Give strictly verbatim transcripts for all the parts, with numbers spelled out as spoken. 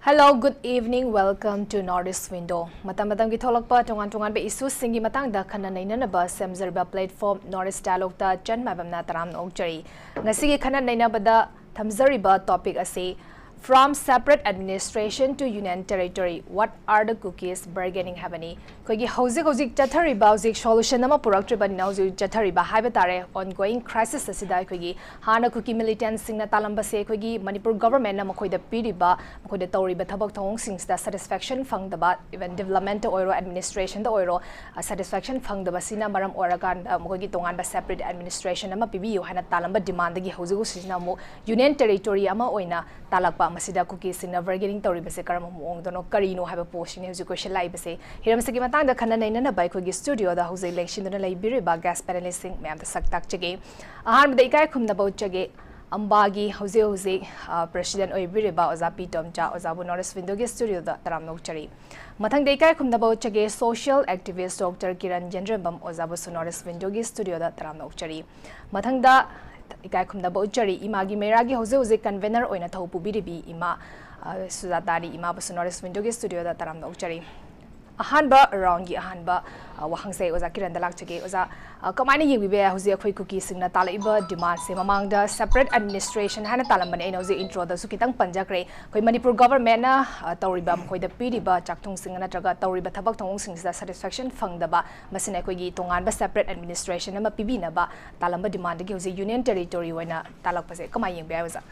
Hello, good evening, welcome to North East Window. ꯃꯇꯝ ꯃꯇꯝꯒꯤ ꯊꯣꯛꯂꯛꯄ ꯇꯣꯉꯥꯟ ꯇꯣꯉꯥꯟꯕ issueꯁꯤꯡꯒꯤ ꯃꯇꯥꯡꯗ ꯈꯟꯅ ꯅꯩꯅꯅꯕ ꯁꯦꯝꯖꯔꯤꯕ platform North East Dialogueꯇ ꯆꯟ ꯃꯥꯏꯕꯝꯅ ꯇꯔꯥꯝꯅ ꯑꯣꯛꯆꯔꯤ꯫ ꯉꯁꯤꯒꯤ ꯈꯟꯅ ꯅꯩꯅꯕꯗ ꯊꯝꯖꯔꯤꯕ topic ꯑꯁꯤ From Separate Administration to Union Territory, What are the Kukis Bargaining ꯍꯥꯏꯕꯅꯤ꯫ ꯑꯩꯈꯣꯏꯒꯤ ꯍꯧꯖꯤꯛ ꯍꯧꯖꯤꯛ ꯆꯠꯊꯔꯤꯕ, ꯍꯧꯖꯤꯛ solution ꯑꯃ ꯄꯨꯔꯛꯇ꯭ꯔꯤꯕꯅꯤꯅ, ꯍꯧꯖꯤꯛ ꯍꯧꯖꯤꯛ ꯆꯠꯊꯔꯤꯕ ꯍꯥꯏꯕ ꯇꯥꯔꯦ, ongoing crisis ꯑꯁꯤꯗ ꯑꯩꯈꯣꯏꯒꯤ ꯍꯥꯟꯅ ꯀꯨꯀꯤ militantꯁꯤꯡꯅ ꯇꯥꯜꯂꯝꯕꯁꯦ ꯑꯩꯈꯣꯏꯒꯤ ꯃꯅꯤꯄꯨꯔ governmentꯅ ꯃꯈꯣꯏꯗ ꯄꯤꯔꯤꯕ, ꯃꯈꯣꯏꯗ ꯇꯧꯔꯤꯕ ꯊꯕꯛ ꯊꯧꯑꯣꯡꯁꯤꯡꯁꯤꯗ satisfaction ꯐꯪꯗꯕ, even developmentꯇ ꯑꯣꯏꯔꯣ, administrationꯗ ꯑꯣꯏꯔꯣ, ꯑ, satisfaction ꯐꯪꯗꯕꯁꯤꯅ ꯃꯔꯝ ꯑꯣꯏꯔꯀꯥꯟꯗ ꯃꯈꯣꯏꯒꯤ ꯇꯣꯉꯥꯟꯕ separate administration ꯑꯃ ꯄꯤꯕꯤꯌꯨ ꯍꯥꯏꯅ ꯇꯥꯜꯂꯝꯕ demandꯗꯒꯤ ꯍꯧꯖꯤꯛ ꯍꯧꯖꯤꯛꯁꯤꯅ ꯑꯃꯨꯛ Union Territory ꯑꯃ ꯑꯣꯏꯅ ꯇꯥꯜꯂꯛꯄ, ꯃꯁꯤꯗ ꯀꯨꯀꯤꯁꯤꯡꯅ bargaining ꯇꯧꯔꯤꯕꯁꯦ ꯀꯔꯝꯕ ꯃꯑꯣꯡꯗꯅꯣ, ꯀꯔꯤꯅꯣ ꯍꯥꯏꯕ ꯄꯣꯠꯁꯤꯅꯤ ꯍꯧꯖꯤꯛ ꯀꯣꯏꯁꯤꯜꯂꯛꯏꯕꯁꯦ꯫ ꯍꯤꯔꯝꯁꯤꯒꯤ ꯃꯇꯥꯡꯗ ꯈꯟꯅ ꯅꯩꯅꯅꯕ ꯑꯩꯈꯣꯏꯒꯤ studioꯗ ꯍꯧꯖꯤꯛ ꯂꯦꯡꯁꯤꯟꯗꯨꯅ ꯂꯩꯕꯤꯔꯤꯕ guest panelistꯁꯤꯡ ꯃꯌꯥꯝꯗ ꯁꯛ ꯇꯥꯛꯆꯒꯦ꯫ ꯑꯍꯥꯟꯕꯗ ꯏꯀꯥꯏ ꯈꯨꯝꯅꯕ ꯎꯠꯆꯒꯦ ꯑꯝꯕꯥꯒꯤ ꯍꯧꯖꯤꯛ ꯍꯧꯖꯤꯛ, ꯑ, president ꯑꯣꯏꯕꯤꯔꯤꯕ ꯑꯣꯖꯥ ꯄꯤ ꯇꯣꯝꯆꯥ, ꯑꯣꯖꯥꯕꯨ North East Windowꯒꯤ studioꯗ ꯇꯔꯥꯝꯅ ꯑꯣꯛꯆꯔꯤ꯫ ꯃꯊꯪꯗ ꯏꯀꯥꯏ ꯈꯨꯝꯅꯕ ꯎꯠꯆꯒꯦ social activist Doctor Kiran ꯌꯦꯟꯗ꯭ꯔꯦꯝꯕꯝ, ꯑꯣꯖꯥꯕꯨꯁꯨ North East Windowꯒꯤ studioꯗ ꯇꯔꯥꯝꯅ ꯑꯣꯛꯆꯔꯤ꯫ ꯃꯊꯪꯗ ꯏꯀꯥꯏ ꯈꯨꯝꯅꯕ ꯎꯠꯆꯔꯤ ꯏꯃꯥꯒꯤ ꯃꯩꯔꯥꯒꯤ ꯍꯧꯖꯤꯛ ꯍꯧꯖꯤꯛ convener ꯑꯣꯏꯅ ꯊꯧ ꯄꯨꯕꯤꯔꯤꯕꯤ ꯏꯃꯥ, ꯑ, ꯁꯨꯖꯥꯇꯥꯅꯤ, ꯏꯃꯥꯕꯨꯁꯨ North East Windowꯒꯤ studioꯗ ꯇꯔꯥꯝꯅ ꯑꯣꯛꯆꯔꯤ꯫ ꯑꯍꯥꯟꯕ roundꯒꯤ ꯑꯍꯥꯟꯕ, ꯑ, ꯋꯥꯍꯪꯁꯦ ꯑꯣꯖꯥ ꯀꯤꯔꯟꯗ ꯂꯥꯛꯆꯒꯦ꯫ ꯑꯣꯖꯥ, ꯑ, ꯀꯃꯥꯏꯅ ꯌꯦꯡꯕꯤꯕ ꯌꯥꯏ ꯍꯧꯖꯤꯛ ꯑꯩꯈꯣꯏ ꯀꯨꯀꯤꯁꯤꯡꯅ ꯇꯥꯜꯂꯛꯏꯕ demandꯁꯦ? ꯃꯃꯥꯡꯗ separate administration ꯍꯥꯏꯅ ꯇꯥꯜꯂꯝꯕꯅꯦ, ꯑꯩꯅ ꯍꯧꯖꯤꯛ introꯗꯁꯨ ꯈꯤꯇꯪ ꯄꯟꯖꯈ꯭ꯔꯦ꯫ ꯑꯩꯈꯣꯏ ꯃꯅꯤꯄꯨꯔ governmentꯅ, ꯑ, ꯇꯧꯔꯤꯕ, ꯃꯈꯣꯏꯗ ꯄꯤꯔꯤꯕ ꯆꯥꯛꯊꯨꯡꯁꯤꯡ ꯅꯠꯇ꯭ꯔꯒ ꯇꯧꯔꯤꯕ ꯊꯕꯛ ꯊꯧꯑꯣꯡꯁꯤꯡꯁꯤꯗ satisfaction ꯐꯪꯗꯕ, ꯃꯁꯤꯅ ꯑꯩꯈꯣꯏꯒꯤ ꯇꯣꯉꯥꯟꯕ separate administration ꯑꯃ ꯄꯤꯕꯤꯅꯕ ꯇꯥꯜꯂꯝꯕ demandꯗꯒꯤ ꯍꯧꯖꯤꯛ Union Territory ꯑꯣꯏꯅ ꯇꯥꯜꯂꯛꯄꯁꯦ ꯀꯃꯥꯏꯅ ꯌꯦꯡꯕ ꯌꯥꯏ ꯑꯣꯖꯥ?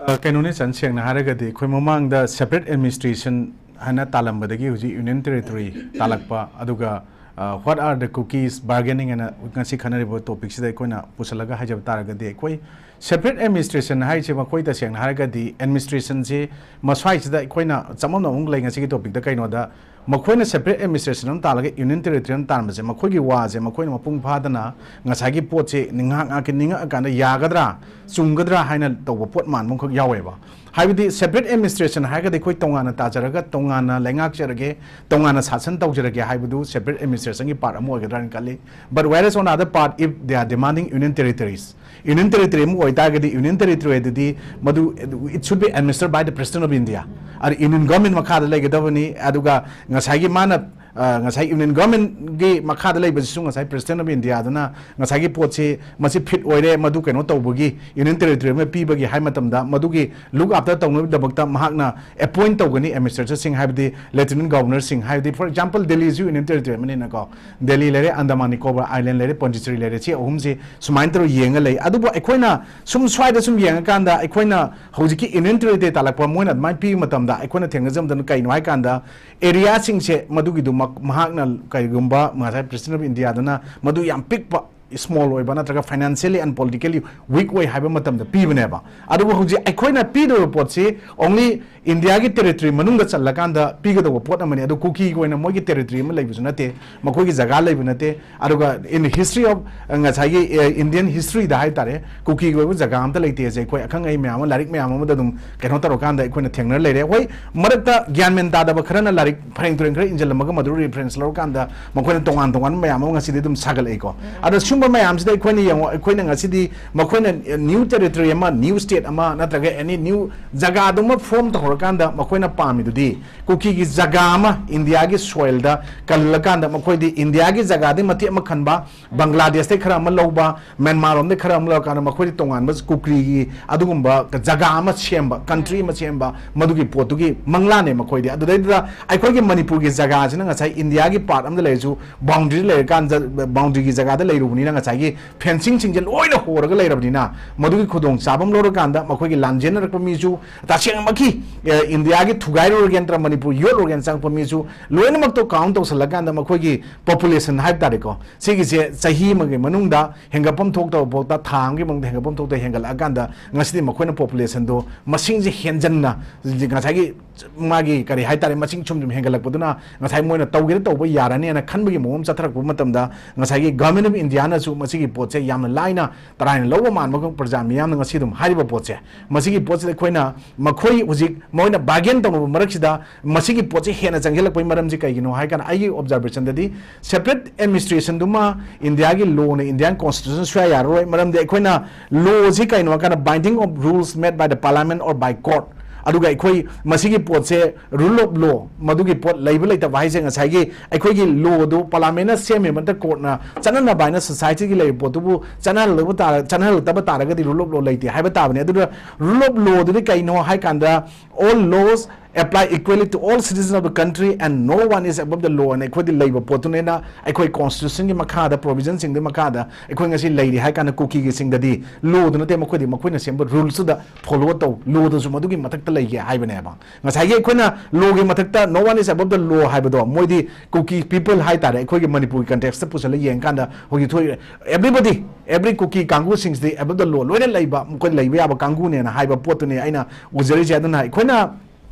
ꯑ, ꯀꯩꯅꯣꯅꯦ ꯆꯟ, ꯁꯦꯡꯅ ꯍꯥꯏꯔꯒꯗꯤ ꯑꯩꯈꯣꯏ ꯃꯃꯥꯡꯗ separate administration ꯍꯥꯏꯅ ꯇꯥꯜꯂꯝꯕꯗꯒꯤ ꯍꯧꯖꯤꯛ Union Territory ꯇꯥꯜꯂꯛꯄ, ꯑꯗꯨꯒ, ꯑ, What are the Kukis bargaining ꯍꯥꯏꯅ ꯉꯁꯤ ꯈꯟꯅꯔꯤꯕ topicꯁꯤꯗ ꯑꯩꯈꯣꯏꯅ ꯄꯨꯁꯜꯂꯒ ꯍꯥꯏꯖꯕ ꯇꯥꯔꯒꯗꯤ, ꯑꯩꯈꯣꯏ separate administration ꯍꯥꯏꯁꯦ ꯃꯈꯣꯏ ꯇꯁꯦꯡꯅ ꯍꯥꯏꯔꯒꯗꯤ administrationꯁꯦ ꯃꯁ꯭ꯋꯥꯏꯁꯤꯗ ꯑꯩꯈꯣꯏꯅ ꯆꯃꯝꯅꯕ ꯑꯃ ꯂꯩ ꯉꯁꯤꯒꯤ topicꯇ꯫ ꯀꯩꯅꯣꯗ ꯃꯈꯣꯏꯅ separate administration ꯑꯃ ꯇꯥꯜꯂꯒ Union Territory ꯑꯃ ꯇꯥꯟꯕꯁꯦ, ꯃꯈꯣꯏꯒꯤ ꯋꯥꯁꯦ ꯃꯈꯣꯏꯅ ꯃꯄꯨꯡ ꯐꯥꯗꯅ ꯉꯁꯥꯏꯒꯤ ꯄꯣꯠꯁꯦ ꯉꯥꯏꯍꯥꯛ ꯉꯥꯏꯍꯥꯛꯀꯤ ꯅꯤꯡꯉꯛꯑꯀꯥꯟꯗ ꯌꯥꯒꯗ꯭ꯔꯥ, ꯆꯨꯝꯒꯗ꯭ꯔꯥ ꯍꯥꯏꯅ ꯇꯧꯕ ꯄꯣꯠ ꯃꯥꯟꯕ ꯑꯃꯈꯛ ꯌꯥꯎꯋꯦꯕ꯫ ꯍꯥꯏꯕꯗꯤ separate administration ꯍꯥꯏꯔꯒꯗꯤ ꯑꯩꯈꯣꯏ ꯇꯣꯉꯥꯟꯅ ꯇꯥꯖꯔꯒ, ꯇꯣꯉꯥꯟꯅ ꯂꯩꯉꯥꯛꯆꯔꯒꯦ, ꯇꯣꯉꯥꯟꯅ ꯁꯥꯁꯟ ꯇꯧꯖꯔꯒꯦ ꯍꯥꯏꯕꯗꯨ separate administrationꯒꯤ part ꯑꯃ ꯑꯣꯏꯒꯗ꯭ꯔꯥ ꯍꯥꯏꯅ ꯈꯜꯂꯤ꯫ But whereas on the other part, if they are demanding Union Territories, Union Territory ꯑꯃ ꯑꯣꯏꯇꯥꯔꯒꯗꯤ, Union Territory ꯑꯗꯨꯗꯤ ꯃꯗꯨ, it should be administered by the President of India꯫ ꯑꯗ ꯌꯨꯅꯤꯌꯟ ꯒꯚꯔꯟꯃꯦꯟ ꯃꯈꯥꯗ ꯂꯩꯒꯗꯕꯅꯤ꯫ ꯑꯗꯨꯒ ꯉꯁꯥꯏꯒꯤ ꯃꯥꯅ ꯑ, ꯉꯁꯥꯏ ꯌꯨꯅꯤꯌꯟ ꯒꯚꯔꯟꯃꯦꯟꯒꯤ ꯃꯈꯥꯗ ꯂꯩꯕꯁꯤꯁꯨ ꯉꯁꯥꯏ ꯄ꯭ꯔꯦꯁꯤꯗꯦꯟ ꯑꯣꯐ ꯏꯟꯗꯤꯌꯥꯗꯨꯅ ꯉꯁꯥꯏꯒꯤ ꯄꯣꯠꯁꯤ ꯃꯁꯤ ꯐꯤꯠ ꯑꯣꯏꯔꯦ, ꯃꯗꯨ ꯀꯩꯅꯣ ꯇꯧꯕꯒꯤ ꯌꯨꯅꯤꯌꯟ ꯇꯦꯔꯤꯇꯣꯔꯤ ꯑꯃ ꯄꯤꯕꯒꯤ ꯍꯥꯏ ꯃꯇꯝꯗ ꯃꯗꯨꯒꯤ ꯂꯨꯛ ꯑꯥꯐꯇꯔ ꯇꯧꯅꯕꯒꯤꯗꯃꯛꯇ ꯃꯍꯥꯛꯅ ꯑꯦꯄꯣꯏꯟ ꯇꯧꯒꯅꯤ ꯑꯦꯗꯃꯤꯅꯤꯁꯇ꯭ꯔꯦꯇꯔꯁꯤꯡ, ꯍꯥꯏꯕꯗꯤ ꯂꯦꯐꯇꯤꯅꯦꯟ ꯒꯚꯔꯅꯔꯁꯤꯡ, ꯍꯥꯏꯕꯗꯤ for example ꯗꯦꯜꯂꯤꯁꯨ ꯌꯨꯅꯤꯌꯟ ꯇꯦꯔꯤꯇꯣꯔꯤ ꯑꯃꯅꯤꯅꯀꯣ, ꯗꯦꯜꯂꯤ ꯂꯩꯔꯦ, ꯑꯟꯗꯃꯥꯟ ꯅꯤꯀꯣꯕꯔ ꯑꯥꯏꯂꯦꯟ ꯂꯩꯔꯦ, ꯄꯣꯟꯗꯤꯆꯦꯔꯤ ꯂꯩꯔꯦ, ꯁꯤ ꯑꯍꯨꯝꯁꯤ ꯁꯨꯃꯥꯏꯅ ꯇꯧꯔꯒ ꯌꯦꯡꯉ ꯂꯩ꯫ ꯑꯗꯨꯕꯨ ꯑꯩꯈꯣꯏꯅ ꯁꯨꯝ ꯁ꯭ꯋꯥꯏꯗ ꯁꯨꯝ ꯌꯦꯡꯉꯀꯥꯟꯗ ꯑꯩꯈꯣꯏꯅ ꯍꯧꯖꯤꯛꯀꯤ ꯌꯨꯅꯤꯌꯟ ꯇꯦꯔꯤꯇꯣꯔꯤ ꯇꯥꯜꯂꯛꯄ ꯃꯣꯏꯅ ꯑꯗꯨꯃꯥꯏꯅ ꯄꯤꯕ ꯃꯇꯝꯗ ꯑꯩꯈꯣꯏꯅ ꯊꯦꯡꯅꯖꯕꯗꯅ ꯀꯩꯅꯣ ꯍꯥꯏꯀꯥꯟꯗ ꯑꯦꯔꯤꯌꯥꯁꯤꯡꯁꯦ ꯃꯗꯨꯒꯤꯗꯨꯃꯛ ꯃꯍꯥꯛꯅ ꯀꯔꯤꯒꯨꯝꯕ ꯉꯁꯥꯏ ꯄ꯭ꯔꯦꯁꯤꯗꯦꯟ ꯑꯣꯐ ꯏꯟꯗꯤꯌꯥꯗꯨꯅ ꯃꯗꯨ ꯌꯥꯝ ꯄꯤꯛꯄ, ꯁ꯭ꯃꯣꯜ ꯑꯣꯏꯕ ꯅꯠꯇ꯭ꯔꯒ ꯐꯥꯏꯅꯥꯟꯁꯤꯌꯦꯜꯂꯤ ꯑꯦꯟ ꯄꯣꯂꯤꯇꯤꯀꯦꯜꯂꯤ ꯋꯤꯛ ꯑꯣꯏ ꯍꯥꯏꯕ ꯃꯇꯝꯗ ꯄꯤꯕꯅꯦꯕ꯫ ꯑꯗꯨꯕꯨ ꯍꯧꯖꯤꯛ ꯑꯩꯈꯣꯏꯅ ꯄꯤꯗꯧꯔꯤꯕ ꯄꯣꯠꯁꯤ ꯑꯣꯡꯂꯤ ꯏꯟꯗꯤꯌꯥꯒꯤ ꯇꯦꯔꯤꯇꯣꯔꯤ ꯃꯅꯨꯡꯗ ꯆꯜꯂꯀꯥꯟꯗ ꯄꯤꯒꯗꯧꯕ ꯄꯣꯠ ꯑꯃꯅꯤ꯫ ꯑꯗꯨ ꯀꯨꯀꯤꯒꯤ ꯑꯣꯏꯅ ꯃꯣꯏꯒꯤ ꯇꯦꯔꯤꯇꯣꯔꯤ ꯑꯃ ꯂꯩꯕꯁꯨ ꯅꯠꯇꯦ, ꯃꯈꯣꯏꯒꯤ ꯖꯒꯥ ꯂꯩꯕ ꯅꯠꯇꯦ꯫ ꯑꯗꯨꯒ in history of ꯉꯁꯥꯏꯒꯤ ꯏꯟꯗꯤꯌꯟ ꯍꯤꯁꯇ꯭ꯔꯤꯗ ꯍꯥꯏ ꯇꯥꯔꯦ, ꯀꯨꯀꯤꯒꯤ ꯑꯣꯏꯕ ꯖꯒꯥ ꯑꯝꯇ ꯂꯩꯇꯦ ꯍꯥꯏꯁꯦ ꯑꯩꯈꯣꯏ ꯑꯈꯪ ꯑꯍꯩ ꯃꯌꯥꯝ ꯑꯃ, ꯂꯥꯏꯔꯤꯛ ꯃꯌꯥꯝ ꯑꯃꯗ ꯑꯗꯨꯝ ꯀꯩꯅꯣ ꯇꯧꯔꯀꯥꯟꯗ ꯑꯩꯈꯣꯏꯅ ꯊꯦꯡꯅꯔ ꯂꯩꯔꯦ꯫ ꯍꯣꯏ, ꯃꯔꯛꯇ ꯒ꯭ꯌꯥꯟ ꯃꯦꯟ ꯇꯥꯗꯕ ꯈꯔꯅ ꯂꯥꯏꯔꯤꯛ ꯐꯔꯦꯡ ꯇꯨꯔꯦꯡ ꯈꯔ ꯏꯟꯁꯤꯜꯂꯝꯃꯒ ꯃꯗꯨ ꯔꯤꯐꯔꯦꯟꯁ ꯂꯧꯔꯀꯥꯟꯗ ꯃꯈꯣꯏꯅ ꯇꯣꯉꯥꯟ ꯇꯣꯉꯥꯟꯕ ꯃꯌꯥꯝ ꯑꯃ ꯉꯁꯤꯗꯤ ꯑꯗꯨꯝ ꯁꯥꯒꯠꯂꯛꯏꯀꯣ꯫ ꯑꯗꯣ ꯁꯨꯝꯕ ꯃꯌꯥꯝꯁꯤꯗ ꯑꯩꯈꯣꯏꯅ ꯌꯦꯡꯉꯣ, ꯑꯩꯈꯣꯏꯅ ꯉꯁꯤꯗꯤ ꯃꯈꯣꯏꯅ ꯅ꯭ꯌꯨ ꯇꯦꯔꯤꯇꯣꯔꯤ ꯑꯃ, ꯅ꯭ꯌꯨ ꯁ꯭ꯇꯦꯠ ꯑꯃ ꯅꯠꯇ꯭ꯔꯒ ꯑꯦꯅꯤ ꯅ꯭ꯌꯨ ꯖꯒꯥꯗꯨꯃ ꯐꯣꯔꯝ ꯇꯧꯍꯧꯔꯀꯥꯟꯗ ꯃꯈꯣꯏꯅ ꯄꯥꯝꯃꯤꯗꯨꯗꯤ ꯀꯨꯀꯤꯒꯤ ꯖꯒꯥ ꯑꯃ ꯏꯟꯗꯤꯌꯥꯒꯤ ꯁꯣꯏꯜꯗ ꯀꯜꯂꯀꯥꯟꯗ ꯃꯈꯣꯏꯗꯤ ꯏꯟꯗꯤꯌꯥꯒꯤ ꯖꯒꯥꯗꯒꯤ ꯃꯇꯦꯛ ꯑꯃ ꯈꯟꯕ, ꯕꯪꯒ꯭ꯂꯥꯗꯦꯁꯇꯩ ꯈꯔ ꯑꯃ ꯂꯧꯕ, ꯃ꯭ꯌꯥꯟꯃꯥꯔ ꯂꯣꯝꯗꯩ ꯈꯔ ꯑꯃ ꯂꯧꯔꯀꯥꯟꯗ ꯃꯈꯣꯏꯗꯤ ꯇꯣꯉꯥꯟꯕ ꯀꯨꯀꯤꯒꯤ ꯑꯗꯨꯒꯨꯝꯕ ꯖꯒꯥ ꯑꯃ ꯁꯦꯝꯕ, ꯀꯟꯇ꯭ꯔꯤ ꯑꯃ ꯁꯦꯝꯕ, ꯃꯗꯨꯒꯤ ꯄꯣꯠꯇꯨꯒꯤ ꯃꯪꯂꯥꯅꯦ ꯃꯈꯣꯏꯗꯤ꯫ ꯑꯗꯨꯗꯩꯗꯨꯗ ꯑꯩꯈꯣꯏꯒꯤ ꯃꯅꯤꯄꯨꯔꯒꯤ ꯖꯒꯥꯁꯤꯅ ꯉꯁꯥꯏ ꯏꯟꯗꯤꯌꯥꯒꯤ ꯄꯥꯔꯠ ꯑꯃꯗ ꯂꯩꯔꯁꯨ ꯕꯥꯎꯟꯗ꯭ꯔꯤ ꯂꯩꯔꯀꯥꯟꯗ, ꯕꯥꯎꯟꯗ꯭ꯔꯤꯒꯤ ꯖꯒꯥꯗ ꯂꯩꯔꯨꯕꯅꯤꯅ ꯉꯁꯥꯏꯒꯤ ꯐꯦꯟꯁꯤꯡꯁꯤꯡꯁꯦ ꯂꯣꯏꯅ ꯍꯣꯔꯒ ꯂꯩꯔꯕꯅꯤꯅ ꯃꯗꯨꯒꯤ ꯈꯨꯗꯣꯡ ꯆꯥꯕ ꯑꯃ ꯂꯧꯔꯀꯥꯟꯗ ꯃꯈꯣꯏꯒꯤ ꯂꯥꯟꯖꯦꯟꯅꯔꯛꯄ ꯃꯤꯁꯨ ꯇꯁꯦꯡꯅꯃꯛꯀꯤ, ꯑꯦ, ꯏꯟꯗꯤꯌꯥꯒꯤ ꯊꯨꯒꯥꯏꯔꯨꯔꯒꯦ ꯅꯠꯇ꯭ꯔꯒ ꯃꯅꯤꯄꯨꯔ ꯌꯣꯠꯂꯨꯔꯒꯦꯅ ꯆꯪꯉꯛꯄ ꯃꯤꯁꯨ ꯂꯣꯏꯅꯃꯛꯇꯣ ꯀꯥꯎꯟ ꯇꯧꯁꯜꯂꯀꯥꯟꯗ ꯃꯈꯣꯏꯒꯤ ꯄꯣꯄꯨꯂꯦꯁꯟ ꯍꯥꯏꯕ ꯇꯥꯔꯦꯀꯣ, ꯁꯤꯒꯤꯁꯦ ꯆꯍꯤ ꯑꯃꯒꯤ ꯃꯅꯨꯡꯗ ꯍꯦꯟꯒꯠꯐꯝ ꯊꯣꯛꯇꯕ ꯐꯥꯎꯗ ꯊꯥ ꯑꯃꯒꯤ ꯃꯅꯨꯡꯗ ꯍꯦꯟꯒꯠꯐꯝ ꯊꯣꯛꯇ ꯍꯦꯟꯒꯠꯂꯛꯑꯀꯥꯟꯗ ꯉꯁꯤꯗꯤ ꯃꯈꯣꯏꯅ ꯄꯣꯄꯨꯂꯦꯁꯟꯗꯣ ꯃꯁꯤꯡꯁꯦ ꯍꯦꯟꯖꯟꯅ ꯉꯁꯥꯏꯒꯤ ꯃꯥꯒꯤ ꯀꯔꯤ ꯍꯥꯏꯇꯥꯔꯦ, ꯃꯁꯤꯡ ꯁꯨꯝ ꯁꯨꯝ ꯍꯦꯟꯒꯠꯂꯛꯄꯗꯨꯅ ꯉꯁꯥꯏ ꯃꯣꯏꯅ ꯇꯧꯒꯦꯅ ꯇꯧꯕ ꯌꯥꯔꯅꯤꯅ ꯈꯟꯕꯒꯤ ꯃꯑꯣꯡ ꯑꯃ ꯆꯠꯊꯔꯛꯄ ꯃꯇꯝꯗ ꯉꯁꯥꯏꯒꯤ ꯒꯚꯔꯟꯃꯦꯟ ꯑꯣꯐ ꯏꯟꯗꯤꯌꯥꯅꯁꯨ ꯃꯁꯤꯒꯤ ꯄꯣꯠꯁꯦ ꯌꯥꯝꯅ ꯂꯥꯏꯅ ꯇꯔꯥꯏꯅ ꯂꯧꯕ ꯃꯥꯟꯕꯒ ꯄ꯭ꯔꯖꯥ ꯃꯤꯌꯥꯝꯅ ꯉꯁꯤ ꯑꯗꯨꯝ ꯍꯥꯏꯔꯤꯕ ꯄꯣꯠꯁꯦ, ꯃꯁꯤꯒꯤ ꯄꯣꯠꯁꯤꯗ ꯑꯩꯈꯣꯏꯅ ꯃꯈꯣꯏ ꯍꯧꯖꯤꯛ ꯃꯣꯏꯅ ꯕꯥꯔꯒꯦꯟ ꯇꯧꯅꯕ ꯃꯔꯛꯁꯤꯗ ꯃꯁꯤꯒꯤ ꯄꯣꯠꯁꯦ ꯍꯦꯟꯅ ꯆꯪꯁꯤꯜꯂꯛꯄꯒꯤ ꯃꯔꯝꯁꯤ ꯀꯩꯒꯤꯅꯣ ꯍꯥꯏ ꯀꯥꯟꯗ ꯑꯩꯒꯤ ꯑꯣꯕꯖꯥꯔꯕꯦꯁꯟꯗꯗꯤ ꯁꯦꯄꯔꯦꯠ ꯑꯦꯗꯃꯤꯅꯤꯁꯇ꯭ꯔꯦꯁꯟꯗꯨꯃ ꯏꯟꯗꯤꯌꯥꯒꯤ ꯂꯣꯅ, ꯏꯟꯗꯤꯌꯥꯟ ꯀꯣꯟꯁꯇꯤꯇ꯭ꯌꯨꯁꯟ ꯁꯨꯌꯥ ꯌꯥꯔꯔꯣꯏ꯫ ꯃꯔꯝꯗꯤ ꯑꯩꯈꯣꯏꯅ ꯂꯣꯁꯤ ꯀꯩꯅꯣ ꯍꯥꯏ ꯀꯥꯟꯗ binding of rules made by the parliament or by court ꯑꯗꯨꯒ ꯑꯩꯈꯣꯏ ꯃꯁꯤꯒꯤ ꯄꯣꯠꯁꯦ rule of law, ꯃꯗꯨꯒꯤ ꯄꯣꯠ ꯂꯩꯕ ꯂꯩꯇꯕ ꯍꯥꯏꯁꯦ ꯉꯁꯥꯏꯒꯤ ꯑꯩꯈꯣꯏꯒꯤ ꯂꯣꯗꯨ ꯄꯥꯔꯂꯥꯃꯦꯟꯅ ꯁꯦꯝꯃꯤꯕ ꯅꯠꯇ꯭ꯔ ꯀꯣꯔꯠꯅ ꯆꯠꯅꯅꯕ ꯍꯥꯏꯅ ꯁꯣꯁꯥꯏꯇꯤꯒꯤ ꯂꯩꯔꯤꯕ ꯄꯣꯠꯇꯨꯕꯨ ꯆꯠꯅꯍꯜꯂꯕ ꯇꯥꯔ-, ꯆꯠꯅꯍꯜꯂꯛꯇꯕ ꯇꯥꯔꯒꯗꯤ rule of law ꯂꯩꯇꯦ ꯍꯥꯏꯕ ꯇꯥꯕꯅꯤ꯫ ꯑꯗꯨꯅ rule of lawꯗꯨꯗꯤ ꯀꯩꯅꯣ ꯍꯥꯏ ꯀꯥꯟꯗ, all laws apply equally to all citizens of the country and no one is above the law ꯑꯅ ꯑꯩꯈꯣꯏꯗꯤ ꯂꯩꯕ ꯄꯣꯠꯇꯨꯅꯤꯅ, ꯑꯩꯈꯣꯏ ꯀꯣꯟꯁꯇꯤꯇ꯭ꯌꯨꯁꯟꯒꯤ ꯃꯈꯥꯗ, ꯄ꯭ꯔꯣꯚꯤꯖꯟꯁꯤꯡꯗꯨꯒꯤ ꯃꯈꯥꯗ ꯑꯩꯈꯣꯏ ꯉꯁꯤ ꯂꯩꯔꯤ ꯍꯥꯏ ꯀꯥꯟꯗ ꯀꯨꯀꯤꯒꯤꯁꯤꯡꯗꯗꯤ ꯂꯣꯗꯨ ꯅꯠꯇꯦ, ꯃꯈꯣꯏꯗꯤ ꯃꯈꯣꯏꯅ ꯁꯦꯝꯕ ꯔꯨꯜꯁꯇꯨꯗ ꯐꯣꯂꯣ ꯇꯧ, ꯂꯣꯗꯁꯨ ꯃꯗꯨꯒꯤ ꯃꯊꯛꯇ ꯂꯩꯒꯦ ꯍꯥꯏꯕꯅꯦꯕ꯫ ꯉꯁꯥꯏꯒꯤ ꯑꯩꯈꯣꯏꯅ ꯂꯣꯒꯤ ꯃꯊꯛꯇ no one is above the law ꯍꯥꯏꯕꯗꯣ, ꯃꯣꯏꯗꯤ ꯀꯨꯀꯤ ꯄꯤꯄꯜ ꯍꯥꯏ ꯇꯥꯔꯦ, ꯑꯩꯈꯣꯏꯒꯤ ꯃꯅꯤꯄꯨꯔꯒꯤ ꯀꯟꯇꯦꯛꯁꯇ ꯄꯨꯁꯜꯂ ꯌꯦꯡꯀꯥꯟꯗ ꯍꯧꯖꯤꯛ ꯊꯣꯛꯏ, everybody, every Kuki ꯀꯥꯡꯕꯨꯁꯤꯡꯁꯤꯗꯤ above the law ꯂꯣꯏꯅ ꯂꯩꯕ, ꯃꯈꯣꯏ ꯂꯩꯕ ꯌꯥꯕ ꯀꯥꯡꯕꯨꯅꯦꯅ ꯍꯥꯏꯕ ꯄꯣꯠꯇꯨꯅꯤ ꯑꯩꯅ ꯎꯖꯔꯤꯁꯦ꯫ ꯑꯗꯨꯅ ꯑꯩꯈꯣꯏꯅ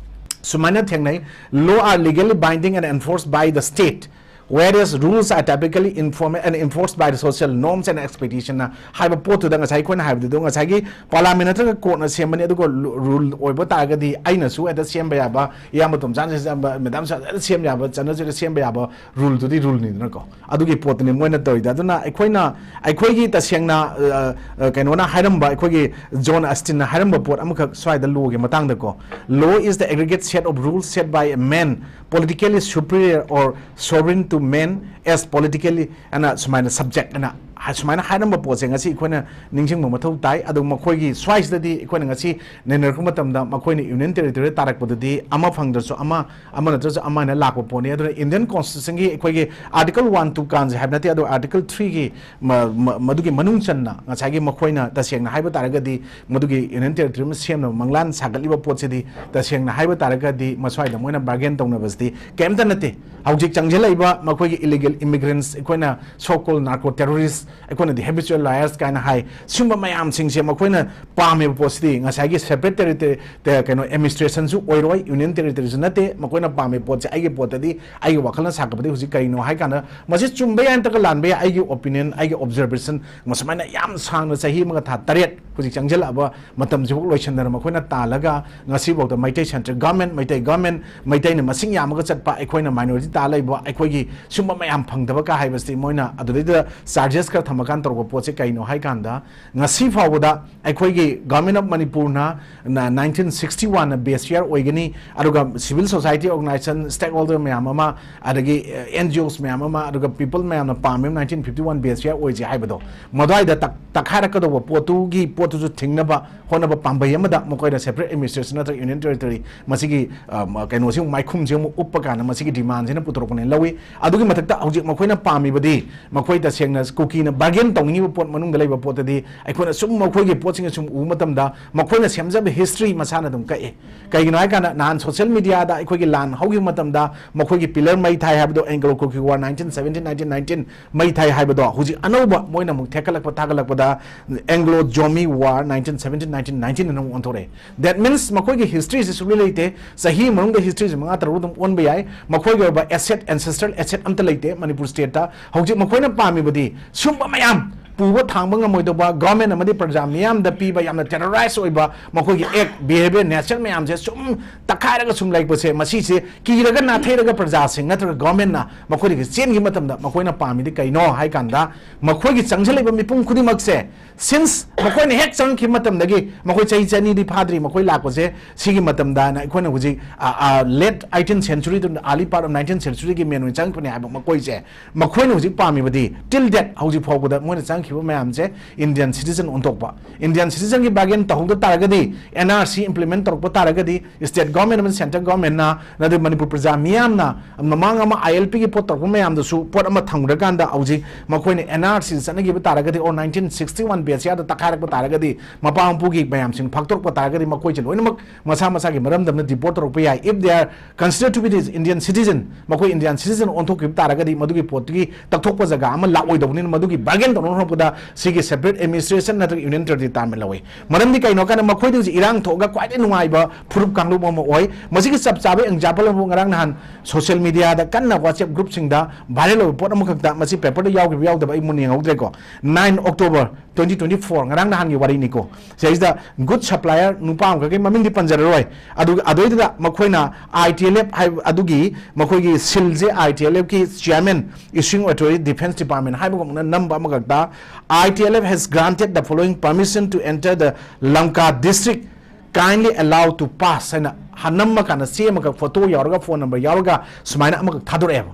ꯁꯨꯃꯥꯏꯅ ꯊꯦꯡꯅꯩ, law are legally binding and enforced by the state, whereas rules are typically informed and enforced by the social norms and expectation ꯅ ꯍꯥꯏꯕ ꯄꯣꯠꯇꯨꯗ ꯉꯁꯥꯏ ꯑꯩꯈꯣꯏꯅ ꯍꯥꯏꯕꯗꯨꯗꯣ, ꯉꯁꯥꯏꯒꯤ ꯄꯥꯔꯂꯥꯃꯦꯟ ꯅꯠꯇ꯭ꯔꯒ ꯀꯣꯔꯠꯅ ꯁꯦꯝꯕꯅꯤ, ꯑꯗꯨꯒ ꯔꯨꯜ ꯑꯣꯏꯕ ꯇꯥꯔꯒꯗꯤ ꯑꯩꯅꯁꯨ ꯍꯦꯛꯇ ꯁꯦꯝꯕ ꯌꯥꯕ, ꯏꯌꯥꯝꯕ ꯇꯣꯝꯆꯥꯅꯁꯨ ꯁꯦꯝꯕ, ꯃꯦꯗꯥꯝꯁꯨ ꯍꯦꯛꯇ ꯁꯦꯝꯕ ꯌꯥꯕ, ꯆꯠꯅꯖꯤꯅ ꯁꯦꯝꯕ ꯌꯥꯕ ꯔꯨꯜꯗꯨꯗꯤ ꯔꯨꯜꯅꯤꯗꯅꯀꯣ꯫ ꯑꯗꯨꯒꯤ ꯄꯣꯠꯇꯨꯅꯤ ꯃꯣꯏꯅ ꯇꯧꯔꯤꯗꯣ꯫ ꯑꯗꯨꯅ ꯑꯩꯈꯣꯏꯅ, ꯑꯩꯈꯣꯏꯒꯤ ꯇꯁꯦꯡꯅ, ꯑ, ꯑ, ꯀꯩꯅꯣꯅ ꯍꯥꯏꯔꯝꯕ, ꯑꯩꯈꯣꯏꯒꯤ ꯖꯣꯟ ꯑꯁꯇꯤꯟꯅ ꯍꯥꯏꯔꯝꯕ ꯄꯣꯠ ꯑꯃꯈꯛ ꯁ꯭ꯋꯥꯏꯗ ꯂꯣꯒꯤ ꯃꯇꯥꯡꯗꯀꯣ, "Law is the aggregate set of rules set by a man politically superior or sovereign to men as politically" ꯑꯅ ꯁꯨꯃꯥꯏꯅ subject ꯑꯅ ꯍꯥꯏ-, ꯁꯨꯃꯥꯏꯅ ꯍꯥꯏꯔꯝꯕ ꯄꯣꯠꯁꯦ ꯉꯁꯤ ꯑꯩꯈꯣꯏꯅ ꯅꯤꯡꯁꯤꯡꯕ ꯃꯊꯧ ꯇꯥꯏ꯫ ꯑꯗꯨ ꯃꯈꯣꯏꯒꯤ ꯁ꯭ꯋꯥꯏꯁꯤꯗꯗꯤ ꯑꯩꯈꯣꯏꯅ ꯉꯁꯤ ꯅꯩꯅꯔꯛꯄ ꯃꯇꯝꯗ ꯃꯈꯣꯏꯅ ꯌꯨꯅꯤꯌꯟ ꯇꯦꯔꯤꯇꯣꯔꯤ ꯇꯥꯔꯛꯄꯗꯗꯤ ꯑꯃ ꯐꯪꯗ꯭ꯔꯁꯨ ꯑꯃ, ꯑꯃ ꯅꯠꯇ꯭ꯔꯁꯨ ꯑꯃ ꯍꯥꯏꯅ ꯂꯥꯛꯄ ꯄꯣꯠꯅꯤ꯫ ꯑꯗꯨꯅ ꯏꯟꯗꯤꯌꯟ ꯀꯣꯟꯁꯇꯤꯇ꯭ꯌꯨꯁꯟꯒꯤ ꯑꯩꯈꯣꯏꯒꯤ ꯑꯥꯔꯇꯤꯀꯜ ꯋꯥꯟ ꯇꯨ ꯀꯥꯟꯁꯦ ꯍꯥꯏꯕ ꯅꯠꯇꯦ, ꯑꯗꯣ ꯑꯥꯔꯇꯤꯀꯜ ꯊ꯭ꯔꯤꯒꯤ ꯃ-, ꯃ-, ꯃꯗꯨꯒꯤ ꯃꯅꯨꯡ ꯆꯟꯅ ꯉꯁꯥꯏꯒꯤ ꯃꯈꯣꯏꯅ ꯇꯁꯦꯡꯅ ꯍꯥꯏꯕ ꯇꯥꯔꯒꯗꯤ ꯃꯗꯨꯒꯤ ꯌꯨꯅꯤꯌꯟ ꯇꯦꯔꯤꯇꯣꯔꯤ ꯑꯃ ꯁꯦꯝꯅꯕ ꯃꯪꯂꯥꯟ ꯁꯥꯒꯠꯂꯤꯕ ꯄꯣꯠꯁꯤꯗꯤ ꯇꯁꯦꯡꯅ ꯍꯥꯏꯕ ꯇꯥꯔꯒꯗꯤ ꯃꯁ꯭ꯋꯥꯏꯗ ꯃꯣꯏꯅ ꯕꯥꯔꯒꯦꯟ ꯇꯧꯅꯕꯁꯤꯗꯤ ꯀꯩꯝꯇ ꯅꯠꯇꯦ꯫ ꯍꯧꯖꯤꯛ ꯆꯪꯁꯤꯜꯂꯛꯏꯕ ꯃꯈꯣꯏꯒꯤ ꯏꯂꯤꯒꯦꯜ ꯏꯃꯤꯒ꯭ꯔꯦꯟꯁ, ꯑꯩꯈꯣꯏꯅ so called narco terrorist, ꯑꯩꯈꯣꯏꯅꯗꯤ habitual liars ꯀꯥꯏꯅ ꯍꯥꯏ, ꯁꯤꯒꯨꯝꯕ ꯃꯌꯥꯝꯁꯤꯡꯁꯦ ꯃꯈꯣꯏꯅ ꯄꯥꯝꯃꯤꯕ ꯄꯣꯠꯁꯤꯗꯤ ꯉꯁꯥꯏꯒꯤ separate territory, ꯀꯩꯅꯣ, ꯑꯦꯗꯃꯤꯅꯤꯁꯇ꯭ꯔꯦꯁꯟꯁꯨ ꯑꯣꯏꯔꯣꯏ, ꯌꯨꯅꯤꯌꯟ ꯇꯦꯔꯤꯇꯣꯔꯤꯁꯨ ꯅꯠꯇꯦ꯫ ꯃꯈꯣꯏꯅ ꯄꯥꯝꯃꯤꯕ ꯄꯣꯠꯁꯦ, ꯑꯩꯒꯤ ꯄꯣꯠꯇꯗꯤ, ꯑꯩꯒꯤ ꯋꯥꯈꯜꯅ ꯁꯥꯒꯠꯄꯗꯤ ꯍꯧꯖꯤꯛ ꯀꯔꯤꯅꯣ ꯍꯥꯏ ꯀꯥꯟꯗ, ꯃꯁꯤ ꯆꯨꯝꯕ ꯌꯥꯏ, ꯅꯠꯇ꯭ꯔꯒ ꯂꯥꯟꯕ ꯌꯥꯏ, ꯑꯩꯒꯤ ꯑꯣꯄꯤꯅꯤꯌꯟ, ꯑꯩꯒꯤ ꯑꯣꯕꯖꯔꯕꯦꯁꯟ, ꯃꯁꯨꯃꯥꯏꯅ ꯌꯥꯝ ꯁꯥꯡꯅ ꯆꯍꯤ ꯑꯃꯒ ꯊꯥ ꯇꯔꯦꯠ ꯍꯧꯖꯤꯛ ꯆꯪꯁꯤꯜꯂꯛꯑꯕ ꯃꯇꯝꯁꯤꯐꯥꯎ ꯂꯣꯏꯁꯤꯟꯗꯅ ꯃꯈꯣꯏꯅ ꯇꯥꯜꯂꯒ ꯉꯁꯤꯐꯥꯎꯗ Meitei central government, Meitei government, ꯃꯩꯇꯩꯅ ꯃꯁꯤꯡ ꯌꯥꯝꯃꯒ ꯆꯠꯄ, ꯑꯩꯈꯣꯏꯅ minority ꯇꯥ ꯂꯩꯕ, ꯑꯩꯈꯣꯏꯒꯤ ꯁꯨꯝꯕ ꯃꯌꯥꯝ ꯐꯪꯗꯕ ꯀꯥ ꯍꯥꯏꯕꯁꯤ ꯃꯣꯏꯅ ꯑꯗꯨꯗꯩꯗ charges ꯈꯔ ꯊꯝꯃꯀꯥꯟꯗ ꯇꯧꯔꯛꯄ ꯄꯣꯠꯁꯦ ꯀꯩꯅꯣ ꯍꯥꯏ ꯀꯥꯟꯗ, ꯉꯁꯤ ꯐꯥꯎꯕꯗ ꯑꯩꯈꯣꯏꯒꯤ Government of ꯃꯅꯤꯄꯨꯔꯅ nineteen sixty one best year ꯑꯣꯏꯒꯅꯤ, ꯑꯗꯨꯒ civil society organization, stakeholder ꯃꯌꯥꯝ ꯑꯃ, ꯑꯗꯒꯤ N G Os ꯃꯌꯥꯝ ꯑꯃ, ꯑꯗꯨꯒ people ꯃꯌꯥꯝꯅ ꯄꯥꯝꯃꯤꯕ nineteen fifty one best year ꯑꯣꯏꯁꯦ ꯍꯥꯏꯕꯗꯣ, ꯃꯗꯨꯋꯥꯏꯗ ꯇꯛ-, ꯇꯛꯈꯥꯏꯔꯛꯀꯗꯧꯕ ꯄꯣꯠꯇꯨꯒꯤ ꯄꯣꯠꯇꯨꯁꯨ ꯊꯤꯡꯅꯕ ꯍꯣꯠꯅꯕ ꯄꯥꯝꯕꯩ ꯑꯃꯗ ꯃꯈꯣꯏꯅ separate administration ꯅꯠꯇ꯭ꯔꯒ union territory ꯃꯁꯤꯒꯤ, ꯑ, ꯀꯩꯅꯣꯁꯤ ꯑꯃꯨꯛ ꯃꯥꯏꯈꯨꯝꯁꯤ ꯑꯃꯨꯛ ꯎꯞꯄ ꯀꯥꯟꯗ ꯃꯁꯤꯒꯤ demandꯁꯤꯅ ꯄꯨꯊꯣꯔꯛꯄꯅꯦꯅ ꯂꯧꯏ꯫ ꯑꯗꯨꯒꯤ ꯃꯊꯛꯇ ꯍꯧꯖꯤꯛ ꯃꯈꯣꯏꯅ ꯄꯥꯝꯃꯤꯕꯗꯤ, ꯃꯈꯣꯏ ꯇꯁꯦꯡꯅ ꯀꯨꯀꯤꯅ bargain ꯇꯧꯅꯤꯡꯉꯤꯕ ꯄꯣꯠ ꯃꯅꯨꯡꯗ ꯂꯩꯕ ꯄꯣꯠꯇꯗꯤ ꯑꯩꯈꯣꯏꯅ ꯁꯨꯝ ꯃꯈꯣꯏꯒꯤ ꯄꯣꯠꯁꯤꯡ ꯁꯨꯝ ꯎꯕ ꯃꯇꯝꯗ ꯃꯈꯣꯏꯅ ꯁꯦꯝꯖꯕ history ꯃꯁꯥꯅ ꯑꯗꯨꯝ ꯀꯛꯑꯦ꯫ ꯀꯩꯒꯤꯅꯣ ꯍꯥꯏ ꯀꯥꯟꯗ ꯅꯍꯥꯟ social mediaꯗ ꯑꯩꯈꯣꯏꯒꯤ ꯂꯥꯟ ꯍꯧꯈꯤꯕ ꯃꯇꯝꯗ ꯃꯈꯣꯏꯒꯤ pillar ꯃꯩ ꯊꯥꯏ ꯍꯥꯏꯕꯗꯣ, Anglo Kuki War nineteen seventeen nineteen nineteen ꯃꯩ ꯊꯥꯏ ꯍꯥꯏꯕꯗꯣ, ꯍꯧꯖꯤꯛ ꯑꯅꯧꯕ ꯃꯣꯏꯅ ꯑꯃꯨꯛ ꯊꯦꯠꯀꯠꯂꯛꯄ ꯊꯥꯒꯠꯂꯛꯄꯗ Anglo Zomi War nineteen seventeen nineteen nineteen ꯑꯅ ꯑꯃꯨꯛ ꯑꯣꯟꯊꯣꯔꯛꯑꯦ꯫ That means ꯃꯈꯣꯏꯒꯤ historyꯁꯤ ꯁꯨꯡꯂꯩ ꯂꯩꯇꯦ꯫ ꯆꯍꯤ ꯃꯅꯨꯡꯗ historyꯁꯤ ꯃꯉꯥ ꯇꯔꯨꯛ ꯑꯗꯨꯝ ꯑꯣꯟꯕ ꯌꯌꯥꯏ꯫ ꯃꯈꯣꯏꯒꯤ ꯑꯣꯏꯕ asset, ancestral asset ꯑꯝꯇ ꯂꯩꯇꯦ ꯃꯅꯤꯄꯨꯔ stateꯇ꯫ ꯍꯧꯖꯤꯛ ꯃꯈꯣꯏꯅ ꯄꯥꯝꯃꯤꯕꯗꯤ ꯁꯨꯝꯕ ꯃꯌꯥꯝ ꯄꯨꯕ ꯊꯥꯡꯕ ꯉꯝꯃꯣꯏꯗꯧꯕ, government ꯑꯃꯗꯤ ꯄ꯭ꯔꯖꯥ ꯃꯤꯌꯥꯝꯗ ꯄꯤꯕ ꯌꯥꯝꯅ terrorize ꯑꯣꯏꯕ ꯃꯈꯣꯏꯒꯤ act, behavior, nature ꯃꯌꯥꯝꯁꯦ ꯁꯨꯝ ꯇꯛꯈꯥꯏꯔꯒ ꯁꯨꯝ ꯂꯩꯕꯁꯦ, ꯃꯁꯤꯁꯦ ꯀꯤꯔꯒ ꯅꯥꯊꯩꯔꯒ ꯄ꯭ꯔꯖꯥꯁꯤꯡ ꯅꯠꯇ꯭ꯔꯒ governmentꯅ ꯃꯈꯣꯏꯗꯒꯤ ꯆꯦꯟꯈꯤꯕ ꯃꯇꯝꯗ ꯃꯈꯣꯏꯅ ꯄꯥꯝꯃꯤꯗꯤ ꯀꯩꯅꯣ ꯍꯥꯏ ꯀꯥꯟꯗ, ꯃꯈꯣꯏꯒꯤ ꯆꯪꯁꯤꯜꯂꯛꯏꯕ ꯃꯤꯄꯨꯝ ꯈꯨꯗꯤꯡꯃꯛꯁꯦ, since ꯃꯈꯣꯏꯅ ꯍꯦꯛ ꯆꯪꯉꯛꯈꯤꯕ ꯃꯇꯝꯗꯒꯤ, ꯃꯈꯣꯏ ꯆꯍꯤ ꯆꯅꯤꯗꯤ ꯐꯥꯗ꯭ꯔꯤ ꯃꯈꯣꯏ ꯂꯥꯛꯄꯁꯦ, ꯁꯤꯒꯤ ꯃꯇꯝꯗ ꯑꯩꯈꯣꯏꯅ ꯍꯧꯖꯤꯛ, ꯑ, ꯑ, late eighteenth century to early part of nineteenth centuryꯒꯤ ꯃꯦꯟ ꯑꯣꯏꯅ ꯆꯪꯉꯛꯄꯅꯦ ꯍꯥꯏꯕ ꯃꯈꯣꯏꯁꯦ, ꯃꯈꯣꯏꯅ ꯍꯧꯖꯤꯛ ꯄꯥꯝꯃꯤꯕꯗꯤ, till date, ꯍꯧꯖꯤꯛ ꯐꯥꯎꯕꯗ ꯃꯣꯏꯅ ꯆꯪꯈꯤꯕ ꯃꯌꯥꯝꯁꯦ Indian citizen ꯑꯣꯟꯊꯣꯛꯄ꯫ Indian citizenꯒꯤ bargain ꯇꯧꯍꯧꯗ ꯇꯥꯔꯒꯗꯤ, N R C implement ꯇꯧꯔꯛꯄ ꯇꯥꯔꯒꯗꯤ, state government ꯑꯃꯗꯤ central governmentꯅ, ꯅꯠꯇ꯭ꯔꯒ ꯃꯅꯤꯄꯨꯔ ꯄ꯭ꯔꯖꯥ ꯃꯤꯌꯥꯝꯅ ꯃꯃꯥꯡ ꯑꯃ I L Pꯒꯤ ꯄꯣꯠ ꯇꯧꯔꯛꯄ ꯃꯌꯥꯝꯗꯁꯨ ꯄꯣꯠ ꯑꯃ ꯊꯝꯈ꯭ꯔꯀꯥꯟꯗ, ꯍꯧꯖꯤꯛ ꯃꯈꯣꯏꯅ N R C ꯆꯠꯅꯈꯤꯕ ꯇꯥꯔꯒꯗꯤ, or nineteen sixty one best yearꯗ ꯇꯛꯈꯥꯏꯔꯛꯄ ꯇꯥꯔꯒꯗꯤ, ꯃꯄꯥ ꯃꯄꯨꯒꯤ ꯃꯌꯥꯝꯁꯤꯡ ꯐꯥꯛꯇꯣꯔꯛꯄ ꯇꯥꯔꯒꯗꯤ, ꯃꯈꯣꯏꯁꯦ ꯂꯣꯏꯅꯃꯛ ꯃꯁꯥ ꯃꯁꯥꯒꯤ ꯃꯔꯝꯗꯝꯅ deport ꯇꯧꯔꯛꯄ ꯌꯥꯏ꯫ If they are considered to be Indian citizen, ꯃꯈꯣꯏ Indian citizen ꯑꯣꯟꯊꯣꯛꯈꯤꯕ ꯇꯥꯔꯒꯗꯤ, ꯃꯗꯨꯒꯤ ꯄꯣꯠꯇꯨꯒꯤ ꯇꯛꯊꯣꯛꯄ ꯖꯒꯥ ꯑꯃ ꯂꯥꯛꯑꯣꯏꯗꯧꯕꯅꯤꯅ, ꯃꯗꯨꯒꯤ bargain ꯇꯧꯅꯕ ꯍꯣꯠꯅꯕꯗ ꯁꯤꯒꯤ separate administration ꯅꯠꯇ꯭ꯔꯒ union territory ꯇꯥꯔꯝꯃꯤ ꯂꯧꯏ꯫ ꯃꯔꯝꯗꯤ ꯀꯩꯅꯣ ꯍꯥꯏ ꯀꯥꯟꯗ, ꯃꯈꯣꯏꯗ ꯍꯧꯖꯤꯛ ꯏꯔꯥꯡ ꯊꯣꯛꯑꯒ ꯈ꯭ꯋꯥꯏꯗꯒꯤ ꯅꯨꯡꯉꯥꯏꯕ ꯐꯨꯔꯨꯞ ꯀꯥꯡꯂꯨꯞ ꯑꯃ ꯑꯣꯏ꯫ ꯃꯁꯤꯒꯤ ꯆꯞ ꯆꯥꯕ example ꯑꯃꯕꯨ ꯉꯔꯥꯡ ꯅꯍꯥꯟ social mediaꯗ ꯀꯟꯅ WhatsApp groupꯁꯤꯡꯗ viral ꯑꯣꯏꯕ ꯄꯣꯠ ꯑꯃꯈꯛꯇ, ꯃꯁꯤ paperꯗ ꯌꯥꯎꯈꯤꯕ ꯌꯥꯎꯗꯕ ꯑꯩ ꯃꯨꯟꯅ ꯌꯦꯡꯍꯧꯗ꯭ꯔꯦꯀꯣ꯫ Nine October twenty twenty four, ꯉꯔꯥꯡ ꯅꯍꯥꯟꯒꯤ ꯋꯥꯔꯤꯅꯤꯀꯣ꯫ ꯁꯤꯗꯩꯁꯤꯗ ꯒꯨꯗ ꯁꯄ꯭ꯂꯥꯏꯌꯔ ꯅꯨꯄꯥ ꯑꯃꯈꯛꯀꯤ ꯃꯃꯤꯡꯗꯤ ꯄꯟꯖꯔꯔꯣꯏ, ꯑꯗꯨ ꯑꯗꯨꯏꯗꯨꯗ ꯃꯈꯣꯏꯅ ꯑꯥꯏ ꯇꯤ ꯑꯦꯜ ꯑꯦꯐ ꯍꯥꯏꯕ ꯑꯗꯨꯒꯤ ꯃꯈꯣꯏꯒꯤ ꯁꯤꯜꯁꯦ ꯑꯥꯏ ꯇꯤ ꯑꯦꯜ ꯑꯦꯐꯀꯤ chairman, Issuing Authority, Defence Department ꯍꯥꯏꯕꯒꯨꯝꯕꯅ ꯅꯝꯕ ꯑꯃꯈꯛꯇ, "I T L F has granted the following permission to enter the Lamka district, kindly allow to pass" ꯍꯥꯏꯅ ꯍ- ꯅꯝꯃꯀꯥꯟꯗ ꯆꯦ ꯑꯃꯈꯛ, ꯐꯣꯇꯣ ꯌꯥꯎꯔꯒ, ꯐꯣꯟ ꯅꯝꯕꯔ ꯌꯥꯎꯔꯒ ꯁꯨꯃꯥꯏꯅ ꯑꯃꯈꯛ ꯊꯥꯗꯣꯔꯛꯑꯦꯕ꯫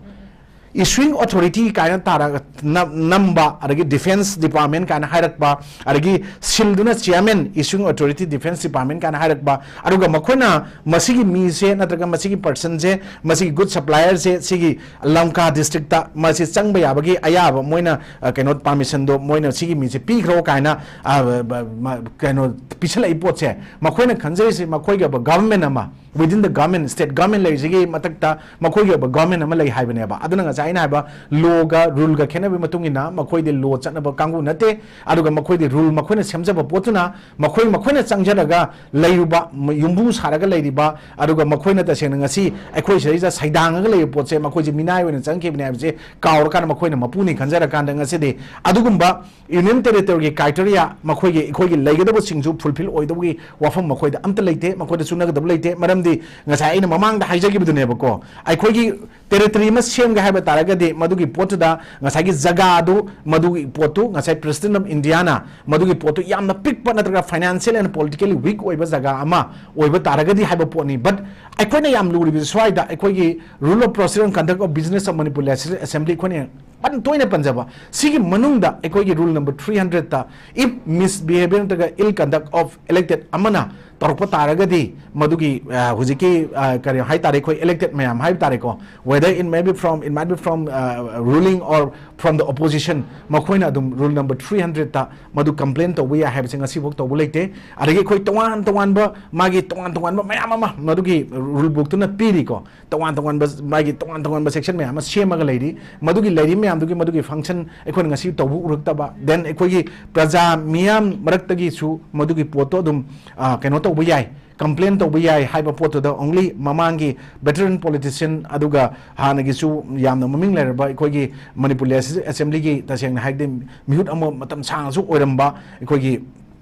Issuing Authority ꯀꯥꯏꯅ ꯇꯥꯔꯒ ꯅꯝ- ꯅꯝꯕ, ꯑꯗꯒꯤ Defence Department ꯀꯥꯏꯅ ꯍꯥꯏꯔꯛꯄ, ꯑꯗꯒꯤ ꯁꯤꯜꯗꯨꯅ Chairman, Issuing Authority, Defence Department ꯀꯥꯏꯅ ꯍꯥꯏꯔꯛꯄ, ꯑꯗꯨꯒ ꯃꯈꯣꯏꯅ ꯃꯁꯤꯒꯤ ꯃꯤꯁꯦ ꯅꯠꯇ꯭ꯔꯒ ꯃꯁꯤꯒꯤ ꯄꯔꯁꯟꯁꯦ, ꯃꯁꯤꯒꯤ ꯒꯨꯗ ꯁꯄ꯭ꯂꯥꯏꯌꯔꯁꯦ, ꯁꯤꯒꯤ ꯂꯝꯀꯥ ꯗꯤꯁꯇ꯭ꯔꯤꯛꯇ ꯃꯁꯤ ꯆꯪꯕ ꯌꯥꯕꯒꯤ ꯑꯌꯥꯕ ꯃꯣꯏꯅ, ꯑ, ꯀꯩꯅꯣ, ꯄꯥꯔꯃꯤꯁꯟꯗꯣ ꯃꯣꯏꯅ ꯁꯤꯒꯤ ꯃꯤꯁꯦ ꯄꯤꯈ꯭ꯔꯣ ꯀꯥꯏꯅ, ꯑ, ꯕ- ꯃ- ꯀꯩꯅꯣ, ꯄꯤꯁꯜꯂꯛꯏ ꯄꯣꯠꯁꯦ, ꯃꯈꯣꯏꯅ ꯈꯟꯖꯔꯤꯁꯦ ꯃꯈꯣꯏꯒꯤ ꯑꯣꯏꯕ ꯒꯚꯔꯟꯃꯦꯟ ꯑꯃ, within the government, state government ꯂꯩꯔꯤꯁꯤꯒꯤ ꯃꯊꯛꯇ ꯃꯈꯣꯏꯒꯤ ꯑꯣꯏꯕ ꯒꯚꯔꯟꯃꯦꯟ ꯑꯃ ꯂꯩ ꯍꯥꯏꯕꯅꯦꯕ꯫ ꯑꯗꯨꯅ ꯉꯁꯥꯏ ꯑꯩꯅ ꯍꯥꯏꯕ, ꯂꯣꯒ ꯔꯨꯜꯒ ꯈꯦꯠꯅꯕꯒꯤ ꯃꯇꯨꯡ ꯏꯟꯅ ꯃꯈꯣꯏꯗꯤ ꯂꯣ ꯆꯠꯅꯕ ꯀꯥꯡꯕꯨ ꯅꯠꯇꯦ, ꯑꯗꯨꯒ ꯃꯈꯣꯏꯗꯤ ꯔꯨꯜ ꯃꯈꯣꯏꯅ ꯁꯦꯝꯖꯕ ꯄꯣꯠꯇꯨꯅ ꯃꯈꯣꯏ, ꯃꯈꯣꯏꯅ ꯆꯪꯖꯔꯒ ꯂꯩꯔꯨꯕ, ꯌꯨꯝꯕꯨ ꯁꯥꯔꯒ ꯂꯩꯔꯤꯕ, ꯑꯗꯨꯒ ꯃꯈꯣꯏꯅ ꯇꯁꯦꯡꯅ ꯉꯁꯤ ꯑꯩꯈꯣꯏ ꯁꯤꯗꯩꯁꯤꯗ ꯁꯩꯗꯥꯡꯉꯒ ꯂꯩꯕ ꯄꯣꯠꯁꯦ ꯃꯈꯣꯏꯁꯦ ꯃꯤꯅꯥꯏ ꯑꯣꯏꯅ ꯆꯪꯈꯤꯕꯅꯦ ꯍꯥꯏꯕꯁꯦ ꯀꯥꯎꯔꯀꯥꯟꯗ, ꯃꯈꯣꯏꯅ ꯃꯄꯨꯅꯤ ꯈꯟꯖꯔꯀꯥꯟꯗ ꯉꯁꯤꯗꯤ ꯑꯗꯨꯒꯨꯝꯕ Union Territoryꯒꯤ criteria, ꯃꯈꯣꯏꯒꯤ, ꯑꯩꯈꯣꯏꯒꯤ ꯂꯩꯒꯗꯕꯁꯤꯡꯁꯨ fulfill ꯑꯣꯏꯗꯕꯒꯤ ꯋꯥꯐꯝ ꯃꯈꯣꯏꯗ ꯑꯝꯇ ꯂꯩꯇꯦ, ꯃꯈꯣꯏꯗ ꯆꯨꯅꯒꯗꯕ ꯂꯩꯇꯦ꯫ ꯃꯔꯝꯗꯤ ꯉꯁꯥꯏ ꯑꯩꯅ ꯃꯃꯥꯡꯗ ꯍꯥꯏꯖꯈꯤꯕꯗꯨꯅꯦꯕꯀꯣ, ꯑꯩꯈꯣꯏꯒꯤ territory ꯑꯃ ꯁꯦꯝꯒꯦ ꯍꯥꯏꯕ ꯇꯥꯔꯒꯗꯤ ꯃꯗꯨꯒꯤ ꯄꯣꯠꯇꯨꯗ ꯉꯁꯥꯏꯒꯤ ꯖꯒꯥꯗꯨ, ꯃꯗꯨꯒꯤ ꯄꯣꯠꯇꯨ ꯉꯁꯥꯏ President of Indiaꯅ ꯃꯗꯨꯒꯤ ꯄꯣꯠꯇꯨ ꯌꯥꯝꯅ ꯄꯤꯛꯄ ꯅꯠꯇ꯭ꯔꯒ financial and politically weak ꯑꯣꯏꯕ ꯖꯒꯥ ꯑꯃ ꯑꯣꯏꯕ ꯇꯥꯔꯒꯗꯤ ꯍꯥꯏꯕ ꯄꯣꯠꯅꯤ꯫ But ꯑꯩꯈꯣꯏꯅ ꯌꯥꯝ ꯂꯨꯔꯤꯕꯁꯤ ꯁ꯭ꯋꯥꯏꯗ ꯑꯩꯈꯣꯏꯒꯤ Rule of Procedure and Conduct of Business of Manipur Legislative Assembly ꯑꯩꯈꯣꯏꯅ ꯄꯟ ꯇꯣꯏꯅ ꯄꯟꯖꯕ, ꯁꯤꯒꯤ ꯃꯅꯨꯡꯗ ꯑꯩꯈꯣꯏꯒꯤ rule number three hundredꯇ, if misbehavior ꯅꯠꯇ꯭ꯔꯒ ill conduct of elected ꯑꯃꯅ ꯇꯧꯔꯛꯄ ꯇꯥꯔꯒꯗꯤ, ꯃꯗꯨꯒꯤ, ꯑ, ꯍꯧꯖꯤꯛꯀꯤ, ꯑ, ꯀꯔꯤ ꯍꯥꯏ ꯇꯥꯔꯦ, ꯑꯩꯈꯣꯏ elected ꯃꯌꯥꯝ ꯍꯥꯏꯕ ꯇꯥꯔꯦꯀꯣ, whether it may be from, it might be from, uh, ruling or from the opposition, ꯃꯈꯣꯏꯅ ꯑꯗꯨꯝ rule number three hundredꯇ ꯃꯗꯨ complain ꯇꯧꯕ ꯌꯥꯏ ꯍꯥꯏꯕꯁꯦ ꯉꯁꯤꯐꯥꯎ ꯇꯧꯕ ꯂꯩꯇꯦ꯫ ꯑꯗꯒꯤ ꯑꯩꯈꯣꯏ ꯇꯣꯉꯥꯟ ꯇꯣꯉꯥꯟꯕ, ꯃꯥꯒꯤ ꯇꯣꯉꯥꯟ ꯇꯣꯉꯥꯟꯕ ꯃꯌꯥꯝ ꯑꯃ ꯃꯗꯨꯒꯤ rule bookꯇꯨꯅ ꯄꯤꯔꯤꯀꯣ꯫ ꯇꯣꯉꯥꯟ ꯇꯣꯉꯥꯟꯕ, ꯃꯥꯒꯤ ꯇꯣꯉꯥꯟ ꯇꯣꯉꯥꯟꯕ section ꯃꯌꯥꯝ ꯑꯃ ꯁꯦꯝꯃꯒ ꯂꯩꯔꯤ꯫ ꯃꯗꯨꯒꯤ ꯂꯩꯔꯤ ꯃꯌꯥꯝꯗꯨꯒꯤ, ꯃꯗꯨꯒꯤ function ꯑꯩꯈꯣꯏꯅ ꯉꯁꯤ ꯇꯧꯕ ꯎꯔꯛꯇꯕ, then ꯑꯩꯈꯣꯏꯒꯤ ꯄ꯭ꯔꯖꯥ ꯃꯤꯌꯥꯝ ꯃꯔꯛꯇꯒꯤꯁꯨ ꯃꯗꯨꯒꯤ ꯄꯣꯠꯇꯣ ꯑꯗꯨꯝ, ꯑ, ꯀꯩꯅꯣ ꯇꯧꯕ ꯌꯥꯏ, complain ꯇꯧꯕ ꯌꯥꯏ ꯍꯥꯏꯕ ꯄꯣꯠꯇꯨꯗ only ꯃꯃꯥꯡꯒꯤ veteran politician ꯑꯗꯨꯒ ꯍꯥꯟꯅꯒꯤꯁꯨ ꯌꯥꯝꯅ ꯃꯃꯤꯡ ꯂꯩꯔꯕ ꯑꯩꯈꯣꯏꯒꯤ ꯃꯅꯤꯄꯨꯔ Legislative Assemblyꯒꯤ, ꯇꯁꯦꯡꯅ ꯍꯥꯏꯔꯗꯤ, ꯃꯤꯍꯨꯠ ꯑꯃ ꯃꯇꯝ ꯁꯥꯡꯅꯁꯨ ꯑꯣꯏꯔꯝꯕ ꯑꯩꯈꯣꯏꯒꯤ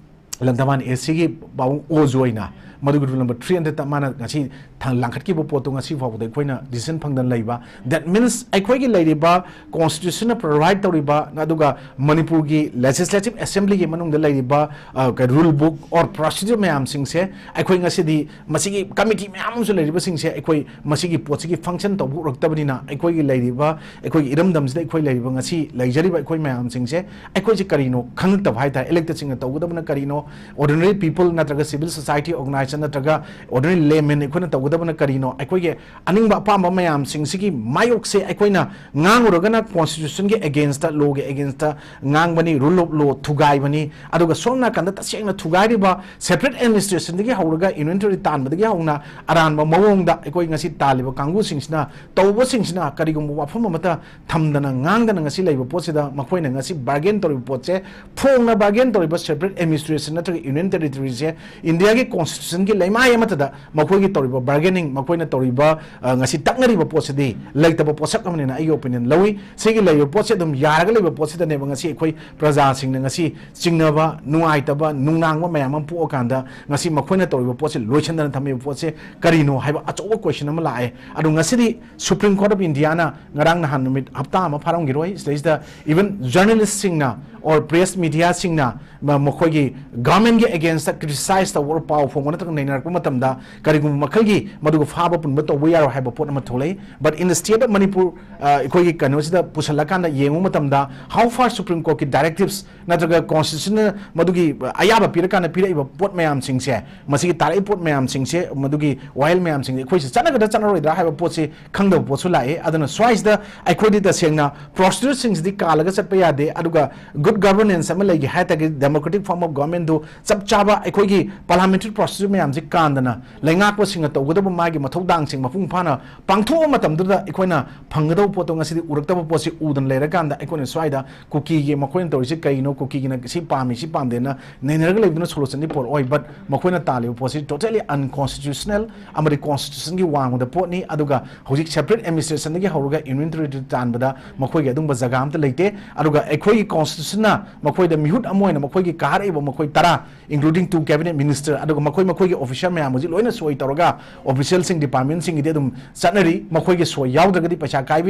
ꯂꯟꯊꯕꯥꯜ ACꯒꯤ ꯄꯥꯕꯨꯡ ꯑꯣ ꯖꯣꯏꯅ ꯃꯗꯨꯒꯤ rule number three hundredꯇ ꯃꯥꯅ ꯉꯁꯤ ꯊꯥꯡ ꯂꯥꯡꯈꯠꯈꯤꯕ ꯄꯣꯠꯇꯣ ꯉꯁꯤ ꯐꯥꯎꯕꯗ ꯑꯩꯈꯣꯏꯅ decision ꯐꯪꯗꯅ ꯂꯩꯕ꯫ That means ꯑꯩꯈꯣꯏꯒꯤ ꯂꯩꯔꯤꯕ constitutionꯅ provide ꯇꯧꯔꯤꯕ, ꯑꯗꯨꯒ ꯃꯅꯤꯄꯨꯔꯒꯤ Legislative Assemblyꯒꯤ ꯃꯅꯨꯡꯗ ꯂꯩꯔꯤꯕ, ꯑ, ꯀ-, rule book or procedure ꯃꯌꯥꯝꯁꯤꯡꯁꯦ ꯑꯩꯈꯣꯏ ꯉꯁꯤꯗꯤ ꯃꯁꯤꯒꯤ committee ꯃꯌꯥꯝ ꯑꯃꯁꯨ ꯂꯩꯔꯤꯕꯁꯤꯡꯁꯦ ꯑꯩꯈꯣꯏ ꯃꯁꯤꯒꯤ ꯄꯣꯠꯁꯤꯒꯤ function ꯇꯧꯕ ꯎꯔꯛꯇꯕꯅꯤꯅ ꯑꯩꯈꯣꯏꯒꯤ ꯂꯩꯔꯤꯕ, ꯑꯩꯈꯣꯏꯒꯤ ꯏꯔꯝꯗꯝꯁꯤꯗ ꯑꯩꯈꯣꯏ ꯂꯩꯔꯤꯕ ꯉꯁꯤ ꯂꯩꯖꯔꯤꯕ ꯑꯩꯈꯣꯏ ꯃꯌꯥꯝꯁꯤꯡꯁꯦ ꯑꯩꯈꯣꯏꯁꯦ ꯀꯔꯤꯅꯣ ꯈꯪꯉꯛꯇꯕ ꯍꯥꯏꯇꯥꯔꯦ꯫ Electedꯁꯤꯡꯅ ꯇꯧꯒꯗꯕꯅ ꯀꯔꯤꯅꯣ, ordinary people ꯅꯠꯇ꯭ꯔꯒ civil society organization ꯅꯠꯇ꯭ꯔꯒ ordinary laymen ꯑꯩꯈꯣꯏꯅ ꯇꯧꯒꯗꯕꯅ ꯀꯔꯤꯅꯣ, ꯑꯩꯈꯣꯏꯒꯤ ꯑꯅꯤꯡꯕ ꯑꯄꯥꯝꯕ ꯃꯌꯥꯝꯁꯤꯡꯁꯤꯒꯤ ꯃꯥꯌꯣꯛꯁꯦ ꯑꯩꯈꯣꯏꯅ ꯉꯥꯡꯉꯨꯔꯒꯅ constitutionꯒꯤ againstꯇ, lawꯒꯤ againstꯇ ꯉꯥꯡꯕꯅꯤ, rule of law ꯊꯨꯒꯥꯏꯕꯅꯤ, ꯑꯗꯨꯒ ꯁꯣꯝ ꯅꯥꯀꯟꯗ ꯇꯁꯦꯡꯅ ꯊꯨꯒꯥꯏꯔꯤꯕ separate administrationꯗꯒꯤ ꯍꯧꯔꯒ union territory ꯇꯥꯟꯕꯗꯒꯤ ꯍꯧꯅ ꯑꯔꯥꯟꯕ ꯃꯑꯣꯡꯗ ꯑꯩꯈꯣꯏ ꯉꯁꯤ ꯇꯥꯜꯂꯤꯕ ꯀꯥꯡꯕꯨꯁꯤꯡꯁꯤꯅ ꯇꯧꯕꯁꯤꯡꯁꯤꯅ ꯀꯔꯤꯒꯨꯝꯕ ꯋꯥꯐꯝ ꯑꯃꯠꯇ ꯊꯝꯗꯅ ꯉꯥꯡꯗꯅ ꯉꯁꯤ ꯂꯩꯕ ꯄꯣꯠꯁꯤꯗ ꯃꯈꯣꯏꯅ ꯉꯁꯤ bargain ꯇꯧꯔꯤꯕ ꯄꯣꯠꯁꯦ, ꯐꯣꯡꯅ bargain ꯇꯧꯔꯤꯕ separate administration ꯅꯠꯇ꯭ꯔꯒ union territoryꯁꯦ Indiaꯒꯤ constitutionꯒꯤ ꯂꯩꯃꯥꯏ ꯑꯃꯠꯇꯗ ꯃꯈꯣꯏꯒꯤ ꯇꯧꯔꯤꯕ bargaining, ꯃꯈꯣꯏꯅ ꯇꯧꯔꯤꯕ, ꯑ, ꯉꯁꯤ ꯇꯛꯅꯔꯤꯕ ꯄꯣꯠꯁꯤꯗꯤ ꯂꯩꯇꯕ ꯄꯣꯠꯁꯛ ꯑꯃꯅꯤꯅ ꯑꯩꯒꯤ opinion ꯂꯧꯏ꯫ ꯁꯤꯒꯤ ꯂꯩꯔꯤꯕ ꯄꯣꯠꯁꯦ ꯑꯗꯨꯝ ꯌꯥꯔꯒ ꯂꯩꯕ ꯄꯣꯠꯁꯤꯗꯅꯦꯕ ꯉꯁꯤ ꯑꯩꯈꯣꯏ ꯄ꯭ꯔꯖꯥꯁꯤꯡꯅ ꯉꯁꯤ ꯆꯤꯡꯅꯕ, ꯅꯨꯡꯉꯥꯏꯇꯕ, ꯅꯨꯡꯅꯥꯡꯕ ꯃꯌꯥꯝ ꯑꯃ ꯄꯣꯛꯑꯀꯥꯟꯗ ꯉꯁꯤ ꯃꯈꯣꯏꯅ ꯇꯧꯔꯤꯕ ꯄꯣꯠꯁꯦ ꯂꯣꯏꯁꯤꯟꯗꯅ ꯊꯝꯃꯤꯕ ꯄꯣꯠꯁꯦ ꯀꯔꯤꯅꯣ ꯍꯥꯏꯕ ꯑꯆꯧꯕ question ꯑꯃ ꯂꯥꯛꯑꯦ꯫ ꯑꯗꯣ ꯉꯁꯤꯗꯤ Supreme Court of Indiaꯅ ꯉꯔꯥꯡ ꯅꯍꯥꯟ ꯅꯨꯃꯤꯠ ꯍꯞꯇꯥ ꯑꯃ ꯐꯥꯔꯝꯈꯤꯔꯣꯏ, ꯁꯤꯗꯩꯁꯤꯗ even journalistꯁꯤꯡꯅ or press mediaꯁꯤꯡꯅ ꯃ-, ꯃꯈꯣꯏꯒꯤ governmentꯀꯤ againstꯇ criticize ꯇꯧꯕ or ꯄꯥꯎ ꯐꯣꯡꯕ ꯅꯠꯇ꯭ꯔꯒ ꯅꯩꯅꯔꯛꯄ ꯃꯇꯝꯗ ꯀꯔꯤꯒꯨꯝꯕ ꯃꯈꯜꯒꯤ ꯃꯗꯨꯒ ꯐꯥꯕ ꯄꯨꯟꯕ ꯇꯧꯕ ꯌꯥꯔꯣꯏ ꯍꯥꯏꯕ ꯄꯣꯠ ꯑꯃ ꯊꯣꯛꯂꯛꯏ꯫ But in the state of Manipur, ꯑ, ꯑꯩꯈꯣꯏꯒꯤ ꯀꯩꯅꯣꯁꯤꯗ ꯄꯨꯁꯜꯂꯀꯥꯟꯗ ꯌꯦꯡꯕ ꯃꯇꯝꯗ how far Supreme Courtꯀꯤ directives ꯅꯠꯇ꯭ꯔꯒ constitutionꯅ ꯃꯗꯨꯒꯤ ꯑꯌꯥꯕ ꯄꯤꯔꯀꯥꯟꯗ ꯄꯤꯔꯛꯏꯕ ꯄꯣꯠ ꯃꯌꯥꯝꯁꯤꯡꯁꯦ, ꯃꯁꯤꯒꯤ ꯇꯥꯔꯛꯏ ꯄꯣꯠ ꯃꯌꯥꯝꯁꯤꯡꯁꯦ, ꯃꯗꯨꯒꯤ ꯋꯥꯌꯦꯜ ꯃꯌꯥꯝꯁꯤꯡꯁꯦ ꯑꯩꯈꯣꯏꯁꯦ ꯆꯠꯅꯒꯗ꯭ꯔꯥ ꯆꯠꯅꯔꯣꯏꯗ꯭ꯔꯥ ꯍꯥꯏꯕ ꯄꯣꯠꯁꯤ ꯈꯪꯗꯕ ꯄꯣꯠꯁꯨ ꯂꯥꯛꯑꯦ꯫ ꯑꯗꯨꯅ ꯁ꯭ꯋꯥꯏꯁꯤꯗ ꯑꯩꯈꯣꯏꯗꯤ ꯇꯁꯦꯡꯅ procedureꯁꯤꯡꯁꯤꯗꯤ ꯀꯥꯜꯂꯒ ꯆꯠꯄ ꯌꯥꯗꯦ, ꯑꯗꯨꯒ good governance ꯑꯃ ꯂꯩꯒꯦ ꯍꯥꯏ ꯇꯥꯔꯒꯗꯤ democratic form of government ꯆꯞ ꯆꯥꯕ ꯑꯩꯈꯣꯏꯒꯤ parliamentary procedure ꯃꯌꯥꯝꯁꯤ ꯀꯥꯟꯗꯅ ꯂꯩꯉꯥꯛꯄꯁꯤꯡꯅ ꯇꯧꯒꯗꯕ ꯃꯥꯒꯤ ꯃꯊꯧꯗꯥꯡꯁꯤꯡ ꯃꯄꯨꯡ ꯐꯥꯅ ꯄꯥꯡꯊꯣꯛꯄ ꯃꯇꯝꯗꯨꯗ ꯑꯩꯈꯣꯏꯅ ꯐꯪꯒꯗꯧꯕ ꯄꯣꯠꯇꯣ ꯉꯁꯤꯗꯤ ꯎꯔꯛꯇꯕ ꯄꯣꯠꯁꯤ ꯎꯗꯅ ꯂꯩꯔꯀꯥꯟꯗ ꯑꯩꯈꯣꯏꯅ ꯁ꯭ꯋꯥꯏꯗ ꯀꯨꯀꯤꯒꯤ ꯃꯈꯣꯏꯅ ꯇꯧꯔꯤꯁꯤ ꯀꯩꯅꯣ, ꯀꯨꯀꯤꯒꯤꯅ ꯁꯤ ꯄꯥꯝꯃꯤ ꯁꯤ ꯄꯥꯝꯗꯦꯅ ꯅꯩꯅꯔꯒ ꯂꯩꯕꯗꯨꯅ solutionꯗꯤ ꯄꯨꯔꯛꯑꯣꯏ꯫ But ꯃꯈꯣꯏꯅ ꯇꯥꯜꯂꯤꯕ ꯄꯣꯠꯁꯤ totally unconstitutional ꯑꯃꯗꯤ constitutionꯒꯤ ꯋꯥꯡꯃꯗ ꯄꯣꯠꯅꯤ꯫ ꯑꯗꯨꯒ ꯍꯧꯖꯤꯛ separate administrationꯗꯒꯤ ꯍꯧꯔꯒ union territory ꯇꯥꯟꯕꯗ ꯃꯈꯣꯏꯒꯤ ꯑꯗꯨꯝꯕ ꯖꯒꯥ ꯑꯝꯇ ꯂꯩꯇꯦ꯫ ꯑꯗꯨꯒ ꯑꯩꯈꯣꯏꯒꯤ constitutionꯅ ꯃꯈꯣꯏꯗ ꯃꯤꯍꯨꯠ ꯑꯃ ꯑꯣꯏꯅ ꯃꯈꯣꯏꯒꯤ ꯀꯥꯔꯛꯏꯕ ꯃꯈꯣꯏ ꯇꯔꯥ, including two cabinet minister, ꯑꯗꯨꯒ ꯃꯈꯣꯏ ꯃꯈꯣꯏꯒꯤ officer ꯃꯌꯥꯝ ꯍꯧꯖꯤꯛ ꯂꯣꯏꯅ ꯁꯣꯏ ꯇꯧꯔꯒ officialꯁꯤꯡ departmentꯁꯤꯡꯒꯤꯗꯤ ꯑꯗꯨꯝ ꯆꯠꯅꯔꯤ꯫ ꯃꯈꯣꯏꯒꯤ ꯁꯣꯏ ꯌꯥꯎꯗ꯭ꯔꯒꯗꯤ ꯄꯩꯁꯥ ꯀꯥꯏꯕ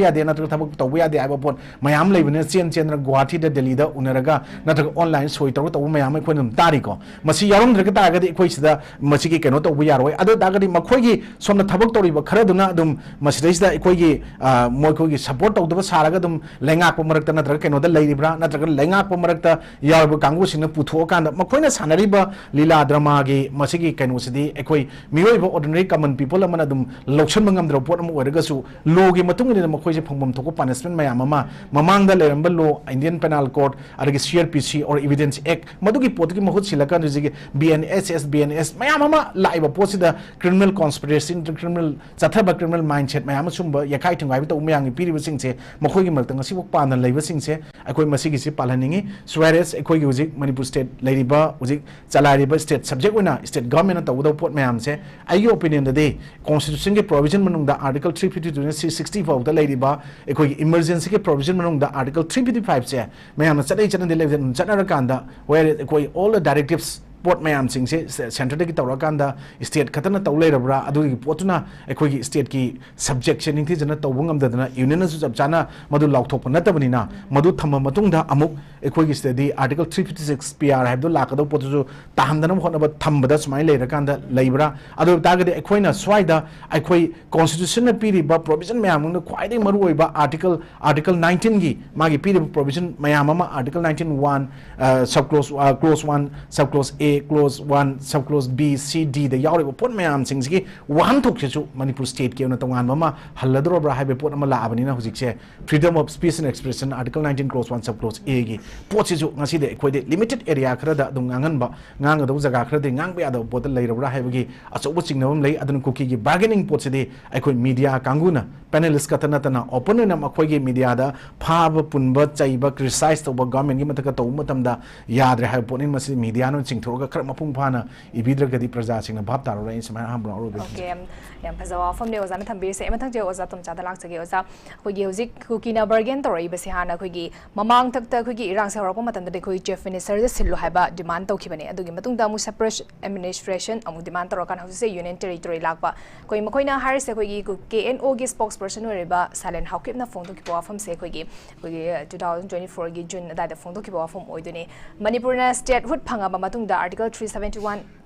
ꯌꯥꯗꯦ, ꯅꯠꯇ꯭ꯔꯒ ꯊꯕꯛ ꯇꯧꯕ ꯌꯥꯗꯦ ꯍꯥꯏꯕ ꯄꯣꯠ ꯃꯌꯥꯝ ꯂꯩꯕꯅꯤꯅ ꯆꯦꯟ ꯆꯦꯟꯗꯅ ꯒꯨꯋꯥꯍꯥꯇꯤꯗ, ꯗꯦꯜꯂꯤꯗ ꯎꯅꯔꯒ ꯅꯠꯇ꯭ꯔꯒ online ꯁꯣꯏ ꯇꯧꯔꯒ ꯇꯧꯕ ꯃꯌꯥꯝ ꯑꯃ ꯑꯩꯈꯣꯏꯅ ꯑꯗꯨꯝ ꯇꯥꯔꯤꯀꯣ꯫ ꯃꯁꯤ ꯌꯥꯎꯔꯝꯗ꯭ꯔꯒ ꯇꯥꯔꯒꯗꯤ ꯑꯩꯈꯣꯏ ꯁꯤꯗ ꯃꯁꯤꯒꯤ ꯀꯩꯅꯣ ꯇꯧꯕ ꯌꯥꯔꯣꯏ꯫ ꯑꯗꯨ ꯑꯣꯏ ꯇꯥꯔꯒꯗꯤ ꯃꯈꯣꯏꯒꯤ ꯁꯣꯝꯗ ꯊꯕꯛ ꯇꯧꯔꯤꯕ ꯈꯔꯗꯨꯅ ꯑꯗꯨꯝ ꯃꯁꯤꯗꯩꯁꯤꯗ ꯑꯩꯈꯣꯏꯒꯤ, ꯑ, ꯃꯈꯣꯏꯒꯤ support ꯇꯧꯗꯕ ꯁꯥꯔꯒ ꯑꯗꯨꯝ ꯂꯩꯉꯥꯛꯄ ꯃꯔꯛꯇ ꯅꯠꯇ꯭ꯔꯒ ꯀꯩꯅꯣꯗ ꯂꯩꯔꯤꯕ꯭ꯔꯥ, ꯅꯠꯇ꯭ꯔꯒ ꯂꯩꯉꯥꯛꯄ ꯃꯔꯛꯇ ꯌꯥꯎꯔꯤꯕ ꯀꯥꯡꯕꯨꯁꯤꯡꯅ ꯄꯨꯊꯣꯛꯑꯀꯥꯟꯗ ꯃꯈꯣꯏꯅ ꯁꯥꯟꯅꯔꯤꯕ ꯂꯤꯂꯥ dramaꯒꯤ ꯃꯁꯤꯒꯤ ꯀꯩꯅꯣꯁꯤꯗꯤ ꯑꯩꯈꯣꯏ ꯃꯤꯑꯣꯏꯕ ordinary common people ꯑꯃꯅ ꯑꯗꯨꯝ ꯂꯧꯁꯤꯟꯕ ꯉꯝꯗ꯭ꯔꯕ ꯄꯣꯠ ꯑꯃ ꯑꯣꯏꯔꯒꯁꯨ, lawꯒꯤ ꯃꯇꯨꯡ ꯏꯟꯅ ꯃꯈꯣꯏꯁꯦ ꯐꯪꯐꯝ ꯊꯣꯛꯄ punishment ꯃꯌꯥꯝ ꯑꯃ ꯃꯃꯥꯡꯗ ꯂꯩꯔꯝꯕ law, Indian Penal Code, ꯑꯗꯒꯤ CrPC or Evidence Act, ꯃꯗꯨꯒꯤ ꯄꯣꯠꯇꯨꯒꯤ ꯃꯍꯨꯠ ꯁꯤꯜꯂꯀꯥꯟꯗ ꯍꯧꯖꯤꯛꯀꯤ BNSS, BNS ꯃꯌꯥꯝ ꯑꯃ ꯂꯥꯛꯏꯕ ꯄꯣꯠꯁꯤꯗ criminal conspiracy, criminal ꯆꯠꯊꯕ, criminal mindset ꯃꯌꯥꯝ ꯑꯃ ꯁꯨꯝꯕ ꯌꯥꯈꯥꯏ ꯊꯤꯡꯒꯥꯏꯕ ꯇꯧꯕ ꯃꯌꯥꯝꯒꯤ ꯄꯤꯔꯤꯕꯁꯤꯡꯁꯦ, ꯃꯈꯣꯏꯒꯤ ꯃꯔꯛꯇ ꯉꯁꯤꯐꯥꯎ ꯄꯥꯟꯗꯅ ꯂꯩꯕꯁꯤꯡꯁꯦ ꯑꯩꯈꯣꯏ ꯃꯁꯤꯒꯤꯁꯤ ꯄꯥꯜꯍꯟꯅꯤꯡꯉꯤ꯫ Whereas ꯑꯩꯈꯣꯏꯒꯤ ꯍꯧꯖꯤꯛ ꯃꯅꯤꯄꯨꯔ state ꯂꯩꯔꯤꯕ, ꯍꯧꯖꯤꯛ ꯆꯂꯥꯏꯔꯤꯕ state subject ꯑꯣꯏꯅ state governmentꯅ ꯇꯧꯒꯗꯕ ꯄꯣꯠ ꯃꯌꯥꯝꯁꯦ, ꯑꯩꯒꯤ opinionꯗꯗꯤ constitutionꯒꯤ provision ꯃꯅꯨꯡꯗ Article three fifty two ꯅ three sixty ꯐꯥꯎꯗ ꯂꯩꯔꯤꯕ ꯑꯩꯈꯣꯏꯒꯤ emergencyꯒꯤ provision ꯃꯅꯨꯡꯗ Article three fifty five ꯁꯦ ꯃꯌꯥꯝꯅ ꯆꯠꯅꯩ ꯆꯠꯅꯗꯦ ꯂꯩꯕꯗ ꯑꯗꯨꯝ ꯆꯠꯅꯔꯀꯥꯟꯗ, where ꯑꯩꯈꯣꯏ all the directives ꯄꯣꯠ ꯃꯌꯥꯝꯁꯤꯡꯁꯦ centreꯗꯒꯤ ꯇꯧꯔꯀꯥꯟꯗ state ꯈꯛꯇꯅ ꯇꯧ ꯂꯩꯔꯕ꯭ꯔꯥ? ꯑꯗꯨꯒꯤ ꯄꯣꯠꯇꯨꯅ ꯑꯩꯈꯣꯏꯒꯤ stateꯀꯤ subjectꯁꯦ ꯅꯤꯡꯊꯤꯖꯅ ꯇꯧꯕ ꯉꯝꯗꯗꯅ unionꯅꯁꯨ ꯆꯞ ꯆꯥꯅ ꯃꯗꯨ ꯂꯥꯎꯊꯣꯛꯄ ꯅꯠꯇꯕꯅꯤꯅ, ꯃꯗꯨ ꯊꯝꯕ ꯃꯇꯨꯡꯗ ꯑꯃꯨꯛ ꯑꯩꯈꯣꯏꯒꯤ ꯁꯤꯗꯗꯤ Article three fifty six PR ꯍꯥꯏꯕꯗꯨ ꯂꯥꯛꯀꯗꯧꯕ ꯄꯣꯠꯇꯨꯁꯨ ꯇꯥꯍꯟꯗꯅꯕ ꯍꯣꯠꯅꯕ ꯊꯝꯕꯗ ꯁꯨꯃꯥꯏꯅ ꯂꯩꯔꯀꯥꯟꯗ ꯂꯩꯕ꯭ꯔꯥ? ꯑꯗꯨ ꯑꯣꯏꯕ ꯇꯥꯔꯒꯗꯤ ꯑꯩꯈꯣꯏꯅ ꯁ꯭ꯋꯥꯏꯗ ꯑꯩꯈꯣꯏ constitutionꯅ ꯄꯤꯔꯤꯕ provision ꯃꯌꯥꯝ ꯃꯅꯨꯡꯗ ꯈ꯭ꯋꯥꯏꯗꯒꯤ ꯃꯔꯨꯑꯣꯏꯕ Article, Article nineteenꯒꯤ ꯃꯥꯒꯤ ꯄꯤꯔꯤꯕ provision ꯃꯌꯥꯝ ꯑꯃ, Article nineteen one, ꯑ, sub clause, ꯑ, clause one, sub clause A, close one, sub close B, ꯁꯤ, ꯗꯤꯗ ꯌꯥꯎꯔꯤꯕ ꯄꯣꯠ ꯃꯌꯥꯝꯁꯤꯡꯁꯤꯒꯤ ꯋꯥꯍꯟꯊꯣꯛꯁꯤꯁꯨ ꯃꯅꯤꯄꯨꯔ ꯁ꯭ꯇꯦꯠꯀꯤ ꯑꯣꯏꯅ ꯇꯣꯉꯥꯟꯕ ꯑꯃ ꯍꯜꯂꯗꯧꯔꯕ꯭ꯔꯥ ꯍꯥꯏꯕ ꯄꯣꯠ ꯑꯃ ꯂꯥꯛꯑꯕꯅꯤꯅ, ꯍꯧꯖꯤꯛꯁꯦ freedom of speech and expression, Article nineteen, clause one, sub clause A ꯒꯤ ꯄꯣꯠꯁꯤꯁꯨ ꯉꯁꯤꯗꯤ ꯑꯩꯈꯣꯏꯗꯤ limited area ꯈꯔꯗ ꯑꯗꯨꯝ ꯉꯥꯡꯍꯟꯕ, ꯉꯥꯡꯒꯗꯧꯕ ꯖꯒꯥ ꯈꯔꯗꯤ ꯉꯥꯡꯕ ꯌꯥꯗꯕ ꯄꯣꯠꯇ ꯂꯩꯔꯕ꯭ꯔꯥ ꯍꯥꯏꯕꯒꯤ ꯑꯆꯧꯕ ꯆꯤꯡꯅꯕ ꯑꯃ ꯂꯩ꯫ ꯑꯗꯨꯅ ꯀꯨꯀꯤꯒꯤ bargaining ꯄꯣꯠꯁꯤꯗꯤ ꯑꯩꯈꯣꯏ ꯃꯤꯗꯤꯌꯥ ꯀꯥꯡꯕꯨꯅ, ꯄꯦꯅꯦꯂꯤꯁ ꯈꯛꯇ ꯅꯠꯇꯅ, ꯑꯣꯄꯟ ꯑꯣꯏꯅ ꯃꯈꯣꯏꯒꯤ ꯃꯤꯗꯤꯌꯥꯗ ꯐꯥꯕ, ꯄꯨꯟꯕ, ꯆꯩꯕ, ꯀ꯭ꯔꯤꯇꯤꯁꯥꯏꯖ ꯇꯧꯕ, ꯒꯚꯔꯟꯃꯦꯟꯒꯤ ꯃꯊꯛꯇ ꯇꯧꯕ ꯃꯇꯝꯗ ꯌꯥꯗ꯭ꯔꯦ ꯍꯥꯏꯕ ꯄꯣꯠꯅꯤ꯫ ꯃꯁꯤ ꯃꯤꯗꯤꯌꯥꯅ ꯆꯤꯡꯊꯣꯛꯑꯒ ꯈꯔ ꯃꯄꯨꯡ ꯐꯥꯅ ꯏꯕꯤꯗ꯭ꯔꯒꯗꯤ ꯄ꯭ꯔꯖꯥꯁꯤꯡꯅ ꯚꯥꯞ ꯇꯥꯔꯔꯣꯏ꯫ ꯑꯩ ꯁꯨꯃꯥꯏꯅ ꯑꯍꯥꯟꯕ ꯍꯧꯔꯛꯑꯣ꯫ ꯑꯣꯀꯦ, ꯌꯥꯝ, ꯌꯥꯝ ꯐꯖꯕ ꯋꯥꯐꯝꯅꯤ ꯑꯣꯖꯥꯅ ꯊꯝꯕꯤꯔꯤꯁꯦ꯫ ꯑꯩ ꯃꯊꯪꯁꯦ ꯑꯣꯖꯥ ꯇꯣꯝꯆꯥꯗ ꯂꯥꯛꯆꯒꯦ꯫ ꯑꯣꯖꯥ, ꯑꯩꯈꯣꯏꯒꯤ ꯍꯧꯖꯤꯛ ꯀꯨꯀꯤꯅ ꯕꯔꯒꯦꯟ ꯇꯧꯔꯛꯏꯕꯁꯤ ꯍꯥꯟꯅ ꯑꯩꯈꯣꯏꯒꯤ ꯃꯃꯥꯡꯊꯛꯇ ꯑꯩꯈꯣꯏꯒꯤ ꯏꯔꯥꯡꯁꯦ ꯍꯧꯔꯛꯄ ꯃꯇꯝꯗꯗꯤ ꯑꯩꯈꯣꯏ ꯆꯤꯐ ꯃꯤꯅꯤꯁꯇꯔꯗ ꯁꯤꯜꯂꯨ ꯍꯥꯏꯕ ꯗꯤꯃꯥꯟ ꯇꯧꯈꯤꯕꯅꯦ꯫ ꯑꯗꯨꯒꯤ ꯃꯇꯨꯡꯗ ꯑꯃꯨꯛ ꯁꯦꯄꯔꯦꯠ ꯑꯦꯗꯃꯤꯅꯤꯁꯇ꯭ꯔꯦꯁꯟ ꯑꯃꯨꯛ ꯗꯤꯃꯥꯟ ꯇꯧꯔꯀꯥꯟꯗ ꯍꯧꯖꯤꯛꯁꯦ ꯌꯨꯅꯤꯌꯟ ꯇꯦꯔꯤꯇꯣꯔꯤ ꯂꯥꯛꯄ꯫ ꯑꯩꯈꯣꯏ ꯃꯈꯣꯏꯅ ꯍꯥꯏꯔꯤꯁꯦ ꯑꯩꯈꯣꯏꯒꯤ ꯀꯦ ꯑꯦꯟ ꯑꯣꯒꯤ ꯁ꯭ꯄꯣꯛꯁ ꯄꯔꯁꯟ ꯑꯣꯏꯔꯤꯕ ꯁꯥꯏꯂꯦꯟ ꯍꯥꯎꯀꯤꯞꯅ ꯐꯣꯡꯗꯣꯛꯈꯤꯕ ꯋꯥꯐꯝꯁꯦ ꯑꯩꯈꯣꯏꯒꯤ, ꯑꯩꯈꯣꯏꯒꯤ ꯇꯨ ꯊꯥꯎꯖꯟ ꯇ꯭ꯋꯦꯟꯇꯤ ꯐꯣꯔꯒꯤ ꯖꯨꯟ ꯑꯗꯨꯋꯥꯏꯗ ꯐꯣꯡꯗꯣꯛꯈꯤꯕ ꯋꯥꯐꯝ ꯑꯣꯏꯗꯣꯏꯅꯤ꯫ ꯃꯅꯤꯄꯨꯔꯅ ꯁ꯭ꯇꯦꯠꯍꯨꯗ ꯐꯪꯉꯕ ꯃꯇꯨꯡꯗ Article three seventy one,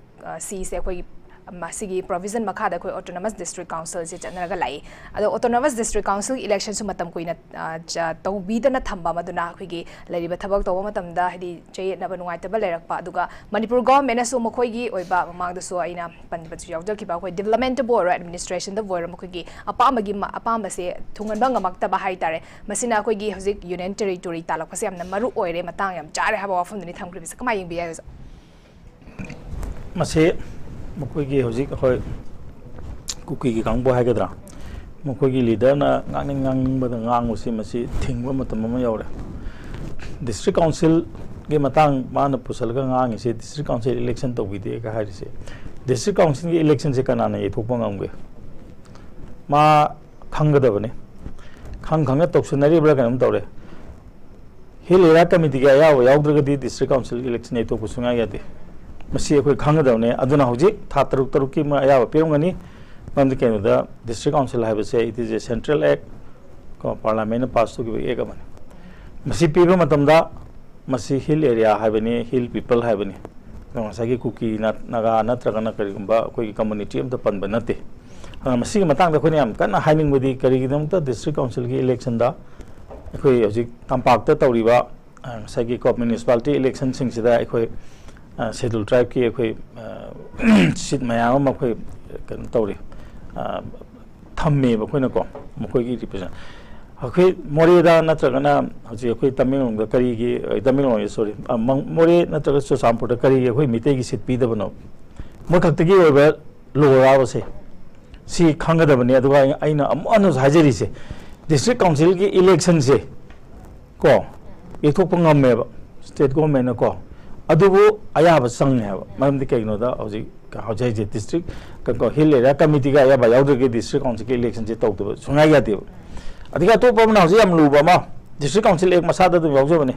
ꯑ, ꯁꯤꯁꯦ ꯑꯩꯈꯣꯏ ꯃꯁꯤꯒꯤ ꯄ꯭ꯔꯣꯚꯤꯖꯟ ꯃꯈꯥꯗ ꯑꯩꯈꯣꯏ ꯑꯣꯇꯣꯅꯣꯃꯁ ꯗꯤꯁꯇ꯭ꯔꯤꯛ ꯀꯥꯎꯟꯁꯤꯜꯁꯦ ꯆꯠꯅꯔꯒ ꯂꯥꯛꯏ꯫ ꯑꯗꯣ ꯑꯣꯇꯣꯅꯣꯃꯁ ꯗꯤꯁꯇ꯭ꯔꯤꯛ ꯀꯥꯎꯟꯁꯤꯜ ꯏꯂꯦꯛꯁꯟꯁꯨ ꯃꯇꯝ ꯀꯨꯏꯅ, ꯑ, ꯆ-, ꯇꯧꯕꯤꯗꯅ ꯊꯝꯕ ꯑꯃꯗꯨꯅ ꯑꯩꯈꯣꯏꯒꯤ ꯂꯩꯔꯤꯕ ꯊꯕꯛ ꯇꯧꯕ ꯃꯇꯝꯗ ꯍꯥꯏꯗꯤ ꯆꯌꯦꯠꯅꯕ, ꯅꯨꯡꯉꯥꯏꯇꯕ ꯂꯩꯔꯛꯄ, ꯑꯗꯨꯒ ꯃꯅꯤꯄꯨꯔ ꯒꯣꯚꯔꯟꯃꯦꯟꯅꯁꯨ ꯃꯈꯣꯏꯒꯤ ꯑꯣꯏꯕ ꯃꯃꯥꯡꯗꯁꯨ ꯑꯩꯅ ꯄꯟꯕꯁꯨ ꯌꯥꯎꯖꯈꯤꯕ ꯑꯩꯈꯣꯏ ꯗꯤꯕꯂꯞꯃꯦꯟꯇꯕꯨ ꯑꯣꯏꯔꯣ, ꯑꯦꯗꯃꯤꯅꯤꯁꯇ꯭ꯔꯦꯁꯟꯗꯕꯨ ꯑꯣꯏꯔꯣ, ꯃꯈꯣꯏꯒꯤ ꯑꯄꯥꯝꯕꯒꯤ ꯃ-, ꯑꯄꯥꯝꯕꯁꯦ ꯊꯨꯡꯍꯟꯕ ꯉꯝꯃꯛꯇꯕ ꯍꯥꯏꯇꯥꯔꯦ꯫ ꯃꯁꯤꯅ ꯑꯩꯈꯣꯏꯒꯤ ꯍꯧꯖꯤꯛ ꯌꯨꯅꯤꯌꯟ ꯇꯦꯔꯤꯇꯣꯔꯤ ꯇꯥꯜꯂꯛꯄꯁꯦ ꯌꯥꯝꯅ ꯃꯔꯨ ꯑꯣꯏꯔꯦ, ꯃꯇꯥꯡ ꯌꯥꯝ ꯆꯥꯔꯦ ꯍꯥꯏꯕ ꯋꯥꯐꯝꯗꯨꯅꯤ ꯊꯝꯈ꯭ꯔꯤꯕꯁꯦ꯫ ꯀꯃꯥꯏꯅ ꯌꯦꯡꯕꯤꯕ ꯌꯥꯏ ꯑꯣꯖꯥ? ꯃꯁꯤ ꯃꯈꯣꯏꯒꯤ ꯍꯧꯖꯤꯛ ꯑꯩꯈꯣꯏ ꯀꯨꯀꯤꯒꯤ ꯀꯥꯡꯕꯨ ꯍꯥꯏꯒꯗ꯭ꯔꯥ, ꯃꯈꯣꯏꯒꯤ ꯂꯤꯗꯔꯅ ꯉꯥꯡꯅꯤꯡ ꯉꯥꯡꯅꯤꯡꯕꯗ ꯉꯥꯡꯕꯁꯤ, ꯃꯁꯤ ꯊꯤꯡꯕ ꯃꯇꯝ ꯑꯃ ꯌꯧꯔꯦ꯫ ꯗꯤꯁꯇ꯭ꯔꯤꯛ ꯀꯥꯎꯟꯁꯤꯜꯒꯤ ꯃꯇꯥꯡ ꯃꯥꯅ ꯄꯨꯁꯜꯂꯒ ꯉꯥꯡꯉꯤꯁꯦ, ꯗꯤꯁꯇ꯭ꯔꯤꯛ ꯀꯥꯎꯟꯁꯤꯜ ꯏꯂꯦꯛꯁꯟ ꯇꯧꯕꯤꯗꯦꯒ ꯍꯥꯏꯔꯤꯁꯦ, ꯗꯤꯁꯇ꯭ꯔꯤꯛ ꯀꯥꯎꯟꯁꯤꯜꯒꯤ ꯏꯂꯦꯛꯁꯟꯁꯦ ꯀꯅꯥꯅ ꯌꯩꯊꯣꯛꯄ ꯉꯝꯒꯦ? ꯃꯥ ꯈꯪꯒꯗꯕꯅꯤ꯫ ꯈꯪ ꯈꯪꯅ ꯇꯧꯁꯤꯟꯅꯔꯤꯕ꯭ꯔꯥ ꯀꯩꯅꯣꯝ ꯇꯧꯔꯦ꯫ ꯍꯤꯜ ꯑꯦꯔꯤꯌꯥ ꯀꯃꯤꯇꯤꯒꯤ ꯑꯌꯥꯕ ꯌꯥꯎꯗ꯭ꯔꯒꯗꯤ ꯗꯤꯁꯇ꯭ꯔꯤꯛ ꯀꯥꯎꯟꯁꯤꯜ ꯏꯂꯦꯛꯁꯟ ꯌꯩꯊꯣꯛꯄ ꯁꯨꯡꯌꯥ ꯌꯥꯗꯦ꯫ ꯃꯁꯤ ꯑꯩꯈꯣꯏ ꯈꯪꯒꯗꯕꯅꯤ꯫ ꯑꯗꯨꯅ ꯍꯧꯖꯤꯛ ꯊꯥ ꯇꯔꯨꯛ ꯇꯔꯨꯛꯀꯤ ꯑꯃ ꯑꯌꯥꯕ ꯄꯤꯔꯝꯒꯅꯤ꯫ ꯃꯔꯝꯗꯤ ꯀꯩꯅꯣꯗ, ꯗꯤꯁꯇ꯭ꯔꯤꯛ ꯀꯥꯎꯟꯁꯤꯜ ꯍꯥꯏꯕꯁꯦ it is a central act, ꯀꯣ, ꯄꯥꯔꯂꯤꯌꯥꯃꯦꯟꯅ ꯄꯥꯁ ꯇꯧꯈꯤꯕ ꯑꯦꯛ ꯑꯃꯅꯤ꯫ ꯃꯁꯤ ꯄꯤꯕ ꯃꯇꯝꯗ ꯃꯁꯤ ꯍꯤꯜ ꯑꯦꯔꯤꯌꯥ ꯍꯥꯏꯕꯅꯤ, ꯍꯤꯜ ꯄꯤꯄꯜ ꯍꯥꯏꯕꯅꯤ꯫ ꯑꯗꯣ ꯉꯁꯥꯏꯒꯤ ꯀꯨꯀꯤ, ꯅꯥ-, ꯅꯥꯒꯥ ꯅꯠꯇ꯭ꯔꯒꯅ ꯀꯔꯤꯒꯨꯝꯕ ꯑꯩꯈꯣꯏꯒꯤ ꯀꯝꯃꯨꯅꯤꯇꯤ ꯑꯝꯇ ꯄꯟꯕ ꯅꯠꯇꯦ꯫ ꯑꯗꯨꯅ ꯃꯁꯤꯒꯤ ꯃꯇꯥꯡꯗ ꯑꯩꯈꯣꯏꯅ ꯌꯥꯝ ꯀꯟꯅ ꯍꯥꯏꯅꯤꯡꯕꯗꯤ, ꯀꯔꯤꯒꯤꯗꯃꯛꯇ ꯗꯤꯁꯇ꯭ꯔꯤꯛ ꯀꯥꯎꯟꯁꯤꯜꯒꯤ ꯏꯂꯦꯛꯁꯟꯗ ꯑꯩꯈꯣꯏ ꯍꯧꯖꯤꯛ ꯇꯝꯄꯥꯛꯇ ꯇꯧꯔꯤꯕ, ꯑ, ꯉꯁꯥꯏꯒꯤ ꯀꯣ ꯃ꯭ꯌꯨꯅꯤꯁꯤꯄꯥꯂꯤꯇꯤ ꯏꯂꯦꯛꯁꯟꯁꯤꯡꯁꯤꯗ ꯑꯩꯈꯣꯏ ꯁꯦꯗꯨꯜ ꯇ꯭ꯔꯥꯏꯕꯀꯤ ꯑꯩꯈꯣꯏ ꯁꯤꯠ ꯃꯌꯥꯝ ꯑꯃ ꯑꯩꯈꯣꯏ ꯀꯩꯅꯣ ꯇꯧꯔꯤ, ꯊꯝꯃꯦꯕ ꯑꯩꯈꯣꯏꯅꯀꯣ, ꯃꯈꯣꯏꯒꯤ ꯔꯤꯄ꯭ꯔꯖꯦꯟ ꯑꯩꯈꯣꯏ ꯃꯣꯔꯦꯗ ꯅꯠꯇ꯭ꯔꯒꯅ ꯍꯧꯖꯤꯛ ꯑꯩꯈꯣꯏ ꯇꯃꯦꯡꯂꯣꯡꯗ ꯀꯔꯤꯒꯤ, ꯇꯃꯦꯡꯂꯣꯡ, ꯁꯣꯔꯤ, ꯃꯣꯔꯦ ꯅꯠꯇ꯭ꯔꯒ ꯆꯨꯔꯆꯥꯟꯄꯨꯔꯗ ꯀꯔꯤꯒꯤ ꯑꯩꯈꯣꯏ ꯃꯤꯇꯩꯒꯤ ꯁꯤꯠ ꯄꯤꯗꯕꯅꯣ? ꯃꯣꯏ ꯈꯛꯇꯒꯤ ꯑꯣꯏꯕ ꯂꯣꯔꯥꯕꯁꯦ ꯁꯤ ꯈꯪꯒꯗꯕꯅꯤ꯫ ꯑꯗꯨꯒ ꯑꯩꯅ ꯑꯃꯨꯛ ꯍꯟꯅꯁꯨ ꯍꯥꯏꯖꯔꯤꯁꯦ, ꯗꯤꯁꯇ꯭ꯔꯤꯛ ꯀꯥꯎꯟꯁꯤꯜꯒꯤ ꯏꯂꯦꯛꯁꯟꯁꯦ ꯀꯣ, ꯌꯩꯊꯣꯛꯄ ꯉꯝꯃꯦꯕ ꯁ꯭ꯇꯦꯠ ꯒꯣꯔꯃꯦꯟꯅ ꯀꯣ, ꯑꯗꯨꯕꯨ ꯑꯌꯥꯕ ꯆꯪꯉꯦ ꯍꯥꯏꯕ꯫ ꯃꯔꯝꯗꯤ ꯀꯩꯒꯤꯅꯣꯗ ꯍꯧꯖꯤꯛ ꯍꯧꯖꯤꯛ ꯍꯧꯖꯤꯛ ꯗꯤꯁꯇ꯭ꯔꯤꯛ ꯀꯩꯅꯣ ꯍꯤꯜ ꯑꯦꯔꯤꯌꯥ ꯀꯃꯤꯇꯤꯒ ꯑꯌꯥꯕ ꯌꯥꯎꯗ꯭ꯔꯒꯗꯤ ꯗꯤꯁꯇ꯭ꯔꯤꯛ ꯀꯥꯎꯟꯁꯤꯜꯒꯤ ꯏꯂꯦꯛꯁꯟꯁꯦ ꯇꯧꯗꯕ ꯁꯨꯡꯌꯥ ꯌꯥꯗꯦꯕ꯫ ꯑꯗꯒꯤ ꯑꯇꯣꯞꯄ ꯑꯃꯅ ꯍꯧꯖꯤꯛ ꯌꯥꯝ ꯂꯨꯕ ꯑꯃ, ꯗꯤꯁꯇ꯭ꯔꯤꯛ ꯀꯥꯎꯟꯁꯤꯜ ꯑꯦꯛ ꯃꯁꯥꯗ ꯑꯗꯨꯝ ꯌꯥꯎꯖꯕꯅꯤ꯫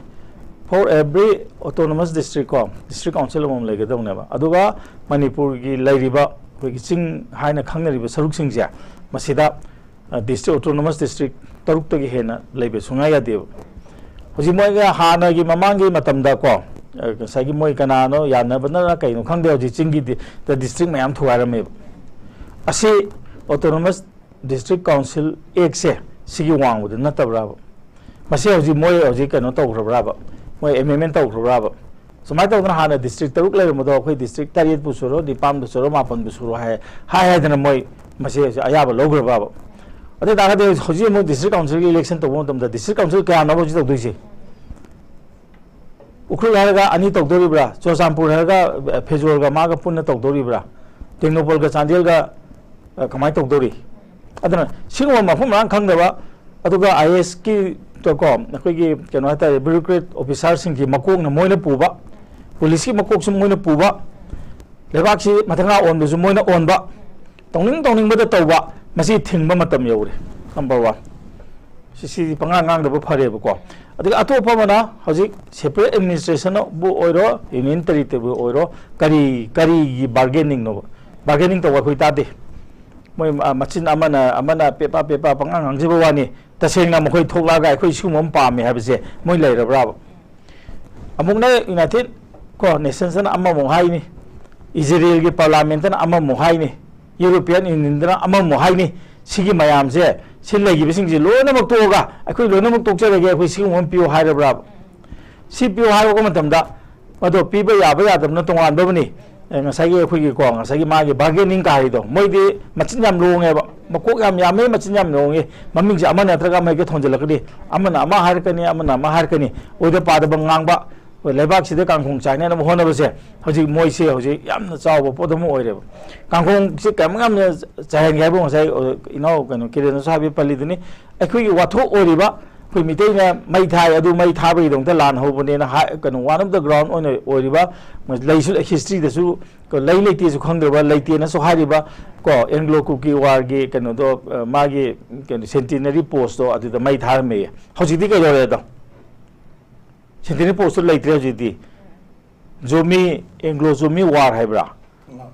For every autonomous district ꯀꯣ, ꯗꯤꯁꯇ꯭ꯔꯤꯛ ꯀꯥꯎꯟꯁꯤꯜ ꯑꯃꯃꯝ ꯂꯩꯒꯗꯧꯅꯦꯕ꯫ ꯑꯗꯨꯒ ꯃꯅꯤꯄꯨꯔꯒꯤ ꯂꯩꯔꯤꯕ ꯑꯩꯈꯣꯏꯒꯤ ꯆꯤꯡ ꯍꯥꯏꯅ ꯈꯪꯅꯔꯤꯕ ꯁꯔꯨꯛꯁꯤꯡꯁꯦ, ꯃꯁꯤꯗ ꯗꯤꯁꯇ꯭ꯔꯤꯛ, ꯑꯣꯇꯣꯅꯣꯃꯁ ꯗꯤꯁꯇ꯭ꯔꯤꯛ ꯇꯔꯨꯛꯇꯒꯤ ꯍꯦꯟꯅ ꯂꯩꯕ ꯁꯨꯡꯌꯥ ꯌꯥꯗꯦꯕ꯫ ꯍꯧꯖꯤꯛ ꯃꯣꯏꯒꯤ ꯍꯥꯟꯅꯒꯤ ꯃꯃꯥꯡꯒꯤ ꯃꯇꯝꯗꯀꯣ, ꯉꯁꯥꯏꯒꯤ ꯃꯣꯏ ꯀꯅꯥꯅꯣ ꯌꯥꯅꯕꯅꯔ ꯀꯩꯅꯣ ꯈꯪꯗꯦ, ꯍꯧꯖꯤꯛ ꯆꯤꯡꯒꯤ ꯗꯤꯁꯇ꯭ꯔꯤꯛ ꯃꯌꯥꯝ ꯊꯨꯒꯥꯏꯔꯝꯃꯦꯕ꯫ ꯑꯁꯤ ꯑꯣꯇꯣꯅꯣꯃꯁ ꯗꯤꯁꯇ꯭ꯔꯤꯛ ꯀꯥꯎꯟꯁꯤꯜ ꯑꯦꯛꯁꯦ ꯁꯤꯒꯤ ꯋꯥꯡꯃꯗ ꯅꯠꯇꯕ꯭ꯔꯥꯕ? ꯃꯁꯤ ꯍꯧꯖꯤꯛ ꯃꯣꯏ ꯍꯧꯖꯤꯛ ꯀꯩꯅꯣ ꯇꯧꯈ꯭ꯔꯕ꯭ꯔꯥꯕ? ꯃꯣꯏ ꯑꯦꯃꯦꯟꯃꯦꯟ ꯇꯧꯈ꯭ꯔꯕ꯭ꯔꯥꯕ? ꯁꯨꯃꯥꯏꯅ ꯇꯧꯗꯅ ꯍꯥꯟꯅ ꯗꯤꯁꯇ꯭ꯔꯤꯛ ꯇꯔꯨꯛ ꯂꯩꯔꯝꯕꯗꯣ ꯑꯩꯈꯣꯏ ꯗꯤꯁꯇ꯭ꯔꯤꯛ ꯇꯔꯦꯠꯄꯨ ꯁꯨꯔꯣ, ꯅꯤꯄꯥꯟꯕꯨ ꯁꯨꯔꯣ, ꯃꯥꯄꯟꯕꯨ ꯁꯨꯔꯣ ꯍꯥꯏ, ꯍꯥꯏ ꯍꯥꯏꯗꯅ ꯃꯣꯏ ꯃꯁꯤ ꯍꯧꯖꯤꯛ ꯑꯌꯥꯕ ꯂꯧꯈ꯭ꯔꯕ꯭ꯔꯥꯕ? ꯑꯗꯨ ꯑꯣꯏ ꯇꯥꯔꯒꯗꯤ ꯍꯧꯖꯤꯛ ꯑꯃꯨꯛ ꯗꯤꯁꯇ꯭ꯔꯤꯛ ꯀꯥꯎꯟꯁꯤꯜꯒꯤ ꯏꯂꯦꯛꯁꯟ ꯇꯧꯕ ꯃꯇꯝꯗ ꯗꯤꯁꯇ꯭ꯔꯤꯛ ꯀꯥꯎꯟꯁꯤꯜ ꯀꯌꯥꯅꯣꯕ ꯍꯧꯖꯤꯛ ꯇꯧꯗꯣꯏꯁꯦ? ꯎꯈ꯭ꯔꯨꯜ ꯍꯥꯏꯔꯒ ꯑꯅꯤ ꯇꯧꯗꯣꯔꯤꯕ꯭ꯔꯥ? ꯆꯨꯔꯆꯥꯟꯄꯨꯔ ꯍꯥꯏꯔꯒ, ꯑ, ꯐꯦꯖꯣꯜꯒ ꯃꯥꯒ ꯄꯨꯟꯅ ꯇꯧꯗꯣꯔꯤꯕ꯭ꯔꯥ? ꯇꯦꯡꯅꯧꯄꯜꯒ ꯆꯥꯟꯗꯦꯜꯒ, ꯑ, ꯀꯃꯥꯏꯅ ꯇꯧꯗꯣꯔꯤ? ꯑꯗꯨꯅ ꯁꯤꯒꯨꯝꯕ ꯃꯐꯝ ꯃꯔꯥꯡ ꯈꯪꯗꯕ, ꯑꯗꯨꯒ ꯑꯥꯏ ꯑꯦꯁꯀꯤ ꯀꯣ, ꯑꯩꯈꯣꯏꯒꯤ ꯀꯩꯅꯣ ꯍꯥꯏꯇꯥꯔꯦ, ꯕ꯭ꯌꯨꯔꯣꯀ꯭ꯔꯦꯠ ꯑꯣꯐꯤꯁꯥꯔꯁꯤꯡꯒꯤ ꯃꯀꯣꯛꯅ ꯃꯣꯏꯅ ꯄꯨꯕ, ꯄꯨꯂꯤꯁꯀꯤ ꯃꯀꯣꯛꯁꯨ ꯃꯣꯏꯅ ꯄꯨꯕ, ꯂꯩꯕꯥꯛꯁꯤ ꯃꯊꯛ ꯃꯈꯥ ꯑꯣꯟꯕꯁꯨ ꯃꯣꯏꯅ ꯑꯣꯟꯕ, ꯇꯧꯅꯤꯡ ꯇꯧꯅꯤꯡꯕꯗ ꯇꯧꯕ, ꯃꯁꯤ ꯊꯤꯡꯕ ꯃꯇꯝ ꯌꯧꯔꯦ꯫ Number one. ꯁꯤ, ꯁꯤꯗꯤ ꯄꯉꯥꯡ ꯉꯥꯡꯗꯕ ꯐꯔꯦꯕꯀꯣ꯫ ꯑꯗꯨꯒ ꯑꯇꯣꯞꯄ ꯑꯃꯅ ꯍꯧꯖꯤꯛ ꯁꯦꯄꯔꯦꯠ ꯑꯦꯗꯃꯤꯅꯤꯁꯇ꯭ꯔꯦꯁꯟꯕꯨ ꯑꯣꯏꯔꯣ, ꯌꯨꯅꯤꯌꯟ ꯇꯦꯔꯤꯇꯣꯔꯤꯕꯨ ꯑꯣꯏꯔꯣ, ꯀꯔꯤ, ꯀꯔꯤꯒꯤ ꯕꯥꯔꯒꯦꯅꯤꯡꯅꯣꯕ? ꯕꯥꯔꯒꯦꯅꯤꯡ ꯇꯧꯕ ꯑꯩꯈꯣꯏ ꯇꯥꯗꯦ꯫ ꯃꯣꯏ, ꯑ, ꯃꯆꯤꯟ ꯑꯃꯅ, ꯑꯃꯅ ꯄꯦꯄꯥ ꯄꯦꯄꯥ ꯄꯉꯥꯡ ꯉꯥꯡꯖꯕ ꯋꯥꯅꯤ꯫ ꯇꯁꯦꯡꯅ ꯃꯈꯣꯏ ꯊꯣꯛꯂꯛꯑꯒ ꯑꯩꯈꯣꯏ ꯁꯤꯒꯨꯝꯕ ꯑꯃ ꯄꯥꯝꯃꯦ ꯍꯥꯏꯕꯁꯦ ꯃꯣꯏ ꯂꯩꯔꯕ꯭ꯔꯥꯕ? ꯑꯃꯨꯛꯅ ꯌꯨꯅꯥꯏꯇꯦꯠ ꯀꯣ ꯅꯦꯁꯟꯁꯅ ꯑꯃꯃꯨꯛ ꯍꯥꯏꯅꯤ, ꯏꯖꯔꯦꯜꯒꯤ ꯄꯥꯔꯂꯥꯃꯦꯟꯇꯅ ꯑꯃꯃꯨꯛ ꯍꯥꯏꯅꯤ, ꯌꯨꯔꯣꯄꯤꯌꯥꯟ ꯌꯨꯅꯤꯌꯟꯗꯅ ꯑꯃꯃꯨꯛ ꯍꯥꯏꯅꯤ꯫ ꯁꯤꯒꯤ ꯃꯌꯥꯝꯁꯦ, ꯁꯤ ꯂꯩꯈꯤꯕꯁꯤꯡꯁꯦ ꯂꯣꯏꯅꯃꯛ ꯇꯣꯛꯑꯒ ꯑꯩꯈꯣꯏ ꯂꯣꯏꯅꯃꯛ ꯇꯣꯛꯆꯔꯒꯦ, ꯑꯩꯈꯣꯏ ꯁꯤꯒꯨꯝꯕ ꯑꯃ ꯄꯤꯌꯨ ꯍꯥꯏꯔꯕ꯭ꯔꯥꯕ? ꯁꯤ ꯄꯤꯌꯨ ꯍꯥꯏꯔꯛꯄ ꯃꯇꯝꯗ ꯑꯗꯣ ꯄꯤꯕ ꯌꯥꯕ ꯌꯥꯗꯕꯅ ꯇꯣꯉꯥꯟꯕ ꯑꯃꯅꯤ꯫ ꯑꯦ, ꯉꯁꯥꯏꯒꯤ ꯑꯩꯈꯣꯏꯒꯤꯀꯣ, ꯉꯁꯥꯏꯒꯤ ꯃꯥꯒꯤ bargaining ꯀꯥ ꯍꯥꯏꯗꯣ, ꯃꯣꯏꯗꯤ ꯃꯆꯤꯟ ꯌꯥꯝ ꯂꯣꯡꯉꯦꯕ, ꯃꯀꯣꯛ ꯌꯥꯝ ꯌꯥꯝꯃꯦ, ꯃꯆꯤꯟ ꯌꯥꯝ ꯂꯣꯡꯉꯦ꯫ ꯃꯃꯤꯡꯁꯦ ꯑꯃ ꯅꯠꯇ꯭ꯔꯒ ꯑꯃ ꯍꯦꯛꯇ ꯊꯣꯟꯖꯜꯂꯛꯀꯅꯤ, ꯑꯃꯅ ꯑꯃ ꯍꯥꯏꯔꯛꯀꯅꯤ, ꯑꯃꯅ ꯑꯃ ꯍꯥꯏꯔꯛꯀꯅꯤ, ꯑꯣꯏꯗ ꯄꯥꯗꯕ ꯉꯥꯡꯕ꯫ ꯑꯩꯈꯣꯏ ꯂꯩꯕꯥꯛꯁꯤꯗ ꯀꯥꯡꯈꯣꯡ ꯆꯥꯏꯅꯅꯕ ꯍꯣꯠꯅꯕꯁꯦ ꯍꯧꯖꯤꯛ ꯃꯣꯏꯁꯦ ꯍꯧꯖꯤꯛ ꯌꯥꯝꯅ ꯆꯥꯎꯕ ꯄꯣꯠ ꯑꯃ ꯑꯣꯏꯔꯦꯕ꯫ ꯀꯥꯡꯈꯣꯡꯁꯦ ꯀꯌꯥꯝ ꯌꯥꯝꯅ ꯆꯥꯏꯍꯟꯒꯦ ꯍꯥꯏꯕꯨ, ꯉꯁꯥꯏ ꯏꯅꯥꯎ ꯀꯩꯅꯣ ꯀꯤꯔꯦꯟꯅꯁꯨ ꯍꯥꯏꯕꯤꯕ ꯄꯜꯂꯤꯗꯨꯅꯤ, ꯑꯩꯈꯣꯏꯒꯤ ꯋꯥꯊꯣꯛ ꯑꯣꯏꯔꯤꯕ, ꯑꯩꯈꯣꯏ ꯃꯤꯇꯩꯅ ꯃꯩ ꯊꯥꯏ, ꯑꯗꯨ ꯃꯩ ꯊꯥꯕꯒꯤꯗꯃꯛꯇ ꯂꯥꯟ ꯍꯧꯕꯅꯦꯅ ꯍꯥꯏ, ꯀꯩꯅꯣ, one of the ground ꯑꯣꯏꯅ ꯑꯣꯏꯔꯤꯕ, ꯂꯩꯁꯨ, historyꯗꯁꯨ ꯂꯩ ꯂꯩꯇꯦꯁꯨ ꯈꯪꯗ꯭ꯔꯕ, ꯂꯩꯇꯦꯅꯁꯨ ꯍꯥꯏꯔꯤꯕ ꯀꯣ, Anglo Kuki Warꯒꯤ ꯀꯩꯅꯣꯗꯣ, ꯑ, ꯃꯥꯒꯤ ꯀꯩꯅꯣ, centenary post ꯇꯣ ꯑꯗꯨꯗ ꯃꯩ ꯊꯥꯔꯝꯃꯦꯌꯦ꯫ ꯍꯧꯖꯤꯛꯇꯤ ꯀꯩꯗꯧꯔꯦ ꯑꯗꯣ? Centenary post ꯇꯨ ꯂꯩꯇ꯭ꯔꯦ ꯍꯧꯖꯤꯛꯇꯤ꯫ Zomi, Anglo Zomi War ꯍꯥꯏꯕ꯭ꯔꯥ?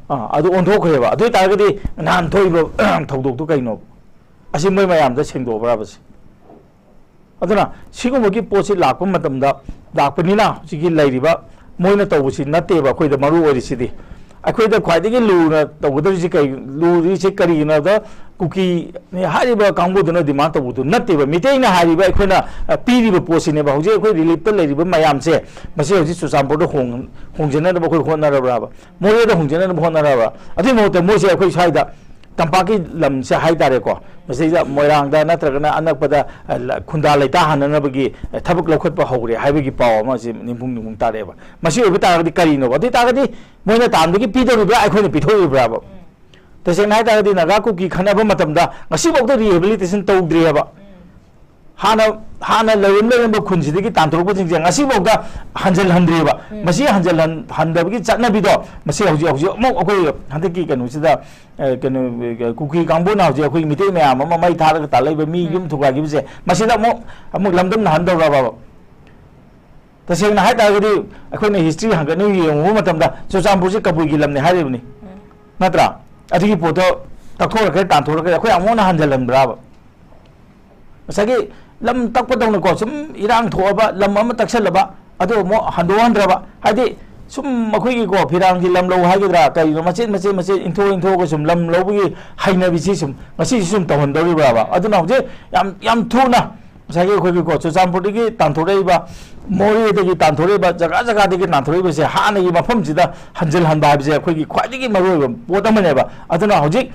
ꯑꯥ, ꯑꯗꯨ ꯑꯣꯟꯊꯣꯛꯈ꯭ꯔꯦꯕ꯫ ꯑꯗꯨ ꯑꯣꯏꯇꯥꯔꯒꯗꯤ ꯅꯍꯥꯟ ꯊꯣꯛꯏꯕ ꯊꯧꯗꯣꯛꯇꯨ ꯀꯩꯅꯣ? ꯑꯁꯤ ꯃꯣꯏ ꯃꯌꯥꯝꯗ ꯁꯦꯡꯗꯣꯛꯑꯕ꯭ꯔꯕ ꯁꯤ? ꯑꯗꯨꯅ ꯁꯤꯒꯨꯝꯕꯒꯤ ꯄꯣꯠꯁꯤ ꯂꯥꯛꯄ ꯃꯇꯝꯗ, ꯂꯥꯛꯄꯅꯤꯅ ꯍꯧꯖꯤꯛꯀꯤ ꯂꯩꯔꯤꯕ ꯃꯣꯏꯅ ꯇꯧꯕꯁꯤ ꯅꯠꯇꯦꯕ ꯑꯩꯈꯣꯏꯗ ꯃꯔꯨ ꯑꯣꯏꯔꯤꯁꯤꯗꯤ꯫ ꯑꯩꯈꯣꯏꯗ ꯈ꯭ꯋꯥꯏꯗꯒꯤ ꯂꯨꯅ ꯇꯧꯒꯗꯧꯔꯤꯁꯤ ꯀꯩ-, ꯂꯨꯔꯤꯁꯤ ꯀꯔꯤꯒꯤꯅꯣꯗ, ꯀꯨꯀꯤ ꯍꯥꯏꯔꯤꯕ ꯀꯥꯡꯕꯨꯗꯨꯅ demand ꯇꯧꯕꯗꯨ ꯅꯠꯇꯦꯕ꯫ ꯃꯤꯇꯩꯅ ꯍꯥꯏꯔꯤꯕ ꯑꯩꯈꯣꯏꯅ, ꯑ, ꯄꯤꯔꯤꯕ ꯄꯣꯠꯁꯤꯅꯦꯕ꯫ ꯍꯧꯖꯤꯛ ꯑꯩꯈꯣꯏ relief ꯇ ꯂꯩꯔꯤꯕ ꯃꯌꯥꯝꯁꯦ, ꯃꯁꯤ ꯍꯧꯖꯤꯛ ꯆꯨꯔꯆꯥꯟꯄꯨꯔꯗ ꯍꯣꯡ-, ꯍꯣꯡꯖꯅꯅꯕ ꯑꯩꯈꯣꯏ ꯍꯣꯠꯅꯔꯕ꯭ꯔꯥꯕ? ꯃꯣꯔꯦꯗ ꯍꯣꯡꯖꯅꯅꯕ ꯍꯣꯠꯅꯔꯕ꯭ꯔꯥ? ꯑꯗꯨꯒꯤ ꯃꯍꯨꯠꯇ ꯃꯣꯏꯁꯦ ꯑꯩꯈꯣꯏ ꯁ꯭ꯋꯥꯏꯗ ꯇꯝꯄꯥꯛꯀꯤ ꯂꯝꯁꯦ ꯍꯥꯏꯇꯥꯔꯦꯀꯣ, ꯃꯁꯤꯗ ꯃꯣꯏꯔꯥꯡꯗ ꯅꯠꯇ꯭ꯔꯒꯅ ꯑꯅꯛꯄꯗ, ꯑ, ꯂ-, ꯈꯨꯟꯗꯥ ꯂꯩꯇꯥ ꯍꯥꯟꯅꯅꯕꯒꯤ, ꯑ, ꯊꯕꯛ ꯂꯧꯈꯠꯄ ꯍꯧꯔꯦ ꯍꯥꯏꯕꯒꯤ ꯄꯥꯎ ꯑꯃ ꯁꯤ ꯅꯤꯡꯐꯨꯡ ꯅꯤꯡꯐꯨꯡ ꯇꯥꯔꯛꯑꯦꯕ꯫ ꯃꯁꯤ ꯑꯣꯏꯕ ꯇꯥꯔꯒꯗꯤ ꯀꯔꯤꯅꯣꯕ? ꯑꯗꯨ ꯑꯣꯏ ꯇꯥꯔꯒꯗꯤ ꯃꯣꯏꯅ ꯇꯥꯟꯕꯒꯤ ꯄꯤꯗꯧꯔꯤꯕ꯭ꯔꯥ, ꯑꯩꯈꯣꯏꯅ ꯄꯤꯊꯣꯛꯏꯕ꯭ꯔꯥꯕ? ꯇꯁꯦꯡꯅ ꯍꯥꯏ ꯇꯥꯔꯒꯗꯤ ꯅꯥꯒꯥ ꯀꯨꯀꯤ ꯈꯠꯅꯕ ꯃꯇꯝꯗ ꯉꯁꯤꯐꯥꯎꯗ rehabilitation ꯇꯧꯗ꯭ꯔꯤꯑꯕ꯫ ꯍꯥꯟꯅ, ꯍꯥꯟꯅ ꯂꯩꯔꯝ ꯂꯩꯔꯝꯕ ꯈꯨꯟꯁꯤꯗꯒꯤ ꯇꯥꯟꯊꯣꯔꯛꯄꯁꯤꯡꯁꯦ ꯉꯁꯤꯐꯥꯎꯗ ꯍꯟꯖꯤꯜꯍꯟꯗ꯭ꯔꯤꯑꯕ꯫ ꯎꯝ꯫ ꯃꯁꯤ ꯍꯟꯖꯤꯜꯍꯟ-, ꯍꯟꯗꯕꯒꯤ ꯆꯠꯅꯕꯤꯗꯣ, ꯃꯁꯤ ꯍꯧꯖꯤꯛ, ꯍꯧꯖꯤꯛ ꯑꯃꯨꯛ ꯑꯩꯈꯣꯏ ꯍꯟꯗꯛꯀꯤ ꯀꯩꯅꯣꯁꯤꯗ, ꯑ, ꯀꯩꯅꯣ, ꯑ, ꯀꯨꯀꯤ ꯀꯥꯡꯕꯨꯅ ꯍꯧꯖꯤꯛ ꯑꯩꯈꯣꯏ ꯃꯤꯇꯩ ꯃꯌꯥꯝ ꯑꯃ ꯃꯩ ꯊꯥꯔꯒ ꯇꯥꯜꯂꯛꯏꯕ, ꯃꯤ ꯎꯝ꯫ ꯌꯨꯝ ꯊꯨꯒꯥꯏꯈꯤꯕꯁꯦ, ꯃꯁꯤꯗ ꯑꯃꯨꯛ, ꯑꯃꯨꯛ ꯂꯝꯗꯝꯅꯍꯟꯗꯧꯔꯕ? ꯇꯁꯦꯡꯅ ꯍꯥꯏ ꯇꯥꯔꯒꯗꯤ ꯑꯩꯈꯣꯏꯅ history ꯍꯪꯒꯠꯅ ꯌꯦꯡꯉꯨꯕ ꯃꯇꯝꯗ ꯆꯨꯔꯆꯥꯟꯄꯨꯔꯁꯦ ꯀꯕꯨꯏꯒꯤ ꯂꯝꯅꯤ ꯍꯥꯏꯔꯤꯕꯅꯤ꯫ ꯎꯝ꯫ ꯅꯠꯇ꯭ꯔꯥ? ꯑꯗꯨꯒꯤ ꯄꯣꯠꯇꯣ ꯇꯛꯊꯣꯛꯈ꯭ꯔꯦ, ꯇꯥꯟꯊꯣꯛꯈ꯭ꯔꯦ, ꯑꯩꯈꯣꯏ ꯑꯃꯨꯛ ꯍꯟꯅ ꯍꯟꯖꯤꯜꯍꯟꯕ꯭ꯔꯥꯕ? ꯉꯁꯥꯏꯒꯤ ꯂꯝ ꯇꯛꯄꯗꯧꯅꯀꯣ, ꯁꯨꯝ ꯏꯔꯥꯡ ꯊꯣꯛꯑꯕ, ꯂꯝ ꯑꯃ ꯇꯛꯁꯜꯂꯕ, ꯑꯗꯨ ꯑꯃꯨꯛ ꯍꯟꯗꯣꯛꯍꯟꯗ꯭ꯔꯕ, ꯍꯥꯏꯗꯤ ꯁꯨꯝ ꯑꯩꯈꯣꯏꯒꯤꯀꯣ, ꯐꯤꯔꯥꯡꯒꯤ ꯂꯝ ꯂꯧ ꯍꯥꯏꯒꯗ꯭ꯔꯥ, ꯀꯔꯤꯅꯣ, ꯃꯆꯦꯠ ꯃꯆꯦꯠ ꯃꯆꯦꯠ ꯏꯟꯊꯣꯛ ꯏꯟꯊꯣꯛꯑꯒ ꯁꯨꯝ ꯂꯝ ꯂꯧꯕꯒꯤ ꯍꯩꯅꯕꯤꯁꯤ ꯁꯨꯝ ꯉꯁꯤꯁꯨ ꯁꯨꯝ ꯇꯧꯍꯟꯗꯧꯔꯤꯕ꯭ꯔꯥꯕ? ꯑꯗꯨꯅ ꯍꯧꯖꯤꯛ ꯌꯥꯝ, ꯌꯥꯝ ꯊꯨꯅ ꯉꯁꯥꯏꯒꯤ ꯑꯩꯈꯣꯏꯒꯤꯀꯣ ꯆꯨꯔꯆꯥꯟꯄꯨꯔꯗꯒꯤ ꯇꯥꯟꯊꯣꯔꯛꯏꯕ, ꯃꯣꯔꯦꯗꯒꯤ ꯇꯥꯟꯊꯣꯔꯛꯏꯕ, ꯖꯒꯥ ꯖꯒꯥꯗꯒꯤ ꯇꯥꯟꯊꯣꯔꯛꯏꯕꯁꯦ ꯍꯥꯟꯅꯒꯤ ꯃꯐꯝꯁꯤꯗ ꯍꯟꯖꯤꯜꯍꯟꯕ ꯍꯥꯏꯕꯁꯦ ꯑꯩꯈꯣꯏꯒꯤ ꯈ꯭ꯋꯥꯏꯗꯒꯤ ꯃꯔꯨꯑꯣꯏꯕ ꯄꯣꯠ ꯑꯃꯅꯦꯕ꯫ ꯑꯗꯨꯅ ꯍꯧꯖꯤꯛ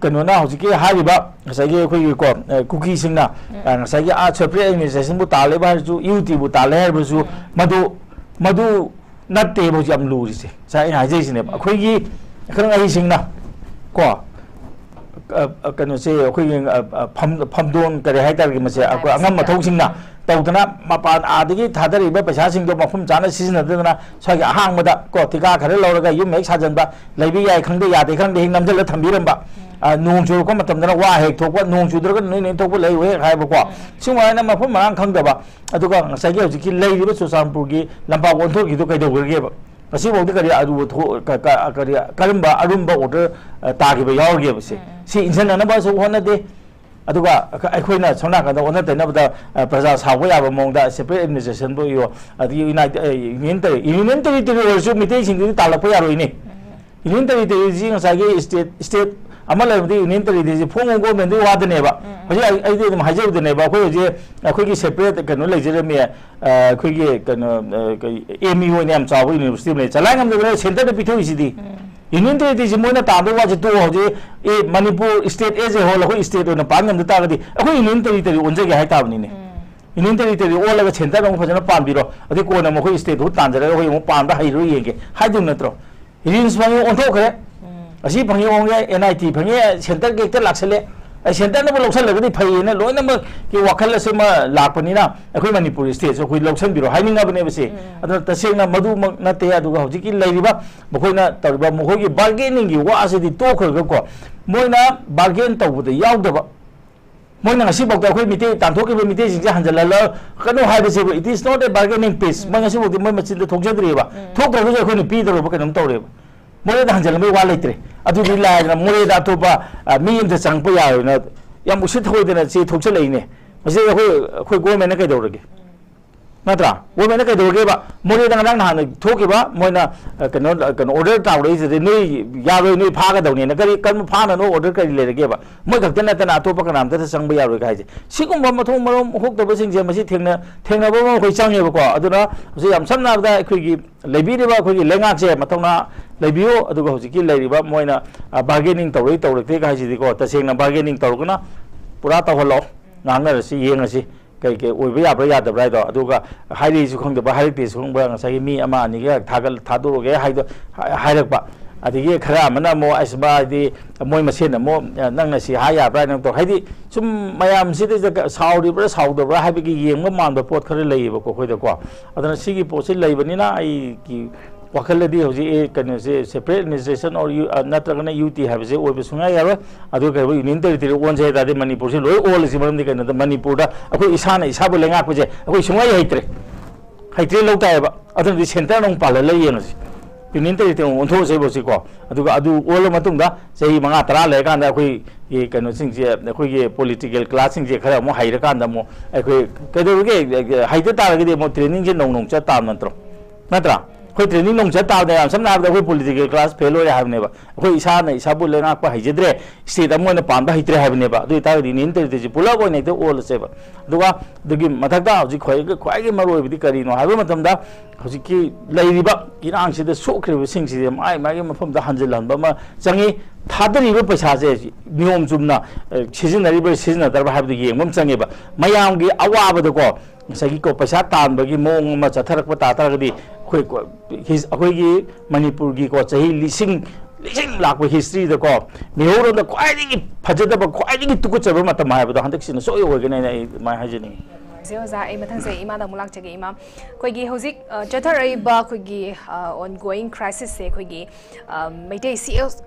ꯀꯩꯅꯣꯅ, ꯍꯧꯖꯤꯛꯀꯤ ꯍꯥꯏꯔꯤꯕ ꯉꯁꯥꯏꯒꯤ ꯑꯩꯈꯣꯏꯒꯤꯀꯣ, ꯑ, ꯀꯨꯀꯤꯁꯤꯡꯅ, ꯑ, ꯉꯁꯥꯏꯒꯤ ꯑꯥ separate administrationꯕꯨ ꯇꯥꯜꯂꯦꯕ ꯍꯥꯏꯔꯁꯨ, ꯌꯨ ꯇꯤꯕꯨ ꯇꯥꯜꯂꯦ ꯍꯥꯏꯔꯕꯁꯨ, ꯃꯗꯨ, ꯃꯗꯨ ꯅꯠꯇꯦꯕ ꯍꯧꯖꯤꯛ ꯌꯥꯝ ꯂꯨꯔꯤꯁꯦ꯫ ꯉꯁꯥꯏ ꯑꯩꯅ ꯍꯥꯏꯖꯔꯤꯁꯤꯅꯦꯕ, ꯑꯩꯈꯣꯏꯒꯤ ꯑꯈꯪ ꯑꯍꯩꯁꯤꯡꯅ ꯀꯣ, ꯑ, ꯑ, ꯀꯩꯅꯣꯁꯦ, ꯑꯩꯈꯣꯏꯒꯤ, ꯑ, ꯑ, ꯐꯝ-, ꯐꯝꯗꯣꯟ ꯀꯔꯤ ꯍꯥꯏꯇꯥꯔꯒꯦ, ꯃꯁꯦ ꯑꯩꯈꯣꯏ ꯑꯉꯝ ꯑꯊꯧꯁꯤꯡꯅ ꯇꯧꯗꯅ, ꯃꯄꯥꯟ ꯑꯥꯗꯒꯤ ꯊꯥꯗꯔꯛꯏꯕ ꯄꯩꯁꯥꯁꯤꯡꯗꯣ ꯃꯐꯝ ꯆꯥꯅ ꯁꯤꯖꯤꯟꯅꯗꯗꯅ, ꯁ꯭ꯋꯥꯏꯒꯤ ꯑꯍꯥꯡꯕꯗ ꯀꯣ, ꯊꯤꯀꯥ ꯈꯔ ꯂꯧꯔꯒ ꯌꯨꯝ ꯍꯦꯛ ꯁꯥꯖꯟꯕ, ꯂꯩꯕ ꯌꯥꯏ ꯈꯪꯗꯦ, ꯌꯥꯗꯦ ꯈꯪꯗꯦ, ꯍꯦꯛ ꯅꯝꯁꯤꯜꯂ ꯊꯝꯕꯤꯔꯝꯕ, ꯑ, ꯅꯣꯡ ꯆꯨꯔꯛꯄ ꯃꯇꯝꯗꯅ ꯋꯥ ꯍꯦꯛ ꯊꯣꯛꯄ, ꯅꯣꯡ ꯆꯨꯗ꯭ꯔꯒꯅ ꯅꯣꯏ ꯅꯣꯏ ꯊꯣꯛꯄ ꯂꯩ ꯍꯦꯛ ꯍꯥꯏꯕꯀꯣ, ꯁꯤꯒꯨꯝꯕ ꯍꯥꯏꯅ ꯃꯐꯝ ꯃꯔꯥꯡ ꯈꯪꯗꯕ꯫ ꯑꯗꯨꯒ ꯉꯁꯥꯏꯒꯤ ꯍꯧꯖꯤꯛꯀꯤ ꯂꯩꯔꯤꯕ ꯆꯨꯔꯆꯥꯟꯄꯨꯔꯒꯤ ꯂꯝꯄꯥꯛ ꯑꯣꯟꯊꯣꯛꯈꯤꯗꯨ ꯀꯩꯗꯧꯈ꯭ꯔꯒꯦꯕ? ꯉꯁꯤꯐꯥꯎꯗ ꯀꯔꯤ ꯑꯔꯨꯕ ꯊꯣꯛ-, ꯀ-, ꯀ-, ꯀꯔꯤ, ꯀꯔꯝꯕ ꯑꯔꯨꯝꯕ order, ꯑ, ꯇꯥꯈꯤꯕ ꯌꯥꯎꯔꯒꯦꯕ? ꯁꯤ, ꯁꯤ ꯏꯟꯁꯤꯟꯅꯅꯕꯁꯨ ꯍꯣꯠꯅꯗꯦ꯫ ꯑꯗꯨꯒ ꯑꯩꯈ-, ꯑꯩꯈꯣꯏꯅ ꯁꯣꯝ ꯅꯥꯀꯟꯗ ꯑꯣꯟꯅ ꯇꯩꯅꯕꯗ, ꯑ, ꯄ꯭ꯔꯖꯥ ꯁꯥꯎꯕ ꯌꯥꯕ ꯃꯑꯣꯡꯗ separate administrationꯕꯨ ꯑꯣꯏꯌꯣ, ꯑꯗꯒꯤ uni-, ꯑ, union terri-, union territory ꯑꯣꯏꯔꯁꯨ ꯃꯤꯇꯩꯁꯤꯡꯗꯨꯗꯤ ꯇꯥꯜꯂꯛꯄ ꯌꯥꯔꯣꯏꯅꯦ꯫ Union territoryꯁꯤ ꯉꯁꯥꯏꯒꯤ state, state ꯑꯃ ꯂꯩꯔꯕꯗꯤ union territoryꯁꯤ form of governmentꯗꯨꯒꯤ ꯋꯥꯗꯅꯦꯕ꯫ ꯍꯧꯖꯤꯛ ꯑꯩ, ꯑꯩꯗꯤ ꯑꯗꯨꯝ ꯍꯥꯏꯖꯕꯗꯅꯦꯕ, ꯑꯩꯈꯣꯏ ꯍꯧꯖꯤꯛ ꯑꯩꯈꯣꯏꯒꯤ separate ꯀꯩꯅꯣ ꯂꯩꯖꯔꯝꯃꯤ, ꯑ, ꯑꯩꯈꯣꯏꯒꯤ ꯀꯩꯅꯣ, ꯑ, ꯀꯩ, M E ꯑꯣꯏꯅ ꯌꯥꯝ ꯆꯥꯎꯕ university ꯑꯃ ꯂꯩ, ꯆꯂꯥꯏ ꯉꯝꯗꯗꯅ centreꯗ ꯄꯤꯊꯣꯛꯏꯁꯤꯗꯤ꯫ Union territoryꯁꯤ ꯃꯣꯏꯅ ꯇꯥꯟꯗꯧ ꯋꯥꯁꯦ ꯇꯣꯛꯑꯣ, ꯍꯧꯖꯤꯛ, ꯑꯦ, Manipur state as a whole ꯑꯩꯈꯣꯏ state ꯑꯣꯏꯅ ꯄꯥꯟ ꯉꯝꯗ ꯇꯥꯔꯒꯗꯤ ꯑꯩꯈꯣꯏ union territory ꯑꯣꯟꯖꯒꯦ ꯍꯥꯏ ꯇꯥꯕꯅꯤꯅꯦ꯫ Union territory ꯑꯣꯜꯂꯒ centreꯗ ꯑꯃꯨꯛ ꯐꯖꯅ ꯄꯥꯟꯕꯤꯔꯣ, ꯑꯗꯩ ꯀꯣꯟꯅ ꯑꯃꯨꯛ ꯑꯩꯈꯣꯏ stateꯇꯨ ꯇꯥꯟꯖꯔꯒ ꯑꯩꯈꯣꯏ ꯑꯃꯨꯛ ꯄꯥꯟꯕ ꯍꯩꯔꯣꯏ ꯌꯦꯡꯒꯦ ꯍꯥꯏꯗꯧ ꯅꯠꯇ꯭ꯔꯣ? RIMS ꯐꯪꯉꯤ ꯑꯣꯟꯊꯣꯛꯈ꯭ꯔꯦ, ꯑꯁꯤ ꯐꯪꯉꯤ ꯑꯣꯟꯈ꯭ꯔꯦ, NIT ꯐꯪꯉꯤ, centreꯒꯤ ꯍꯦꯛꯇ ꯂꯥꯛꯁꯜꯂꯦ꯫ ꯑꯩ centreꯅꯕꯨ ꯂꯧꯁꯜꯂꯒꯗꯤ ꯐꯩꯌꯦꯅ ꯂꯣꯏꯅꯃꯛꯀꯤ ꯋꯥꯈꯜ ꯑꯁꯤꯃ ꯂꯥꯛꯄꯅꯤꯅ ꯑꯩꯈꯣꯏ ꯃꯅꯤꯄꯨꯔ stateꯁꯨ ꯑꯩꯈꯣꯏ ꯂꯧꯁꯟꯕꯤꯔꯣ ꯍꯥꯏꯅꯤꯡꯉꯕꯅꯦꯕ ꯁꯤ꯫ ꯑꯗꯨꯅ ꯇꯁꯦꯡꯅ ꯃꯗꯨꯃꯛ ꯅꯠꯇꯦ꯫ ꯑꯗꯨꯒ ꯍꯧꯖꯤꯛꯀꯤ ꯂꯩꯔꯤꯕ ꯃꯈꯣꯏꯅ ꯇꯧꯔꯤꯕ ꯃꯈꯣꯏꯒꯤ bargainingꯒꯤ ꯋꯥꯁꯤꯗꯤ ꯇꯣꯛꯈ꯭ꯔꯒꯀꯣ, ꯃꯣꯏꯅ bargain ꯇꯧꯕꯗ ꯌꯥꯎꯗꯕ, ꯃꯣꯏꯅ ꯉꯁꯤꯐꯥꯎꯗ ꯑꯩꯈꯣꯏ ꯃꯤꯇꯩ ꯇꯥꯟꯊꯣꯛꯈꯤꯕ ꯃꯤꯇꯩꯁꯤꯡꯁꯦ ꯍꯟꯖꯤꯜꯍꯜꯂ ꯀꯩꯅꯣ ꯍꯥꯏꯕꯁꯤꯕꯨ, it is not a bargaining piece꯫ ꯃꯣꯏ ꯉꯁꯤꯐꯥꯎꯗꯤ ꯃꯣꯏ ꯃꯆꯤꯟꯗ ꯊꯣꯛꯆꯗ꯭ꯔꯤꯑꯕ꯫ ꯊꯣꯛꯇ꯭ꯔꯒꯁꯨ ꯑꯩꯈꯣꯏꯅ ꯄꯤꯗꯧꯔꯕ ꯀꯩꯅꯣꯝ ꯇꯧꯔꯦꯕ꯫ ꯃꯣꯔꯦꯗ ꯍꯟꯖꯤꯜꯂꯝꯕꯩ ꯋꯥ ꯂꯩꯇ꯭ꯔꯦ꯫ ꯑꯗꯨꯗꯤ ꯂꯥꯏꯗꯅ ꯃꯣꯔꯦꯗ ꯑꯇꯣꯞꯄ, ꯑ, ꯃꯤ ꯑꯃꯗ ꯆꯪꯉꯛꯄ ꯌꯥꯔꯣꯏꯅ ꯌꯥꯝ ꯎꯁꯤꯠ ꯊꯑꯣꯏꯗꯅ ꯆꯦ ꯊꯣꯛꯆꯜꯂꯛꯏꯅꯦ꯫ ꯃꯁꯤꯗ ꯑꯩꯈꯣꯏ, ꯑꯩꯈꯣꯏ governmentꯅ ꯀꯩꯗꯧꯔꯒꯦ? ꯅꯠꯇ꯭ꯔꯥ? ꯒꯣꯔꯃꯦꯟꯅ ꯀꯩꯗꯧꯔꯒꯦꯕ? ꯃꯣꯔꯦꯗ ꯉꯔꯥꯡ ꯅꯍꯥꯟ ꯊꯣꯛꯈꯤꯕ ꯃꯣꯏꯅ, ꯑ, ꯀꯩꯅꯣ, ꯀꯩꯅꯣ, ꯑꯣꯔꯗꯔ ꯇꯧꯔꯛꯏꯁꯤꯗꯤ ꯅꯣꯏ ꯌꯥꯔꯣꯏ, ꯅꯣꯏ ꯐꯥꯒꯗꯧꯅꯦꯅ꯫ ꯀꯔꯤ, ꯀꯔꯝꯕ ꯐꯥꯅꯅꯣ ꯑꯣꯔꯗꯔ ꯀꯔꯤ ꯂꯩꯔꯒꯦꯕ? ꯃꯣꯏ ꯈꯛꯇ ꯅꯠꯇꯅ ꯑꯇꯣꯞꯄ ꯀꯅꯥꯝꯇꯗ ꯆꯪꯕ ꯌꯥꯔꯣꯏ ꯍꯥꯏꯁꯦ꯫ ꯁꯤꯒꯨꯝꯕ ꯃꯊꯣꯡ ꯃꯔꯝ ꯍꯣꯛꯇꯕꯁꯤꯡꯁꯦ ꯃꯁꯤ ꯊꯦꯡꯅ-, ꯊꯦꯡꯅꯕ ꯑꯃ ꯑꯩꯈꯣꯏ ꯆꯪꯉꯦꯕꯀꯣ꯫ ꯑꯗꯨꯅ ꯍꯧꯖꯤꯛ ꯌꯥꯝ ꯁꯝꯅ ꯍꯥꯏꯔꯕꯗ ꯑꯩꯈꯣꯏꯒꯤ ꯂꯩꯕꯤꯔꯤꯕ ꯑꯩꯈꯣꯏꯒꯤ ꯂꯩꯉꯥꯛꯁꯦ ꯃꯊꯧꯅꯥ ꯂꯩꯕꯤꯌꯨ꯫ ꯑꯗꯨꯒ ꯍꯧꯖꯤꯛꯀꯤ ꯂꯩꯔꯤꯕ ꯃꯣꯏꯅ, ꯑ, ꯕꯥꯔꯒꯦꯅꯤꯡ ꯇꯧꯔꯛꯏ ꯇꯧꯔꯛꯇꯦꯒ ꯍꯥꯏꯁꯤꯗꯤꯀꯣ, ꯇꯁꯦꯡꯅ ꯕꯥꯔꯒꯦꯅꯤꯡ ꯇꯧꯔꯒꯅ ꯄꯨꯔꯥ ꯇꯧꯍꯜꯂꯣ, ꯉꯥꯡꯅꯔꯁꯤ, ꯌꯦꯡꯉꯁꯤ꯫ ꯀꯩ ꯀꯩ ꯑꯣꯏꯕ ꯌꯥꯕ꯭ꯔꯥ ꯌꯥꯗꯕ꯭ꯔꯥ ꯍꯥꯏꯗꯣ꯫ ꯑꯗꯨꯒ ꯍꯥꯏꯔꯛꯏꯁꯨ ꯈꯪꯗꯕ, ꯍꯥꯏꯔꯛꯇꯦꯁꯨ ꯈꯪꯕ, ꯉꯁꯥꯏꯒꯤ ꯃꯤ ꯑꯃ ꯑꯅꯤꯒ ꯊꯥꯒꯠ-, ꯊꯥꯗꯣꯔꯛꯑꯒꯦ ꯍꯥꯏꯗꯣ ꯍꯥꯏ-, ꯍꯥꯏꯔꯛꯄ꯫ ꯑꯗꯒꯤ ꯈꯔ ꯑꯃꯅ ꯑꯃꯨꯛ, ꯑꯁ, ꯃꯥꯗꯤ ꯃꯣꯏ ꯃꯁꯦꯟ ꯑꯃꯨꯛ, "ꯅꯪꯅ ꯁꯤ ꯍꯥꯏ ꯌꯥꯕ꯭ꯔꯥ?" ꯍꯥꯏꯅ ꯇꯧ-, ꯍꯥꯏꯗꯤ ꯁꯨꯝ ꯃꯌꯥꯝꯁꯤꯗ ꯁꯥꯎꯔꯤꯕ꯭ꯔꯥ ꯁꯥꯎꯗꯕ꯭ꯔꯥ ꯍꯥꯏꯕꯒꯤ ꯌꯦꯡꯕ ꯃꯥꯟꯕ ꯄꯣꯠ ꯈꯔ ꯂꯩꯌꯦꯕꯀꯣ ꯑꯩꯈꯣꯏꯗꯀꯣ꯫ ꯑꯗꯨꯅ ꯁꯤꯒꯤ ꯄꯣꯠꯁꯤ ꯂꯩꯕꯅꯤꯅ ꯑꯩꯒꯤ ꯋꯥꯈꯜꯗꯗꯤ ꯍꯧꯖꯤꯛ, ꯑꯦ, ꯀꯩꯅꯣꯁꯦ, separate administration or ꯌꯨ-, ꯑ, ꯅꯠꯇ꯭ꯔꯒꯅ ꯌꯨ ꯇꯤ ꯍꯥꯏꯕꯁꯦ ꯑꯣꯏꯕ ꯁꯨꯡꯌꯥ ꯌꯥꯔꯣꯏ꯫ ꯑꯗꯨ ꯀꯩ ꯍꯥꯏꯕ, ꯌꯨꯅꯤꯌꯟ ꯇꯦꯔꯤꯇꯣꯔꯤ ꯑꯣꯟꯁꯦ ꯍꯥꯏ ꯇꯥꯔꯗꯤ ꯃꯅꯤꯄꯨꯔꯁꯦ ꯂꯣꯏ ꯑꯣꯜꯂꯁꯤ꯫ ꯃꯔꯝꯗꯤ ꯀꯩꯅꯣꯗ ꯃꯅꯤꯄꯨꯔꯗ ꯑꯩꯈꯣꯏ ꯏꯁꯥꯅ ꯏꯁꯥꯕꯨ ꯂꯩꯉꯥꯛꯄꯁꯦ ꯑꯩꯈꯣꯏ ꯁꯨꯡꯍꯩ ꯍꯩꯇ꯭ꯔꯦ꯫ ꯍꯩꯇ꯭ꯔꯦ ꯂꯧ ꯇꯥꯏꯌꯦꯕ꯫ ꯑꯗꯨꯅꯗꯤ ꯁꯦꯟꯇꯔꯅ ꯑꯃꯨꯛ ꯄꯥꯜꯍꯜꯂ ꯌꯦꯡꯉꯁꯤ꯫ ꯌꯨꯅꯤꯌꯟ ꯇꯦꯔꯤꯇꯣꯔꯤ ꯑꯃꯨꯛ ꯑꯣꯟꯊꯣꯛꯑꯁꯦꯕ ꯍꯧꯖꯤꯛꯀꯣ꯫ ꯑꯗꯨꯒ ꯑꯗꯨ ꯑꯣꯜꯂ ꯃꯇꯨꯡꯗ ꯆꯍꯤ ꯃꯉꯥ ꯇꯔꯥ ꯂꯩꯔꯀꯥꯟꯗ ꯑꯩꯈꯣꯏꯒꯤ ꯀꯩꯅꯣꯁꯤꯡꯁꯦ, ꯑꯩꯈꯣꯏꯒꯤ ꯄꯣꯂꯤꯇꯤꯀꯦꯜ ꯀ꯭ꯂꯥꯁꯁꯤꯡꯁꯦ ꯈꯔ ꯑꯃꯨꯛ ꯍꯩꯔꯀꯥꯟꯗ ꯑꯃꯨꯛ ꯑꯩꯈꯣꯏ ꯀꯩꯗꯧꯔꯒꯦ, ꯍꯩꯇ ꯇꯥꯔꯒꯗꯤ ꯑꯃꯨꯛ ꯇ꯭ꯔꯦꯅꯤꯡꯁꯦ ꯅꯧꯅ ꯑꯃꯨꯛ ꯆꯠ ꯇꯥꯕ ꯅꯠꯇ꯭ꯔꯣ? ꯅꯠꯇ꯭ꯔꯥ? ꯑꯩꯈꯣꯏ ꯇ꯭ꯔꯦꯅꯤꯡ ꯅꯧꯅ ꯆꯠ ꯇꯥꯕꯅꯦ꯫ ꯌꯥꯝ ꯁꯝꯅ ꯍꯥꯏꯔꯕꯗ ꯑꯩꯈꯣꯏ ꯄꯣꯂꯤꯇꯤꯀꯦꯜ ꯀ꯭ꯂꯥꯁ ꯐꯦꯜ ꯑꯣꯏꯔꯦ ꯍꯥꯏꯕꯅꯦꯕ꯫ ꯑꯩꯈꯣꯏ ꯏꯁꯥꯅ ꯏꯁꯥꯕꯨ ꯂꯩꯉꯥꯛꯄ ꯍꯩꯖꯗ꯭ꯔꯦ, ꯁ꯭ꯇꯦꯠ ꯑꯃ ꯑꯣꯏꯅ ꯄꯥꯟꯕ ꯍꯩꯇ꯭ꯔꯦ ꯍꯥꯏꯕꯅꯦꯕ꯫ ꯑꯗꯨ ꯑꯣꯏꯇꯥꯔꯒꯗꯤ ꯌꯨꯅꯤꯌꯟ ꯇꯦꯔꯤꯇꯣꯔꯤꯁꯦ ꯄꯨꯂꯞ ꯑꯣꯏꯅ ꯍꯦꯛꯇ ꯑꯣꯜꯂꯁꯦꯕ꯫ ꯑꯗꯨꯒ ꯑꯗꯨꯒꯤ ꯃꯊꯛꯇ ꯍꯧꯖꯤꯛ ꯈ꯭ꯋꯥꯏꯗꯒꯤ, ꯈ꯭ꯋꯥꯏꯗꯒꯤ ꯃꯔꯨ ꯑꯣꯏꯕꯗꯤ ꯀꯔꯤꯅꯣ ꯍꯥꯏꯕ ꯃꯇꯝꯗ, ꯍꯧꯖꯤꯛꯀꯤ ꯂꯩꯔꯤꯕ ꯏꯔꯥꯡꯁꯤꯗ ꯁꯣꯛꯈ꯭ꯔꯤꯕꯁꯤꯡꯁꯤꯗꯤ ꯃꯥꯒꯤ ꯃꯥꯒꯤ ꯃꯐꯝꯗ ꯍꯟꯖꯤꯜꯍꯟꯕ ꯑꯃ ꯆꯪꯉꯤ꯫ ꯊꯥꯗꯔꯤꯕ ꯄꯩꯁꯥꯁꯦ ꯅꯤꯌꯣꯝ ꯆꯨꯝꯅ, ꯑ, ꯁꯤꯖꯤꯟꯅꯔꯤꯕ꯭ꯔꯥ ꯁꯤꯖꯤꯟꯅꯗ꯭ꯔꯕ꯭ꯔꯥ ꯍꯥꯏꯕꯗꯨ ꯌꯦꯡꯕ ꯑꯃ ꯆꯪꯉꯦꯕ꯫ ꯃꯌꯥꯝꯒꯤ ꯑꯋꯥꯕꯗꯀꯣ, ꯉꯁꯥꯏꯒꯤ ꯀꯣ ꯄꯩꯁꯥ ꯇꯥꯟꯕꯒꯤ ꯃꯑꯣꯡ ꯑꯃ ꯆꯠꯊꯔꯛꯄ ꯇꯥ ꯇꯥꯔꯒꯗꯤ ꯑꯩꯈꯣꯏ ꯀꯣ ꯍꯤꯁ-, ꯑꯩꯈꯣꯏꯒꯤ ꯃꯅꯤꯄꯨꯔꯒꯤꯀꯣ ꯆꯍꯤ ꯂꯤꯁꯤꯡ, ꯂꯤꯁꯤꯡ ꯂꯥꯛꯄ ꯍꯤꯁꯇ꯭ꯔꯤꯗꯀꯣ ꯃꯤꯍꯧꯔꯣꯟꯗ ꯈ꯭ꯋꯥꯏꯗꯒꯤ ꯐꯖꯗꯕ, ꯈ꯭ꯋꯥꯏꯗꯒꯤ ꯇꯨꯀꯠꯆꯕ ꯃꯇꯝ ꯍꯥꯏꯕꯗꯣ ꯍꯟꯗꯛꯁꯤꯅ ꯁꯣꯏ ꯑꯣꯏꯒꯅꯤ ꯍꯥꯏꯅ ꯑꯩ ꯑꯗꯨꯃꯥꯏꯅ ꯍꯥꯏꯖꯅꯤꯡꯉꯤ꯫ ꯁꯦ ꯑꯣꯖꯥ, ꯑꯩ ꯃꯊꯪꯁꯦ ꯏꯃꯥꯗ ꯑꯃꯨꯛ ꯂꯥꯛꯆꯒꯦ꯫ ꯏꯃꯥ, ꯑꯩꯈꯣꯏꯒꯤ ꯍꯧꯖꯤꯛ, ꯑ, ꯆꯠꯊꯔꯛꯏꯕ ꯑꯩꯈꯣꯏꯒꯤ, ꯑ, ongoing crisis ꯁꯦ ꯑꯩꯈꯣꯏꯒꯤ, ꯑ, ꯃꯩꯇꯩ ꯁꯤ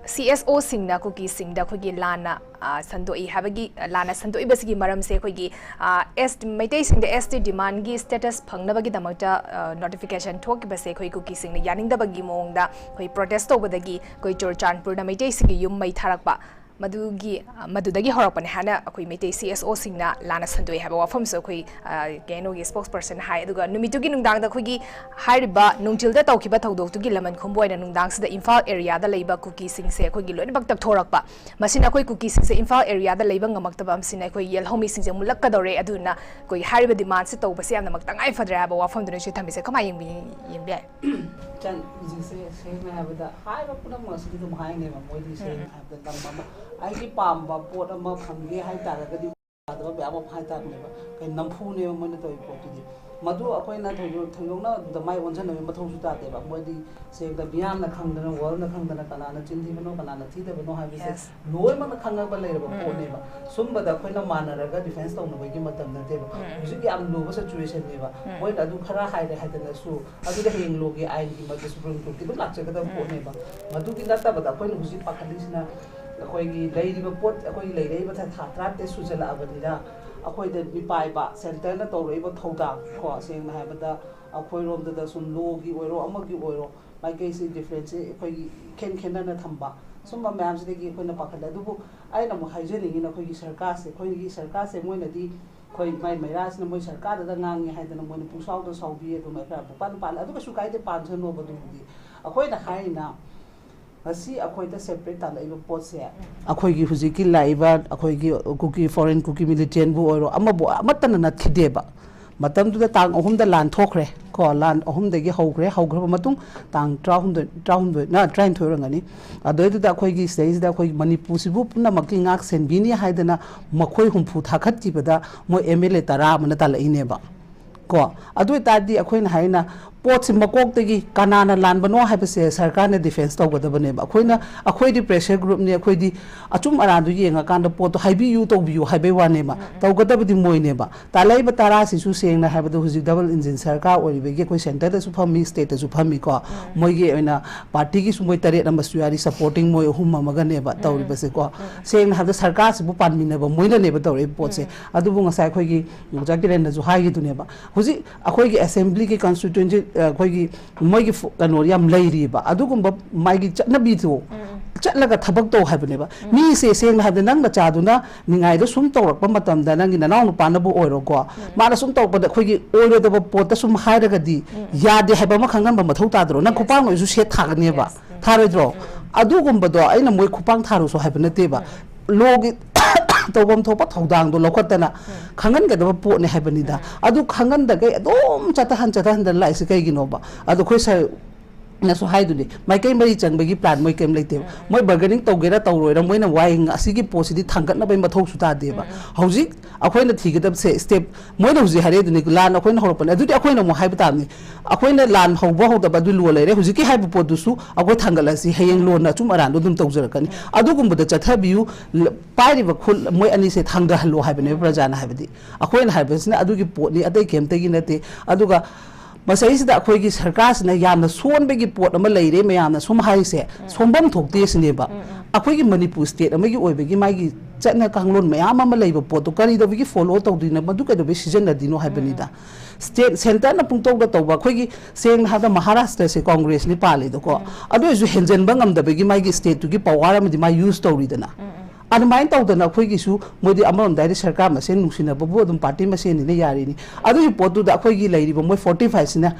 ꯑꯦꯁ ꯑꯣꯁꯤꯡꯅ ꯀꯨꯀꯤꯁꯤꯡꯗ ꯑꯩꯈꯣꯏꯒꯤ ꯂꯥꯟꯅ, ꯑ, ꯁꯟꯗꯣꯛꯏ ꯍꯥꯏꯕꯒꯤ, ꯑ, ꯂꯥꯟꯅ ꯁꯟꯗꯣꯛꯏꯕꯁꯤꯒꯤ ꯃꯔꯝꯁꯦ ꯑꯩꯈꯣꯏꯒꯤ, ꯑ, ꯑꯦꯁ, ꯃꯩꯇꯩꯁꯤꯡꯗ ꯑꯦꯁ ꯇꯤ ꯗꯤꯃꯥꯟꯒꯤ ꯁ꯭ꯇꯦꯇꯁ ꯐꯪꯅꯕꯒꯤꯗꯃꯛꯇ, ꯑ, ꯅꯣꯇꯤꯐꯤꯀꯦꯁꯟ ꯊꯣꯛꯈꯤꯕꯁꯦ ꯑꯩꯈꯣꯏ ꯀꯨꯀꯤꯁꯤꯡꯅ ꯌꯥꯅꯤꯡꯗꯕꯒꯤ ꯃꯑꯣꯡꯗ ꯑꯩꯈꯣꯏ ꯄ꯭ꯔꯣꯇꯦꯁ ꯇꯧꯕꯗꯒꯤ ꯑꯩꯈꯣꯏ ꯆꯨꯔꯆꯥꯟꯄꯨꯔꯗ ꯃꯩꯇꯩꯁꯤꯡꯒꯤ ꯌꯨꯝ ꯃꯩ ꯊꯥꯔꯛꯄ ꯃꯗꯨꯒꯤ, ꯑ, ꯃꯗꯨꯗꯒꯤ ꯍꯧꯔꯛꯄꯅꯦ ꯍꯥꯏꯅ ꯑꯩꯈꯣꯏ ꯃꯩꯇꯩ ꯁꯤ ꯑꯦꯁ ꯑꯣꯁꯤꯡꯅ ꯂꯥꯟꯅ ꯁꯟꯗꯣꯛꯑꯦ ꯍꯥꯏꯕ ꯋꯥꯐꯝꯁꯨ ꯑꯩꯈꯣꯏ, ꯑ, ꯀꯦ ꯑꯦꯟ ꯑꯣꯒꯤ ꯁ꯭ꯄꯣꯛꯁ ꯄꯔꯁꯟ ꯍꯥꯏ꯫ ꯑꯗꯨꯒ ꯅꯨꯃꯤꯠꯇꯨꯒꯤ ꯅꯨꯡꯗꯥꯡꯗ ꯑꯩꯈꯣꯏꯒꯤ ꯍꯥꯏꯔꯤꯕ ꯅꯨꯡꯊꯤꯜꯗ ꯇꯧꯈꯤꯕ ꯊꯧꯗꯣꯛꯇꯨꯒꯤ ꯂꯃꯟ ꯈꯨꯝꯕ ꯑꯣꯏꯅ ꯅꯨꯡꯗꯥꯡꯁꯤꯗ ꯏꯝꯐꯥꯜ ꯑꯦꯔꯤꯌꯥꯗ ꯂꯩꯕ ꯀꯨꯀꯤꯁꯤꯡꯁꯦ ꯑꯩꯈꯣꯏꯒꯤ ꯂꯣꯏꯅꯃꯛ ꯇꯞꯊꯣꯔꯛꯄ꯫ ꯃꯁꯤꯅ ꯑꯩꯈꯣꯏ ꯀꯨꯀꯤꯁꯤꯡꯁꯦ ꯏꯝꯐꯥꯜ ꯑꯦꯔꯤꯌꯥꯗ ꯂꯩꯕ ꯉꯝꯃꯛꯇꯕ ꯑꯃꯁꯤꯅ ꯑꯩꯈꯣꯏ ꯌꯦꯜꯍꯧꯃꯤꯁꯤꯡꯁꯦ ꯃꯨꯜꯂꯛꯀꯗꯧꯔꯦ꯫ ꯑꯗꯨꯅ ꯑꯩꯈꯣꯏ ꯍꯥꯏꯔꯤꯕ ꯗꯤꯃꯥꯟꯁꯦ ꯇꯧꯕꯁꯦ ꯌꯥꯝꯅꯃꯛ ꯇꯉꯥꯏ ꯐꯗ꯭ꯔꯦ ꯍꯥꯏꯕ ꯋꯥꯐꯝꯗꯨꯅ ꯁꯤ ꯊꯝꯕꯤꯁꯦ ꯀꯃꯥꯏꯅ ꯌꯦꯡꯕꯤ-, ꯌꯦꯡꯕ ꯌꯥꯏ? ꯏꯆꯟ, ꯍꯧꯖꯤꯛꯁꯦ ꯁꯦꯡꯅ ꯍꯥꯏꯕꯗ ꯍꯥꯏꯕ ꯄꯨꯝꯅꯃꯛ ꯑꯁꯤꯗꯤ ꯑꯗꯨꯝ ꯍꯥꯏꯅꯦꯕ꯫ ꯃꯣꯏꯗꯤ ꯁꯦꯡꯅ ꯎꯝ꯫ ꯍꯥꯏꯕꯗ ꯂꯝ ꯑꯃ, ꯑꯩꯒꯤ ꯄꯥꯝꯕ ꯄꯣꯠ ꯑꯃ ꯐꯪꯒꯦ ꯍꯥꯏꯇꯥꯔꯒꯗꯤ ꯌꯥꯗꯕ ꯃꯌꯥꯝ ꯑꯃ ꯍꯥꯏꯇꯥꯔꯦꯅꯦꯕ꯫ ꯀꯩ ꯅꯝꯐꯨꯅꯦꯕ ꯃꯣꯏꯅ ꯇꯧꯔꯤ ꯄꯣꯠꯇꯨꯗꯤ꯫ ꯃꯗꯨ ꯑꯩꯈꯣꯏꯅ ꯊꯣꯏꯗꯣꯛ-, ꯊꯣꯏꯗꯣꯛꯅ ꯑꯗꯨꯗ ꯃꯥꯏ ꯑꯣꯟꯁꯤꯟꯅꯕꯒꯤ ꯃꯊꯧꯁꯨ ꯇꯥꯗꯦꯕ꯫ ꯃꯣꯏꯗꯤ ꯁꯦꯡꯅ ꯃꯤꯌꯥꯝꯅ ꯈꯪꯗꯅ, ꯋꯥꯔꯜꯅ ꯈꯪꯗꯅ ꯀꯅꯥꯅ ꯆꯤꯟ ꯊꯤꯕꯅꯣ, ꯀꯅꯥꯅ ꯊꯤꯗꯕꯅꯣ ꯍꯥꯏꯕꯁꯦ Yes. ꯂꯣꯏꯅꯃꯛꯅ ꯈꯪꯉꯛꯄ ꯂꯩꯔꯕ ꯎꯝ, ꯎꯝ꯫ ꯄꯣꯠꯅꯦꯕ꯫ ꯁꯨꯝꯕꯗ ꯑꯩꯈꯣꯏꯅ ꯃꯥꯟꯅꯔꯒ ꯗꯤꯐꯦꯟꯁ ꯇꯧꯅꯕꯒꯤ ꯃꯇꯝ ꯅꯠꯇꯦꯕ꯫ ꯎꯝ, ꯎꯝ꯫ ꯍꯧꯖꯤꯛ ꯌꯥꯝ ꯂꯨꯕ ꯁꯤꯆꯨꯋꯦꯁꯟꯅꯦꯕ꯫ ꯎꯝ꯫ ꯃꯣꯏꯅ ꯑꯗꯨ ꯈꯔ ꯍꯥꯏꯔꯦ ꯍꯥꯏꯗꯅꯁꯨ ꯑꯗꯨꯗ ꯍꯌꯦꯡ ꯂꯣꯒꯤ ꯑꯥꯏꯟꯒꯤ ꯃꯗꯨ ꯁꯨꯄ꯭ꯔꯤꯝ ꯀꯣꯔꯠꯀꯤ ꯑꯗꯨꯝ ꯂꯥꯛꯆꯒꯗꯕ ꯎꯝ꯫ ꯄꯣꯠꯅꯦꯕ꯫ ꯃꯗꯨꯒꯤ ꯅꯠꯇꯕꯗ ꯑꯩꯈꯣꯏꯅ ꯍꯧꯖꯤꯛ ꯄꯥꯈꯠꯂꯤꯁꯤꯅ ꯑꯩꯈꯣꯏꯒꯤ ꯂꯩꯔꯤꯕ ꯄꯣꯠ, ꯑꯩꯈꯣꯏꯒꯤ ꯂꯩꯔꯛꯏꯕ ꯊꯥ, ꯊꯥ ꯇꯔꯥꯇꯔꯦꯠ ꯁꯨꯖꯜꯂꯛꯑꯕꯅꯤꯅ ꯑꯩꯈꯣꯏꯗ ꯃꯤꯄꯥꯏꯕ ꯁꯦꯟꯇꯔꯅ ꯇꯧꯔꯛꯏꯕ ꯊꯧꯗꯥꯡ ꯀꯣ, ꯁꯦꯡꯅ ꯍꯥꯏꯕꯗ ꯑꯩꯈꯣꯏꯔꯣꯝꯗꯗ ꯁꯨꯝ ꯂꯣꯒꯤ ꯑꯣꯏꯔꯣ ꯑꯃꯒꯤ ꯑꯣꯏꯔꯣ ꯃꯥꯏꯀꯩꯁꯤ ꯗꯤꯐ꯭ꯔꯦꯟꯁꯁꯦ ꯑꯩꯈꯣꯏꯒꯤ ꯏꯈꯦꯟ ꯈꯦꯟꯅꯅ ꯊꯝꯕ ꯁꯨꯝꯕ ꯃꯌꯥꯝꯁꯤꯗꯒꯤ ꯑꯩꯈꯣꯏꯅ ꯄꯥꯈꯠꯂꯦ꯫ ꯑꯗꯨꯕꯨ ꯑꯩꯅ ꯑꯃꯨꯛ ꯍꯥꯏꯖꯅꯤꯡꯉꯤꯅ ꯑꯩꯈꯣꯏꯒꯤ ꯁꯔꯀꯥꯔꯁꯦ, ꯑꯩꯈꯣꯏꯒꯤ ꯁꯔꯀꯥꯔꯁꯦ ꯃꯣꯏꯅꯗꯤ ꯑꯩꯈꯣꯏ ꯃꯥꯏ ꯃꯩꯔꯥꯁꯤꯅ ꯃꯣꯏ ꯁꯔꯀꯥꯔꯗ ꯉꯥꯡꯉꯦ ꯍꯥꯏꯗꯅ ꯃꯣꯏꯅ ꯄꯨꯡꯁꯥꯎꯗ ꯁꯥꯎꯕꯤ, ꯑꯗꯨꯝ ꯈꯔ ꯄꯨꯡꯄꯥꯟ ꯄꯥꯜꯂꯦ꯫ ꯑꯗꯨ ꯀꯩꯁꯨ ꯀꯥꯏꯗꯦ, ꯄꯥꯟꯁꯅꯣꯕ꯫ ꯑꯗꯨꯕꯨꯗꯤ ꯑꯩꯈꯣꯏꯅ ꯍꯥꯏꯔꯤꯅ ꯉꯁꯤ ꯑꯩꯈꯣꯏꯗ ꯁꯦꯄꯔꯦꯠ ꯇꯥꯜꯂꯛꯏꯕ ꯄꯣꯠꯁꯦ ꯑꯩꯈꯣꯏꯒꯤ ꯍꯧꯖꯤꯛꯀꯤ ꯂꯥꯛꯏꯕ ꯑꯩꯈꯣꯏꯒꯤ ꯀꯨꯀꯤ, ꯐꯣꯔꯦꯟ ꯀꯨꯀꯤ ꯃꯤꯂꯤꯇꯦꯟꯕꯨ ꯑꯣꯏꯔꯣ ꯑꯃꯕꯨ ꯑꯃꯠꯇꯅ ꯅꯠꯈꯤꯗꯦꯕ꯫ ꯃꯇꯝꯗꯨꯗ ꯇꯥꯡ ꯑꯍꯨꯝꯗ ꯂꯥꯟ ꯊꯣꯛꯈ꯭ꯔꯦ ꯀꯣ, ꯂꯥꯟ ꯑꯍꯨꯝꯗꯒꯤ ꯍꯧꯈ꯭ꯔꯦ, ꯍꯧꯈ꯭ꯔꯕ ꯃꯇꯨꯡ ꯇꯥꯡ ꯇꯔꯥꯍꯨꯝꯗꯣꯏ, ꯇꯔꯥꯍꯨꯝꯗꯣꯏ, ꯅ, ꯇꯔꯥꯅꯤꯊꯣꯏ ꯑꯣꯏꯔꯝꯒꯅꯤ꯫ ꯑꯗꯨꯗꯩꯗꯨꯗ ꯑꯩꯈꯣꯏꯒꯤ ꯁꯤꯗꯩꯁꯤꯗ ꯑꯩꯈꯣꯏ ꯃꯅꯤꯄꯨꯔꯁꯤꯕꯨ ꯄꯨꯝꯅꯃꯛꯀꯤ ꯉꯥꯛ ꯁꯦꯟꯕꯤꯅꯤ ꯍꯥꯏꯗꯅ ꯃꯈꯣꯏ ꯍꯨꯝꯐꯨ ꯊꯥꯈꯠꯈꯤꯕꯗ ꯃꯣꯏ ꯑꯦꯝ ꯑꯦꯜ ꯑꯦ ꯇꯔꯥ ꯑꯃꯅ ꯇꯥꯜꯂꯛꯏꯅꯦꯕ꯫ ꯀꯣ, ꯑꯗꯨ ꯑꯣꯏꯇꯥꯔꯗꯤ ꯑꯩꯈꯣꯏꯅ ꯍꯥꯏꯅ ꯄꯣꯠꯁꯤ ꯃꯀꯣꯛꯇꯒꯤ ꯀꯅꯥꯅ ꯂꯥꯟꯕꯅꯣ ꯍꯥꯏꯕꯁꯦ ꯁꯔꯀꯥꯔꯅ ꯗꯤꯐꯦꯟꯁ ꯇꯧꯒꯗꯕꯅꯦꯕ꯫ ꯑꯩꯈꯣꯏꯅ, ꯑꯩꯈꯣꯏꯗꯤ ꯄ꯭ꯔꯦꯁꯔ ꯒ꯭ꯔꯨꯞꯅꯤ, ꯑꯩꯈꯣꯏꯗꯤ ꯑꯆꯨꯝ ꯑꯔꯥꯟꯗꯨ ꯌꯦꯡꯉꯀꯥꯟꯗ ꯄꯣꯠꯇꯣ ꯍꯥꯏꯕꯤꯌꯨ, ꯇꯧꯕꯤꯌꯨ ꯍꯥꯏꯕꯩ ꯋꯥꯅꯦꯕ꯫ ꯎꯝ, ꯎꯝ꯫ ꯇꯧꯒꯗꯕꯗꯤ ꯃꯣꯏꯅꯦꯕ꯫ ꯇꯥꯜꯂꯛꯏꯕ ꯇꯔꯥꯁꯤꯁꯨ ꯁꯦꯡꯅ ꯍꯥꯏꯕꯗ ꯍꯧꯖꯤꯛ ꯗꯕꯜ ꯏꯟꯖꯤꯟ ꯁꯔꯀꯥꯔ ꯑꯣꯏꯔꯤꯕꯒꯤ ꯑꯩꯈꯣꯏ ꯁꯦꯟꯇꯔꯗꯁꯨ ꯐꯝꯃꯤ, ꯁ꯭ꯇꯦꯠꯇꯁꯨ ꯐꯝꯃꯤꯀꯣ꯫ ꯎꯝ꯫ ꯃꯣꯏꯒꯤ ꯑꯣꯏꯅ ꯄꯥꯔꯇꯤꯒꯤꯁꯨ ꯃꯣꯏ ꯇꯔꯦꯠ ꯑꯃꯁꯨ ꯌꯥꯔꯤ, ꯁꯄꯣꯔꯇꯤꯡ ꯃꯣꯏ ꯑꯍꯨꯝ ꯑꯃꯒꯅꯦꯕ ꯎꯝ, ꯎꯝ꯫ ꯇꯧꯔꯤꯕꯁꯦꯀꯣ꯫ ꯎꯝ꯫ ꯁꯦꯡꯅ ꯍꯥꯏꯕꯗ ꯁꯔꯀꯥꯔꯁꯤꯕꯨ ꯄꯥꯟꯃꯤꯟꯅꯕ ꯃꯣꯏꯅꯅꯦꯕ ꯇꯧꯔꯛꯏꯕ ꯄꯣꯠꯁꯦ꯫ ꯎꯝ꯫ ꯑꯗꯨꯕꯨ ꯉꯁꯥꯏ ꯑꯩꯈꯣꯏꯒꯤ ꯑꯣꯖꯥ ꯀꯤꯔꯟꯅꯁꯨ ꯍꯥꯏꯈꯤꯗꯨꯅꯦꯕ, ꯍꯧꯖꯤꯛ ꯑꯩꯈꯣꯏꯒꯤ ꯑꯦꯁꯦꯝꯕ꯭ꯂꯤꯒꯤ ꯀꯟꯁꯇꯤꯇ꯭ꯌꯨꯟꯁꯤ, ꯑ, ꯑꯩꯈꯣꯏꯒꯤ ꯃꯣꯏꯒꯤ ꯐꯨ-, ꯀꯩꯅꯣ ꯌꯥꯝ ꯂꯩꯔꯤꯕ, ꯑꯗꯨꯒꯨꯝꯕ ꯃꯥꯒꯤ ꯆꯠꯅꯕꯤꯗꯣ ꯎꯝ, ꯎꯝ꯫ ꯆꯠꯂꯒ ꯊꯕꯛ ꯇꯧ ꯍꯥꯏꯕꯅꯦꯕ꯫ ꯃꯤꯁꯦ ꯁꯦꯡꯅ ꯍꯥꯏꯕꯗ ꯅꯪ ꯅꯆꯥꯗꯨꯅ ꯅꯤꯡꯉꯥꯏꯗꯣ ꯁꯨꯝ ꯇꯧꯔꯛꯄ ꯃꯇꯝꯗ ꯅꯪꯒꯤ ꯅꯅꯥꯎ ꯅꯨꯄꯥꯅꯕꯨ ꯑꯣꯏꯔꯣꯀꯣ, ꯃꯥꯅ ꯁꯨꯝ ꯇꯧꯔꯛꯄꯗ ꯑꯩꯈꯣꯏꯒꯤ ꯑꯣꯏꯔꯣꯏꯗꯕ ꯄꯣꯠꯇ ꯁꯨꯝ ꯍꯥꯏꯔꯒꯗꯤ ꯌꯥꯗꯦ ꯍꯥꯏꯕ ꯑꯃ ꯈꯪꯍꯟꯕ ꯃꯊꯧ ꯇꯥꯗ꯭ꯔꯣ? ꯅꯪ ꯈꯨꯄꯥꯡ ꯑꯣꯏꯁꯨ ꯁꯦꯠ ꯊꯥꯒꯅꯦꯕ, ꯊꯥꯔꯣꯏꯗ꯭ꯔꯣ? ꯑꯗꯨꯒꯨꯝꯕꯗꯣ ꯑꯩꯅ ꯃꯣꯏ ꯈꯨꯄꯥꯡ ꯊꯥꯔꯨꯁꯨ ꯍꯥꯏꯕ ꯅꯠꯇꯦꯕ꯫ ꯂꯣꯒꯤ ꯇꯧꯐꯝ ꯊꯣꯛꯄ ꯊꯧꯗꯥꯡꯗꯣ ꯂꯧꯈꯠꯇꯅ ꯈꯪꯍꯟꯒꯗꯕ ꯄꯣꯠꯅꯦ ꯍꯥꯏꯕꯅꯤꯗ꯫ ꯑꯗꯨ ꯈꯪꯍꯟꯗꯒꯩ ꯑꯗꯨꯝ ꯆꯠꯊꯍꯟ ꯆꯠꯊꯍꯟꯗꯅ ꯂꯥꯛꯏꯁꯦ ꯀꯩꯒꯤꯅꯣꯕ? ꯑꯗꯣ ꯑꯩꯈꯣꯏ ꯁꯥꯔ ꯅꯁꯨ ꯍꯥꯏꯗꯨꯅꯤ, ꯃꯥꯏꯀꯩ ꯃꯔꯤ ꯆꯪꯕꯒꯤ ꯄ꯭ꯂꯥꯟ ꯃꯣꯏ ꯀꯩꯝ ꯂꯩꯇꯦꯕ꯫ ꯃꯣꯏ ꯕꯔꯒꯦꯅꯤꯡ ꯇꯧꯒꯦꯔꯥ ꯇꯧꯔꯣꯏꯔꯥ, ꯃꯣꯏꯅ ꯋꯥꯍꯩ ꯑꯁꯤꯒꯤ ꯄꯣꯠꯁꯤꯗꯤ ꯊꯥꯡꯒꯠꯅꯕꯒꯤ ꯃꯊꯧꯁꯨ ꯇꯥꯗꯦꯕ꯫ ꯍꯧꯖꯤꯛ ꯑꯩꯈꯣꯏꯅ ꯊꯤꯒꯗꯕꯁꯦ ꯁ꯭ꯇꯦꯞ, ꯃꯣꯏꯅ ꯍꯧꯖꯤꯛ ꯍꯥꯏꯔꯛꯏꯗꯨꯅꯤ, ꯂꯥꯟ ꯑꯩꯈꯣꯏꯅ ꯍꯧꯔꯛꯄꯅꯦ꯫ ꯑꯗꯨꯗꯤ ꯑꯩꯈꯣꯏꯅ ꯑꯃꯨꯛ ꯍꯥꯏꯕ ꯇꯥꯕꯅꯤ, ꯑꯩꯈꯣꯏꯅ ꯂꯥꯟ ꯍꯧꯕ ꯍꯧꯗꯕ ꯑꯗꯨ ꯂꯣ ꯂꯩꯔꯦ, ꯍꯧꯖꯤꯛꯀꯤ ꯍꯥꯏꯕ ꯄꯣꯠꯇꯨꯁꯨ ꯑꯩꯈꯣꯏ ꯊꯥꯡꯒꯠꯂꯁꯤ, ꯍꯌꯦꯡ ꯂꯣꯟꯅ ꯑꯆꯨꯝ ꯑꯔꯥꯟꯗꯣ ꯑꯗꯨꯝ ꯇꯧꯖꯔꯛꯀꯅꯤ꯫ ꯑꯗꯨꯒꯨꯝꯕꯗ ꯆꯠꯊꯕꯤꯌꯨ, ꯂ-, ꯄꯥꯏꯔꯤꯕ ꯈꯨꯜ ꯃꯣꯏ ꯑꯅꯤꯁꯦ ꯊꯥꯡꯗꯍꯜꯂꯣ ꯍꯥꯏꯕꯅꯦꯕ ꯄ꯭ꯔꯖꯥꯅ ꯍꯥꯏꯕꯗꯤ꯫ ꯑꯩꯈꯣꯏꯅ ꯍꯥꯏꯕꯁꯤꯅ ꯑꯗꯨꯒꯤ ꯄꯣꯠꯅꯤ, ꯑꯇꯩ ꯀꯩꯝꯇꯒꯤ ꯅꯠꯇꯦ꯫ ꯑꯗꯨꯒ ꯃꯁꯤꯗꯩꯁꯤꯗ ꯑꯩꯈꯣꯏꯒꯤ ꯁꯔꯀꯥꯔꯁꯤꯅ ꯌꯥꯝꯅ ꯁꯣꯟꯕꯒꯤ ꯄꯣꯠ ꯑꯃ ꯂꯩꯔꯦ ꯃꯌꯥꯝꯅ ꯁꯨꯝ ꯍꯥꯏꯔꯤꯁꯦ, ꯁꯣꯟꯐꯝ ꯊꯣꯛꯇꯦ ꯁꯤꯅꯦꯕ꯫ ꯑꯩꯈꯣꯏꯒꯤ ꯃꯅꯤꯄꯨꯔ ꯁ꯭ꯇꯦꯠ ꯑꯃꯒꯤ ꯑꯣꯏꯕꯒꯤ ꯃꯥꯒꯤ ꯆꯠꯅ ꯀꯥꯡꯂꯣꯟ ꯃꯌꯥꯝ ꯑꯃ ꯂꯩꯕ ꯄꯣꯠꯇꯣ ꯀꯔꯤꯗꯧꯕꯒꯤ ꯐꯣꯂꯣ ꯇꯧꯗꯣꯏꯅꯣ, ꯃꯗꯨ ꯀꯩꯗꯧꯕꯒꯤ ꯁꯤꯖꯤꯟꯅꯗꯣꯏꯅꯣ ꯍꯥꯏꯕꯅꯤꯗ꯫ ꯁ꯭ꯇꯦꯠ, ꯁꯦꯟꯇꯔꯅ ꯄꯨꯡꯇꯧꯗ ꯇꯧꯕ, ꯑꯩꯈꯣꯏꯒꯤ ꯁꯦꯡꯅ ꯍꯥꯏꯕꯗ ꯃꯍꯥꯔꯥꯁꯇ꯭ꯔꯁꯦ ꯀꯣꯡꯒ꯭ꯔꯦꯁꯅꯤ ꯄꯥꯜꯂꯤꯗꯣꯀꯣ, ꯑꯗꯨ ꯑꯣꯏꯔꯁꯨ ꯍꯦꯟꯖꯟꯕ ꯉꯝꯗꯕꯒꯤ ꯃꯥꯒꯤ ꯁ꯭ꯇꯦꯠꯇꯨꯒꯤ ꯄꯋꯥꯔ ꯑꯃꯗꯤ ꯃꯥ ꯌꯨꯁ ꯇꯧꯔꯤꯗꯅ꯫ ꯑꯗꯨꯃꯥꯏꯅ ꯇꯧꯗꯅ ꯑꯩꯈꯣꯏꯒꯤꯁꯨ ꯃꯣꯏꯗꯤ ꯑꯃꯔꯣꯝꯗ ꯍꯥꯏꯗꯤ ꯁꯔꯀꯥꯔ ꯃꯁꯦꯟ ꯅꯨꯡꯁꯤꯅꯕꯕꯨ ꯑꯗꯨꯝ ꯄꯥꯔꯇꯤ ꯃꯁꯦꯟꯅꯤꯅ ꯌꯥꯔꯤꯅꯤ꯫ ꯑꯗꯨꯒꯤ ꯄꯣꯠꯇꯨꯗ ꯑꯩꯈꯣꯏꯒꯤ ꯂꯩꯔꯤꯕ ꯃꯣꯏ ꯐꯣꯔꯇꯤ ꯐꯥꯏꯚꯁꯤꯅ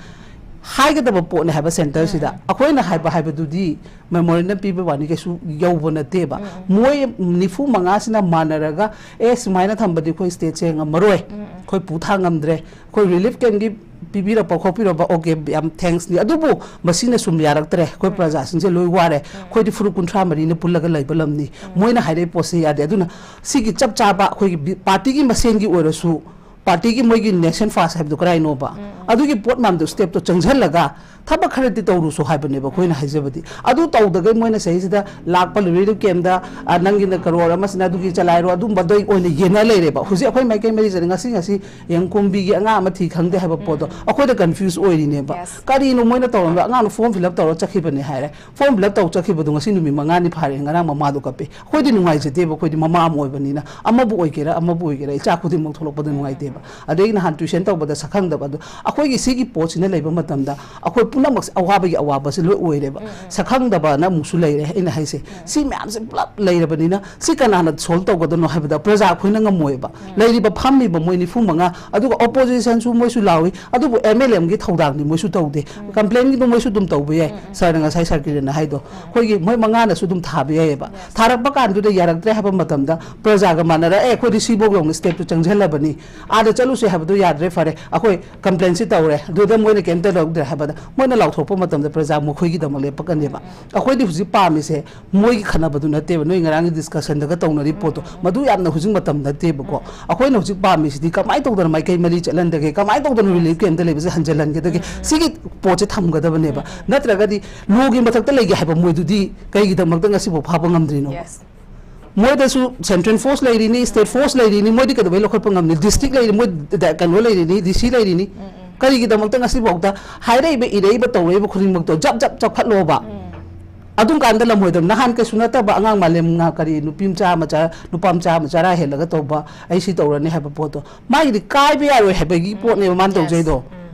ꯍꯥꯏꯒꯗꯕ ꯄꯣꯠꯅꯦ ꯍꯥꯏꯕ ꯁꯦꯟꯇꯔꯁꯤꯗ꯫ ꯑꯩꯈꯣꯏꯅ ꯍꯥꯏꯕ ꯍꯥꯏꯕꯗꯨꯗꯤ ꯃꯦꯃꯣꯔꯦꯟꯗꯝ ꯄꯤꯕ ꯋꯥꯅꯤ, ꯀꯩꯁꯨ ꯌꯧꯕ ꯅꯠꯇꯦꯕ꯫ ꯃꯣꯏ ꯅꯤꯐꯨ ꯃꯉꯥꯁꯤꯅ ꯃꯥꯟꯅꯔꯒ, "ꯑꯦ, ꯁꯨꯃꯥꯏꯅ ꯊꯝꯕꯗꯤ ꯑꯩꯈꯣꯏ ꯁ꯭ꯇꯦꯠꯁꯦ ꯉꯝꯃꯔꯣꯏ, ꯑꯩꯈꯣꯏ ꯄꯨ ꯊꯥꯡ ꯉꯝꯗ꯭ꯔꯦ, ꯑꯩꯈꯣꯏ ꯔꯤꯂꯤꯐ ꯀꯦꯝꯒꯤ ꯄꯤꯕꯤꯔꯛꯄ ꯈꯣꯠꯄꯤꯔꯛꯄ, ꯑꯣꯀꯦ, ꯌꯥꯝ ꯊꯦꯡꯛꯁꯅꯤ, ꯑꯗꯨꯕꯨ ꯃꯁꯤꯅ ꯁꯨꯝ ꯌꯥꯔꯛꯇ꯭ꯔꯦ, ꯑꯩꯈꯣꯏ ꯄ꯭ꯔꯖꯥꯁꯤꯡꯁꯦ ꯂꯣꯏ ꯋꯥꯔꯦ, ꯑꯩꯈꯣꯏꯗꯤ ꯐꯨꯔꯨꯞ ꯀꯨꯟꯊ꯭ꯔꯥ ꯃꯔꯤꯅ ꯄꯨꯜꯂꯒ ꯂꯩꯕ ꯂꯝꯅꯤ, ꯃꯣꯏꯅ ꯍꯥꯏꯔꯛꯏ ꯄꯣꯠꯁꯦ ꯌꯥꯗꯦ"꯫ ꯑꯗꯨꯅ ꯁꯤꯒꯤ ꯆꯞ ꯆꯥꯕ ꯑꯩꯈꯣꯏꯒꯤ ꯕꯤ-, ꯄꯥꯔꯇꯤꯒꯤ ꯃꯁꯦꯟꯒꯤ ꯑꯣꯏꯔꯁꯨ, ꯄꯥꯔꯇꯤꯒꯤ ꯃꯣꯏꯒꯤ ꯅꯦꯁꯟ ꯐꯥꯔꯁ ꯍꯥꯏꯕꯗꯣ ꯀꯔꯥꯏꯅꯣꯕ? ꯑꯗꯨꯒꯤ ꯄꯣꯠ ꯃꯌꯥꯝꯗꯣ ꯁ꯭ꯇꯦꯞꯇꯣ ꯆꯪꯁꯤꯜꯂꯒ ꯊꯕꯛ ꯈꯔꯗꯤ ꯇꯧꯔꯨꯁꯨ ꯍꯥꯏꯕꯅꯦꯕ ꯑꯩꯈꯣꯏꯅ ꯍꯥꯏꯖꯕꯗꯤ꯫ ꯑꯗꯨ ꯇꯧꯗꯒꯩ ꯃꯣꯏꯅ ꯁꯤꯗꯩꯁꯤꯗ ꯂꯥꯛꯄ ꯂꯨꯔꯤꯗꯨ ꯀꯦꯝꯗ, ꯑ, ꯅꯪꯒꯤꯅ ꯀꯔꯣꯔ ꯑꯃꯁꯤꯅ ꯑꯗꯨꯒꯤ ꯆꯂꯥꯏꯔꯣ, ꯑꯗꯨꯝꯕꯗꯩ ꯑꯣꯏꯅ ꯌꯦꯟꯅ ꯂꯩꯔꯦꯕ꯫ ꯍꯧꯖꯤꯛ ꯑꯩꯈꯣꯏ ꯃꯥꯏꯀꯩ ꯃꯔꯤ ꯆꯠꯂꯦ, ꯉꯁꯤ, ꯉꯁꯤ ꯌꯦꯡꯉꯨ, ꯀꯨꯝꯕꯤꯒꯤ ꯑꯉꯥꯡ ꯑꯃ ꯊꯤ ꯈꯪꯗꯦ ꯍꯥꯏꯕ ꯄꯣꯠꯇꯣ ꯑꯩꯈꯣꯏꯗ ꯀꯟꯐ꯭ꯌꯨꯁ ꯑꯣꯏꯔꯤꯅꯦꯕ꯫ ꯀꯔꯤꯅꯣ ꯃꯣꯏꯅ ꯇꯧꯔꯝꯕ? ꯑꯉꯥꯡꯅ ꯐꯣꯔꯝ ꯐꯤꯜ ꯑꯞ ꯇꯧꯔ ꯆꯠꯈꯤꯕꯅꯦ ꯍꯥꯏꯔꯦ꯫ ꯐꯣꯔꯝ ꯐꯤꯜ ꯑꯞ ꯇꯧ ꯆꯠꯈꯤꯕꯗꯣ ꯉꯁꯤ ꯅꯨꯃꯤꯠ ꯃꯉꯥꯅꯤ ꯐꯥꯔꯦ, ꯉꯔꯥꯡ ꯃꯃꯥꯗꯣ ꯀꯞꯄꯦ꯫ ꯑꯩꯈꯣꯏꯗꯤ ꯅꯨꯡꯉꯥꯏꯖꯗꯦꯕ, ꯑꯩꯈꯣꯏꯗꯤ ꯃꯃꯥ ꯑꯃ ꯑꯣꯏꯕꯅꯤꯅ꯫ ꯑꯃꯕꯨ ꯑꯣꯏꯒꯦꯔꯥ, ꯑꯃꯕꯨ ꯑꯣꯏꯒꯦꯔꯥ, ꯏꯆꯥ ꯈꯨꯗꯤꯡꯃꯛ ꯊꯣꯛꯂꯛꯄꯗ ꯅꯨꯡꯉꯥꯏꯇꯦꯕ꯫ ꯑꯗꯩ ꯅꯍꯥꯟ ꯇ꯭ꯋꯤꯁꯟ ꯇꯧꯕꯗ ꯁꯛꯈꯪꯗꯕ ꯑꯗꯣ, ꯑꯩꯈꯣꯏꯒꯤ ꯁꯤꯒꯤ ꯄꯣꯠꯁꯤꯅ ꯂꯩꯕ ꯃꯇꯝꯗ ꯑꯩꯈꯣꯏ ꯄꯨꯝꯅꯃꯛꯁꯦ ꯑꯋꯥꯕꯒꯤ ꯑꯋꯥꯕꯁꯦ ꯂꯣꯏ ꯑꯣꯏꯔꯦꯕ꯫ ꯁꯛꯈꯪꯗꯕꯅ ꯑꯃꯨꯛꯁꯨ ꯂꯩꯔꯦ꯫ ꯑꯩꯅ ꯍꯥꯏꯁꯦ, ꯁꯤ ꯃꯌꯥꯝꯁꯦ ꯄꯨꯂꯞ ꯂꯩꯔꯕꯅꯤꯅ ꯁꯤ ꯀꯅꯥꯅ ꯁꯣꯜꯕ ꯇꯧꯒꯗꯅꯣ ꯍꯥꯏꯕꯗ ꯄ꯭ꯔꯖꯥ ꯑꯩꯈꯣꯏꯅ ꯉꯝꯃꯣꯏꯕ꯫ ꯂꯩꯔꯤꯕ ꯐꯝꯃꯤꯕ ꯃꯣꯏ ꯅꯤꯐꯨ ꯃꯉꯥ, ꯑꯗꯨꯒ ꯑꯣꯄꯣꯖꯤꯁꯟꯁꯨ ꯃꯣꯏꯁꯨ ꯂꯥꯎꯏ, ꯑꯗꯨꯕꯨ ꯑꯦꯝ ꯑꯦꯜ ꯑꯦꯝꯒꯤ ꯊꯧꯗꯥꯡꯗꯤ ꯃꯣꯏꯁꯨ ꯇꯧꯗꯦ꯫ ꯀꯝꯄ꯭ꯂꯦꯟꯒꯤꯗꯣ ꯃꯣꯏꯁꯨ ꯑꯗꯨꯝ ꯇꯧꯕ ꯌꯥꯏ꯫ ꯁꯥꯔꯅ ꯉꯁꯥꯏ ꯁꯥꯔ ꯀꯤꯔꯟꯅ ꯍꯥꯏꯗꯣ, ꯑꯩꯈꯣꯏꯒꯤ ꯃꯣꯏ ꯃꯉꯥꯅꯁꯨ ꯑꯗꯨꯝ ꯊꯥꯕ ꯌꯥꯏꯑꯕ꯫ ꯊꯥꯔꯛꯄ ꯀꯥꯟꯗꯨꯗ ꯌꯥꯔꯛꯇ꯭ꯔꯦ ꯍꯥꯏꯕ ꯃꯇꯝꯗ ꯄ꯭ꯔꯖꯥꯒ ꯃꯥꯟꯅꯔ, "ꯑꯦ, ꯑꯩꯈꯣꯏꯗꯤ ꯁꯤꯐꯧ ꯌꯧꯅ ꯁ꯭ꯇꯦꯞꯇꯨ ꯆꯪꯁꯤꯜꯂꯕꯅꯤ, ꯑꯥꯗ ꯆꯠꯂꯨꯁꯦ ꯍꯥꯏꯕꯗꯣ ꯌꯥꯗ꯭ꯔꯦ, ꯐꯔꯦ, ꯑꯩꯈꯣꯏ ꯀꯝꯄ꯭ꯂꯦꯟꯁꯤ ꯇꯧꯔꯦ, ꯑꯗꯨꯗ ꯃꯣꯏꯅ ꯀꯩꯝꯇ ꯂꯧꯗ꯭ꯔꯦ" ꯍꯥꯏꯕꯗ ꯃꯣꯏꯅ ꯂꯥꯎꯊꯣꯛꯄ ꯃꯇꯝꯗ ꯄ꯭ꯔꯖꯥ ꯃꯈꯣꯏꯒꯤꯗꯃꯛ ꯂꯦꯞꯄꯛꯀꯅꯦꯕ꯫ ꯑꯩꯈꯣꯏꯗꯤ ꯍꯧꯖꯤꯛ ꯄꯥꯝꯃꯤꯁꯦ ꯃꯣꯏꯒꯤ ꯈꯟꯅꯕꯗꯨ ꯅꯠꯇꯦꯕ, ꯅꯣꯏ ꯉꯔꯥꯡꯒꯤ ꯗꯤꯁꯀꯁꯟꯗꯒ ꯇꯧꯅꯔꯤ ꯄꯣꯠꯇꯣ, ꯃꯗꯨ ꯌꯥꯝꯅ ꯍꯧꯖꯤꯛ ꯃꯇꯝ ꯅꯠꯇꯦꯕꯀꯣ꯫ ꯑꯩꯈꯣꯏꯅ ꯍꯧꯖꯤꯛ ꯄꯥꯝꯃꯤꯁꯤꯗꯤ ꯀꯃꯥꯏꯅ ꯇꯧꯗꯅ ꯃꯥꯏꯀꯩ ꯃꯔꯤ ꯆꯠꯍꯟꯗꯒꯦ, ꯀꯃꯥꯏꯅ ꯇꯧꯗꯅ ꯔꯤꯂꯤꯐ ꯀꯦꯝꯞꯇ ꯂꯩꯕꯁꯦ ꯍꯟꯖꯤꯜꯍꯟꯒꯗꯒꯦ, ꯁꯤꯒꯤ ꯄꯣꯠꯁꯦ ꯊꯝꯒꯗꯕꯅꯦꯕ꯫ ꯅꯠꯇ꯭ꯔꯒꯗꯤ ꯂꯣꯒꯤ ꯃꯊꯛꯇ ꯂꯩꯒꯦ ꯍꯥꯏꯕ ꯃꯣꯏꯗꯨꯗꯤ ꯀꯩꯒꯤꯗꯃꯛꯇ ꯉꯁꯤꯐꯥꯎ ꯐꯥꯕ ꯉꯝꯗ꯭ꯔꯤꯅꯣ? ꯃꯣꯏꯗꯁꯨ ꯁꯦꯟꯇ꯭ꯔꯦꯜ ꯐꯣꯔꯁ ꯂꯩꯔꯤꯅꯤ, ꯁ꯭ꯇꯦꯠ ꯐꯣꯔꯁ ꯂꯩꯔꯤꯅꯤ, ꯃꯣꯏꯗꯤ ꯀꯩꯗꯧꯕꯩ ꯂꯧꯈꯠꯄ ꯉꯝꯅꯤ? ꯗꯤꯁꯇ꯭ꯔꯤꯛ ꯂꯩꯔꯤ, ꯃꯣꯏ ꯗ-, ꯀꯩꯅꯣ ꯂꯩꯔꯤꯅꯤ, ꯗꯤ ꯁꯤ ꯂꯩꯔꯤꯅꯤ꯫ ꯀꯔꯤꯒꯤꯗꯃꯛꯇ ꯉꯁꯤꯐꯥꯎꯗ ꯍꯥꯏꯔꯛꯏꯕ, ꯏꯔꯛꯏꯕ, ꯇꯧꯔꯛꯏꯕ ꯈꯨꯗꯤꯡꯃꯛꯇꯣ ꯖꯞ ꯖꯞ ꯆꯞꯈꯠꯂꯣꯕ? ꯑꯗꯨꯝ ꯀꯥꯟꯗ ꯂꯝꯍꯣꯏꯗꯕ ꯅꯍꯥꯟ ꯀꯩꯁꯨ ꯅꯠꯇꯕ ꯑꯉꯥꯡ ꯃꯥꯂꯦꯝ ꯉꯥ-, ꯀꯔꯤ, ꯅꯨꯄꯤ ꯃꯆꯥ ꯑꯃ ꯆꯥ-, ꯅꯨꯄꯥ ꯃꯆꯥ ꯑꯃ ꯆꯔꯥ ꯍꯦꯜꯂꯒ ꯇꯧꯕ, "ꯑꯩ ꯁꯤ ꯇꯧꯔꯅꯤ" ꯍꯥꯏꯕ ꯄꯣꯠꯇꯣ, ꯃꯥꯒꯤꯗꯤ ꯀꯥꯏꯕ ꯌꯥꯔꯣꯏ ꯍꯥꯏꯕꯒꯤ ꯄꯣꯠꯅꯦꯕ ꯃꯥꯅ ꯇꯧꯖꯩꯗꯣ꯫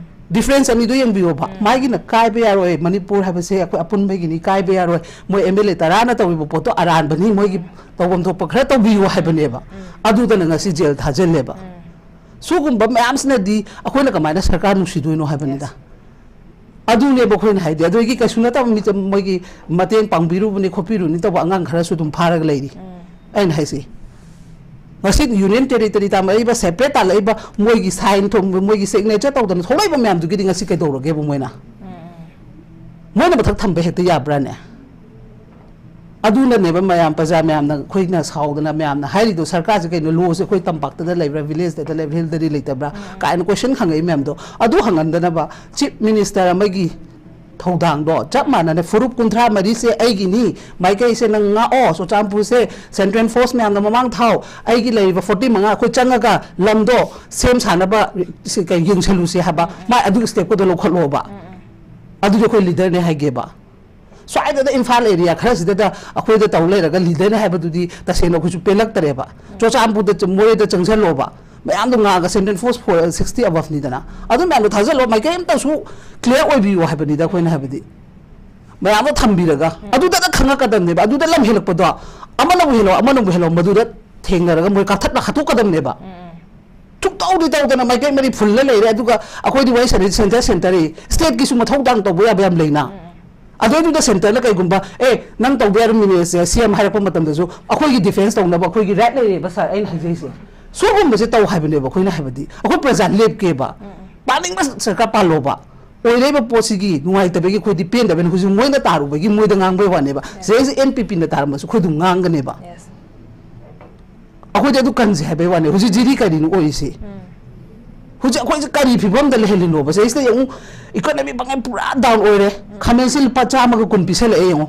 ꯗꯤꯐ꯭ꯔꯦꯟꯁ ꯑꯅꯤꯗꯣ ꯌꯦꯡꯕꯤꯌꯣꯕ꯫ ꯃꯥꯒꯤꯅ ꯀꯥꯏꯕ ꯌꯥꯔꯣꯏ, ꯃꯅꯤꯄꯨꯔ ꯍꯥꯏꯕꯁꯦ ꯑꯩꯈꯣꯏ ꯑꯄꯨꯟꯕꯒꯤꯅꯤ, ꯀꯥꯏꯕ ꯌꯥꯔꯣꯏ, ꯃꯣꯏ ꯑꯦꯝ ꯑꯦꯜ ꯑꯦ ꯇꯔꯥꯅ ꯇꯧꯔꯤꯕ ꯄꯣꯠꯇꯣ ꯑꯔꯥꯟꯕꯅꯤ, ꯃꯣꯏꯒꯤ ꯇꯧꯐꯝ ꯊꯣꯛꯄ ꯈꯔ ꯇꯧꯕꯤꯌꯨ ꯍꯥꯏꯕꯅꯦꯕ꯫ ꯑꯗꯨꯗꯅ ꯉꯁꯤ ꯖꯦꯜ ꯊꯥꯖꯤꯜꯂꯦꯕ꯫ ꯁꯤꯒꯨꯝꯕ ꯃꯌꯥꯝꯁꯤꯅꯗꯤ ꯑꯩꯈꯣꯏꯅ ꯀꯃꯥꯏꯅ ꯁꯔꯀꯥꯔ ꯅꯨꯡꯁꯤꯗꯣꯏꯅꯣ ꯍꯥꯏꯕꯅꯤꯗ꯫ ꯑꯗꯨꯅꯦꯕ ꯑꯩꯈꯣꯏꯅ ꯍꯥꯏꯗꯤ꯫ ꯑꯗꯨꯒꯤ ꯀꯩꯁꯨ ꯅꯠꯇꯕ ꯃꯤꯆꯝ ꯃꯣꯏꯒꯤ ꯃꯇꯦꯡ ꯄꯥꯡꯕꯤꯔꯨꯕꯅꯤ ꯈꯣꯠꯄꯤꯔꯨꯅꯤ ꯇꯧꯕ ꯑꯉꯥꯡ ꯈꯔꯁꯨ ꯑꯗꯨꯝ ꯐꯥꯔꯒ ꯂꯩꯔꯤ꯫ ꯑꯩꯅ ꯍꯥꯏꯁꯤ, ꯉꯁꯤ ꯌꯨꯅꯤꯌꯟ ꯇꯦꯔꯤꯇꯣꯔꯤ ꯇꯥꯜꯂꯛꯏꯕ, ꯁꯦꯄꯔꯦꯠ ꯇꯥꯜꯂꯛꯏꯕ, ꯃꯣꯏꯒꯤ ꯁꯥꯏꯟ ꯊꯣꯝꯕ, ꯃꯣꯏꯒꯤ ꯁꯤꯒꯅꯦꯆꯔ ꯇꯧꯗꯅ ꯊꯣꯛꯂꯛꯏꯕ ꯃꯌꯥꯝꯗꯨꯒꯤꯗꯤ ꯉꯁꯤ ꯀꯩꯗꯧꯔꯒꯦꯕ ꯃꯣꯏꯅ? ꯃꯣꯏꯅ ꯃꯊꯛ ꯊꯝꯕ ꯍꯦꯛꯇ ꯌꯥꯕ꯭ꯔꯥꯅꯦ? ꯑꯗꯨꯅꯅꯦꯕ ꯃꯌꯥꯝ, ꯄ꯭ꯔꯖꯥ ꯃꯌꯥꯝꯅ, ꯑꯩꯈꯣꯏꯅ ꯁꯥꯎꯗꯅ ꯃꯌꯥꯝꯅ ꯍꯥꯏꯔꯤꯗꯣ, "ꯁꯔꯀꯥꯔꯁꯦ ꯀꯩꯅꯣ, ꯂꯣꯁꯦ ꯑꯩꯈꯣꯏ ꯇꯝꯄꯥꯛꯇꯗ ꯂꯩꯕ꯭ꯔꯥ, ꯚꯤꯂꯦꯖꯇꯗ ꯂꯩꯕ꯭ꯔꯥ, ꯍꯤꯜꯗꯗꯤ ꯂꯩꯇꯕ꯭ꯔꯥ?" ꯀꯥꯏꯅ ꯀꯣꯏꯁꯟ ꯍꯪꯉꯛꯏ ꯃꯌꯥꯝꯗꯣ꯫ ꯑꯗꯨ ꯍꯪꯍꯟꯗꯅꯕ ꯆꯤꯐ ꯃꯤꯅꯤꯁꯇꯔ ꯑꯃꯒꯤ ꯊꯧꯗꯥꯡꯗꯣ ꯆꯞ ꯃꯥꯟꯅꯅ, "ꯐꯨꯔꯨꯞ ꯀꯨꯟꯊ꯭ꯔꯥ ꯃꯔꯤꯁꯦ ꯑꯩꯒꯤꯅꯤ, ꯃꯥꯏꯀꯩꯁꯦ ꯅꯪ ꯉꯥꯛꯑꯣ, ꯆꯨꯔꯆꯥꯟꯄꯨꯔꯁꯦ ꯁꯦꯟꯇ꯭ꯔꯦꯜ ꯐꯣꯔꯁ ꯃꯌꯥꯝꯅ ꯃꯃꯥꯡ ꯊꯥꯎ, ꯑꯩꯒꯤ ꯂꯩꯔꯤꯕ ꯐꯣꯔꯇꯤ ꯃꯉꯥ ꯑꯩꯈꯣꯏ ꯆꯪꯉꯒ ꯂꯝꯗꯣ ꯁꯦꯝ ꯁꯥꯅꯕ ꯁꯤ ꯀꯩ ꯌꯦꯡꯁꯜꯂꯨꯁꯦ" ꯍꯥꯏꯕ, ꯃꯥꯏ ꯑꯗꯨꯒꯤ ꯁ꯭ꯇꯦꯞꯀꯗꯣ ꯂꯧꯈꯠꯂꯣꯕ꯫ ꯑꯗꯨꯗꯤ ꯑꯩꯈꯣꯏ ꯂꯤꯗꯔꯅꯦ ꯍꯥꯏꯒꯦꯕ꯫ ꯁ꯭ꯋꯥꯏꯗꯗ ꯏꯝꯐꯥꯜ ꯑꯦꯔꯤꯌꯥ ꯈꯔꯁꯤꯗꯗ ꯑꯩꯈꯣꯏꯗ ꯇꯧ ꯂꯩꯔꯒ ꯂꯤꯗꯔꯅꯦ ꯍꯥꯏꯕꯗꯨꯗꯤ ꯇꯁꯦꯡꯅ ꯑꯩꯈꯣꯏꯁꯨ ꯄꯦꯜꯂꯛꯇꯔꯦꯕ꯫ ꯆꯨꯔꯆꯥꯟꯄꯨꯔꯗ ꯆ-, ꯃꯣꯔꯦꯗ ꯆꯪꯁꯜꯂꯣꯕ꯫ ꯃꯌꯥꯝꯗꯣ ꯉꯥꯒ ꯁꯦꯟꯇ꯭ꯔꯦꯜ ꯐꯣꯔꯁ ꯐꯣꯔ ꯁꯤꯛꯁꯇꯤ ꯑꯕꯞꯅꯤꯗꯅ, ꯑꯗꯨ ꯃꯌꯥꯝꯗꯣ ꯊꯥꯖꯤꯜꯂꯣ, ꯃꯥꯏꯀꯩ ꯑꯃꯇꯁꯨ ꯀ꯭ꯂꯤꯌꯥꯔ ꯑꯣꯏꯕꯤꯌꯨ ꯍꯥꯏꯕꯅꯤꯗ ꯑꯩꯈꯣꯏꯅ ꯍꯥꯏꯕꯗꯤ꯫ ꯃꯌꯥꯝꯗꯣ ꯊꯝꯕꯤꯔꯒ ꯑꯗꯨꯗꯅ ꯈꯪꯉꯛꯀꯗꯕꯅꯦꯕ, ꯑꯗꯨꯗ ꯂꯝ ꯍꯦꯜꯂꯛꯄꯗꯣ ꯑꯃꯅꯕꯨ ꯍꯦꯜꯂꯣ, ꯑꯃꯅꯕꯨ ꯍꯦꯜꯂꯣ, ꯃꯗꯨꯗ ꯊꯦꯡꯅꯔꯒ ꯃꯣꯏ ꯀꯛꯊꯠꯅ ꯍꯥꯠꯇꯣꯛꯀꯗꯕꯅꯦꯕ꯫ ꯁꯨꯛꯇꯧꯗꯤ ꯇꯧꯗꯅ ꯃꯥꯏꯀꯩ ꯃꯔꯤ ꯐꯨꯜꯂ ꯂꯩꯔꯦ, ꯑꯗꯨꯒ ꯑꯩꯈꯣꯏꯗꯤ ꯋꯥꯔꯤ ꯁꯥꯟꯅꯩ ꯁꯦꯟꯇꯔ ꯁꯦꯟꯇꯔꯤ, ꯁ꯭ꯇꯦꯠꯀꯤꯁꯨ ꯃꯊꯧ ꯇꯥꯡ ꯇꯧꯕ ꯌꯥꯕ ꯌꯥꯝ ꯂꯩꯅ꯫ ꯑꯗꯨꯗꯨꯗ ꯁꯦꯟꯇꯔꯅ ꯀꯩꯒꯨꯝꯕ, "ꯑꯦ, ꯅꯪ ꯇꯧꯕ ꯌꯥꯔꯝꯃꯤꯅꯦ, ꯁꯤ ꯑꯦꯝ ꯍꯥꯏꯔꯛꯄ ꯃꯇꯝꯗꯁꯨ ꯑꯩꯈꯣꯏꯒꯤ ꯗꯤꯐꯦꯟꯁ ꯇꯧꯅꯕ ꯑꯩꯈꯣꯏꯒꯤ ꯔꯥꯏꯠ ꯂꯩꯔꯦꯕ ꯁꯥꯔ, ꯑꯩꯅ ꯍꯥꯏꯖꯩꯁꯦ"꯫ ꯁꯤꯒꯨꯝꯕꯁꯦ ꯇꯧ ꯍꯥꯏꯕꯅꯦꯕ ꯑꯩꯈꯣꯏꯅ ꯍꯥꯏꯕꯗꯤ꯫ ꯑꯩꯈꯣꯏ ꯄ꯭ꯔꯖꯥ ꯂꯦꯞꯀꯦꯕ꯫ ꯄꯥꯅꯤꯡꯕ ꯁꯔꯀꯥꯔ ꯄꯥꯜꯂꯣꯕ꯫ ꯑꯣꯏꯔꯛꯏꯕ ꯄꯣꯠꯁꯤꯒꯤ ꯅꯨꯡꯉꯥꯏꯇꯕꯒꯤ ꯑꯩꯈꯣꯏꯗꯤ ꯄꯦꯟꯗꯕꯅꯤ꯫ ꯍꯧꯖꯤꯛ ꯃꯣꯏꯅ ꯇꯥꯔꯨꯕꯒꯤ ꯃꯣꯏꯗ ꯉꯥꯡꯕꯩ ꯋꯥꯅꯦꯕ꯫ ꯁꯤꯗꯩꯁꯤ ꯑꯦꯟ ꯄꯤ ꯄꯤꯅ ꯇꯥꯔꯝꯃꯁꯨ ꯑꯩꯈꯣꯏ ꯑꯗꯨꯝ ꯉꯥꯡꯒꯅꯦꯕ꯫ ꯑꯩꯈꯣꯏꯗꯤ ꯑꯗꯨ ꯀꯟꯁꯦ ꯍꯥꯏꯕꯩ ꯋꯥꯅꯦ꯫ ꯍꯧꯖꯤꯛ ꯖꯤꯔꯤ ꯀꯔꯤꯅꯣ ꯑꯣꯏꯔꯤꯁꯦ? ꯍꯧꯖꯤꯛ ꯑꯩꯈꯣꯏꯁꯦ ꯀꯔꯤ ꯐꯤꯕꯝꯗ ꯂꯩꯍꯜꯂꯤꯅꯣꯕ? ꯁꯤꯗꯩꯁꯤꯗ ꯌꯦꯡꯉꯨ, ꯏꯀꯣꯅꯣꯃꯤ ꯄꯥꯡꯒꯜ ꯄꯨꯔꯥ ꯗꯥꯎꯟ ꯑꯣꯏꯔꯦ꯫ ꯈꯥꯃꯦꯟꯁꯤꯟ ꯂꯨꯄꯥ ꯆꯥꯝꯃꯒ ꯀꯨꯟ ꯄꯤꯁꯜꯂꯛꯑꯦ ꯌꯦꯡꯉꯨ꯫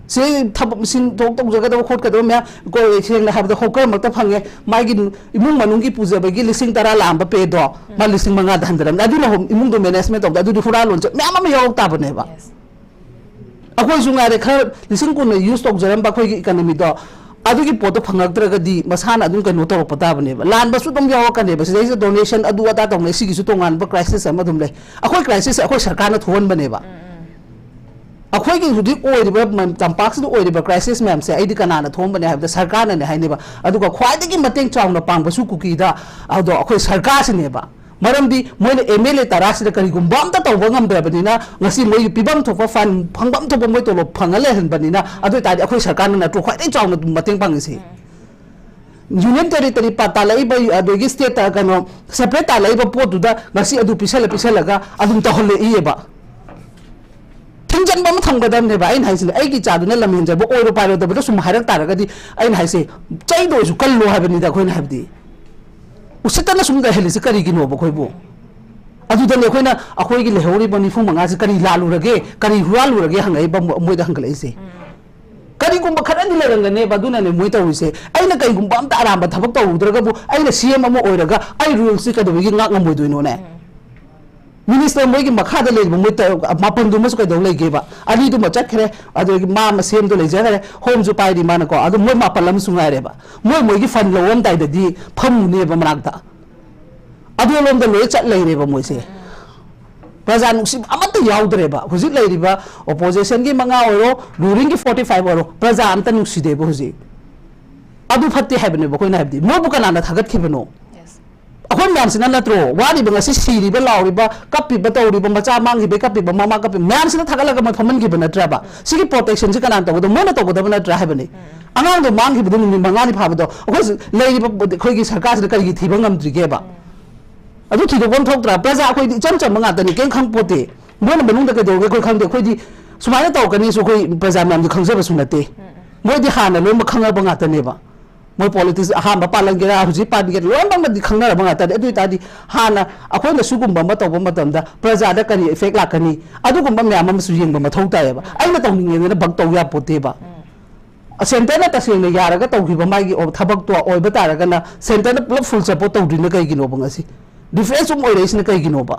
ꯁꯤ ꯊꯕꯛ ꯁꯤꯟ ꯊꯣꯛ ꯇꯧꯖꯒꯗꯕ ꯈꯣꯠꯀꯗꯕ ꯃꯌꯥꯝ, ꯀꯣ-, ꯁꯦꯡꯅ ꯍꯥꯏꯕꯗ ꯍꯣꯀꯔ ꯃꯛꯇ ꯐꯪꯉꯦ, ꯃꯥꯒꯤ ꯏꯃꯨꯡ ꯃꯅꯨꯡꯒꯤ ꯄꯨꯖꯕꯒꯤ ꯂꯤꯁꯤꯡ ꯇꯔꯥ ꯂꯥꯛꯑꯝꯕ ꯄꯦꯗꯣ ꯃꯥ ꯂꯤꯁꯤꯡ ꯃꯉꯥꯗ ꯍꯟꯊꯔꯝꯅꯤ꯫ ꯑꯗꯨꯅ ꯍꯣ-, ꯏꯃꯨꯡꯗꯣ ꯃꯦꯅꯦꯖꯃꯦꯟ ꯇꯧꯕꯗ ꯑꯗꯨꯗꯤ ꯍꯨꯔꯥꯟ ꯂꯣꯟꯆꯠ ꯃꯌꯥꯝ ꯑꯃ ꯌꯥꯎꯔꯛ ꯇꯥꯕꯅꯦꯕ꯫ ꯑꯩꯈꯣꯏꯁꯨ ꯉꯥꯏꯔꯦ, ꯈꯔ ꯂꯤꯁꯤꯡ ꯀꯨꯟꯅ ꯌꯨꯁ ꯇꯧꯖꯔꯝꯕ ꯑꯩꯈꯣꯏꯒꯤ ꯏꯀꯅꯃꯤꯗꯣ, ꯑꯗꯨꯒꯤ ꯄꯣꯠꯇꯣ ꯐꯪꯉꯛꯇ꯭ꯔꯒꯗꯤ ꯃꯁꯥꯅ ꯑꯗꯨꯝ ꯀꯩꯅꯣ ꯇꯧꯔꯛꯄ ꯇꯥꯕꯅꯦꯕ꯫ ꯂꯥꯟꯕꯁꯨ ꯑꯗꯨꯝ ꯌꯥꯎꯔꯛꯀꯅꯦꯕ꯫ ꯁꯤꯗꯩꯁꯤꯗ ꯗꯣꯅꯦꯁꯟ ꯑꯗꯨ ꯑꯗꯥ ꯇꯧꯅꯩ, ꯁꯤꯒꯤꯁꯨ ꯇꯣꯉꯥꯟꯕ ꯀ꯭ꯔꯥꯏꯁꯤꯁ ꯑꯃ ꯑꯗꯨꯝ ꯂꯩ꯫ ꯑꯩꯈꯣꯏ ꯀ꯭ꯔꯥꯏꯁꯤꯁꯁꯦ ꯑꯩꯈꯣꯏ ꯁꯔꯀꯥꯔꯅ ꯊꯣꯛꯍꯟꯕꯅꯦꯕ꯫ ꯑꯩꯈꯣꯏꯒꯤ ꯍꯧꯖꯤꯛ ꯑꯣꯏꯔꯤꯕ ꯃ-, ꯇꯝꯄꯥꯛꯁꯤꯗ ꯑꯣꯏꯔꯤꯕ ꯀ꯭ꯔꯥꯏꯁꯤꯁ ꯃꯌꯥꯝꯁꯦ ꯑꯩꯗꯤ ꯀꯅꯥꯅ ꯊꯣꯛꯍꯟꯕꯅꯦ ꯍꯥꯏꯕꯗ ꯁꯔꯀꯥꯔꯅꯅꯦ ꯍꯥꯏꯅꯦꯕ꯫ ꯑꯗꯨꯒ ꯈ꯭ꯋꯥꯏꯗꯒꯤ ꯃꯇꯦꯡ ꯆꯥꯎꯅ ꯄꯥꯡꯕꯁꯨ ꯀꯨꯀꯤꯗ ꯑꯗꯣ ꯑꯩꯈꯣꯏ ꯁꯔꯀꯥꯔꯁꯤꯅꯦꯕ꯫ ꯃꯔꯝꯗꯤ ꯃꯣꯏꯅ ꯑꯦꯝ ꯑꯦꯜ ꯑꯦ ꯇꯔꯥꯁꯤꯗ ꯀꯔꯤꯒꯨꯝꯕ ꯑꯝꯇ ꯇꯧꯕ ꯉꯝꯗ꯭ꯔꯕꯅꯤꯅ, ꯉꯁꯤ ꯃꯣꯏꯒꯤ ꯄꯤꯐꯝ ꯊꯣꯛꯄ ꯐꯟ, ꯐꯪꯐꯝ ꯊꯣꯛꯄ ꯃꯣꯏ ꯇꯣꯂꯣꯞ ꯐꯪꯉ ꯂꯩꯍꯟꯕꯅꯤꯅ, ꯑꯗꯨ ꯑꯣꯏ ꯇꯥꯔꯗꯤ ꯑꯩꯈꯣꯏ ꯁꯔꯀꯥꯔꯅ ꯅꯠꯇ꯭ꯔꯣ ꯈ꯭ꯋꯥꯏꯗꯒꯤ ꯆꯥꯎꯅ ꯃꯇꯦꯡ ꯄꯥꯡꯉꯤꯁꯦ? ꯌꯨꯅꯤꯌꯟ ꯇꯦꯔꯤꯇꯣꯔꯤ ꯄꯥ-, ꯇꯥꯜꯂꯛꯏꯕ, ꯑꯗꯒꯤ ꯁ꯭ꯇꯦꯠꯇ ꯀꯩꯅꯣ, ꯁꯦꯄꯔꯦꯠ ꯇꯥꯜꯂꯛꯏꯕ ꯄꯣꯠꯇꯨꯗ ꯉꯁꯤ ꯑꯗꯨ ꯄꯤꯁꯜꯂ ꯄꯤꯁꯜꯂꯒ ꯑꯗꯨꯝ ꯇꯧꯍꯜꯂꯛꯏꯑꯕ꯫ ꯊꯤꯡꯖꯤꯟꯕ ꯑꯃ ꯊꯝꯒꯗꯕꯅꯦꯕ꯫ ꯑꯩꯅ ꯍꯥꯏꯁꯤꯅꯦ, ꯑꯩꯒꯤ ꯏꯆꯥꯗꯨꯅ ꯂꯝ ꯍꯦꯟꯖꯕ ꯑꯣꯏꯔꯣ ꯄꯥꯏꯔꯣꯏꯗꯕꯗ ꯁꯨꯝ ꯍꯥꯏꯔꯛ ꯇꯥꯔꯒꯗꯤ, ꯑꯩꯅ ꯍꯥꯏꯁꯦ, ꯆꯩꯗ ꯑꯣꯏꯁꯨ ꯀꯜꯂꯣ ꯍꯥꯏꯕꯅꯤꯗ ꯑꯩꯈꯣꯏꯅ ꯍꯥꯏꯕꯗꯤ꯫ ꯎꯁꯤꯠꯇꯅ ꯁꯨꯝ ꯂꯩꯍꯜꯂꯤꯁꯦ ꯀꯔꯤꯒꯤꯅꯣꯕ ꯑꯩꯈꯣꯏꯕꯨ? ꯑꯗꯨꯗꯅꯦ ꯑꯩꯈꯣꯏꯅ, ꯑꯩꯈꯣꯏꯒꯤ ꯂꯩꯍꯧꯔꯤꯕ ꯅꯤꯐꯨ ꯃꯉꯥꯁꯦ ꯀꯔꯤ ꯂꯥꯜꯂꯨꯔꯒꯦ, ꯀꯔꯤ ꯍꯨꯔꯥꯜꯂꯨꯔꯒꯦ ꯍꯪꯉꯛꯏꯕ ꯃꯣ-, ꯃꯣꯏꯗ ꯍꯪꯒꯠꯂꯛꯏꯁꯦ꯫ ꯀꯔꯤꯒꯨꯝꯕ ꯈꯔꯗꯤ ꯂꯩꯔꯝꯒꯅꯦꯕ, ꯑꯗꯨꯅꯅꯦ ꯃꯣꯏ ꯇꯧꯔꯤꯁꯦ꯫ ꯑꯩꯅ ꯀꯩꯒꯨꯝꯕ ꯑꯝꯇ ꯑꯔꯥꯟꯕ ꯊꯕꯛ ꯇꯧꯔꯨꯗ꯭ꯔꯒꯕꯨ, ꯑꯩꯅ ꯁꯤ ꯑꯦꯝ ꯑꯃ ꯑꯣꯏꯔꯒ ꯑꯩ ꯔꯨꯜꯁꯤ ꯀꯩꯗꯧꯕꯒꯤ ꯉꯥꯛ ꯉꯝꯃꯣꯏꯗꯣꯏꯅꯣꯅꯦ? ꯃꯤꯅꯤꯁꯇꯔ ꯃꯣꯏꯒꯤ ꯃꯈꯥꯗ ꯂꯩꯔꯤꯕ ꯃꯣꯏ ꯇ-, ꯃꯥꯄꯟꯗꯨꯃꯁꯨ ꯀꯩꯗꯧ ꯂꯩꯒꯦꯕ? ꯑꯅꯤꯗꯨꯃ ꯆꯠꯈ꯭ꯔꯦ, ꯑꯗꯨꯗꯒꯤ ꯃꯥ ꯃꯁꯦꯝꯗꯣ ꯂꯩꯖꯈ꯭ꯔꯦ, ꯍꯣꯝꯁꯨ ꯄꯥꯏꯔꯤ ꯃꯥꯅꯀꯣ, ꯑꯗꯨ ꯃꯣꯏ ꯃꯥꯄꯜ ꯑꯃꯁꯨ ꯉꯥꯏꯔꯦꯕ꯫ ꯃꯣꯏ ꯃꯣꯏꯒꯤ ꯐꯟ ꯂꯧꯔꯝꯗꯥꯏꯗꯗꯤ ꯐꯝꯃꯨꯅꯦꯕ ꯃꯅꯥꯛꯇ, ꯑꯗꯣꯂꯣꯝꯗ ꯂꯣꯏ ꯆꯠ ꯂꯩꯔꯦꯕ ꯃꯣꯏꯁꯦ꯫ ꯄ꯭ꯔꯖꯥ ꯅꯨꯡꯁꯤꯕ ꯑꯃꯠꯇ ꯌꯥꯎꯗ꯭ꯔꯦꯕ꯫ ꯍꯧꯖꯤꯛ ꯂꯩꯔꯤꯕ ꯑꯣꯄꯣꯖꯤꯁꯟꯒꯤ ꯃꯉꯥ ꯑꯣꯏꯔꯣ, ꯔꯨꯂꯤꯡꯒꯤ ꯐꯣꯔꯇꯤ ꯐꯥꯏꯚ ꯑꯣꯏꯔꯣ, ꯄ꯭ꯔꯖꯥ ꯑꯝꯇ ꯅꯨꯡꯁꯤꯗꯦꯕ ꯍꯧꯖꯤꯛ꯫ ꯑꯗꯨ ꯐꯠꯇꯦ ꯍꯥꯏꯕꯅꯦꯕ ꯑꯩꯈꯣꯏꯅ ꯍꯥꯏꯕꯗꯤ꯫ ꯃꯣꯏꯕꯨ ꯀꯅꯥꯅ ꯊꯥꯒꯠꯈꯤꯕꯅꯣ? Yes. ꯑꯩꯈꯣꯏ ꯃꯌꯥꯝꯁꯤꯅ ꯅꯠꯇ꯭ꯔꯣ ꯋꯥꯔꯤꯕ, ꯉꯁꯤ ꯁꯤꯔꯤꯕ, ꯂꯥꯎꯔꯤꯕ, ꯀꯞꯄꯤꯕ, ꯇꯧꯔꯤꯕ, ꯃꯆꯥ ꯃꯥꯡꯈꯤꯕꯩ ꯀꯞꯄꯤꯕ, ꯃꯃꯥ ꯀꯞꯄꯤꯕ ꯃꯌꯥꯝꯁꯤꯅ ꯊꯥꯒꯠꯂꯒ ꯃꯣꯏ ꯐꯝꯍꯟꯈꯤꯕ ꯅꯠꯇ꯭ꯔꯕ? ꯁꯤꯒꯤ ꯄ꯭ꯔꯣꯇꯦꯛꯁꯟꯁꯤ ꯀꯅꯥꯅ ꯇꯧꯒꯗꯕ? ꯃꯣꯏꯅ ꯇꯧꯒꯗꯕ ꯅꯠꯇ꯭ꯔꯥ ꯍꯥꯏꯕꯅꯤ꯫ ꯑꯉꯥꯡꯗꯣ ꯃꯥꯡꯈꯤꯕꯗꯣ ꯅꯨꯃꯤꯠ ꯃꯉꯥꯅꯤ ꯐꯥꯕꯗꯣ ꯑꯩꯈꯣꯏ ꯂꯩꯔꯤꯕ ꯑꯩꯈꯣꯏꯒꯤ ꯁꯔꯀꯥꯔꯁꯤꯅ ꯀꯔꯤꯒꯤ ꯊꯤꯕ ꯉꯝꯗ꯭ꯔꯤꯒꯦꯕ? ꯑꯗꯨ ꯊꯤꯗꯣꯛꯐꯝ ꯊꯣꯛꯇ꯭ꯔꯥ? ꯄ꯭ꯔꯖꯥ ꯑꯩꯈꯣꯏꯗꯤ ꯏꯆꯝ ꯆꯝꯕ ꯉꯥꯛꯇꯅꯤ, ꯀꯩꯝ ꯈꯪꯄꯣꯠꯇꯦ꯫ ꯃꯣꯏꯅ ꯃꯅꯨꯡꯗ ꯀꯩꯗꯧꯔꯒꯦ ꯑꯩꯈꯣꯏ ꯈꯪꯗꯦ꯫ ꯑꯩꯈꯣꯏꯗꯤ ꯁꯨꯃꯥꯏꯅ ꯇꯧꯔꯛꯀꯅꯤꯁꯨ ꯑꯩꯈꯣꯏ ꯄ꯭ꯔꯖꯥ ꯃꯌꯥꯝꯗꯤ ꯈꯪꯖꯕꯁꯨ ꯅꯠꯇꯦ꯫ ꯃꯣꯏꯗꯤ ꯍꯥꯟꯅ ꯂꯣꯏꯅꯃꯛ ꯈꯪꯉꯕ ꯉꯥꯛꯇꯅꯦꯕ꯫ ꯃꯣꯏ ꯄꯣꯂꯤꯇꯤꯛꯁ ꯑꯍꯥꯟꯕ ꯄꯥꯜꯂꯝꯒꯦꯔꯥ, ꯍꯧꯖꯤꯛ ꯄꯥꯟꯒꯦꯔꯥ, ꯂꯣꯏꯅꯃꯛꯅꯗꯤ ꯈꯪꯅꯔꯕ ꯉꯥꯛꯇꯅꯤ꯫ ꯑꯗꯨ ꯑꯣꯏꯇꯥꯔꯗꯤ ꯍꯥꯟꯅ ꯑꯩꯈꯣꯏꯅ ꯁꯤꯒꯨꯝꯕ ꯑꯃ ꯇꯧꯕ ꯃꯇꯝꯗ ꯄ꯭ꯔꯖꯥꯗ ꯀꯔꯤ ꯏꯐꯦꯛ ꯂꯥꯛꯀꯅꯤ, ꯑꯗꯨꯒꯨꯝꯕ ꯃꯌꯥꯝ ꯑꯃꯁꯨ ꯌꯦꯡꯕ ꯃꯊꯧ ꯇꯥꯏꯌꯦꯕ꯫ ꯑꯩꯅ ꯇꯧꯅꯤꯡꯉꯦꯗꯅ ꯕꯛ ꯇꯧ ꯌꯥꯄꯣꯠꯇꯦꯕ꯫ ꯁꯦꯟꯇꯔꯅ ꯇꯁꯦꯡꯅ ꯌꯥꯔꯒ ꯇꯧꯈꯤꯕ ꯃꯥꯒꯤ ꯑꯣ-, ꯊꯕꯛꯇꯣ ꯑꯣꯏꯕ ꯇꯥꯔꯒꯅ ꯁꯦꯟꯇꯔꯅ ꯄꯨꯂꯞ ꯐꯨꯜ ꯁꯄꯣꯔꯠ ꯇꯧꯗ꯭ꯔꯤꯅ ꯀꯩꯒꯤꯅꯣꯕ ꯉꯁꯤ? ꯗꯤꯐꯔꯦꯟꯁ ꯁꯨꯝ ꯑꯣꯏꯔꯛꯏꯁꯤꯅ ꯀꯩꯒꯤꯅꯣꯕ?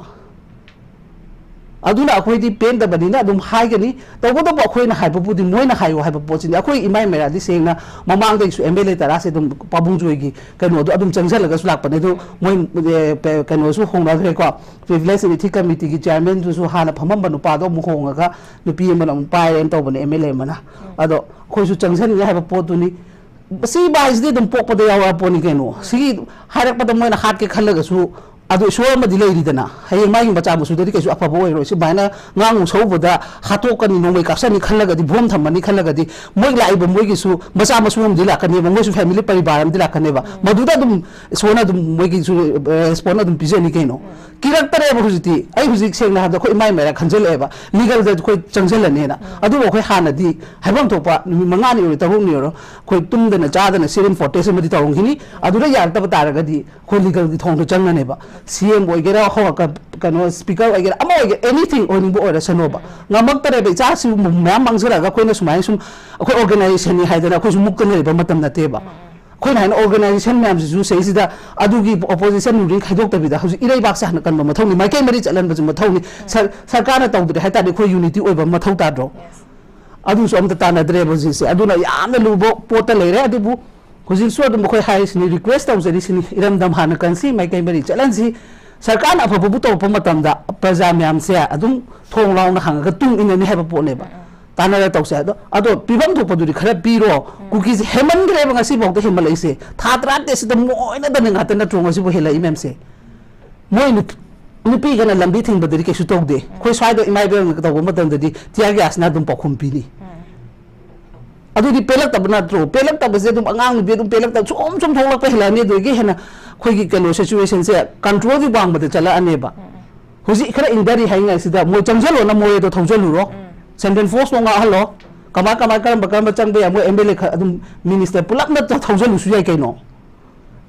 ꯑꯗꯨꯅ ꯑꯩꯈꯣꯏꯗꯤ ꯄꯦꯟꯗꯕꯅꯤꯅ ꯑꯗꯨꯝ ꯍꯥꯏꯒꯅꯤ꯫ ꯇꯧꯕꯇꯕꯨ ꯑꯩꯈꯣꯏꯅ ꯍꯥꯏꯕꯕꯨꯗꯤ ꯃꯣꯏꯅ ꯍꯥꯏꯌꯨ ꯍꯥꯏꯕ ꯄꯣꯠꯁꯤꯅꯤ꯫ ꯑꯩꯈꯣꯏ ꯏꯃꯥꯏ ꯃꯩꯔꯥꯗꯤ ꯁꯦꯡꯅ ꯃꯃꯥꯡꯗꯒꯤꯁꯨ ꯑꯦꯝ ꯑꯦꯜ ꯑꯦ ꯇꯔꯥꯁꯦ ꯑꯗꯨꯝ ꯄꯥꯕꯨꯡꯖꯣꯏꯒꯤ ꯀꯩꯅꯣꯗꯣ ꯑꯗꯨꯝ ꯆꯪꯁꯤꯜꯂꯒꯁꯨ ꯂꯥꯛꯄꯅꯦ꯫ ꯑꯗꯨ ꯃꯣꯏ, ꯑꯦ, ꯄꯦ-, ꯀꯩꯅꯣꯁꯨ ꯍꯣꯡꯅꯈ꯭ꯔꯦꯀꯣ, ꯄ꯭ꯔꯤꯚꯤꯂꯦꯖ ꯑꯦꯟ ꯏꯊꯤꯛ ꯀꯃꯤꯇꯤꯒꯤ ꯆꯤꯌꯥꯔꯃꯦꯟꯗꯨꯁꯨ ꯍꯥꯟꯅ ꯐꯝꯃꯝꯕ ꯅꯨꯄꯥꯗꯣ ꯑꯃꯨꯛ ꯍꯣꯡꯉꯒ ꯅꯨꯄꯤ ꯑꯃꯅ ꯑꯃꯨꯛ ꯄꯥꯏꯔꯦꯅ ꯇꯧꯕꯅꯦ, ꯑꯦꯝ ꯑꯦꯜ ꯑꯦ ꯑꯃꯅ꯫ ꯑꯗꯣ ꯑꯩꯈꯣꯏꯁꯨ ꯆꯪꯁꯤꯟꯒꯦ ꯍꯥꯏꯕ ꯄꯣꯠꯇꯨꯅꯤ꯫ ꯁꯤꯕ ꯍꯥꯏꯁꯤꯗꯤ ꯑꯗꯨꯝ ꯄꯣꯛꯄꯗ ꯌꯥꯎꯔꯛꯄꯅꯤ ꯀꯩꯅꯣ꯫ ꯁꯤꯒꯤ ꯍꯥꯏꯔꯛꯄꯗ ꯃꯣꯏꯅ ꯍꯥꯠꯀꯦ ꯈꯜꯂꯒꯁꯨ ꯑꯗꯨ ꯏꯁꯣꯔ ꯑꯃꯗꯤ ꯂꯩꯔꯤꯗꯅ, ꯍꯌꯦꯡ ꯃꯥꯒꯤ ꯃꯆꯥ ꯃꯁꯨꯗꯗꯤ ꯀꯩꯁꯨ ꯑꯐꯕ ꯑꯣꯏꯔꯣꯏ꯫ ꯁꯨꯃꯥꯏꯅ ꯉꯥꯡꯉꯨ ꯁꯧꯕꯗ ꯍꯥꯠꯇꯣꯛꯀꯅꯤ, ꯅꯣꯡꯃꯩ ꯀꯥꯞꯁꯟꯅꯤ ꯈꯜꯂꯒꯗꯤ, ꯕꯣꯝ ꯊꯝꯃꯅꯤ ꯈꯜꯂꯒꯗꯤ, ꯃꯣꯏ ꯂꯥꯛꯏꯕ ꯃꯣꯏꯒꯤꯁꯨ ꯃꯆꯥ ꯃꯁꯨ ꯑꯃꯗꯤ ꯂꯥꯛꯀꯅꯦꯕ, ꯃꯣꯏꯁꯨ ꯐꯦꯃꯤꯂꯤ ꯄꯔꯤꯕꯥꯔ ꯑꯃꯗꯤ ꯂꯥꯛꯀꯅꯦꯕ꯫ ꯃꯗꯨꯗ ꯑꯗꯨꯝ ꯏꯁꯣꯔꯅ ꯑꯗꯨꯝ ꯃꯣꯏꯒꯤꯁꯨ ꯔꯦꯁꯄꯣꯟ ꯑꯗꯨꯝ ꯄꯤꯖꯅꯤ ꯀꯩꯅꯣ꯫ ꯀꯤꯔꯛꯇꯔꯦꯕ ꯍꯧꯖꯤꯛꯇꯤ꯫ ꯑꯩ ꯍꯧꯖꯤꯛ ꯁꯦꯡꯅ ꯍꯥꯏꯔꯕꯗ ꯑꯩꯈꯣꯏ ꯏꯃꯥꯏ ꯃꯥꯏꯔꯥ ꯈꯟꯖꯜꯂꯛꯑꯦꯕ, ꯂꯤꯒꯜꯗ ꯑꯩꯈꯣꯏ ꯆꯪꯁꯤꯜꯂꯅꯦꯅ꯫ ꯑꯗꯨꯕꯨ ꯑꯩꯈꯣꯏ ꯍꯥꯟꯅꯗꯤ ꯍꯥꯏꯐꯝ ꯊꯣꯛꯄ ꯅꯨꯃꯤꯠ ꯃꯉꯥꯅꯤ ꯑꯣꯏꯔꯣ, ꯇꯔꯨꯛꯅꯤ ꯑꯣꯏꯔꯣ, ꯑꯩꯈꯣꯏ ꯇꯨꯝꯗꯅ ꯆꯥꯗꯅ sit in protest ꯑꯃꯗꯤ ꯇꯧꯔꯝꯈꯤꯅꯤ꯫ ꯑꯗꯨꯗ ꯌꯥꯔꯛꯇꯕ ꯇꯥꯔꯒꯗꯤ ꯑꯩꯈꯣꯏ ꯂꯤꯒꯜꯒꯤ ꯊꯣꯡꯗ ꯆꯪꯉꯅꯦꯕ꯫ ꯁꯤ ꯑꯦꯝ ꯑꯣꯏꯒꯦꯔꯥ, ꯍꯣ-, ꯀ-, ꯀꯩꯅꯣ, ꯁ꯭ꯄꯤꯀꯔ ꯑꯣꯏꯒꯦꯔꯥ, ꯑꯃ ꯑꯣꯏꯒꯦꯔꯥ, ꯑꯦꯅꯤꯊꯤꯡ ꯑꯣꯏꯅꯤꯡꯕ ꯑꯣꯏꯔꯁꯅꯣꯕ꯫ ꯉꯝꯃꯛꯇꯔꯦꯕ, ꯏꯆꯥꯁꯤꯕꯨ ꯃꯌꯥꯝ ꯃꯥꯡꯖꯔꯒ ꯑꯩꯈꯣꯏꯅ ꯁꯨꯃꯥꯏꯅ ꯁꯨꯝ ꯑꯩꯈꯣꯏ ꯑꯣꯔꯒꯅꯥꯏꯖꯦꯁꯟꯅꯤ ꯍꯥꯏꯗꯅ ꯑꯩꯈꯣꯏꯁꯨ ꯃꯨꯛꯇꯅ ꯂꯩꯕ ꯃꯇꯝ ꯅꯠꯇꯦꯕ꯫ ꯑꯩꯈꯣꯏꯅ ꯍꯥꯏꯅ organization ꯃꯌꯥꯝꯁꯤꯁꯨ ꯁꯤꯁꯤꯗ ꯑꯗꯨꯒꯤ opposition ruling ꯈꯥꯏꯗꯣꯛꯇꯕꯤꯗ ꯍꯧꯖꯤꯛ ꯏꯔꯩꯕꯥꯛꯁꯦ ꯍꯥꯟꯅ ꯀꯟꯕ ꯃꯊꯧꯅꯤ, ꯃꯥꯏꯀꯩ ꯃꯔꯤ ꯆꯠꯍꯟꯕꯁꯤ ꯃꯊꯧꯅꯤ꯫ ꯁꯔ-, ꯁꯔꯀꯥꯔꯅ ꯇꯧꯗ꯭ꯔꯦ ꯍꯥꯏ ꯇꯥꯔꯗꯤ ꯑꯩꯈꯣꯏ unity ꯑꯣꯏꯕ ꯃꯊꯧ ꯇꯥꯗ꯭ꯔꯣ? ꯑꯗꯨꯁꯨ ꯑꯝꯇ ꯇꯥꯟꯅꯗ꯭ꯔꯦꯕ ꯍꯧꯖꯤꯛꯁꯦ꯫ ꯑꯗꯨꯅ ꯌꯥꯝꯅ ꯂꯨꯕ ꯄꯣꯠꯇ ꯂꯩꯔꯦ꯫ ꯑꯗꯨꯕꯨ ꯍꯧꯖꯤꯛꯁꯨ ꯑꯗꯨꯝ ꯑꯩꯈꯣꯏ ꯍꯥꯏꯔꯤꯁꯤꯅꯤ, request ꯇꯧꯖꯔꯤꯁꯤꯅꯤ, ꯏꯔꯝꯗꯝ ꯍꯥꯟꯅ ꯀꯟꯁꯤ, ꯃꯥꯏꯀꯩ ꯃꯔꯤ ꯆꯠꯍꯟꯁꯤ꯫ ꯁꯔꯀꯥꯔꯅ ꯑꯐꯕꯕꯨ ꯇꯧꯔꯛꯄ ꯃꯇꯝꯗ ꯄ꯭ꯔꯖꯥ ꯃꯌꯥꯝꯁꯦ ꯑꯗꯨꯝ ꯊꯣꯡ ꯂꯥꯎꯅ ꯍꯥꯡꯉꯒ ꯇꯨꯡ ꯏꯟꯅꯅꯤ ꯍꯥꯏꯕ ꯄꯣꯠꯅꯦꯕ꯫ ꯇꯥꯟꯅꯔ ꯇꯧꯁꯦ꯫ ꯑꯗꯣ, ꯑꯗꯣ ꯄꯤꯐꯝ ꯊꯣꯛꯄꯗꯨꯗꯤ ꯈꯔ ꯄꯤꯔꯣ꯫ ꯀꯨꯀꯤꯁꯦ ꯍꯦꯟꯃꯟꯈ꯭ꯔꯦꯕ ꯉꯁꯤꯐꯥꯎꯗ ꯍꯦꯟꯃꯜꯂꯛꯏꯁꯦ꯫ ꯊꯥ ꯇꯔꯥꯇꯔꯦꯠꯁꯤꯗ ꯃꯣꯏꯅꯗꯅ ꯉꯥꯛꯇ ꯅꯠꯇ꯭ꯔꯣ ꯉꯁꯤꯐꯥꯎ ꯍꯦꯜꯂꯛꯏ ꯃꯌꯥꯝꯁꯦ? ꯃꯣꯏ ꯅꯨꯞ-, ꯅꯨꯄꯤꯒꯅ ꯂꯝꯕꯤ ꯊꯤꯡꯕꯗꯗꯤ ꯀꯩꯁꯨ ꯇꯧꯗꯦ꯫ ꯑꯩꯈꯣꯏ ꯁ꯭ꯋꯥꯏꯗ ꯏꯃꯥ ꯏꯕꯦꯜꯅ ꯇꯧꯕ ꯃꯇꯝꯗꯗꯤ tear gasꯅ ꯑꯗꯨꯝ ꯄꯥꯎꯈꯨꯝ ꯄꯤꯅꯤ꯫ ꯑꯗꯨꯗꯤ ꯄꯦꯜꯂꯛꯇꯕ ꯅꯠꯇ꯭ꯔꯣ? ꯄꯦꯜꯂꯛꯇꯕꯁꯦ ꯑꯗꯨꯝ ꯑꯉꯥꯡ ꯅꯨꯄꯤ ꯑꯗꯨꯝ ꯄꯦꯜꯂꯛꯇꯕ ꯁꯨꯝ ꯁꯨꯝ ꯊꯣꯛꯂꯛꯄ ꯍꯦꯜꯂꯛꯑꯅꯤ꯫ ꯑꯗꯨꯗꯒꯤ ꯍꯦꯟꯅ ꯑꯩꯈꯣꯏꯒꯤ ꯀꯩꯅꯣ situationꯁꯦ controlꯒꯤ ꯋꯥꯡꯃꯗ ꯆꯠꯂꯛꯑꯅꯦꯕ꯫ ꯍꯧꯖꯤꯛ ꯈꯔ ꯏꯪꯊꯔꯤ ꯍꯥꯏꯉꯥꯏꯁꯤꯗ ꯃꯣꯏ ꯆꯪꯁꯤꯜꯂꯣꯅ ꯃꯣꯔꯦꯗꯣ ꯊꯧꯖꯜꯂꯨꯔꯣ꯫ ꯁꯦꯟꯇ꯭ꯔꯦꯜ ꯐꯣꯔꯁꯇꯣ ꯉꯥꯛꯍꯜꯂꯣ꯫ ꯀꯃꯥꯏ, ꯀꯃꯥꯏ, ꯀꯔꯝꯕ, ꯀꯔꯝꯕ ꯆꯪꯕ ꯌꯥꯏ, ꯃꯣꯏ MLA ꯈꯔ ꯑꯗꯨꯝ minister ꯄꯨꯂꯞꯅ ꯊ-, ꯊꯧꯖꯜꯂꯨꯁꯨ ꯌꯥꯏ ꯀꯩꯅꯣ꯫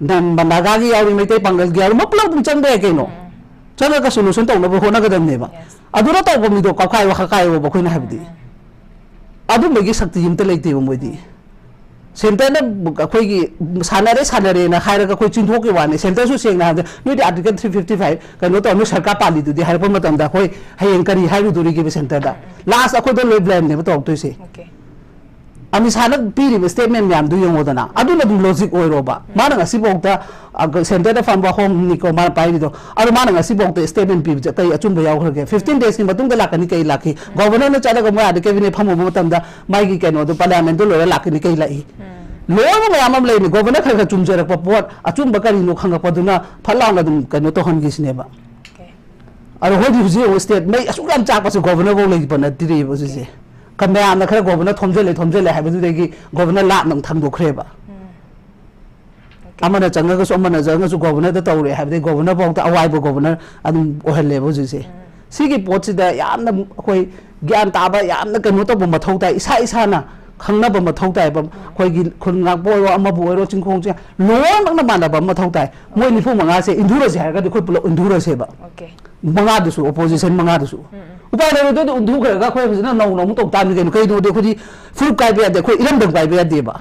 ꯅꯟ-, ꯅꯥꯒꯥꯒꯤ ꯌꯥꯎꯔꯤ, ꯃꯩꯇꯩ ꯄꯥꯡꯒꯜꯒꯤ ꯌꯥꯎꯔꯤ, ꯃꯣꯏ ꯄꯨꯂꯞ ꯑꯗꯨꯝ ꯆꯪꯕ ꯌꯥꯏ ꯀꯩꯅꯣ꯫ ꯆꯪꯉꯒ solution ꯇꯧꯅꯕ ꯍꯣꯠꯅꯒꯗꯕꯅꯦꯕ꯫ ꯑꯗꯨꯅ ꯇꯧꯕ ꯃꯤꯗꯣ ꯀꯛꯈꯥꯏꯌꯣ, ꯍꯛꯀꯥꯏꯌꯣꯕ ꯑꯩꯈꯣꯏꯅ ꯍꯥꯏꯕꯗꯤ꯫ ꯑꯗꯨꯝꯕꯒꯤ ꯁꯛꯇꯤ ꯑꯝꯇ ꯂꯩꯇꯦꯕ ꯃꯣꯏꯗꯤ꯫ Centreꯅ ꯑꯩꯈꯣꯏꯒꯤ ꯁꯥꯟꯅꯔꯦ, ꯁꯥꯟꯅꯔꯦꯅ ꯍꯥꯏꯔꯒ ꯑꯩꯈꯣꯏ ꯆꯤꯟꯊꯣꯛꯀꯤ ꯋꯥꯅꯤ꯫ Centreꯁꯨ ꯁꯦꯡꯅ ꯍꯥꯏꯔꯕꯗ ꯅꯣꯏꯗꯤ Article three fifty five ꯀꯩꯅꯣ ꯇꯧꯔ ꯅꯣꯏ ꯁꯔꯀꯥꯔ ꯄꯥꯜꯂꯤꯗꯨꯗꯤ ꯍꯥꯏꯔꯛꯄ ꯃꯇꯝꯗ ꯑꯩꯈꯣꯏ ꯍꯌꯦꯡ ꯀꯔꯤ ꯍꯥꯏꯔꯨꯗꯣꯔꯤꯒꯦꯕ centreꯗ? Last ꯑꯩꯈꯣꯏꯗ ꯂꯣꯏ blameꯅꯦꯕ ꯇꯧꯔꯛꯇꯣꯏꯁꯦ꯫ ꯑꯃꯤꯠ ꯁꯥꯍꯅ ꯄꯤꯔꯤꯕ statement ꯃꯌꯥꯝꯗꯨ ꯌꯦꯡꯉꯣꯗꯅ, ꯑꯗꯨꯅ ꯑꯗꯨꯝ logic ꯑꯣꯏꯔꯣꯕ꯫ ꯃꯥꯅ ꯉꯁꯤꯐꯥꯎꯗ, ꯑ, centreꯗ ꯐꯝꯕ homeꯅꯤꯀꯣ ꯃꯥꯅ ꯄꯥꯏꯔꯤꯗꯣ, ꯑꯗꯣ ꯃꯥꯅ ꯉꯁꯤꯐꯥꯎꯗ statement ꯄꯤꯕꯁꯦ ꯀꯩ ꯑꯆꯨꯝꯕ ꯌꯥꯎꯈ꯭ꯔꯒꯦ? Fifteen daysꯀꯤ ꯃꯇꯨꯡꯗ ꯂꯥꯛꯀꯅꯤ, ꯀꯩ ꯂꯥꯛꯈꯤ? Governorꯅ ꯆꯠꯂꯒ ꯃꯣꯏ ꯑꯥꯗ cabinet ꯐꯝꯃꯨꯕ ꯃꯇꯝꯗ ꯃꯥꯒꯤ ꯀꯩꯅꯣꯗꯣ parliamentꯗꯣ ꯂꯣꯏꯔ ꯂꯥꯛꯀꯅꯤ, ꯀꯩ ꯂꯥꯛꯏ? ꯂꯣꯏꯅ ꯃꯌꯥꯝ ꯑꯃ ꯂꯩꯔꯤꯅꯤ꯫ Governor ꯈꯔ ꯈꯔ ꯆꯨꯝꯖꯔꯛꯄ ꯄꯣꯠ, ꯑꯆꯨꯝꯕ ꯀꯔꯤꯅꯣ ꯈꯪꯉꯛꯄꯗꯨꯅ ꯐꯠ ꯂꯥꯎꯅ ꯑꯗꯨꯝ ꯀꯩꯅꯣ ꯇꯧꯍꯟꯈꯤꯁꯤꯅꯦꯕ꯫ ꯑꯗꯣ ꯍꯧꯖꯤꯛ ꯍꯧꯖꯤꯛ ꯌꯦꯡꯉꯨ, state ꯃꯩ ꯑꯁꯨꯛ ꯌꯥꯝ ꯆꯥꯛꯄꯁꯦ governor ꯐꯥꯎ ꯂꯩꯕ ꯅꯠꯇ꯭ꯔꯤꯕ ꯍꯧꯖꯤꯛꯁꯦ꯫ ꯀ-, ꯃꯌꯥꯝꯅ ꯈꯔ governor ꯊꯣꯝꯖꯜꯂꯦ, ꯊꯣꯝꯖꯜꯂꯦ ꯍꯥꯏꯕꯗꯨꯗꯒꯤ governor ꯂꯥꯞꯅ ꯑꯃꯨꯛ ꯊꯥꯡꯗꯣꯛꯈ꯭ꯔꯦꯕ꯫ ꯑꯃꯅ ꯆꯪꯉꯒꯁꯨ, ꯑꯃꯅ ꯆꯪꯉꯒꯁꯨ governorꯗ ꯇꯧꯔꯦ ꯍꯥꯏꯕꯗꯒꯤ governor ꯐꯥꯎꯗ ꯑꯋꯥꯏꯕ governor ꯑꯗꯨꯝ ꯑꯣꯏꯍꯜꯂꯦꯕ ꯍꯧꯖꯤꯛꯁꯦ꯫ ꯁꯤꯒꯤ ꯄꯣꯠꯁꯤꯗ ꯌꯥꯝꯅ ꯑꯩꯈꯣꯏ ꯒ꯭ꯌꯥꯟ ꯇꯥꯕ, ꯌꯥꯝꯅ ꯀꯩꯅꯣ ꯇꯧꯕ ꯃꯊꯧ ꯇꯥꯏ꯫ ꯏꯁꯥ ꯏꯁꯥꯅ ꯈꯪꯅꯕ ꯃꯊꯧ ꯇꯥꯏꯕ꯫ ꯑꯩꯈꯣꯏꯒꯤ ꯈꯨꯜ ꯉꯥꯛꯄ ꯑꯣꯏꯔꯣ, ꯑꯃꯕꯨ ꯑꯣꯏꯔꯣ, ꯆꯤꯡꯈꯣꯡ ꯆꯤꯡ ꯂꯣꯏꯅꯃꯛꯅ ꯃꯥꯟꯅꯕ ꯑꯃ ꯃꯊꯧ ꯇꯥꯏ꯫ ꯃꯣꯏ ꯅꯤꯐꯨ ꯃꯉꯥꯁꯦ ꯏꯟꯊꯨꯔꯁꯦ ꯍꯥꯏꯔꯒꯗꯤ ꯑꯩꯈꯣꯏ ꯄꯨꯂꯞ ꯏꯟꯊꯨꯔꯁꯦꯕ꯫ ꯃꯉꯥꯗꯨꯁꯨ, opposition ꯃꯉꯥꯗꯨꯁꯨ꯫ ꯎꯄꯥꯏ ꯂꯩꯔꯣꯏꯗꯣꯏꯗꯤ ꯏꯟꯊꯨꯈ꯭ꯔꯒ ꯑꯩꯈꯣꯏ ꯍꯧꯖꯤꯛꯅ ꯅꯧꯅ ꯑꯃꯨꯛ ꯇꯧ ꯇꯥꯕꯅꯤ ꯀꯩꯅꯣ꯫ ꯀꯩꯅꯣꯗꯤ ꯑꯩꯈꯣꯏꯗꯤ ꯐꯨꯔꯨꯞ ꯀꯥꯏꯕ ꯌꯥꯗꯦ, ꯑꯩꯈꯣꯏ ꯏꯔꯝꯗꯝ ꯀꯥꯏꯕ ꯌꯥꯗꯦꯕ꯫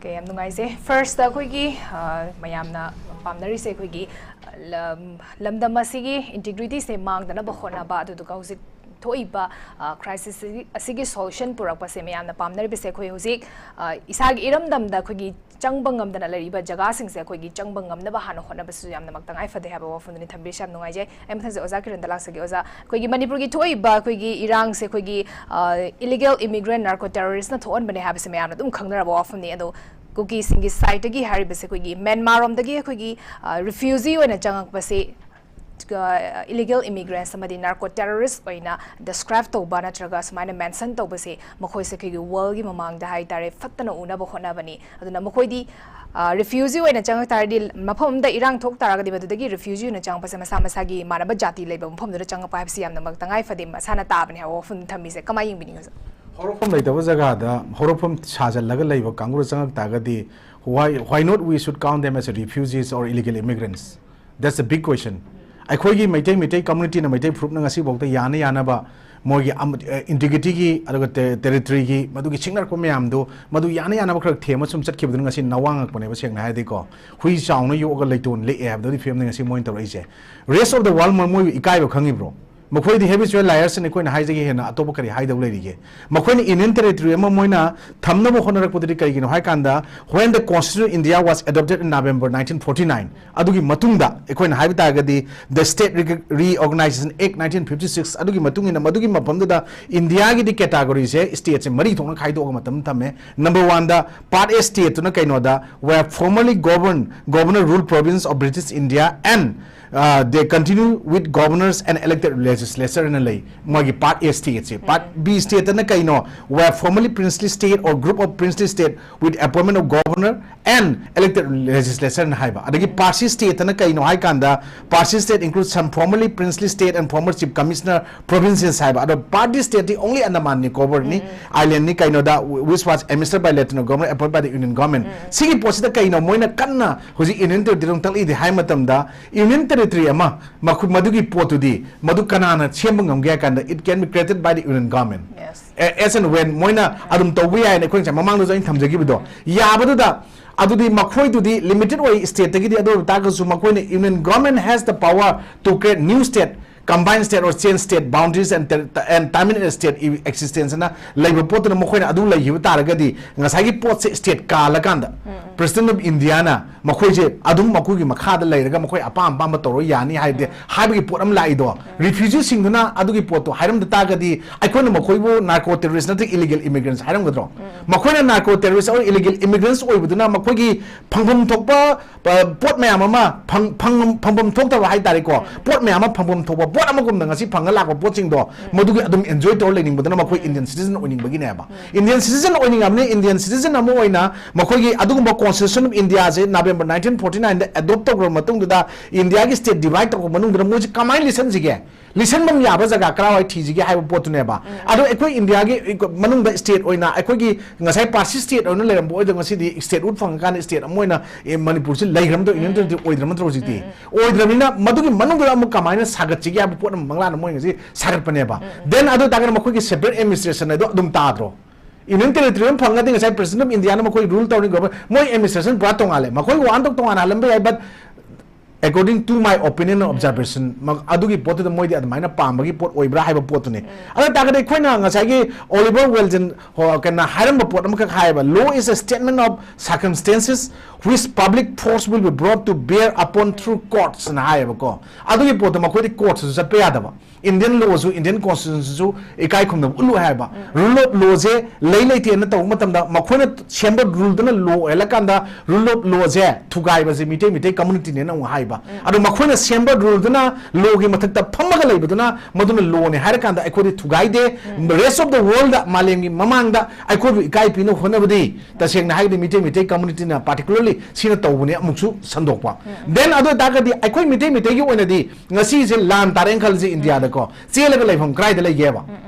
ꯀꯌꯥꯝ ꯅꯨꯡꯉꯥꯏꯖꯩ꯫ First ꯑꯩꯈꯣꯏꯒꯤ, ꯑ, ꯃꯌꯥꯝꯅ ꯄꯥꯝꯅꯔꯤꯁꯦ ꯑꯩꯈꯣꯏꯒꯤ, ꯑ, ꯂꯝ-, ꯂꯝꯗꯝ ꯑꯁꯤꯒꯤ integrity ꯁꯦ ꯃꯥꯡꯗꯅꯕ ꯍꯣꯠꯅꯕ, ꯑꯗꯨꯗꯨꯒ ꯍꯧꯖꯤꯛ ꯊꯣꯛꯏꯕ, ꯑ, crisis ꯑꯁꯤꯒꯤ solution ꯄꯨꯔꯛꯄꯁꯦ ꯃꯌꯥꯝꯅ ꯄꯥꯝꯅꯔꯤꯕꯁꯦ꯫ ꯑꯩꯈꯣꯏ ꯍꯧꯖꯤꯛ, ꯑ, ꯏꯁꯥꯒꯤ ꯏꯔꯝꯗꯝꯗ ꯑꯩꯈꯣꯏꯒꯤ ꯆꯪꯕ ꯉꯝꯗꯅ ꯂꯩꯔꯤꯕ ꯖꯒꯥꯁꯤꯡꯁꯦ ꯑꯩꯈꯣꯏꯒꯤ ꯆꯪꯕ ꯉꯝꯅꯕ ꯍꯥꯟꯅ ꯍꯣꯠꯅꯕꯁꯤꯁꯨ ꯌꯥꯝꯅꯃꯛ ꯇꯉꯥꯏ ꯐꯗꯦ ꯍꯥꯏꯕ ꯋꯥꯐꯝꯗꯨꯅꯤ ꯊꯝꯕꯤꯔꯤꯁꯦ꯫ ꯌꯥꯝ ꯅꯨꯡꯉꯥꯏꯖꯩ꯫ ꯑꯩ ꯃꯊꯪꯁꯦ ꯑꯣꯖꯥ ꯀꯤꯔꯟꯗ ꯂꯥꯛꯆꯒꯦ꯫ ꯑꯣꯖꯥ, ꯑꯩꯈꯣꯏꯒꯤ ꯃꯅꯤꯄꯨꯔꯒꯤ ꯊꯣꯛꯏꯕ ꯑꯩꯈꯣꯏꯒꯤ ꯏꯔꯥꯡꯁꯦ ꯑꯩꯈꯣꯏꯒꯤ, ꯑ, illegal immigrant narco terrorist ꯅ ꯊꯣꯛꯍꯟꯕꯅꯦ ꯍꯥꯏꯕꯁꯦ ꯃꯌꯥꯝꯅ ꯑꯗꯨꯝ ꯈꯪꯅꯔꯕ ꯋꯥꯐꯝꯅꯤ꯫ ꯑꯗꯣ ꯀꯨꯀꯤꯁꯤꯡꯒꯤ side ꯇꯒꯤ ꯍꯥꯏꯔꯤꯕꯁꯦ ꯑꯩꯈꯣꯏꯒꯤ ꯃ꯭ꯌꯥꯟꯃꯥꯔ ꯔꯣꯝꯗꯒꯤ ꯑꯩꯈꯣꯏꯒꯤ, ꯑ, refugee ꯑꯣꯏꯅ ꯆꯪꯉꯛꯄꯁꯤ, ꯑ, illegal immigrants ꯑꯃꯗꯤ narco terrorist ꯑꯣꯏꯅ describe ꯇꯧꯕ ꯅꯠꯇ꯭ꯔꯒ ꯁꯨꯃꯥꯏꯅ mention ꯇꯧꯕꯁꯦ ꯃꯈꯣꯏꯁꯦ ꯑꯩꯈꯣꯏꯒꯤ world ꯒꯤ ꯃꯃꯥꯡꯗ ꯍꯥꯏꯇꯥꯔꯦ ꯐꯠꯇꯅ ꯎꯅꯕ ꯍꯣꯠꯅꯕꯅꯤ꯫ ꯑꯗꯨꯅ ꯃꯈꯣꯏꯗꯤ, ꯑ, refugee ꯑꯣꯏꯅ ꯆꯪꯉꯛ ꯇꯥꯔꯗꯤ, ꯃꯐꯝ ꯑꯃꯗ ꯏꯔꯥꯡ ꯊꯣꯛ ꯇꯥꯔꯒꯗꯤ ꯃꯗꯨꯗꯒꯤ refugee ꯑꯣꯏꯅ ꯆꯪꯉꯛꯄꯁꯦ ꯃꯁꯥ ꯃꯁꯥꯒꯤ ꯃꯥꯟꯅꯕ ꯖꯥꯇꯤ ꯂꯩꯕ ꯃꯐꯝꯗꯨꯗ ꯆꯪꯉꯛꯄ ꯍꯥꯏꯕꯁꯤ ꯌꯥꯝꯅꯃꯛ ꯇꯉꯥꯏ ꯐꯗꯦ, ꯃꯁꯥꯅ ꯇꯥꯕꯅꯦ ꯍꯥꯏꯕ ꯋꯥꯐꯝ ꯊꯝꯃꯤꯁꯦ꯫ ꯀꯃꯥꯏꯅ ꯌꯦꯡꯕꯤꯅꯤꯡꯉꯤ ꯑꯣꯖꯥ? ꯍꯧꯔꯛꯐꯝ ꯂꯩꯇꯕ ꯖꯒꯥꯗ ꯍꯧꯔꯛꯐꯝ ꯁꯥꯖꯜꯂꯒ ꯂꯩꯕ ꯀꯥꯡꯕꯨꯗ ꯆꯪꯉꯛ ꯇꯥꯔꯒꯗꯤ, why, why not we should count them as refugees or illegal immigrants? That's a big question. ꯑꯩꯈꯣꯏꯒꯤ ꯃꯩꯇꯩ, ꯃꯩꯇꯩ community ꯅ, ꯃꯩꯇꯩ ꯐꯨꯔꯨꯞꯅ ꯉꯁꯤꯐꯥꯎꯗ ꯌꯥꯅ ꯌꯥꯅꯕ ꯃꯣꯏꯒꯤ ꯑꯃ-, ꯑ, integrity ꯒꯤ, ꯑꯗꯨꯒ ꯇꯦ-, territory ꯒꯤ ꯃꯗꯨꯒꯤ ꯁꯤꯡꯅꯔꯛꯄ ꯃꯌꯥꯝꯗꯨ, ꯃꯗꯨ ꯌꯥꯅ ꯌꯥꯅꯕ ꯈꯔ ꯊꯦꯝꯃ ꯁꯨꯝ ꯆꯠꯈꯤꯕꯗꯨꯅ ꯉꯁꯤ ꯅꯋꯥ ꯉꯛꯄꯅꯦꯕ, ꯁꯦꯡꯅ ꯍꯥꯏꯔꯗꯤꯀꯣ꯫ ꯍꯨꯏ ꯆꯥꯎꯅ ꯌꯣꯛꯑꯒ ꯂꯩꯇꯣꯟ ꯂꯤꯛꯑꯦ ꯍꯥꯏꯕꯗꯨꯒꯤ ꯐꯤꯕꯝꯅꯤ ꯉꯁꯤ ꯃꯣꯏꯅ ꯇꯧꯔꯛꯏꯁꯦ꯫ Rest of the world ꯃꯣꯏ, ꯃꯣꯏꯕꯨ ꯏꯀꯥꯏꯕ ꯈꯪꯉꯤꯕ꯭ꯔꯣ? ꯃꯈꯣꯏꯗꯤ habitual liars ꯅꯤ, ꯑꯩꯈꯣꯏꯅ ꯍꯥꯏꯖꯒꯦ ꯍꯦꯟꯅ ꯑꯇꯣꯞꯄ ꯀꯔꯤ ꯍꯥꯏꯗꯧ ꯂꯩꯔꯤꯒꯦ? ꯃꯈꯣꯏꯅ Union Territory ꯑꯃ ꯃꯣꯏꯅ ꯊꯝꯅꯕ ꯍꯣꯠꯅꯔꯛꯄꯗꯨꯗꯤ ꯀꯔꯤꯒꯤꯅꯣ ꯍꯥꯏ ꯀꯥꯟꯗ, when the Constitution of India was adopted in November nineteen forty-nine, ꯑꯗꯨꯒꯤ ꯃꯇꯨꯡꯗ ꯑꯩꯈꯣꯏꯅ ꯍꯥꯏꯕ ꯇꯥꯔꯒꯗꯤ, the State Re-, Reorganization Act nineteen fifty-six, ꯑꯗꯨꯒꯤ ꯃꯇꯨꯡ ꯏꯟꯅ ꯃꯗꯨꯒꯤ ꯃꯐꯝꯗꯨꯗ ꯏꯟꯗꯤꯌꯥꯒꯤꯗꯤ category ꯁꯦ state ꯁꯦ ꯃꯔꯤ ꯊꯣꯛꯅ ꯈꯥꯏꯗꯣꯛꯑꯒ ꯃꯇꯝ ꯊꯝꯃꯦ꯫ Number one the, Part A state ꯇꯨꯅ ꯀꯩꯅꯣꯗ, where formerly governed, governor rule province of British India and, uh, they continue with governors and elected legislature ꯍꯥꯏꯅ ꯂꯩ꯫ ꯃꯣꯏꯒꯤ Part A state say. Part B state ꯇꯅ ꯀꯩꯅꯣ? Where formerly princely state or group of princely state with appointment of governor and elected legislature ꯅ ꯍꯥꯏꯕ꯫ ꯑꯗꯒꯤ Part C state ꯇꯅ ꯀꯩꯅꯣ ꯍꯥꯏ ꯀꯥꯟꯗ, Part C state includes some formerly princely state and former chief commissioner provinces ꯍꯥꯏꯕ꯫ ꯑꯗꯣ Part D state T only Andaman Nicobar ꯅꯤ, island ꯅꯤ, ꯀꯩꯅꯣꯗ, which was administered by Lieutenant Governor appointed by the Union Government꯫ ꯁꯤꯒꯤ ꯄꯣꯠꯁꯤꯗ ꯀꯩꯅꯣ ꯃꯣꯏꯅ ꯀꯟꯅ ꯍꯧꯖꯤꯛ Union Territory ꯑꯃꯨꯛ ꯇꯛꯂꯛꯏꯗꯤ ꯍꯥꯏ ꯃꯇꯝꯗ, Union Territory ꯇ꯭ꯔꯤ ꯑꯃ, ꯃꯈꯣꯏ, ꯃꯗꯨꯒꯤ ꯄꯣꯠꯇꯨꯗꯤ, ꯃꯗꯨ ꯀꯅꯥꯅ ꯁꯦꯝꯕ ꯉꯝꯒꯦ ꯍꯥꯏ ꯀꯥꯟꯗ, it can be created by the union government. Yes. As and when ꯃꯣꯏꯅ ꯑꯗꯨꯝ ꯇꯧꯕ ꯌꯥꯏꯅ ꯑꯩꯈꯣꯏ ꯉꯁꯥꯏ ꯃꯃꯥꯡꯗꯁꯨ ꯑꯩꯅ ꯊꯝꯖꯈꯤꯕꯗꯣ, ꯌꯥꯕꯗꯨꯗ, ꯑꯗꯨꯗꯤ ꯃꯈꯣꯏꯗꯨꯗꯤ limited ꯑꯣꯏ state ꯇꯒꯤꯗꯤ, ꯑꯗꯨ ꯑꯣꯏꯕ ꯇꯥꯔꯒꯁꯨ ꯃꯈꯣꯏꯅ, union government has the power to create new state, combine state or change state boundaries and ter-, and terminate state existence ꯅ ꯂꯩꯕ ꯄꯣꯠꯇꯨꯅ ꯃꯈꯣꯏꯅ ꯑꯗꯨ ꯂꯩꯈꯤꯕ ꯇꯥꯔꯒꯗꯤ, ꯉꯁꯥꯏꯒꯤ ꯄꯣꯠꯁꯦ state ꯀꯥꯜꯂꯀꯥꯟꯗ President of India ꯅ ꯃꯈꯣꯏꯁꯦ ꯑꯗꯨꯝ ꯃꯈꯣꯏꯒꯤ ꯃꯈꯥꯗ ꯂꯩꯔꯒ ꯃꯈꯣꯏ ꯑꯄꯥꯝ ꯑꯄꯥꯝꯕ ꯇꯧꯔ ꯌꯥꯅꯤ ꯍꯥꯏꯗꯤ, ꯍꯥꯏꯕꯒꯤ ꯄꯣꯠ ꯑꯃ ꯂꯥꯛꯏꯗꯣ, refugee ꯁꯤꯡꯗꯨꯅ ꯑꯗꯨꯒꯤ ꯄꯣꯠꯇꯣ ꯍꯥꯏꯔꯝꯗ ꯇꯥꯔꯒꯗꯤ, ꯑꯩꯈꯣꯏꯅ ꯃꯈꯣꯏꯕꯨ narco terrorist ꯅꯠꯇ꯭ꯔꯒ illegal immigrants ꯍꯥꯏꯔꯝꯒꯗ꯭ꯔꯣ? ꯃꯈꯣꯏꯅ narco terrorist or illegal immigrants ꯑꯣꯏꯕꯗꯨꯅ ꯃꯈꯣꯏꯒꯤ ꯐꯪꯐꯝ ꯊꯣꯛꯄ, ꯑ, ꯄꯣꯠ ꯃꯌꯥꯝ ꯑꯃ ꯐꯪ-, ꯐꯪ-, ꯐꯪꯐꯝ ꯊꯣꯛꯇꯕ ꯍꯥꯏꯇꯥꯔꯦꯀꯣ, ꯄꯣꯠ ꯃꯌꯥꯝ ꯑꯃ ꯐꯪꯐꯝ ꯊꯣꯛꯄ ꯄꯣꯠ ꯑꯃꯒꯨꯝꯅ ꯉꯁꯤ ꯐꯪꯉ ꯂꯥꯛꯄ ꯄꯣꯠꯁꯤꯡꯗꯣ, ꯃꯗꯨꯒꯤ ꯑꯗꯨꯝ enjoy ꯇꯧꯔ ꯂꯩꯅꯤꯡꯕꯗꯨꯅ ꯃꯈꯣꯏ Indian citizen ꯑꯣꯏꯅꯤꯡꯕꯒꯤꯅꯦꯕ꯫ Indian citizen ꯑꯣꯏꯅꯤꯡꯉꯕꯅꯤ, Indian citizen ꯑꯃ ꯑꯣꯏꯅ ꯃꯈꯣꯏꯒꯤ ꯑꯗꯨꯒꯨꯝꯕ Constitution of India say November nineteen forty nine the adopt ꯇꯧꯈ꯭ꯔꯕ ꯃꯇꯨꯡꯗꯨꯗ, India ꯒꯤ state divide ꯇꯧꯈ꯭ꯔꯕ ꯃꯅꯨꯡꯗꯨꯗ ꯃꯣꯏꯁꯦ ꯀꯃꯥꯏꯅ ꯂꯤꯁꯟꯁꯤꯒꯦ? ꯂꯤꯁꯟꯐꯝ ꯌꯥꯕ ꯖꯒꯥ ꯀꯔꯥꯏꯋꯥꯏ ꯊꯤꯁꯤꯒꯦ ꯍꯥꯏꯕ ꯄꯣꯠꯇꯨꯅꯦꯕ꯫ ꯑꯗꯣ ꯑꯩꯈꯣꯏ India ꯒꯤ ꯃꯅꯨꯡꯗ state ꯑꯣꯏꯅ, ꯑꯩꯈꯣꯏꯒꯤ ꯉꯁꯥꯏ ꯄꯥꯔꯁꯤ state ꯑꯣꯏꯅ ꯂꯩꯔꯝꯕ ꯑꯣꯏꯗꯣ, ꯉꯁꯤꯗꯤ statehood ꯐꯪꯉꯀꯥꯟꯗ state ꯑꯃ ꯑꯣꯏꯅ, ꯑꯦ, ꯃꯅꯤꯄꯨꯔꯁꯤ ꯂꯩꯈ꯭ꯔ ꯅꯠꯇ꯭ꯔꯣ, Union Territory ꯑꯣꯏꯗ꯭ꯔ ꯅꯠꯇ꯭ꯔꯣ ꯍꯧꯖꯤꯛꯇꯤ? ꯑꯣꯏꯗ꯭ꯔꯕꯅꯤꯅ ꯃꯗꯨꯒꯤ ꯃꯅꯨꯡꯗꯨꯗ ꯑꯃꯨꯛ ꯀꯃꯥꯏꯅ ꯁꯥꯒꯠꯁꯤꯒꯦ ꯍꯥꯏꯕ ꯄꯣꯠ ꯑꯃ ꯃꯪꯂꯥꯟ ꯑꯃ ꯃꯣꯏ ꯉꯁꯤ ꯁꯥꯒꯠꯄꯅꯦꯕ꯫ Then ꯑꯗꯨ ꯑꯣꯏꯇꯥꯔꯒꯅ ꯃꯈꯣꯏꯒꯤ separate administration ꯍꯥꯏꯗꯣ ꯑꯗꯨꯝ ꯇꯥꯗ꯭ꯔꯣ? Union Territory ꯑꯃ ꯐꯪꯉꯗꯤ ꯉꯁꯥꯏ President of India ꯅ ꯃꯈꯣꯏ rule ꯇꯧꯔꯅꯤ, government, ꯃꯣꯏ administration ꯄꯨꯔꯥ ꯇꯣꯉꯥꯜꯂꯦ, ꯃꯈꯣꯏ ꯋꯥꯍꯟꯊꯣꯛ ꯇꯣꯉꯥꯟꯅ ꯍꯜꯂꯝꯕ ꯌꯥꯏ, but according to my opinion and observation, ꯃ-, ꯑꯗꯨꯒꯤ ꯄꯣꯠꯇꯨꯗ ꯃꯣꯏꯗꯤ ꯑꯗꯨꯃꯥꯏꯅ ꯄꯥꯝꯕꯒꯤ ꯄꯣꯠ ꯑꯣꯏꯕ꯭ꯔꯥ ꯍꯥꯏꯕ ꯄꯣꯠꯇꯨꯅꯤ꯫ ꯑꯗꯨ ꯇꯥꯔꯒꯗꯤ ꯑꯩꯈꯣꯏꯅ ꯉꯁꯥꯏꯒꯤ Oliver Wendell ꯍꯣ-, ꯀꯩꯅꯣ ꯍꯥꯏꯔꯝꯕ ꯄꯣꯠ ꯑꯃꯈꯛ ꯍꯥꯏꯌꯦꯕ, "Law is a statement of circumstances which public force will be brought to bear upon through courts" ꯅ ꯍꯥꯏꯌꯦꯕꯀꯣ꯫ ꯑꯗꯨꯒꯤ ꯄꯣꯠꯇꯣ ꯃꯈꯣꯏꯗꯤ courts ꯁꯨ ꯆꯠꯄ ꯌꯥꯗꯕ, Indian law ꯁꯨ, Indian Constitution ꯁꯨ ꯏꯀꯥꯏ ꯈꯨꯝꯅꯕ ꯎꯠꯂꯨ ꯍꯥꯏꯕ꯫ Rule of law ꯁꯦ ꯂꯩ ꯂꯩꯇꯦꯅ ꯇꯧꯕ ꯃꯇꯝꯗ, ꯃꯈꯣꯏꯅ ꯁꯦꯝꯕ rule ꯗꯨꯅ law ꯑꯣꯏꯍꯜꯂꯀꯥꯟꯗ, rule of law say ꯊꯨꯒꯥꯏꯕꯁꯦ Meitei, Meitei community ꯅꯦꯅ ꯑꯃꯨꯛ ꯍꯥꯏꯕ꯫ ꯑꯗꯣ ꯃꯈꯣꯏꯅ ꯁꯦꯝꯕ rule ꯗꯨꯅ, law ꯒꯤ ꯃꯊꯛꯇ ꯐꯝꯃꯒ ꯂꯩꯕꯗꯨꯅ, ꯃꯗꯨꯅ law ꯅꯦ ꯍꯥꯏꯔꯀꯥꯟꯗ ꯑꯩꯈꯣꯏꯗꯤ ꯊꯨꯒꯥꯏꯗꯦ꯫ Rest of the world ꯗ, ꯃꯥꯂꯦꯝꯒꯤ ꯃꯃꯥꯡꯗ ꯑꯩꯈꯣꯏꯕꯨ ꯏꯀꯥꯏ ꯄꯤꯅꯕ ꯍꯣꯠꯅꯕꯗꯤ, ꯇꯁꯦꯡꯅ ꯍꯥꯏꯔꯒꯗꯤ, ꯃꯤꯇꯩ, ꯃꯤꯇꯩ community ꯅ particularly ꯁꯤꯅ ꯇꯧꯕꯅꯦ꯫ ꯑꯃꯨꯛꯁꯨ ꯁꯟꯗꯣꯛꯄ꯫ Then ꯑꯗꯨ ꯑꯣꯏꯇꯥꯔꯒꯗꯤ ꯑꯩꯈꯣꯏ ꯃꯤꯇꯩ, ꯃꯤꯇꯩꯒꯤ ꯑꯣꯏꯅꯗꯤ ꯉꯁꯤꯁꯦ ꯂꯥꯟ ꯇꯥꯔꯦꯅ ꯈꯜꯂꯁꯤ India ꯗꯀꯣ, ꯆꯦꯜꯂꯒ ꯂꯩꯐꯝ ꯀꯗꯥꯏꯗ ꯂꯩꯒꯦꯕ?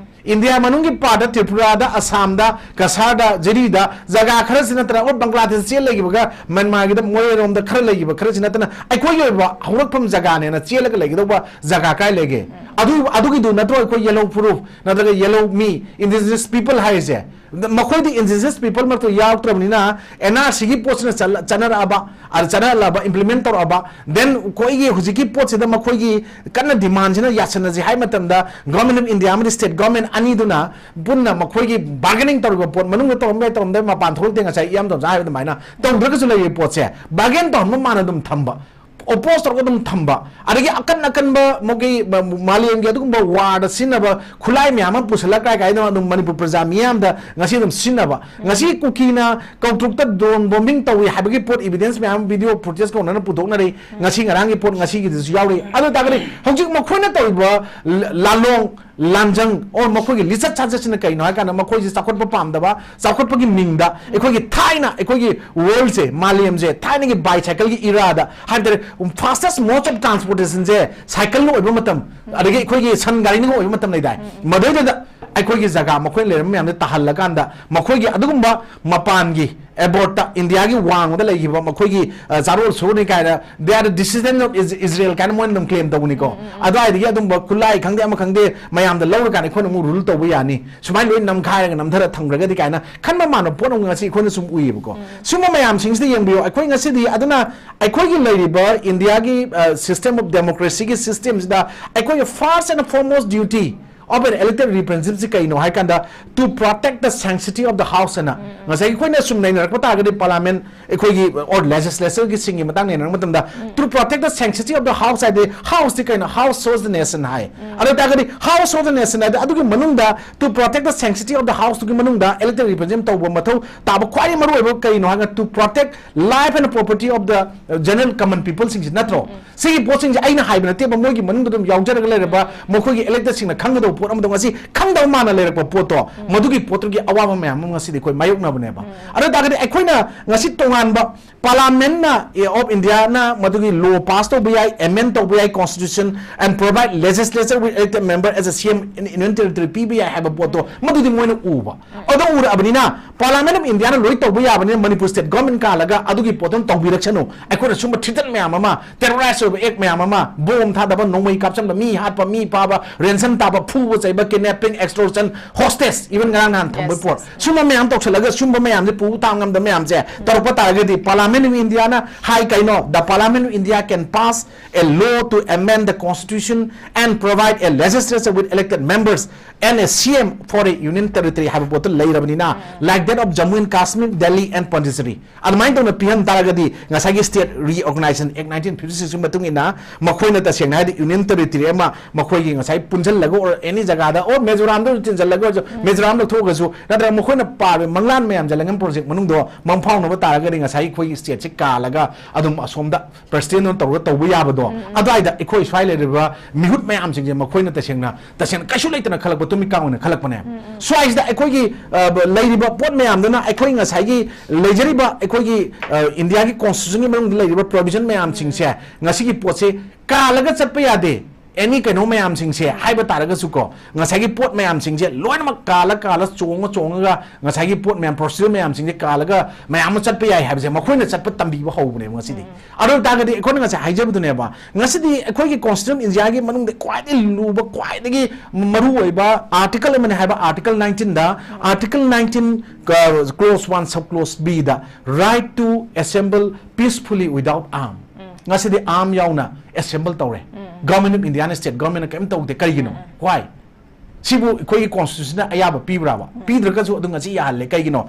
ꯏꯟꯗꯤꯌꯥ ꯃꯅꯨꯡꯒꯤ ꯄꯥꯔꯠꯇ, ꯇ꯭ꯔꯤꯄꯨꯔꯥꯗ, ꯑꯁꯥꯝꯗ, ꯀꯁꯥꯔꯗ, ꯖꯤꯔꯤꯗ, ꯖꯒꯥ ꯈꯔꯁꯤ ꯅꯠꯇꯅ, ꯑꯩꯈꯣꯏ ꯕꯪꯒ꯭ꯂꯥꯗꯦꯁ ꯆꯦꯜ ꯂꯩꯈꯤꯕꯒ, ꯃ꯭ꯌꯥꯟꯃꯥꯔꯒꯤꯗ ꯃꯣꯔꯦꯔꯣꯝꯗ ꯈꯔ ꯂꯩꯈꯤꯕ ꯈꯔꯁꯤ ꯅꯠꯇꯅ, ꯑꯩꯈꯣꯏꯒꯤ ꯑꯣꯏꯕ ꯍꯧꯔꯛꯐꯝ ꯖꯒꯥꯅꯦꯅ ꯆꯦꯜꯂꯒ ꯂꯩꯒꯗꯧꯕ ꯖꯒꯥ ꯀꯥꯏ ꯂꯩꯒꯦ? ꯑꯗꯨ, ꯑꯗꯨꯒꯤꯗꯨ ꯅꯠꯇ꯭ꯔꯣ ꯑꯩꯈꯣꯏ ꯌꯦꯂꯧ ꯐꯨꯔꯨꯞ ꯅꯠꯇ꯭ꯔꯒ ꯌꯦꯂꯧ ꯃꯤ, ꯏꯟꯗꯤꯖꯤꯅꯁ ꯄꯤꯄꯜ ꯍꯥꯏꯔꯤꯁꯦ? ꯃꯈꯣꯏꯗꯤ ꯏꯟꯗꯤꯖꯤꯅꯁ ꯄꯤꯄꯜ ꯃꯔꯛꯇ ꯌꯥꯎꯔꯛꯇ꯭ꯔꯕꯅꯤꯅ, ꯑꯦꯟ ꯑꯥꯔ ꯁꯤꯒꯤ ꯄꯣꯠꯁꯤꯅ ꯆꯠꯂ-, ꯆꯠꯅꯔꯛꯑꯕ, ꯑꯗ ꯆꯠꯅꯍꯜꯂꯕ, ꯏꯝꯄ꯭ꯂꯤꯃꯦꯟ ꯇꯧꯔꯛꯑꯕ, then ꯑꯩꯈꯣꯏꯒꯤ ꯍꯧꯖꯤꯛꯀꯤ ꯄꯣꯠꯁꯤꯗ ꯃꯈꯣꯏꯒꯤ ꯀꯟꯅ ꯗꯤꯃꯥꯟꯁꯤꯅ ꯌꯥꯁꯟꯅꯁꯤ ꯍꯥꯏ ꯃꯇꯝꯗ, Government of India ꯑꯃꯗꯤ state government ꯑꯅꯤꯗꯨꯅ ꯄꯨꯟꯅ ꯃꯈꯣꯏꯒꯤ ꯕꯥꯔꯒꯦꯅꯤꯡ ꯇꯧꯔꯤꯕ ꯄꯣꯠ, ꯃꯅꯨꯡꯗ ꯇꯧꯔꯝꯕ ꯌꯥꯏ, ꯇꯧꯔꯝꯗꯕ ꯃꯄꯥꯟ ꯊꯣꯛꯂꯛꯇꯦ, ꯉꯁꯥꯏ ꯏꯌꯥꯝ ꯇꯣꯝꯆꯥ ꯍꯥꯏꯕ ꯑꯗꯨꯃꯥꯏꯅ ꯇꯧꯗ꯭ꯔꯒꯁꯨ ꯂꯩꯔꯤꯕ ꯄꯣꯠꯁꯦ ꯕꯥꯔꯒꯦꯟ ꯇꯧꯍꯟꯕ ꯃꯥꯅ ꯑꯗꯨꯝ ꯊꯝꯕ, ꯑꯣꯄꯣꯁ ꯇꯧꯔꯒ ꯑꯗꯨꯝ ꯊꯝꯕ, ꯑꯗꯒꯤ ꯑꯀꯟ ꯑꯀꯟꯕ ꯃꯈꯣꯏꯒꯤ ꯃ-, ꯃꯥꯂꯦꯝꯒꯤ ꯑꯗꯨꯒꯨꯝꯕ ꯋꯥꯔꯗ ꯁꯤꯖꯤꯟꯅꯕ ꯈꯨꯠꯂꯥꯏ ꯃꯌꯥꯝ ꯑꯃ ꯄꯨꯁꯜꯂ ꯀꯥꯏ ꯀꯥꯏꯗꯅꯣ ꯑꯗꯨꯝ ꯃꯅꯤꯄꯨꯔ ꯄ꯭ꯔꯖꯥ ꯃꯤꯌꯥꯝꯗ ꯉꯁꯤ ꯑꯗꯨꯝ ꯁꯤꯖꯤꯟꯅꯕ꯫ ꯉꯁꯤ ꯀꯨꯀꯤꯅ ꯀꯧꯇ꯭ꯔꯨꯛꯇ ꯗ꯭ꯔꯣꯟ ꯕꯣꯝꯕꯤꯡ ꯇꯧꯏ ꯍꯥꯏꯕꯒꯤ ꯄꯣꯠ, ꯏꯕꯤꯗꯦꯟꯁ ꯃꯌꯥꯝ, ꯚꯤꯗꯤꯑꯣ ꯐꯨꯇꯦꯖ ꯀꯧꯅꯅ ꯄꯨꯊꯣꯛꯅꯔꯤ꯫ ꯉꯁꯤ ꯉꯔꯥꯡꯒꯤ ꯄꯣꯠ ꯉꯁꯤꯒꯤꯗꯨꯁꯨ ꯌꯥꯎꯔꯤ꯫ ꯑꯗꯨ ꯑꯣꯏꯇꯥꯔꯒꯗꯤ ꯍꯧꯖꯤꯛ ꯃꯈꯣꯏꯅ ꯇꯧꯔꯤꯕ ꯂ-, ꯂꯥꯂꯣꯡ ꯂꯥꯟꯖꯪ, or ꯃꯈꯣꯏꯒꯤ ꯂꯤꯆꯠ ꯁꯥꯖꯠꯁꯤꯅ ꯀꯩꯅꯣ ꯍꯥꯏ ꯀꯥꯟꯗ, ꯃꯈꯣꯏꯁꯦ ꯆꯥꯎꯈꯠꯄ ꯄꯥꯝꯗꯕ, ꯆꯥꯎꯈꯠꯄꯒꯤ ꯃꯤꯡꯗ ꯑꯩꯈꯣꯏꯒꯤ ꯊꯥꯏꯅ, ꯑꯩꯈꯣꯏꯒꯤ ꯋꯥꯔꯜꯁꯦ, ꯃꯥꯂꯦꯝꯁꯦ ꯊꯥꯏꯅꯒꯤ ꯕꯥꯏꯁꯥꯏꯀꯜꯒꯤ ꯏꯔꯥꯗ ꯍꯥꯏꯕ ꯇꯥꯔꯦ, fastest mode of transportationꯁꯦ ꯁꯥꯏꯀꯜꯅ ꯑꯣꯏꯕ ꯃꯇꯝ, ꯑꯗꯒꯤ ꯑꯩꯈꯣꯏꯒꯤ ꯁꯟ ꯒꯥꯔꯤꯅ ꯑꯣꯏꯕ ꯃꯇꯝ ꯂꯩꯗꯥꯏ? ꯃꯗꯩꯗꯨꯗ ꯑꯩꯈꯣꯏꯒꯤ ꯖꯒꯥ ꯃꯈꯣꯏꯅ ꯂꯩꯔꯝꯕ ꯃꯌꯥꯝꯗ ꯇꯥꯍꯜꯂꯀꯥꯟꯗ, ꯃꯈꯣꯏꯒꯤ ꯑꯗꯨꯒꯨꯝꯕ ꯃꯄꯥꯟꯒꯤ ꯑꯦꯕꯣꯔꯠꯇ, ꯏꯟꯗꯤꯌꯥꯒꯤ ꯋꯥꯡꯃꯗ ꯂꯩꯈꯤꯕ ꯃꯈꯣꯏꯒꯤ, ꯑ, ꯆꯥꯔꯣꯜ ꯁꯨꯔꯨꯅꯤ ꯀꯥꯏꯅ, "They are the descendant of Is-, Israel" ꯀꯥꯏꯅ ꯃꯣꯏꯅ ꯑꯗꯨꯝ ꯀ꯭ꯂꯦꯝ ꯇꯧꯕꯅꯤꯀꯣ꯫ ꯑꯗꯨꯋꯥꯏꯗꯒꯤ ꯑꯗꯨꯝꯕ ꯈꯨꯠꯂꯥꯏ ꯈꯪꯗꯦ, ꯑꯃ ꯈꯪꯗꯦ, ꯃꯌꯥꯝꯗ ꯂꯧꯔꯀꯥꯟꯗ ꯑꯩꯈꯣꯏꯅ ꯑꯃꯨꯛ ꯔꯨꯜ ꯇꯧꯕ ꯌꯥꯅꯤ, ꯁꯨꯃꯥꯏꯅ ꯂꯣꯏ ꯅꯝꯈꯥꯏꯔꯒ ꯅꯝꯊꯔ ꯊꯝꯈ꯭ꯔꯒꯗꯤ ꯀꯥꯏꯅ ꯈꯟꯕ ꯃꯥꯟꯕ ꯄꯣꯠ ꯑꯃ ꯉꯁꯤ ꯑꯩꯈꯣꯏꯅ ꯁꯨꯝ ꯎꯏꯌꯦꯕꯀꯣ꯫ ꯁꯨꯝꯕ ꯃꯌꯥꯝꯁꯤꯡꯁꯤꯗ ꯌꯦꯡꯕꯤꯌꯨ, ꯑꯩꯈꯣꯏ ꯉꯁꯤꯗꯤ ꯑꯗꯨꯅ ꯑꯩꯈꯣꯏꯒꯤ ꯂꯩꯔꯤꯕ ꯏꯟꯗꯤꯌꯥꯒꯤ, ꯑ, system of democracyꯒꯤ systemꯁꯤꯗ ꯑꯩꯈꯣꯏꯒꯤ first and foremost duty of an elected representativeꯁꯤ ꯀꯩꯅꯣ ꯍꯥꯏ ꯀꯥꯟꯗ, "To protect the sanctity of the house" ꯍꯥꯏꯅ ꯉꯁꯥꯏꯒꯤ ꯑꯩꯈꯣꯏꯅ ꯁꯨꯝ ꯅꯩꯅꯔꯛꯄ ꯇꯥꯔꯒꯗꯤ, ꯄꯥꯔꯂꯥꯃꯦꯟ ꯑꯩꯈꯣꯏꯒꯤ, or legislatureꯒꯤ ꯁꯤꯡꯒꯤ ꯃꯇꯥꯡ ꯅꯩꯅꯔꯛꯄ ꯃꯇꯝꯗ, "To protect the sanctity of the house" ꯍꯥꯏꯗꯤ, ꯍꯥꯎꯁꯇꯤ ꯀꯩꯅꯣ? "House serves the nation" ꯍꯥꯏ꯫ ꯑꯗꯨ ꯑꯣꯏꯇꯥꯔꯒꯗꯤ, "House serves the nation" ꯍꯥꯏꯗꯤ ꯑꯗꯨꯒꯤ ꯃꯅꯨꯡꯗ, "To protect the sanctity of the houseꯇꯨꯒꯤ ꯃꯅꯨꯡꯗ elected representative ꯇꯧꯕ ꯃꯊꯧ ꯇꯥꯕ ꯈ꯭ꯋꯥꯏꯗꯒꯤ ꯃꯔꯨꯑꯣꯏꯕ ꯀꯩꯅꯣ ꯍꯥꯏꯔꯒ, to protect life and property of the, uh, general common peopleꯁꯤꯡꯁꯤ ꯅꯠꯇ꯭ꯔꯣ? ꯁꯤꯒꯤ ꯄꯣꯠꯁꯤꯡꯁꯦ ꯑꯩꯅ ꯍꯥꯏꯕ ꯅꯠꯇꯦꯕ, ꯃꯣꯏꯒꯤ ꯃꯅꯨꯡꯗ ꯑꯗꯨꯝ ꯌꯥꯎꯖꯔꯒ ꯂꯩꯔꯕ ꯃꯈꯣꯏꯒꯤ electedꯁꯤꯡꯅ ꯈꯪꯒꯗꯧꯕ ꯄꯣꯠ ꯑꯃꯗꯣ ꯉꯁꯤ ꯈꯪꯗꯕ ꯃꯥꯟꯅ ꯂꯩꯔꯛꯄ ꯄꯣꯠꯇꯣ, ꯃꯗꯨꯒꯤ ꯄꯣꯠꯇꯨꯒꯤ ꯑꯋꯥꯕ ꯃꯌꯥꯝ ꯑꯃ ꯉꯁꯤꯗꯤ ꯑꯩꯈꯣꯏ ꯃꯥꯌꯣꯛꯅꯕꯅꯦꯕ꯫ ꯑꯗꯨ ꯑꯣꯏ ꯇꯥꯔꯒꯗꯤ ꯑꯩꯈꯣꯏꯅ ꯉꯁꯤ ꯇꯣꯉꯥꯟꯕ Parliament of India ꯅ ꯃꯗꯨꯒꯤ law pass ꯇꯧꯕ ꯌꯥꯏ, amend ꯇꯧꯕ ꯌꯥꯏ, constitution and provide legislature with elected member as a C M in Union Territory ꯄꯤꯕ ꯌꯥꯏ ꯍꯥꯏꯕ ꯄꯣꯠꯇꯣ ꯃꯗꯨꯗꯤ ꯃꯣꯏꯅ ꯎꯕ꯫ ꯑꯗꯨ ꯎꯔꯛꯑꯕꯅꯤꯅ Parliament of India ꯅ ꯂꯣꯏ ꯇꯧꯕ ꯌꯥꯕꯅꯤꯅ Manipur State Government ꯀꯥꯜꯂꯒ ꯑꯗꯨꯒꯤ ꯄꯣꯠꯇꯨ ꯇꯧꯕꯤꯔꯛꯁꯅꯨ꯫ ꯑꯩꯈꯣꯏꯅ ꯁꯨꯝꯕ threaten ꯃꯌꯥꯝ ꯑꯃ, terrorize ꯑꯣꯏꯕ act ꯃꯌꯥꯝ ꯑꯃ, bomb ꯊꯥꯗꯕ, ꯅꯣꯡꯃꯩ ꯀꯥꯞꯆꯟꯕ, ꯃꯤ ꯍꯥꯠꯄ, ꯃꯤ ꯐꯥꯕ, ransom ꯇꯥꯕ, ꯐꯨꯕ ꯆꯩꯕ, kidnapping, extortion, hostage, even ꯉꯔꯥꯡ ꯅꯍꯥꯟ ꯊꯝꯕ ꯄꯣꯠ, ꯁꯨꯝꯕ ꯃꯌꯥꯝ ꯇꯧꯁꯜꯂꯒ ꯁꯨꯝꯕ ꯃꯌꯥꯝꯁꯦ ꯄꯨ ꯊꯥꯡ ꯉꯝꯗꯕ ꯃꯌꯥꯝꯁꯦ ꯇꯧꯔꯛꯄ ꯇꯥꯔꯒꯗꯤ Parliament of India ꯅ ꯍꯥꯏ ꯀꯩꯅꯣ, "The Parliament of India can pass a law to amend the constitution and provide a legislature with elected members and a C M for a union territory" ꯍꯥꯏꯕ ꯄꯣꯠꯇꯨ ꯂꯩꯔꯕꯅꯤꯅ, like that of Jammu and Kashmir, Delhi and Pondicherry, ꯑꯗꯨꯃꯥꯏꯅ ꯇꯧꯅ ꯄꯤꯍꯟ ꯇꯥꯔꯒꯗꯤ ꯉꯁꯥꯏꯒꯤ State Reorganization Act nineteen fifty six ꯀꯤ ꯃꯇꯨꯡ ꯏꯟꯅ ꯃꯈꯣꯏꯅ ꯇꯁꯦꯡꯅ ꯍꯥꯏꯔꯗꯤ union territory ꯑꯃ ꯃꯈꯣꯏꯒꯤ ꯉꯁꯥꯏ ꯄꯨꯟꯁꯤꯜꯂꯒ or any ꯖꯒꯥꯗ or ꯃꯤꯖꯣꯔꯥꯝꯗ ꯑꯣꯏꯔꯁꯨ ꯆꯤꯟꯁꯤꯜꯂꯒ ꯑꯣꯏꯔꯁꯨ, ꯃꯤꯖꯣꯔꯥꯝ ꯂꯧꯊꯣꯛꯑꯒꯁꯨ ꯅꯠꯇ꯭ꯔꯒ ꯃꯈꯣꯏꯅ ꯄꯥꯝꯃꯤꯕ ꯃꯪꯂꯥꯟ ꯃꯌꯥꯝꯁꯦ ꯂꯪꯉꯝ project ꯃꯅꯨꯡꯗ ꯃꯪ ꯐꯥꯎꯅꯕ ꯇꯥꯔꯒꯗꯤ ꯉꯁꯥꯏꯒꯤ ꯑꯩꯈꯣꯏꯒꯤ state ꯁꯦ ꯀꯥꯜꯂꯒ ꯑꯗꯨꯝ ꯑꯁꯣꯝꯗ President ꯅ ꯇꯧꯔꯒ ꯇꯧꯕ ꯌꯥꯕꯗꯣ, ꯑꯗꯨꯋꯥꯏꯗ ꯑꯩꯈꯣꯏ ꯁ꯭ꯋꯥꯏ ꯂꯩꯔꯤꯕ ꯃꯤꯍꯨꯠ ꯃꯌꯥꯝꯁꯤꯡꯁꯦ ꯃꯈꯣꯏꯅ ꯇꯁꯦꯡꯅ, ꯇꯁꯦꯡꯅ ꯀꯩꯁꯨ ꯂꯩꯇꯅ ꯈꯜꯂꯛꯄ ꯇꯨꯃꯤꯠ ꯀꯥꯡ ꯑꯣꯏꯅ ꯈꯜꯂꯛꯄꯅꯦ꯫ ꯁ꯭ꯋꯥꯏꯁꯤꯗ ꯑꯩꯈꯣꯏꯒꯤ, ꯑ, ꯂꯩꯔꯤꯕ ꯄꯣꯠ ꯃꯌꯥꯝꯗꯨꯅ ꯑꯩꯈꯣꯏ ꯉꯁꯥꯏꯒꯤ ꯂꯩꯖꯔꯤꯕ ꯑꯩꯈꯣꯏꯒꯤ, ꯑ, India ꯒꯤ constitution ꯒꯤ ꯃꯅꯨꯡꯗ ꯂꯩꯔꯤꯕ provision ꯃꯌꯥꯝꯁꯤꯡꯁꯦ ꯉꯁꯤꯒꯤ ꯄꯣꯠꯁꯦ ꯀꯥꯜꯂꯒ ꯆꯠꯄ ꯌꯥꯗꯦ꯫ Any ꯀꯩꯅꯣ ꯃꯌꯥꯝꯁꯤꯡꯁꯦ ꯍꯥꯏꯕ ꯇꯥꯔꯒꯁꯨꯀꯣ, ꯉꯁꯥꯏꯒꯤ ꯄꯣꯠ ꯃꯌꯥꯝꯁꯤꯡꯁꯦ ꯂꯣꯏꯅꯃꯛ ꯀꯥꯜꯂ ꯀꯥꯜꯂ ꯆꯣꯡꯉ ꯆꯣꯡꯉꯒ ꯉꯁꯥꯏꯒꯤ ꯄꯣꯠ ꯃꯌꯥꯝ procedure ꯃꯌꯥꯝꯁꯤꯡꯁꯦ ꯀꯥꯜꯂꯒ ꯃꯌꯥꯝ ꯑꯃ ꯆꯠꯄ ꯌꯥꯏ ꯍꯥꯏꯕꯁꯦ ꯃꯈꯣꯏꯅ ꯆꯠꯄ ꯇꯝꯕꯤꯕ ꯍꯧꯕꯅꯦꯕ ꯉꯁꯤꯗꯤ꯫ ꯑꯗꯨ ꯑꯣꯏ ꯇꯥꯔꯒꯗꯤ ꯑꯩꯈꯣꯏꯅ ꯉꯁꯥꯏ ꯍꯥꯏꯖꯕꯗꯨꯅꯦꯕ, ꯉꯁꯤꯗꯤ ꯑꯩꯈꯣꯏꯒꯤ constitution India ꯒꯤ ꯃꯅꯨꯡꯗ ꯈ꯭ꯋꯥꯏꯗꯒꯤ ꯂꯨꯕ, ꯈ꯭ꯋꯥꯏꯗꯒꯤ ꯃꯔꯨꯑꯣꯏꯕ article ꯑꯃꯅꯤ ꯍꯥꯏꯕ article nineteen ꯗ, article nineteen, ꯑ, clause one sub clause B the right to assemble peacefully without arm꯫ ꯉꯁꯤꯗꯤ arm ꯌꯥꯎꯅ assemble ꯇꯧꯔꯦ꯫ Government of India ꯅ, state government ꯅ ꯀꯔꯤꯝ ꯇꯧꯗꯦ꯫ ꯀꯔꯤꯒꯤꯅꯣ? Why? ꯁꯤꯕꯨ ꯑꯩꯈꯣꯏꯒꯤ constitution ꯅ ꯑꯌꯥꯕ ꯄꯤꯕ꯭ꯔꯥꯕ? ꯄꯤꯗ꯭ꯔꯒꯁꯨ ꯑꯗꯨꯝ ꯉꯁꯤ ꯌꯥꯍꯜꯂꯦ꯫ ꯀꯩꯒꯤꯅꯣ?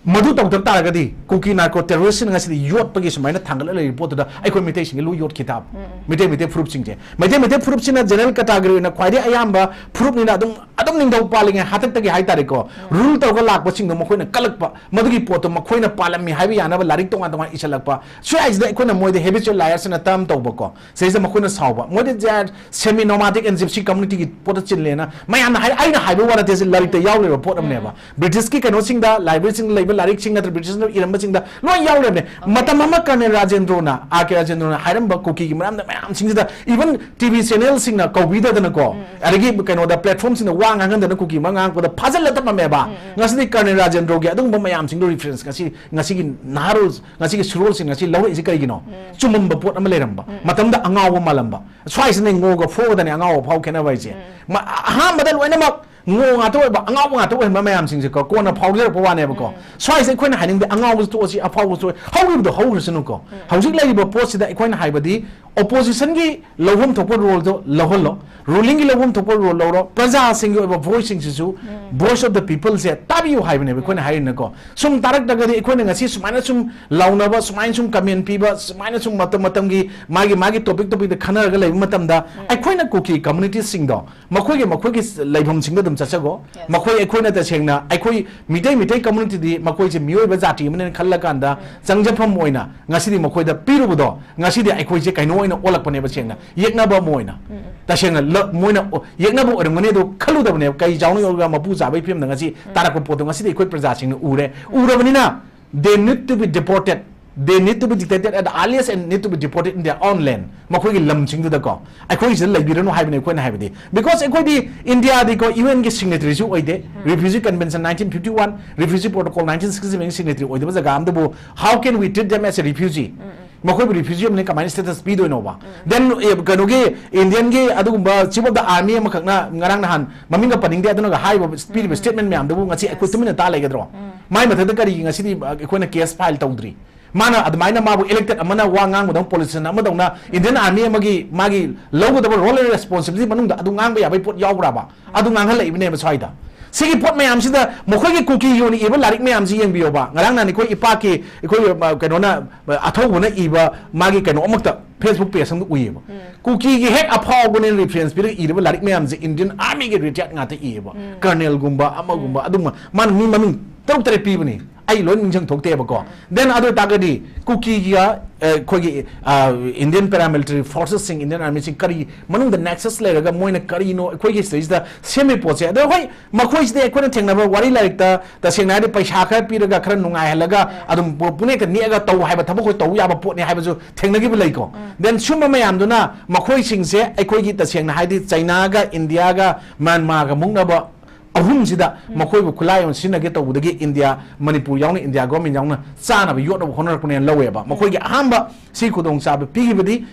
ꯃꯗꯨ ꯇꯧꯗꯕ ꯇꯥꯔꯒꯗꯤ ꯀꯨꯀꯤ ꯅꯥꯔꯀꯣ ꯇꯦꯔꯣꯔꯤꯁ꯭ꯠꯁꯤꯅ ꯉꯁꯤꯗꯤ ꯌꯣꯠꯄꯒꯤ ꯁꯨꯃꯥꯏꯅ ꯊꯥꯡꯒꯠꯂ ꯂꯩꯔꯤꯕ ꯄꯣꯠꯇꯨꯗ ꯑꯩꯈꯣꯏ ꯃꯩꯇꯩꯁꯤꯡꯒꯤ ꯂꯣꯏ ꯌꯣꯠꯈꯤ ꯇꯥꯕ꯫ ꯃꯩꯇꯩ ꯃꯩꯇꯩ ꯐꯨꯔꯨꯞꯁꯤꯡꯁꯦ, ꯃꯩꯇꯩ ꯃꯩꯇꯩ ꯐꯨꯔꯨꯞꯁꯤꯅ ꯖꯦꯅꯔꯦꯜ ꯀꯦꯇꯥꯒꯣꯔꯤ ꯑꯣꯏꯅ ꯈ꯭ꯋꯥꯏꯗꯒꯤ ꯑꯌꯥꯝꯕ ꯐꯨꯔꯨꯞꯅꯤꯅ ꯑꯗꯨꯝ ꯑꯗꯨꯝ ꯅꯤꯡꯊꯧ ꯄꯥꯜꯂꯤꯉꯩ ꯍꯥꯛꯇꯛꯇꯒꯤ ꯍꯥꯏꯇꯥꯔꯦꯀꯣ, ꯔꯨꯜ ꯇꯧꯔꯒ ꯂꯥꯛꯄꯁꯤꯡꯗꯣ ꯃꯈꯣꯏꯅ ꯀꯜꯂꯛꯄ, ꯃꯗꯨꯒꯤ ꯄꯣꯠꯇꯣ ꯃꯈꯣꯏꯅ ꯄꯥꯜꯂꯝꯃꯤ ꯍꯥꯏꯕ ꯌꯥꯅꯕ ꯂꯥꯏꯔꯤꯛ ꯇꯣꯉꯥꯟ ꯇꯣꯉꯥꯟ ꯏꯁꯜꯂꯛꯄ, ꯁ꯭ꯋꯥꯏꯁꯤꯗ ꯑꯩꯈꯣꯏꯅ ꯃꯣꯏꯗ ꯍꯦꯕꯤꯆꯨꯋꯦꯜ ꯂꯥꯏꯌꯔꯁꯤꯅ ꯇꯔꯝ ꯇꯧꯕꯀꯣ꯫ ꯁꯤꯗꯩꯁꯤꯗ ꯃꯈꯣꯏꯅ ꯁꯥꯎꯕ, ꯃꯣꯏꯗꯤ J R semi nomadic and gypsy ꯀꯝꯃꯨꯅꯤꯇꯤꯒꯤ ꯄꯣꯠꯇ ꯆꯤꯜꯂꯦꯅ ꯃꯌꯥꯝꯅ ꯍꯥꯏ, ꯑꯩꯅ ꯍꯥꯏꯕ ꯋꯥ ꯅꯠꯇꯦ, ꯁꯤ ꯂꯥꯏꯔꯤꯛꯇ ꯌꯥꯎ ꯂꯩꯕ ꯄꯣꯠ ꯑꯃꯅꯦꯕ꯫ ꯕ꯭ꯔꯤꯇꯤꯁꯀꯤ ꯀꯩꯅꯣꯁꯤꯡꯗ, ꯂꯥꯏꯕ꯭ꯔꯦꯔꯤꯁꯤꯡꯗ ꯂꯩꯕ ꯂꯥꯏꯔꯤꯛꯁꯤꯡ ꯅꯠꯇ꯭ꯔ ꯕ꯭ꯔꯤꯇꯤꯁꯅ ꯏꯔꯝꯕꯁꯤꯡꯗ ꯂꯣꯏ ꯌꯥꯎ ꯂꯩꯔꯝꯃꯦ꯫ ꯃꯇꯝ ꯑꯃ ꯀꯔꯅꯦꯜ ꯔꯥꯖꯦꯟꯗ꯭ꯔꯣꯅ, ꯑꯥꯔ ꯀꯦ ꯔꯥꯖꯦꯟꯗ꯭ꯔꯣꯅ ꯍꯥꯏꯔꯝꯕ ꯀꯨꯀꯤꯒꯤ ꯃꯔꯝꯗ ꯃꯌꯥꯝꯁꯤꯡꯁꯤꯗ, ꯏꯚꯟ ꯇꯤ ꯚꯤ ꯆꯦꯅꯦꯜꯁꯤꯡꯅ ꯀꯧꯕꯤꯗꯗꯅꯀꯣ, ꯑꯗꯒꯤ ꯀꯩꯅꯣꯗ ꯄ꯭ꯂꯦꯠꯐꯣꯝꯁꯤꯡꯗ ꯋꯥ ꯉꯥꯡꯍꯟꯗꯅ ꯀꯨꯀꯤ ꯃꯔꯝ ꯉꯥꯡꯉꯛꯄꯗ ꯐꯥꯖꯤꯜꯂ ꯊꯝꯃꯝꯃꯦꯕ꯫ ꯉꯁꯤꯗꯤ ꯀꯔꯅꯦꯜ ꯔꯥꯖꯦꯟꯗ꯭ꯔꯣꯒꯤ ꯑꯗꯨꯒꯨꯝꯕ ꯃꯌꯥꯝꯁꯤꯡꯗꯣ ꯔꯤꯐꯔꯦꯟꯁ ꯉꯁꯤ, ꯉꯁꯤꯒꯤ ꯅꯍꯥꯔꯣꯜ, ꯉꯁꯤꯒꯤ ꯁꯨꯔꯣꯜꯁꯤꯡ ꯉꯁꯤ ꯂꯧꯔꯛꯏꯁꯤ ꯀꯔꯤꯒꯤꯅꯣ? ꯆꯨꯝꯃꯝꯕ ꯄꯣꯠ ꯑꯃ ꯂꯩꯔꯝꯕ, ꯃꯇꯝꯗ ꯑꯉꯥꯎꯕ ꯃꯥꯜꯂꯝꯕ꯫ ꯁ꯭ꯋꯥꯏꯁꯤꯅ ꯉꯣꯒ ꯐꯣꯒꯗꯅꯦ ꯑꯉꯥꯎꯕ ꯐꯥꯎ ꯈꯦꯠꯅꯕ ꯍꯥꯏꯁꯦ꯫ ꯃ-, ꯑꯍꯥꯟꯕꯗ ꯂꯣꯏꯅꯃꯛ ꯉꯣ ꯉꯥꯛꯇ ꯑꯣꯏꯕ, ꯑꯉꯥꯎꯕ ꯉꯥꯛꯇ ꯑꯣꯏꯍꯟꯕ ꯃꯌꯥꯝꯁꯤꯡꯁꯦꯀꯣ, ꯀꯣꯟꯅ ꯐꯥꯎꯖꯔꯛꯄ ꯋꯥꯅꯦꯕꯀꯣ꯫ ꯁ꯭ꯋꯥꯏꯁꯦ ꯑꯩꯈꯣꯏꯅ ꯍꯥꯏꯅꯤꯡꯕꯗꯤ ꯑꯉꯥꯎꯕꯁꯨ ꯇꯣꯛꯑꯁꯤ, ꯑꯐꯥꯎꯕꯁꯨ ꯇꯣꯛꯑꯁꯤ, ꯍꯧꯔꯤꯕꯗꯣ ꯍꯧꯈ꯭ꯔꯁꯅꯨꯀꯣ꯫ ꯍꯧꯖꯤꯛ ꯂꯩꯔꯤꯕ ꯄꯣꯠꯁꯤꯗ ꯑꯩꯈꯣꯏꯅ ꯍꯥꯏꯕꯗꯤ ꯑꯣꯄꯣꯖꯤꯁꯟꯒꯤ ꯂꯧꯐꯝ ꯊꯣꯛꯄ ꯔꯣꯜꯗꯣ ꯂꯧꯍꯜꯂꯣ, ꯔꯨꯂꯤꯡꯒꯤ ꯂꯧꯐꯝ ꯊꯣꯛꯄ ꯔꯣꯜ ꯂꯧꯔꯣ, ꯄ꯭ꯔꯖꯥꯁꯤꯡꯒꯤ ꯑꯣꯏꯕ ꯚꯣꯏꯁꯁꯤꯡꯁꯤꯁꯨ, Voice of the Peopleꯁꯦ ꯇꯥꯕꯤꯌꯨ ꯍꯥꯏꯕꯅꯦꯕ ꯑꯩꯈꯣꯏꯅ ꯍꯥꯏꯔꯤꯅꯀꯣ꯫ ꯁꯨꯝ ꯇꯥꯔꯛꯇ꯭ꯔꯒꯗꯤ ꯑꯩꯈꯣꯏꯅ ꯉꯁꯤ ꯁꯨꯃꯥꯏꯅ ꯁꯨꯝ ꯂꯥꯎꯅꯕ, ꯁꯨꯃꯥꯏꯅ ꯁꯨꯝ ꯀꯃꯦꯟ ꯄꯤꯕ, ꯁꯨꯃꯥꯏꯅ ꯁꯨꯝ ꯃꯇꯝ ꯃꯇꯝꯒꯤ ꯃꯥꯒꯤ ꯃꯥꯒꯤ ꯇꯣꯄꯤꯛ ꯇꯣꯄꯤꯛꯇ ꯈꯟꯅꯔꯒ ꯂꯩꯕ ꯃꯇꯝꯗ, ꯑꯩꯈꯣꯏꯅ ꯀꯨꯀꯤ ꯀꯝꯃꯨꯅꯤꯇꯤꯁꯤꯡꯗꯣ ꯃꯈꯣꯏꯒꯤ ꯃꯈꯣꯏꯒꯤ ꯂꯩꯐꯝꯁꯤꯡꯗ ꯑꯗꯨꯝ ꯆꯠꯆꯒꯣ꯫ ꯃꯈꯣꯏ, ꯑꯩꯈꯣꯏꯅ ꯇꯁꯦꯡꯅ ꯑꯩꯈꯣꯏ ꯃꯤꯇꯩ, ꯃꯤꯇꯩ ꯀꯝꯃꯨꯅꯤꯇꯤꯗꯤ ꯃꯈꯣꯏꯁꯦ ꯃꯤꯑꯣꯏꯕ ꯖꯥꯇꯤ ꯑꯃꯅꯦꯅ ꯈꯜꯂꯀꯥꯟꯗ ꯆꯪꯖꯐꯝ ꯑꯣꯏꯅ ꯉꯁꯤꯗꯤ ꯃꯈꯣꯏꯗ ꯄꯤꯔꯨꯕꯗꯣ, ꯉꯁꯤꯗꯤ ꯑꯩꯈꯣꯏꯁꯦ ꯀꯩꯅꯣ ꯑꯣꯏꯅ ꯑꯣꯜꯂꯛꯄꯅꯦꯕ, ꯁꯦꯡꯅ ꯌꯦꯛꯅꯕ ꯑꯃ ꯑꯣꯏꯅ꯫ ꯇꯁꯦꯡꯅ ꯂ-, ꯃꯣꯏꯅ ꯑꯣ-, ꯌꯦꯛꯅꯕ ꯑꯣꯏꯔꯝꯒꯅꯤ ꯑꯗꯣ ꯈꯜꯂꯨꯗꯕꯅꯦꯕ꯫ ꯀꯩ ꯆꯥꯎꯅ ꯌꯧꯔꯒ ꯃꯄꯨ ꯆꯥꯕꯒꯤ ꯐꯤꯕꯝꯗ ꯉꯁꯤ ꯇꯥꯔꯛꯄ ꯄꯣꯠꯇꯣ ꯉꯁꯤꯗꯤ ꯑꯩꯈꯣꯏ ꯄ꯭ꯔꯖꯥꯁꯤꯡꯅ ꯎꯔꯦ꯫ ꯎꯔꯕꯅꯤꯅ, they need to be deported, they need to be detained at the earliest and need to be deported in their own land꯫ ꯃꯈꯣꯏꯒꯤ ꯂꯝꯁꯤꯡꯗꯨꯗꯀꯣ, ꯑꯩꯈꯣꯏꯒꯤꯁꯤꯗ ꯂꯩꯕꯤꯔꯅꯨ ꯍꯥꯏꯕꯅꯤ ꯑꯩꯈꯣꯏꯅ ꯍꯥꯏꯕꯗꯤ꯫ Because ꯑꯩꯈꯣꯏꯗꯤ ꯏꯟꯗꯤꯌꯥꯗꯤꯀꯣ, ꯌꯨ ꯑꯦꯟꯒꯤ ꯁꯤꯒꯅꯦꯇꯔꯤꯁꯨ ꯑꯣꯏꯗꯦ꯫ Refugee Convention nineteen fifty one, Refugee Protocol nineteen sixty seven ꯒꯤ ꯁꯤꯒꯅꯦꯇꯔꯤ ꯑꯣꯏꯗꯕ ꯖꯒꯥ ꯑꯃꯗꯕꯨ, how can we treat them as a refugee? ꯃꯈꯣꯏꯕꯨ ꯔꯤꯐ꯭ꯌꯨꯖꯤ ꯑꯃꯅ ꯀꯃꯥꯏꯅ ꯁ꯭ꯇꯦꯇꯁ ꯄꯤꯗꯣꯏꯅꯣꯕ? Then, ꯑꯦ, ꯀꯩꯅꯣꯒꯤ ꯏꯟꯗꯤꯌꯟꯒꯤ ꯑꯗꯨꯒꯨꯝꯕ chief of the army ꯑꯃꯈꯛꯅ ꯉꯔꯥꯡ ꯅꯍꯥꯟ, ꯃꯃꯤꯡꯒ ꯄꯟꯅꯤꯡꯗꯦ, ꯑꯗꯨꯅꯒ ꯍꯥꯏꯕ, ꯄꯤꯔꯤꯕ statement ꯃꯌꯥꯝꯗꯨꯕꯨ ꯉꯁꯤ ꯑꯩꯈꯣꯏ ꯇꯨꯃꯤꯟꯅ ꯇꯥ ꯂꯩꯒꯗ꯭ꯔꯣ? ꯃꯥꯏ ꯃꯊꯛꯇ ꯀꯔꯤꯒꯤ ꯉꯁꯤꯗꯤ, ꯑ, ꯑꯩꯈꯣꯏꯅ case file ꯇꯧꯗ꯭ꯔꯤ? ꯃꯥꯅ ꯑꯗꯨꯃꯥꯏꯅ ꯃꯥꯕꯨ elected ꯑꯃꯅ ꯋꯥ ꯉꯥꯡꯕꯗꯧꯅ, politician ꯑꯃꯗꯧꯅ, Indian Army ꯑꯃꯒꯤ ꯃꯥꯒꯤ ꯂꯧꯒꯗꯕ role and responsibility ꯃꯅꯨꯡꯗ ꯑꯗꯨ ꯉꯥꯡꯕ ꯌꯥꯕꯒꯤ ꯄꯣꯠ ꯌꯥꯎꯕ꯭ꯔꯥꯕ? ꯑꯗꯨ ꯉꯥꯡꯍꯜꯂꯛꯏꯕꯅꯦꯕ ꯁ꯭ꯋꯥꯏꯗ꯫ ꯁꯤꯒꯤ ꯄꯣꯠ ꯃꯌꯥꯝꯁꯤꯗ ꯃꯈꯣꯏꯒꯤ ꯀꯨꯀꯤꯒꯤ ꯑꯣꯏꯅ ꯏꯕ ꯂꯥꯏꯔꯤꯛ ꯃꯌꯥꯝꯁꯤ ꯌꯦꯡꯕꯤꯌꯣꯕ꯫ ꯉꯔꯥꯡ ꯅꯍꯥꯟ ꯑꯩꯈꯣꯏ ꯏꯄꯥꯛꯀꯤ, ꯑꯩꯈꯣꯏ, ꯑ, ꯀꯩꯅꯣꯅ, ꯑ, ꯑꯊꯧꯕꯅ ꯏꯕ ꯃꯥꯒꯤ ꯀꯩꯅꯣ ꯑꯃꯛꯇ Facebook page ꯑꯃꯗ ꯎꯏꯌꯦꯕ꯫ ꯀꯨꯀꯤꯒꯤ ꯍꯦꯛ ꯑꯐꯥꯎꯕꯅꯦꯅ reference ꯄꯤꯔꯒ ꯏꯔꯤꯕ ꯂꯥꯏꯔꯤꯛ ꯃꯌꯥꯝꯁꯦ Indian Army ꯒꯤ retired ꯉꯥꯛꯇ ꯏꯌꯦꯕ꯫ Colonel ꯒꯨꯝꯕ ꯑꯃꯒꯨꯝꯕ ꯑꯗꯨꯝꯕ ꯃꯥꯅ ꯃꯤ ꯃꯃꯤꯡ ꯇꯔꯨꯛ ꯇꯔꯦꯠ ꯄꯤꯕꯅꯤ꯫ ꯑꯩ ꯂꯣꯏ ꯅꯤꯡꯁꯤꯡ ꯊꯣꯛꯇꯦꯕꯀꯣ꯫ Then ꯑꯗꯨ ꯑꯣꯏꯇꯥꯔꯒꯗꯤ ꯀꯨꯀꯤꯒ, ꯑ, ꯑꯩꯈꯣꯏꯒꯤ, ꯑ, Indian paramilitary forces ꯁꯤꯡ, Indian Army ꯁꯤꯡ ꯀꯔꯤ ꯃꯅꯨꯡꯗ nexus ꯂꯩꯔꯒ ꯃꯣꯏꯅ ꯀꯔꯤꯅꯣ ꯑꯩꯈꯣꯏꯒꯤ ꯁꯤꯗꯩꯁꯤꯗ ꯁꯦꯝꯃꯤ ꯄꯣꯠꯁꯦ? ꯑꯗꯣ ꯍꯣꯏ, ꯃꯈꯣꯏꯁꯤꯗꯤ ꯑꯩꯈꯣꯏꯅ ꯊꯦꯡꯅꯕ ꯋꯥꯔꯤ ꯂꯥꯏꯔꯤꯛꯇ ꯇꯁꯦꯡꯅ ꯍꯥꯏꯔꯗꯤ ꯄꯩꯁꯥ ꯈꯔ ꯄꯤꯔꯒ ꯈꯔ ꯅꯨꯡꯉꯥꯏꯍꯜꯂꯒ ꯑꯗꯨꯝ ꯄꯨ-, ꯄꯨꯅꯦꯛꯇ ꯅꯦꯛꯑꯒ ꯇꯧ ꯍꯥꯏꯕ ꯊꯕꯛ ꯑꯩꯈꯣꯏ ꯇꯧ ꯌꯥꯕ ꯄꯣꯠꯅꯤ ꯍꯥꯏꯕꯁꯨ ꯊꯦꯡꯅꯈꯤꯕ ꯂꯩꯀꯣ꯫ Then ꯁꯨꯝꯕ ꯃꯌꯥꯝꯗꯨꯅ ꯃꯈꯣꯏꯁꯤꯡꯁꯦ ꯑꯩꯈꯣꯏꯒꯤ ꯇꯁꯦꯡꯅ ꯍꯥꯏꯗꯤ ꯆꯩꯅꯥꯒ ꯏꯟꯗꯤꯌꯥꯒ ꯃ꯭ꯌꯥꯟꯃꯥꯔꯒ ꯃꯨꯛꯅꯕ ꯑꯍꯨꯝꯁꯤꯗ ꯃꯈꯣꯏꯕꯨ ꯈꯨꯠꯂꯥꯏ ꯑꯣꯏꯅ ꯁꯤꯖꯤꯟꯅꯒꯦ ꯇꯧꯕꯗꯒꯤ ꯏꯟꯗꯤꯌꯥ, ꯃꯅꯤꯄꯨꯔ ꯌꯥꯎꯅ ꯏꯟꯗꯤꯌꯥ government ꯌꯥꯎꯅ ꯆꯥꯅꯕ ꯌꯣꯠꯅꯕ ꯍꯣꯠꯅꯔꯛꯄꯅꯦꯅ ꯂꯧꯋꯦꯕ꯫ ꯃꯈꯣꯏꯒꯤ ꯑꯍꯥꯟꯕ ꯁꯤ ꯈꯨꯗꯣꯡꯆꯥꯕ ꯄꯤꯈꯤꯕꯗꯤ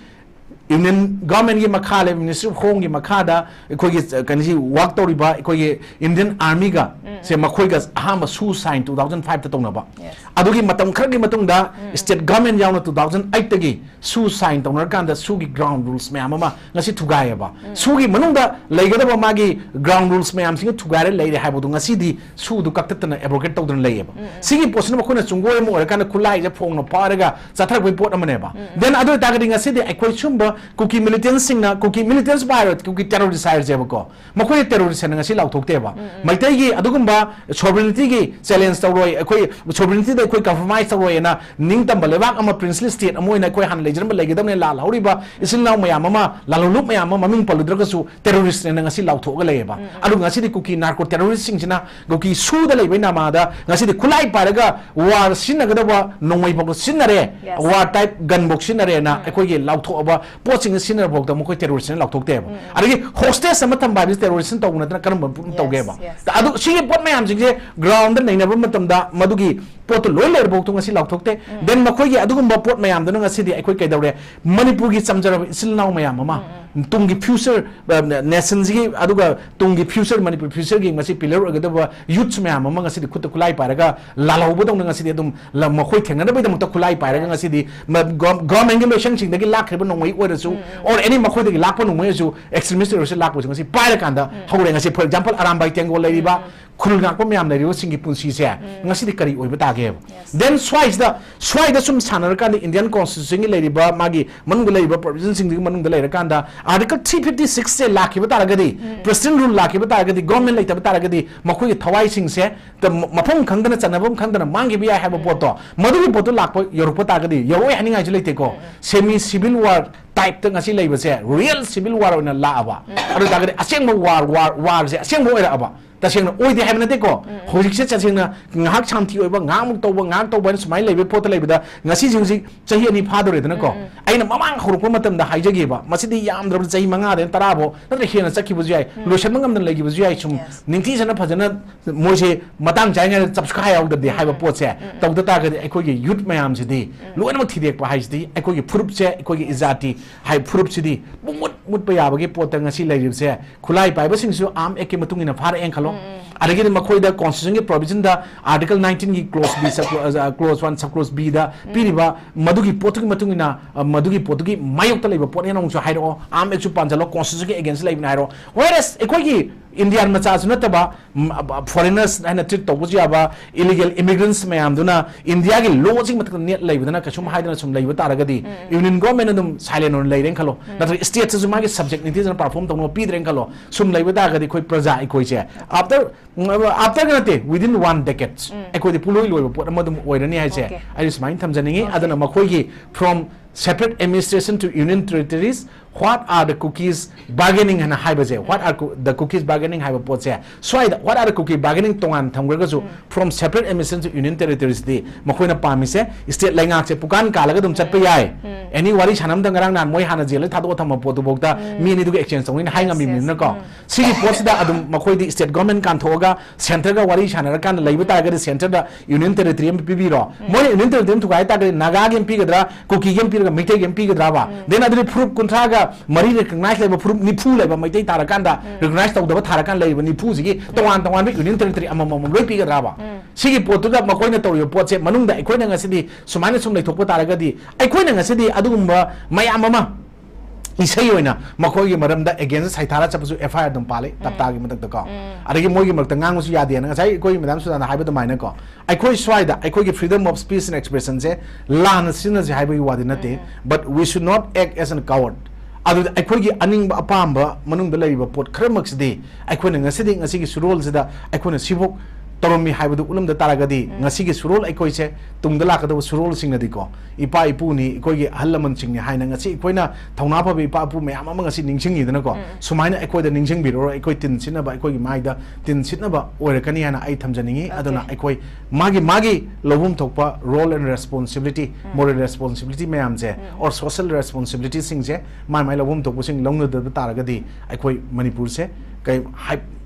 Union government ꯒꯤ ꯃꯈꯥ ꯂꯩꯕ Ministry of Home ꯒꯤ ꯃꯈꯥꯗ ꯑꯩꯈꯣꯏꯒꯤ, ꯑ, ꯀꯩꯅꯣꯁꯤ work ꯇꯧꯔꯤꯕ ꯑꯩꯈꯣꯏꯒꯤ Indian Army ꯒ ꯁꯦ ꯃꯈꯣꯏꯒ ꯑꯍꯥꯟꯕ ꯁꯨ sign two thousand five ꯇ ꯇꯧꯅꯕ꯫ Yes. ꯑꯗꯨꯒꯤ ꯃꯇꯝ ꯈꯔꯒꯤ ꯃꯇꯨꯡꯗ state government ꯌꯥꯎꯅ two thousand eight ꯇꯒꯤ ꯁꯨ sign ꯇꯧꯅꯔꯀꯥꯟꯗ ꯁꯨꯒꯤ ground rules ꯃꯌꯥꯝ ꯑꯃ ꯉꯁꯤ ꯊꯨꯒꯥꯏꯌꯦꯕ꯫ ꯁꯨꯒꯤ ꯃꯅꯨꯡꯗ ꯂꯩꯒꯗꯕ ꯃꯥꯒꯤ ground rules ꯃꯌꯥꯝꯁꯤꯡꯗꯣ ꯊꯨꯒꯥꯏꯔ ꯂꯩꯔꯦ ꯍꯥꯏꯕꯗꯣ ꯉꯁꯤꯗꯤ ꯁꯨꯗꯨ ꯀꯛꯊꯠꯇꯅ abrogate ꯇꯧꯗꯅ ꯂꯩꯌꯦꯕ꯫ ꯁꯤꯒꯤ ꯄꯣꯠꯁꯤꯅ ꯃꯈꯣꯏꯅ ꯆꯨꯡꯒꯣꯏ ꯑꯃ ꯑꯣꯏꯔꯀꯥꯟꯗ ꯈꯨꯠꯂꯥꯏꯁꯦ ꯐꯣꯡꯅ ꯄꯥꯏꯔꯒ ꯆꯠꯊꯔꯛꯄꯒꯤ ꯄꯣꯠ ꯑꯃꯅꯦꯕ꯫ Then ꯑꯗꯨ ꯑꯣꯏꯇꯥꯔꯒꯗꯤ ꯉꯁꯤꯗꯤ ꯑꯩꯈꯣꯏ ꯁꯨꯝꯕ ꯀꯨꯀꯤ militants ꯁꯤꯡꯅ, ꯀꯨꯀꯤ militants ꯄꯥꯏꯔꯣ, ꯀꯨꯀꯤ terrorist ꯍꯥꯏꯔꯁꯦꯕꯀꯣ, ꯃꯈꯣꯏꯅ terrorist ꯍꯥꯏꯅ ꯉꯁꯤ ꯂꯥꯎꯊꯣꯛꯇꯦꯕ꯫ ꯃꯩꯇꯩꯒꯤ ꯑꯗꯨꯒꯨꯝꯕ sovereignty ꯒꯤ challenge ꯇꯧꯔꯣꯏ, ꯑꯩꯈꯣꯏ sovereignty ꯗ ꯑꯩꯈꯣꯏ compromise ꯇꯧꯔꯣꯏꯅ ꯅꯤꯡꯇꯝꯕ ꯂꯩꯕꯥꯛ ꯑꯃ, princely state ꯑꯃ ꯑꯣꯏꯅ ꯑꯩꯈꯣꯏ ꯍꯥꯟꯅ ꯂꯩꯖꯔꯝꯕ ꯂꯩꯒꯗꯕꯅꯦ꯫ ꯂꯥꯜꯍꯧꯔꯤꯕ ꯏꯆꯤꯜ ꯏꯅꯥꯎ ꯃꯌꯥꯝ ꯑꯃ, ꯂꯥꯜꯍꯧꯂꯨꯞ ꯃꯌꯥꯝ ꯑꯃ ꯃꯃꯤꯡ ꯄꯜꯂꯨꯗ꯭ꯔꯒꯁꯨ terrorist ꯅꯦꯅ ꯉꯁꯤ ꯂꯥꯎꯊꯣꯛꯑꯒ ꯂꯩꯌꯦꯕ꯫ ꯑꯗꯨꯒ ꯉꯁꯤꯗꯤ ꯀꯨꯀꯤ narco terrorist ꯁꯤꯡꯁꯤꯅ ꯀꯨꯀꯤ ꯁꯨꯗ ꯂꯩꯕꯩ ꯅꯃꯥꯗ ꯉꯁꯤꯗꯤ ꯈꯨꯠꯂꯥꯏ ꯄꯥꯏꯔꯒ war ꯁꯤꯖꯤꯟꯅꯒꯗꯕ ꯅꯣꯡꯃꯩ ꯐꯥꯎꯕ ꯁꯤꯖꯤꯟꯅꯔꯦ, Yes. war type gun ꯐꯥꯎ ꯁꯤꯖꯤꯟꯅꯔꯦꯅ ꯑꯩꯈꯣꯏꯒꯤ ꯂꯥꯎꯊꯣꯛꯑꯕ ꯄꯣꯠꯁꯤꯡꯁꯦ ꯁꯤꯖꯤꯟꯅꯐꯥꯎꯗ ꯃꯈꯣꯏ terrorist ꯅꯦꯅ ꯂꯥꯎꯊꯣꯛꯇꯦꯕ꯫ ꯑꯗꯒꯤ hostage ꯑꯃ ꯊꯝꯕ ꯍꯥꯏꯕꯁꯤ terrorist ꯅ ꯇꯧꯕ ꯅꯠꯇꯅ ꯀꯔꯝꯕ ꯄꯣꯠꯅ Yes, ꯇꯧꯒꯦꯕ? Yes. ꯑꯗꯨ ꯁꯤꯒꯤ ꯄꯣꯠ ꯃꯌꯥꯝꯁꯤꯡꯁꯦ ground ꯗ ꯅꯩꯅꯕ ꯃꯇꯝꯗ ꯃꯗꯨꯒꯤ ꯄꯣꯠꯇꯨ ꯂꯣꯏ ꯂꯩꯔꯐꯥꯎꯗ ꯉꯁꯤ ꯂꯥꯎꯊꯣꯛꯇꯦ꯫ Then ꯃꯈꯣꯏꯒꯤ ꯑꯗꯨꯒꯨꯝꯕ ꯄꯣꯠ ꯃꯌꯥꯝꯗꯨꯅ ꯉꯁꯤꯗꯤ ꯑꯩꯈꯣꯏ ꯀꯩꯗꯧꯔꯦ? ꯃꯅꯤꯄꯨꯔꯒꯤ ꯆꯝꯖꯔꯕ ꯏꯆꯤꯜ ꯏꯅꯥꯎ ꯃꯌꯥꯝ ꯑꯃ, ꯇꯨꯡꯒꯤ future, ꯑ, nation ꯁꯤꯒꯤ, ꯑꯗꯨꯒ ꯇꯨꯡꯒꯤ future, ꯃꯅꯤꯄꯨꯔ future ꯒꯤ ꯉꯁꯤ pillar ꯑꯣꯏꯒꯗꯕ youths ꯃꯌꯥꯝ ꯑꯃ ꯉꯁꯤꯗꯤ ꯈꯨꯠꯇ ꯈꯨꯠꯂꯥꯏ ꯄꯥꯏꯔꯒ ꯂꯥꯜꯍꯧꯕꯗꯧꯅ ꯉꯁꯤꯗꯤ ꯑꯗꯨꯝ ꯂ-, ꯃꯈꯣꯏ ꯊꯦꯡꯅꯅꯕꯒꯤꯗꯃꯛꯇ ꯈꯨꯠꯂꯥꯏ ꯄꯥꯏꯔꯒ ꯉꯁꯤꯗꯤ ꯃ-, ꯒꯣ-, government ꯀꯤ ꯂꯣꯏꯁꯪꯁꯤꯡꯗꯒꯤ ꯂꯥꯛꯈ꯭ꯔꯤꯕ ꯅꯣꯡꯃꯩ ꯑꯣꯏꯔꯁꯨ ꯁꯨ, or any ꯃꯈꯣꯏꯗꯒꯤ ꯂꯥꯛꯄ ꯅꯣꯡꯃꯩ ꯑꯣꯏꯔꯁꯨ, extremist ꯑꯣꯏꯔꯁꯨ ꯂꯥꯛꯄꯁꯨ ꯉꯁꯤ ꯄꯥꯏꯔꯀꯥꯟꯗ ꯍꯧꯔꯦ꯫ ꯉꯁꯤ, for example, ꯑꯔꯥꯝꯕꯥꯏ ꯇꯦꯡꯒꯣꯜ ꯂꯩꯔꯤꯕ, ꯈꯨꯜ ꯉꯥꯛꯄ ꯃꯌꯥꯝ ꯂꯩꯔꯤꯕꯁꯤꯡꯒꯤ ꯄꯨꯟꯁꯤꯁꯦ ꯉꯁꯤꯗꯤ ꯀꯔꯤ ꯑꯣꯏꯕ ꯇꯥꯒꯦꯕ? Then ꯁ꯭ꯋꯥꯏꯁꯤꯗ, ꯁ꯭ꯋꯥꯏꯗ ꯁꯨꯝ ꯁꯥꯟꯅꯔꯀꯥꯟꯗ Indian Constitutionꯒꯤ ꯂꯩꯔꯤꯕ, ꯃꯥꯒꯤ ꯃꯅꯨꯡꯗ ꯂꯩꯔꯤꯕ provisionꯁꯤꯡꯗꯨꯒꯤ ꯃꯅꯨꯡꯗ ꯂꯩꯔꯀꯥꯟꯗ Article three fifty sixꯁꯦ ꯂꯥꯛꯈꯤꯕ ꯇꯥꯔꯒꯗꯤ, President Rule ꯂꯥꯛꯈꯤꯕ ꯇꯥꯔꯒꯗꯤ, government ꯂꯩꯇꯕ ꯇꯥꯔꯒꯗꯤ ꯃꯈꯣꯏꯒꯤ ꯊꯋꯥꯏꯁꯤꯡꯁꯦ ꯇ-, ꯃꯐꯝ ꯈꯪꯗꯅ, ꯆꯟꯅꯐꯝ ꯈꯪꯗꯅ ꯃꯥꯡꯈꯤꯕ ꯌꯥꯏ ꯍꯥꯏꯕ ꯄꯣꯠꯇꯣ, ꯃꯗꯨꯒꯤ ꯄꯣꯠꯇꯣ ꯂꯥꯛꯄ, ꯌꯧꯔꯛꯄ ꯇꯥꯔꯒꯗꯤ, ꯌꯧꯔꯛꯑꯣꯏ ꯍꯥꯏꯅꯤꯡꯉꯥꯏꯁꯨ ꯂꯩꯇꯦꯀꯣ꯫ Semi civil war typeꯇ ꯉꯁꯤ ꯂꯩꯕꯁꯦ real civil war ꯑꯣꯏꯅ ꯂꯥꯛꯑꯕ, ꯑꯗꯨ ꯑꯣꯏ ꯇꯥꯔꯒꯗꯤ ꯑꯁꯦꯡꯕ war, war, warꯁꯦ ꯑꯁꯦꯡꯕ ꯑꯣꯏꯔꯛꯑꯕ, ꯇꯁꯦꯡꯅ ꯑꯣꯏꯗꯦ ꯍꯥꯏꯕ ꯅꯠꯇꯦꯀꯣ꯫ ꯍꯧꯖꯤꯛꯁꯦ ꯇꯁꯦꯡꯅ ꯉꯥꯏꯍꯥꯛ ꯁꯥꯟꯇꯤ ꯑꯣꯏꯕ, ꯉꯥꯏꯍꯥꯛꯃꯨꯛ ꯇꯧꯕ, ꯉꯥꯏꯍꯥꯛ ꯇꯧꯕ ꯍꯥꯏꯅ ꯁꯨꯃꯥꯏꯅ ꯂꯩꯕꯒꯤ ꯄꯣꯠꯇ ꯂꯩꯕꯗ, ꯉꯁꯤꯁꯦ ꯍꯧꯖꯤꯛ ꯆꯍꯤ ꯑꯅꯤ ꯐꯥꯗꯧꯔꯦꯗꯅꯀꯣ꯫ ꯑꯩꯅ ꯃꯃꯥꯡ ꯍꯧꯔꯛꯄ ꯃꯇꯝꯗ ꯍꯥꯏꯖꯒꯤꯕ, ꯃꯁꯤꯗꯤ ꯌꯥꯝꯗ꯭ꯔꯕꯗ ꯆꯍꯤ ꯃꯉꯥꯗꯩꯅ ꯇꯔꯥꯐꯧ ꯅꯠꯇ꯭ꯔ ꯍꯦꯟꯅ ꯆꯠꯈꯤꯕꯁꯨ ꯌꯥꯏ, ꯂꯣꯏꯁꯤꯟꯕ ꯉꯝꯗꯅ ꯂꯩꯈꯤꯕꯁꯨ ꯌꯥꯏ꯫ ꯁꯨꯝ ꯅꯤꯡꯊꯤꯖꯅ ꯐꯖꯅ ꯃꯣꯏꯁꯦ ꯃꯇꯥꯡ ꯆꯥꯔꯤꯉꯩꯗ ꯆꯞꯈꯥꯏꯍꯧꯗ꯭ꯔꯗꯤ ꯍꯥꯏꯕ ꯄꯣꯠꯁꯦ ꯇꯧꯗ ꯇꯥꯔꯒꯗꯤ, ꯑꯩꯈꯣꯏꯒꯤ youth ꯃꯌꯥꯝꯁꯤꯗꯤ ꯂꯣꯏꯅꯃꯛ ꯊꯤꯗꯦꯛꯄ ꯍꯥꯏꯁꯤꯗꯤ ꯑꯩꯈꯣꯏꯒꯤ ꯐꯨꯔꯨꯞꯁꯦ, ꯑꯩꯈꯣꯏꯒꯤ ꯏꯖꯥꯇꯤ ꯍꯥꯏꯕ ꯐꯨꯔꯨꯞꯁꯤꯗꯤ ꯄꯨꯡꯃꯨꯠ ꯃꯨꯠꯄ ꯌꯥꯕꯒꯤ ꯄꯣꯠꯇ ꯉꯁꯤ ꯂꯩꯔꯤꯕꯁꯦ꯫ ꯈꯨꯠꯂꯥꯏ ꯄꯥꯏꯕꯁꯤꯡꯁꯨ Arm Actꯀꯤ ꯃꯇꯨꯡ ꯏꯟꯅ ꯐꯥꯔꯛꯑꯦꯅ ꯈꯜꯂꯣ꯫ ꯑꯗꯒꯤꯗꯤ ꯃꯈꯣꯏꯗ Constitutionꯒꯤ provisionꯗ Article nineteenꯒꯤ clause B, sub, clause one, sub clause Bꯗ ꯄꯤꯔꯤꯕ ꯃꯗꯨꯒꯤ ꯄꯣꯠꯇꯨꯒꯤ ꯃꯇꯨꯡ ꯏꯟꯅ, ꯑ, ꯃꯗꯨꯒꯤ ꯄꯣꯠꯇꯨꯒꯤ ꯃꯥꯌꯣꯛꯇ ꯂꯩꯕ ꯄꯣꯠꯅꯦꯅ ꯑꯃꯨꯛꯁꯨ ꯍꯥꯏꯔꯛꯑꯣ꯫ Arm Actꯁꯨ ꯄꯥꯟꯁꯤꯜꯂꯣ, Constitutionꯒꯤ againstꯇ ꯂꯩꯕꯅꯦ ꯍꯥꯏꯔꯛꯑꯣ꯫ Whereas ꯑꯩꯈꯣꯏꯒꯤ Indian ꯃꯆꯥꯁꯨ ꯅꯠꯇꯕ, ꯎꯝ, ꯑ, foreigners ꯍꯥꯏꯅ treat ꯇꯧꯕꯁꯨ ꯌꯥꯕ illegal immigrants ꯃꯌꯥꯝꯗꯨꯅ Indiaꯒꯤ lawꯁꯤꯒꯤ ꯃꯊꯛꯇ ꯅꯦꯠ ꯂꯩꯕꯗꯅ ꯀꯩꯁꯨꯝ ꯍꯥꯏꯗꯅ ꯁꯨꯝ ꯂꯩꯕ ꯇꯥꯔꯒꯗꯤ, Union Governmentꯅ ꯑꯗꯨꯝ silent ꯑꯣꯏꯅ ꯂꯩꯔꯦꯅ ꯈꯜꯂꯣ, ꯅꯠꯇ꯭ꯔꯒ stateꯇꯁꯨ ꯃꯥꯒꯤ subject ꯅꯤꯡꯊꯤꯖꯅ perform ꯇꯧꯅꯕ ꯄꯤꯗ꯭ꯔꯦꯅ ꯈꯜꯂꯣ, ꯁꯨꯝ ꯂꯩꯕ ꯇꯥꯔꯒꯗꯤ ꯑꯩꯈꯣꯏ ꯄ꯭ꯔꯖꯥ ꯑꯩꯈꯣꯏꯁꯦ after, afterꯒ ꯅꯠꯇꯦ, within one decade ꯑꯩꯈꯣꯏꯗꯤ ꯄꯨꯡꯂꯣꯏ ꯂꯣꯏꯕ ꯄꯣꯠ ꯑꯃ ꯑꯗꯨꯝ ꯑꯣꯏꯔꯅꯤ ꯍꯥꯏꯁꯦ ꯑꯩ ꯁꯨꯃꯥꯏꯅ ꯊꯝꯖꯅꯤꯡꯉꯤ꯫ ꯑꯗꯨꯅ ꯃꯈꯣꯏꯒꯤ from separate administration to union territories, what are the Kukis bargaining ꯍꯥꯏꯅ ꯍꯥꯏꯕꯁꯦ, what are Ku-, the Kukis bargaining ꯍꯥꯏꯕ ꯄꯣꯠꯁꯦ, ꯁ꯭ꯋꯥꯏꯗ what are the Kuki bargaining ꯇꯣꯉꯥꯟ ꯊꯝꯈ꯭ꯔꯒꯁꯨ, from separate administration to union territoriesꯗꯤ ꯃꯈꯣꯏꯅ ꯄꯥꯝꯃꯤꯁꯦ state ꯂꯩꯉꯥꯛꯁꯦ ꯄꯨꯀꯥꯟ ꯀꯥꯜꯂꯒ ꯑꯗꯨꯝ ꯆꯠꯄ ꯌꯥꯏ꯫ Any ꯋꯥꯔꯤ ꯁꯥꯟꯅꯕꯗ ꯉꯔꯥꯡ ꯅꯍꯥꯟ ꯃꯣꯏ ꯍꯥꯟꯅ ꯖꯦꯜꯗ ꯊꯥꯗꯣꯛꯑ ꯊꯝꯕ ꯄꯣꯠꯇꯨꯐꯥꯎꯗ ꯃꯤ ꯑꯅꯤꯗꯨꯒꯤ exchange ꯇꯧꯅꯤꯅ ꯍꯥꯏ ꯉꯝꯃꯤꯕꯅꯤꯅꯀꯣ꯫ ꯁꯤꯒꯤ ꯄꯣꯠꯁꯤꯗ ꯑꯗꯨꯝ ꯃꯈꯣꯏꯗꯤ state government ꯀꯥꯟꯊꯣꯛꯑꯒ centreꯒ ꯋꯥꯔꯤ ꯁꯥꯟꯅꯔꯀꯥꯟꯗ ꯂꯩꯕ ꯇꯥꯔꯒꯗꯤ centreꯗ union territory ꯑꯃ ꯄꯤꯕꯤꯔꯣ꯫ ꯃꯣꯏꯅ union territory ꯑꯃ ꯊꯨꯒꯥꯏ ꯇꯥꯔꯒꯗꯤ ꯅꯥꯒꯥꯒꯤ ꯑꯃ ꯄꯤꯒꯗ꯭ꯔꯥ, ꯀꯨꯀꯤꯒꯤ ꯑꯃ ꯄꯤꯔꯒ ꯃꯩꯇꯩꯒꯤ ꯑꯃ ꯄꯤꯒꯗ꯭ꯔꯥꯕ? Then ꯑꯗꯨꯗꯤ ꯐꯨꯔꯨꯞ ꯀꯨꯟꯊ꯭ꯔꯥꯒ ꯃꯔꯤ recognize ꯂꯩꯕ ꯐꯨꯔꯨꯞ ꯅꯤꯐꯨ ꯂꯩꯕ ꯃꯩꯇꯩ ꯇꯥꯔꯀꯥꯟꯗ, recognize ꯇꯧꯗꯕ ꯊꯥꯔꯀꯥꯟꯗ ꯂꯩꯔꯤꯕ ꯅꯤꯐꯨꯁꯤꯒꯤ ꯇꯣꯉꯥꯟ ꯇꯣꯉꯥꯟꯕ union territory ꯑꯃꯃꯝ ꯂꯣꯏ ꯄꯤꯒꯗ꯭ꯔꯥꯕ? ꯁꯤꯒꯤ ꯄꯣꯠꯇꯨꯗ ꯃꯈꯣꯏꯅ ꯇꯧꯔꯤꯕ ꯄꯣꯠꯁꯦ ꯃꯅꯨꯡꯗ ꯑꯩꯈꯣꯏꯅ ꯉꯁꯤꯗꯤ ꯁꯨꯃꯥꯏꯅ ꯁꯨꯝ ꯂꯩꯊꯣꯛꯄ ꯇꯥꯔꯒꯗꯤ, ꯑꯩꯈꯣꯏꯅ ꯉꯁꯤꯗꯤ ꯑꯗꯨꯒꯨꯝꯕ ꯃꯌꯥꯝ ꯑꯃ ꯏꯁꯩ ꯑꯣꯏꯅ ꯃꯈꯣꯏꯒꯤ ꯃꯔꯝꯗ against ꯁꯩꯊꯥꯔ ꯆꯠꯄꯁꯨ F I R ꯑꯗꯨꯝ ꯄꯥꯜꯂꯤ ꯇꯞꯇꯥꯒꯤ ꯃꯊꯛꯇꯀꯣ꯫ ꯑꯗꯒꯤ ꯃꯣꯏꯒꯤ ꯃꯔꯛꯇ ꯉꯥꯡꯕꯁꯨ ꯌꯥꯗꯦꯅ ꯉꯁꯥꯏ ꯑꯩꯈꯣꯏ ꯃꯦꯗꯥꯝ ꯁꯨꯖꯥꯅ ꯍꯥꯏꯕ ꯑꯗꯨꯃꯥꯏꯅꯀꯣ, ꯑꯩꯈꯣꯏ ꯁ꯭ꯋꯥꯏꯗ ꯑꯩꯈꯣꯏꯒꯤ freedom of speech and expression ꯁꯦ ꯂꯥꯟꯅ ꯁꯤꯖꯤꯟꯅꯁꯦ ꯍꯥꯏꯕꯒꯤ ꯋꯥꯗꯤ ꯅꯠꯇꯦ, but we should not act as a coward꯫ ꯑꯗꯨꯗ ꯑꯩꯈꯣꯏꯒꯤ ꯑꯅꯤꯡꯕ ꯑꯄꯥꯝꯕ ꯃꯅꯨꯡꯗ ꯂꯩꯔꯤꯕ ꯄꯣꯠ ꯈꯔꯃꯛꯁꯤꯗꯤ ꯑꯩꯈꯣꯏꯅ ꯉꯁꯤꯗꯤ ꯉꯁꯤꯒꯤ ꯁꯨꯔꯣꯜꯁꯤꯗ ꯑꯩꯈꯣꯏꯅ ꯁꯤꯐꯧ ꯇꯧꯔꯝꯃꯤ ꯍꯥꯏꯕꯗꯨ ꯎꯠꯂꯝꯗ ꯇꯥꯔꯒꯗꯤ, ꯉꯁꯤꯒꯤ ꯁꯨꯔꯣꯜ ꯑꯩꯈꯣꯏꯁꯦ ꯇꯨꯡꯗ ꯂꯥꯛꯀꯗꯕ ꯁꯨꯔꯣꯜꯁꯤꯡꯅꯗꯤꯀꯣ, ꯏꯄꯥ ꯏꯄꯨꯅꯤ, ꯑꯩꯈꯣꯏꯒꯤ ꯑꯍꯜ ꯂꯃꯟꯁꯤꯡꯅꯤ ꯍꯥꯏꯅ ꯉꯁꯤ ꯑꯩꯈꯣꯏꯅ ꯊꯧꯅꯥ ꯐꯕ ꯏꯄꯥ ꯏꯄꯨ ꯃꯌꯥꯝ ꯑꯃ ꯉꯁꯤ ꯅꯤꯡꯁꯤꯡꯉꯤꯗꯅꯀꯣ, ꯁꯨꯃꯥꯏꯅ ꯑꯩꯈꯣꯏꯗ ꯅꯤꯡꯁꯤꯡꯕꯤꯔꯔꯣꯏ, ꯑꯩꯈꯣꯏ ꯇꯤꯟ ꯁꯤꯠꯅꯕ, ꯑꯩꯈꯣꯏꯒꯤ ꯃꯥꯏꯗ ꯇꯤꯟ ꯁꯤꯠꯅꯕ ꯑꯣꯏꯔꯛꯀꯅꯤ ꯍꯥꯏꯅ ꯑꯩ ꯊꯝꯖꯅꯤꯡꯉꯤ꯫ ꯑꯗꯨꯅ ꯑꯩꯈꯣꯏ ꯃꯥꯒꯤ ꯃꯥꯒꯤ ꯂꯧꯐꯝ ꯊꯣꯛꯄ role and responsibility, moral responsibility ꯃꯌꯥꯝꯁꯦ, or social responsibility ꯁꯤꯡꯁꯦ ꯃꯥꯏ ꯃꯥꯏ ꯂꯧꯐꯝ ꯊꯣꯛꯄꯁꯤꯡ ꯂꯧꯅꯗꯕ ꯇꯥꯔꯒꯗꯤ ꯑꯩꯈꯣꯏ ꯃꯅꯤꯄꯨꯔꯁꯦ ꯀꯩ ꯍꯥꯏ-,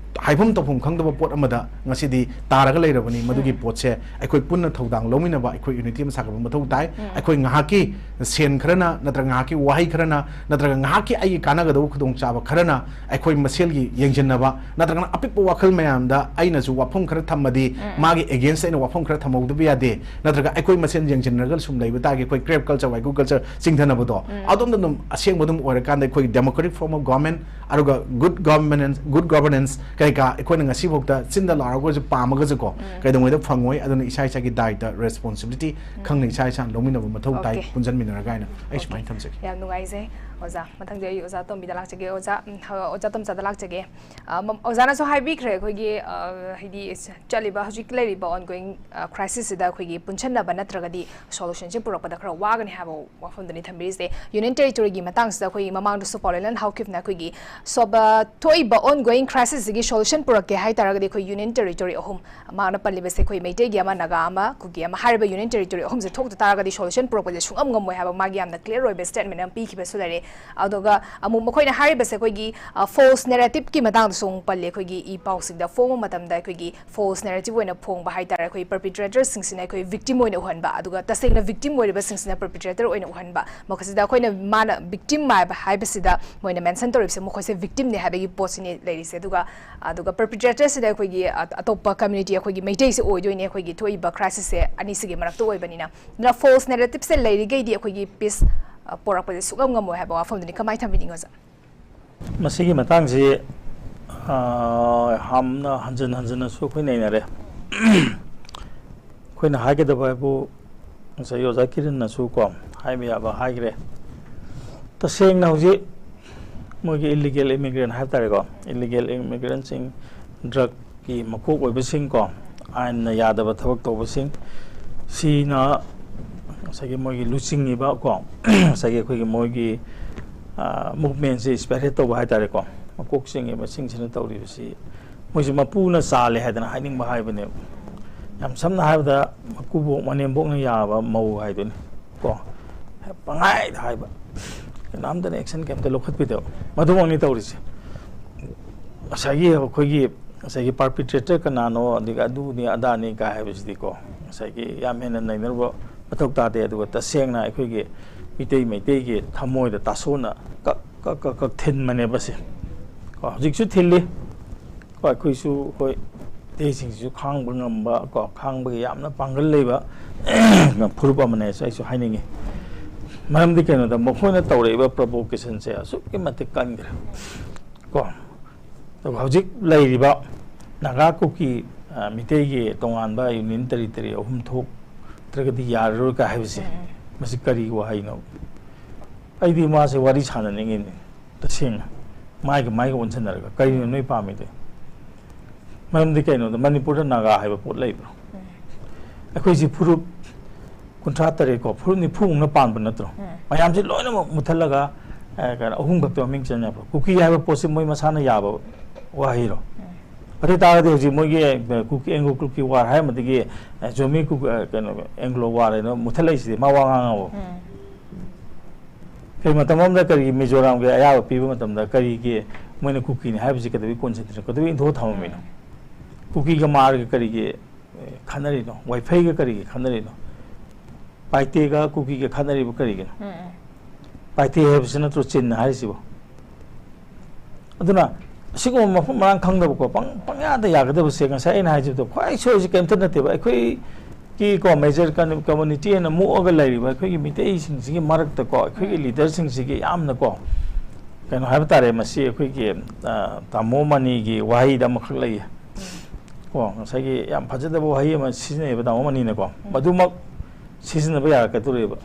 ꯍꯥꯏꯐꯝ ꯇꯧꯐꯝ ꯈꯪꯗꯕ ꯄꯣꯠ ꯑꯃꯗ ꯉꯁꯤꯗꯤ ꯇꯥꯔꯒ ꯂꯩꯔꯕꯅꯤ꯫ ꯃꯗꯨꯒꯤ ꯄꯣꯠꯁꯦ ꯑꯩꯈꯣꯏ ꯄꯨꯟꯅ ꯊꯧꯗꯥꯡ ꯂꯧꯃꯤꯟꯅꯕ, ꯑꯩꯈꯣꯏ unity ꯑꯃ ꯁꯥꯒꯠꯄ ꯃꯊꯧ ꯇꯥꯏ꯫ ꯑꯩꯈꯣꯏ ꯉꯥꯏꯍꯥꯛꯀꯤ ꯁꯦꯟ ꯈꯔꯅ, ꯅꯠꯇ꯭ꯔꯒ ꯉꯥꯏꯍꯥꯛꯀꯤ ꯋꯥꯍꯩ ꯈꯔꯅ, ꯅꯠꯇ꯭ꯔꯒ ꯉꯥꯏꯍꯥꯛꯀꯤ ꯑꯩꯒꯤ ꯀꯥꯟꯅꯒꯗꯕ ꯈꯨꯗꯣꯡꯆꯥꯕ ꯈꯔꯅ ꯑꯩꯈꯣꯏ ꯃꯁꯦꯜꯒꯤ ꯌꯦꯡꯁꯤꯟꯅꯕ, ꯅꯠꯇ꯭ꯔꯒꯅ ꯑꯄꯤꯛꯄ ꯋꯥꯈꯜ ꯃꯌꯥꯝꯗ ꯑꯩꯅꯁꯨ ꯋꯥꯐꯝ ꯈꯔ ꯊꯝꯃꯗꯤ ꯃꯥꯒꯤ against ꯑꯩꯅ ꯋꯥꯐꯝ ꯈꯔ ꯊꯝꯍꯧꯗꯕ ꯌꯥꯗꯦ, ꯅꯠꯇ꯭ꯔꯒ ꯑꯩꯈꯣꯏ ꯃꯁꯦꯟ ꯌꯦꯡꯁꯤꯟꯅꯔꯒ ꯁꯨꯝ ꯂꯩꯕ ꯇꯥꯔꯒꯗꯤ ꯑꯩꯈꯣꯏ crab culture, ꯋꯥꯏꯀꯨ culture ꯆꯤꯡꯊꯅꯕꯗꯣ ꯑꯗꯣꯝꯗ ꯑꯗꯨꯝ ꯑꯁꯦꯡꯕ ꯑꯗꯨꯝ ꯑꯣꯏꯔꯀꯥꯟꯗ ꯑꯩꯈꯣꯏ democratic form of government, ꯑꯗꯨꯒ good governance, good governance ꯀꯩꯀꯥ ꯑꯩꯈꯣꯏꯅ ꯉꯁꯤꯐꯥꯎꯗ ꯆꯤꯟꯗ ꯂꯥꯎꯔꯒꯁꯨ ꯄꯥꯝꯃꯒꯁꯨꯀꯣ ꯀꯩꯗꯧꯉꯩꯗ ꯐꯪꯉꯣꯏ꯫ ꯑꯗꯨꯅ ꯏꯁꯥ ꯏꯁꯥꯒꯤ ꯗꯥꯏꯇ, responsibility ꯈꯪꯅ ꯏꯁꯥ ꯏꯁꯥꯅ ꯂꯧꯃꯤꯟꯅꯕ ꯃꯊꯧ ꯇꯥꯏ꯫ ꯄꯨꯟꯁꯤꯟꯃꯤꯟꯅꯔꯒ ꯍꯥꯏꯅ ꯑꯩ ꯁꯨꯃꯥꯏꯅ ꯊꯝꯖꯒꯦ꯫ ꯌꯥꯝ ꯅꯨꯡꯉꯥꯏꯖꯩ ꯑꯣꯖꯥ꯫ ꯃꯊꯪꯗꯤ ꯑꯩ ꯑꯣꯖꯥ ꯇꯣꯝꯕꯤꯗ ꯂꯥꯛꯆꯒꯦ꯫ ꯑꯣꯖꯥ, ꯎꯝ, ꯍ-, ꯑꯣꯖꯥ ꯇꯣꯝꯆꯥꯗ ꯂꯥꯛꯆꯒꯦ꯫ ꯑ, ꯃ-, ꯑꯣꯖꯥꯅꯁꯨ ꯍꯥꯏꯕꯤꯈ꯭ꯔꯦ, ꯑꯩꯈꯣꯏꯒꯤ, ꯑ, ꯍꯥꯏꯗꯤ, ꯆꯠꯂꯤꯕ ꯍꯧꯖꯤꯛ ꯂꯩꯔꯤꯕ ongoing, ꯑ, crisis ꯁꯤꯗ ꯑꯩꯈꯣꯏꯒꯤ ꯄꯨꯟꯁꯟꯅꯕ ꯅꯠꯇ꯭ꯔꯒꯗꯤ solution ꯁꯦ ꯄꯨꯔꯛꯄꯗ ꯈꯔ ꯋꯥꯒꯅꯤ ꯍꯥꯏꯕ ꯋꯥꯐꯝꯗꯨꯅꯤ ꯊꯝꯕꯤꯔꯤꯁꯦ꯫ Union territory ꯒꯤ ꯃꯇꯥꯡꯁꯤꯗ ꯑꯩꯈꯣꯏꯒꯤ ꯃꯃꯥꯡꯗꯁꯨ ꯄꯥꯎꯂꯦꯂꯟ ꯍꯥꯎꯀꯤꯞꯅ ꯑꯩꯈꯣꯏꯒꯤ ꯁꯣꯕ-, ꯊꯣꯛꯏꯕ ongoing crisis ꯁꯤꯒꯤ solution ꯄꯨꯔꯛꯀꯦ ꯍꯥꯏ ꯇꯥꯔꯒꯗꯤ ꯑꯩꯈꯣꯏ union territory ꯑꯍꯨꯝ, ꯃꯥꯅ ꯄꯜꯂꯤꯕꯁꯦ ꯑꯩꯈꯣꯏ ꯃꯩꯇꯩꯒꯤ ꯑꯃ, ꯅꯥꯒꯥ ꯑꯃ, ꯀꯨꯀꯤ ꯑꯃ, ꯍꯥꯏꯔꯤꯕ union territory ꯑꯍꯨꯝꯁꯦ ꯊꯣꯛꯇ ꯇꯥꯔꯒꯗꯤ solution ꯄꯨꯔꯛꯄꯁꯦ ꯁꯨꯡꯉꯝ ꯉꯝꯃꯣꯏ ꯍꯥꯏꯕ ꯃꯥꯒꯤ ꯌꯥꯝꯅ clear ꯑꯣꯏꯕ statement ꯑꯃ ꯄꯤꯈꯤꯕꯁꯨ ꯂꯩꯔꯦ꯫ ꯑꯗꯨꯒ ꯑꯃꯨꯛ ꯃꯈꯣꯏꯅ ꯍꯥꯏꯔꯤꯕꯁꯦ ꯑꯩꯈꯣꯏꯒꯤ, ꯑ, false narrative ꯀꯤ ꯃꯇꯥꯡꯗꯁꯨ ꯑꯃꯨꯛ ꯄꯜꯂꯤ꯫ ꯑꯩꯈꯣꯏꯒꯤ ꯏ ꯄꯥꯎꯁꯤꯡꯗ ꯐꯣꯡꯕ ꯃꯇꯝꯗ ꯑꯩꯈꯣꯏꯒꯤ false narrative ꯑꯣꯏꯅ ꯐꯣꯡꯕ ꯍꯥꯏꯇꯥꯔꯦ꯫ ꯑꯩꯈꯣꯏ perpetrator ꯁꯤꯡꯁꯤꯅ ꯑꯩꯈꯣꯏ victim ꯑꯣꯏꯅ ꯎꯍꯟꯕ, ꯑꯗꯨꯒ ꯇꯁꯦꯡꯅ victim ꯑꯣꯏꯔꯤꯕꯁꯤꯡꯁꯤꯅ perpetrator ꯑꯣꯏꯅ ꯎꯍꯟꯕ꯫ ꯃꯈꯣꯏꯁꯤꯗ ꯑꯩꯈꯣꯏꯅ ꯃꯥꯅ victim ꯍꯥꯏꯕ, ꯍꯥꯏꯕꯁꯤꯗ ꯃꯣꯏꯅ mention ꯇꯧꯔꯤꯕꯁꯦ ꯃꯈꯣꯏꯁꯦ victim ꯅꯦ ꯍꯥꯏꯕꯒꯤ ꯄꯣꯠꯁꯤꯅꯤ ꯂꯩꯔꯤꯁꯦ꯫ ꯑꯗꯨꯒ, ꯑꯗꯨꯒ perpetrator ꯁꯤꯅ ꯑꯩꯈꯣꯏꯒꯤ, ꯑ-, ꯑꯇꯣꯞꯄ community, ꯑꯩꯈꯣꯏꯒꯤ ꯃꯩꯇꯩꯁꯦ ꯑꯣꯏꯗꯣꯏꯅꯦ, ꯑꯩꯈꯣꯏꯒꯤ ꯊꯣꯛꯏꯕ crisis ꯁꯦ ꯑꯅꯤꯁꯤꯒꯤ ꯃꯔꯛꯇ ꯑꯣꯏꯕꯅꯤꯅ꯫ ꯑꯗꯨꯅ false narrative ꯁꯦ ꯂꯩꯔꯤꯈꯩꯗꯤ ꯑꯩꯈꯣꯏꯒꯤ peace ꯑ, ꯄꯣꯔꯛꯄꯁꯦ ꯁꯨꯛꯉꯝ ꯉꯝꯃꯣꯏ ꯍꯥꯏꯕ ꯋꯥꯐꯝꯗꯨꯅꯤ꯫ ꯀꯃꯥꯏꯅ ꯊꯝꯕꯤꯅꯤꯡꯉꯤ, ꯑꯣꯖꯥ? ꯃꯁꯤꯒꯤ ꯃꯇꯥꯡꯁꯤ, ꯑ, ꯌꯥꯝꯅ ꯍꯟꯖꯤꯟ ꯍꯟꯖꯤꯟꯅꯁꯨ ꯑꯩꯈꯣꯏ ꯅꯩꯅꯔꯦ꯫ ꯑꯩꯈꯣꯏꯅ ꯍꯥꯏꯒꯗꯕ ꯍꯥꯏꯕꯨ ꯉꯁꯥꯏ ꯑꯣꯖꯥ ꯀꯤꯔꯟꯅꯁꯨ ꯀꯣ ꯍꯥꯏꯕ ꯌꯥꯕ ꯍꯥꯏꯈ꯭ꯔꯦ꯫ ꯇꯁꯦꯡꯅ ꯍꯧꯖꯤꯛ ꯃꯣꯏꯒꯤ ꯏꯂꯤꯒꯦꯜ ꯏꯃꯤꯒ꯭ꯔꯦꯟ ꯍꯥꯏꯕ ꯇꯥꯔꯦꯀꯣ, ꯏꯂꯤꯒꯦꯜ ꯏꯃꯤꯒ꯭ꯔꯦꯟꯁꯤꯡ, ꯗ꯭ꯔꯛꯀꯤ ꯃꯀꯣꯛ ꯑꯣꯏꯕꯁꯤꯡ ꯀꯣ, ꯑꯥꯏꯟꯅ ꯌꯥꯗꯕ ꯊꯕꯛ ꯇꯧꯕꯁꯤꯡ, ꯁꯤꯅ ꯉꯁꯥꯏꯒꯤ ꯃꯣꯏꯒꯤ ꯂꯨꯆꯤꯡꯉꯤꯕ ꯀꯣ, ꯉꯁꯥꯏꯒꯤ ꯑꯩꯈꯣꯏꯒꯤ ꯃꯣꯏꯒꯤ ꯃꯨꯚꯃꯦꯟꯁꯦ ꯏꯁꯄꯦꯔꯍꯦꯠ ꯇꯧꯕ ꯍꯥꯏ ꯇꯥꯔꯦꯀꯣ, ꯃꯀꯣꯛ ꯆꯤꯡꯉꯤꯕꯁꯤꯡꯁꯤꯅ ꯇꯧꯔꯤꯕꯁꯤ ꯃꯣꯏꯁꯦ ꯃꯄꯨꯅ ꯆꯥꯜꯂꯦ ꯍꯥꯏꯗꯅ ꯍꯥꯏꯅꯤꯡꯕ ꯍꯥꯏꯕꯅꯦꯕ꯫ ꯌꯥꯝ ꯁꯝꯅ ꯍꯥꯏꯔꯕꯗ ꯃꯀꯨꯕꯣꯛ ꯃꯅꯦꯝꯕꯣꯛꯅ ꯌꯥꯕ ꯃꯧ ꯍꯥꯏꯗꯨꯅꯤ ꯀꯣ, ꯄꯪꯍꯥꯏꯗ ꯍꯥꯏꯕ, ꯀꯅꯥꯝꯇꯅ ꯑꯦꯛꯁꯟ ꯀꯩꯝꯇ ꯂꯧꯈꯠꯄꯤꯗꯕ, ꯃꯗꯨꯃꯛꯅꯤ ꯇꯧꯔꯤꯁꯦ꯫ ꯉꯁꯥꯏꯒꯤ ꯑꯩꯈꯣꯏꯒꯤ ꯉꯁꯥꯏꯒꯤ ꯄꯥꯔꯄꯤꯇ꯭ꯔꯦꯇꯔ ꯀꯅꯥꯅꯣ, ꯑꯗꯒꯤ ꯑꯗꯨꯅꯤ ꯑꯗꯥꯅꯤ ꯀꯥꯏ ꯍꯥꯏꯕꯁꯤꯗꯤꯀꯣ, ꯉꯁꯥꯏꯒꯤ ꯌꯥꯝ ꯍꯦꯟꯅ ꯅꯩꯅꯔꯨꯕ ꯃꯊꯧ ꯇꯥꯗꯦ꯫ ꯑꯗꯨꯒ ꯇꯁꯦꯡꯅ ꯑꯩꯈꯣꯏꯒꯤ ꯃꯤꯇꯩ ꯃꯩꯇꯩꯒꯤ ꯊꯃꯣꯏꯗ ꯇꯥꯁꯣꯟꯅ ꯀꯛ ꯀꯛ ꯀꯛ ꯀꯛ ꯊꯤꯟꯕꯅꯦꯕ ꯁꯦ꯫ ꯀꯣ, ꯍꯧꯖꯤꯛꯁꯨ ꯊꯤꯜꯂꯤ꯫ ꯀꯣ, ꯑꯩꯈꯣꯏꯁꯨ, ꯑꯩꯈꯣꯏ ꯃꯩꯇꯩꯁꯤꯡꯁꯤꯁꯨ ꯈꯥꯡꯕ ꯉꯝꯕ ꯀꯣ, ꯈꯥꯡꯕꯒꯤ ꯌꯥꯝꯅ ꯄꯥꯡꯒꯜ ꯂꯩꯕ ꯐꯨꯔꯨꯞ ꯑꯃꯅꯦꯁꯨ ꯑꯩꯁꯨ ꯍꯥꯏꯅꯤꯡꯉꯤ꯫ ꯃꯔꯝꯗꯤ ꯀꯩꯅꯣꯗ ꯃꯈꯣꯏꯅ ꯇꯧꯔꯛꯏꯕ ꯄ꯭ꯔꯣꯚꯣꯀꯦꯁꯟꯁꯦ ꯑꯁꯨꯛꯀꯤ ꯃꯇꯤꯛ ꯀꯟꯈ꯭ꯔꯦ ꯀꯣ꯫ ꯑꯗꯨꯒ ꯍꯧꯖꯤꯛ ꯂꯩꯔꯤꯕ ꯅꯥꯒꯥ ꯀꯨꯀꯤ, ꯑ, ꯃꯤꯇꯩꯒꯤ ꯇꯣꯉꯥꯟꯕ ꯌꯨꯅꯤꯌꯟ ꯇꯦꯔꯤꯇꯣꯔꯤ ꯑꯍꯨꯝ ꯊꯣꯛꯇ꯭ꯔꯒꯗꯤ ꯌꯥꯔꯔꯣꯏ ꯀꯥꯏ ꯍꯥꯏꯕꯁꯦ, ꯎꯝ꯫ ꯃꯁꯤ ꯀꯔꯤ ꯋꯥꯍꯩꯅꯣ? ꯑꯩꯗꯤ ꯃꯥꯁꯦ ꯋꯥꯔꯤ ꯁꯥꯟꯅꯅꯤꯡꯉꯤꯅꯤ ꯇꯁꯦꯡꯅ, ꯃꯥꯏꯒ ꯃꯥꯏꯒ ꯑꯣꯟꯁꯤꯟꯅꯔꯒ꯫ ꯀꯔꯤꯅꯣ ꯅꯣꯏ ꯄꯥꯝꯃꯤꯗꯣ? ꯃꯔꯝꯗꯤ ꯀꯩꯅꯣꯗ ꯃꯅꯤꯄꯨꯔꯗ ꯅꯥꯒꯥ ꯍꯥꯏꯕ ꯄꯣꯠ ꯂꯩꯕ꯭ꯔꯣ? ꯎꯝ꯫ ꯑꯩꯈꯣꯏꯁꯤ ꯐꯨꯔꯨꯞ ꯀꯨꯟꯊ꯭ꯔꯥ ꯇꯔꯦꯠ ꯀꯣ, ꯐꯨꯔꯨꯞ ꯅꯤꯐꯨꯃꯨꯛꯅ ꯄꯥꯟꯕ ꯅꯠꯇ꯭ꯔꯣ? ꯎꯝ꯫ ꯃꯌꯥꯝꯁꯤ ꯂꯣꯏꯅꯃꯛ ꯃꯨꯠꯊꯠꯂꯒ, ꯑ, ꯀꯩꯅꯣ, ꯑꯍꯨꯝ ꯈꯛꯇ ꯃꯃꯤꯡ ꯆꯟ ꯌꯥꯕ꯭ꯔꯣ? ꯀꯨꯀꯤ ꯍꯥꯏꯕ ꯄꯣꯠꯁꯤ ꯃꯣꯏ ꯃꯁꯥꯅ ꯌꯥꯕ ꯋꯥꯍꯩꯔꯣ? ꯎꯝ꯫ ꯑꯗꯨ ꯑꯣꯏ ꯇꯥꯔꯒꯗꯤ ꯍꯧꯖꯤꯛ ꯃꯣꯏꯒꯤ, ꯑ, ꯀꯨꯀꯤ, ꯑꯦꯡꯒ꯭ꯂꯣ ꯀꯨꯀꯤ ꯋꯥꯔ ꯍꯥꯏꯔꯝꯕꯗꯒꯤ, ꯑ, ꯖꯣꯃꯤ ꯀꯨ-, ꯑ, ꯀꯩꯅꯣ, ꯑꯦꯡꯒ꯭ꯂꯣ ꯋꯥꯔ ꯍꯥꯏꯅ ꯃꯨꯠꯊꯠꯂꯛꯏꯁꯤꯗꯤ ꯃꯥ ꯋꯥ ꯉꯥꯡꯉꯕꯣ? ꯎꯝ꯫ ꯀꯔꯤ ꯃꯇꯝ ꯑꯃꯗ ꯀꯔꯤꯒꯤ ꯃꯤꯖꯣꯔꯥꯝꯒꯤ ꯑꯌꯥꯕ ꯄꯤꯕ ꯃꯇꯝꯗ ꯀꯔꯤꯒꯤ ꯃꯣꯏꯅ ꯀꯨꯀꯤꯅꯤ ꯍꯥꯏꯕꯁꯤ ꯀꯩꯗꯧꯕꯩ ꯀꯣꯟꯁꯤꯟꯗ꯭ꯔꯤꯅꯣ? ꯀꯩꯗꯧꯕꯩ ꯏꯟꯊꯣꯛꯑ ꯊꯝꯃꯝꯃꯤꯅꯣ? ꯎꯝ꯫ ꯀꯨꯀꯤꯒ ꯃꯥꯔꯒ ꯀꯔꯤꯒꯤ, ꯑꯦ, ꯈꯠꯅꯔꯤꯅꯣ? ꯋꯥꯏꯐꯩꯒ ꯀꯔꯤꯒꯤ ꯈꯠꯅꯔꯤꯅꯣ? ꯄꯥꯏꯇꯦꯒ ꯀꯨꯀꯤꯒ ꯈꯠꯅꯔꯤꯕ ꯀꯔꯤꯒꯤꯅꯣ? ꯎꯝ, ꯎꯝ꯫ ꯄꯥꯏꯇꯦ ꯍꯥꯏꯕꯁꯤ ꯅꯠꯇ꯭ꯔꯣ ꯆꯤꯟꯅ ꯍꯥꯏꯔꯤꯁꯤꯕꯣ? ꯑꯗꯨꯅ ꯑꯁꯤꯒꯨꯝꯕ ꯃꯐꯝ ꯃꯔꯥꯡ ꯈꯪꯗꯕꯀꯣ, ꯄꯪ-, ꯄꯪꯌꯥꯗ ꯌꯥꯒꯗꯕꯁꯦ ꯉꯁꯥꯏ ꯑꯩꯅ ꯍꯥꯏꯖꯕꯗꯣ ꯈ꯭ꯋꯥꯏ ꯁꯣꯏꯔꯤꯁꯦ ꯀꯔꯤꯝꯇ ꯅꯠꯇꯦꯕ꯫ ꯑꯩꯈꯣꯏ ꯀꯤ ꯀꯣ, ꯃꯦꯖꯔ ꯀꯝꯃꯨꯅꯤꯇꯤ ꯍꯥꯏꯅ ꯃꯣꯛꯑꯒ ꯂꯩꯔꯤꯕ ꯑꯩꯈꯣꯏꯒꯤ ꯃꯤꯇꯩꯁꯤꯡꯁꯤꯒꯤ ꯃꯔꯛꯇꯀꯣ, ꯑꯩꯈꯣꯏꯒꯤ ꯂꯤꯗꯔꯁꯤꯡꯁꯤꯒꯤ ꯌꯥꯝꯅꯀꯣ, ꯀꯩꯅꯣ ꯍꯥꯏꯕ ꯇꯥꯔꯦ, ꯃꯁꯤ ꯑꯩꯈꯣꯏꯒꯤ, ꯑ, ꯇꯥꯃꯣ ꯃꯅꯤꯒꯤ ꯋꯥꯍꯩꯗ ꯑꯃꯈꯛ ꯂꯩꯌꯦ꯫ ꯀꯣ, ꯉꯁꯥꯏꯒꯤ ꯌꯥꯝ ꯐꯖꯗꯕ ꯋꯥꯍꯩ ꯑꯃ ꯁꯤꯖꯤꯟꯅꯩꯌꯦꯕ ꯇꯥꯃꯣ ꯃꯅꯤꯅꯀꯣ, ꯃꯗꯨꯃꯛ ꯁꯤꯖꯤꯟꯅꯕ ꯌꯥꯔꯛꯀꯗꯧꯔꯤꯕ꯫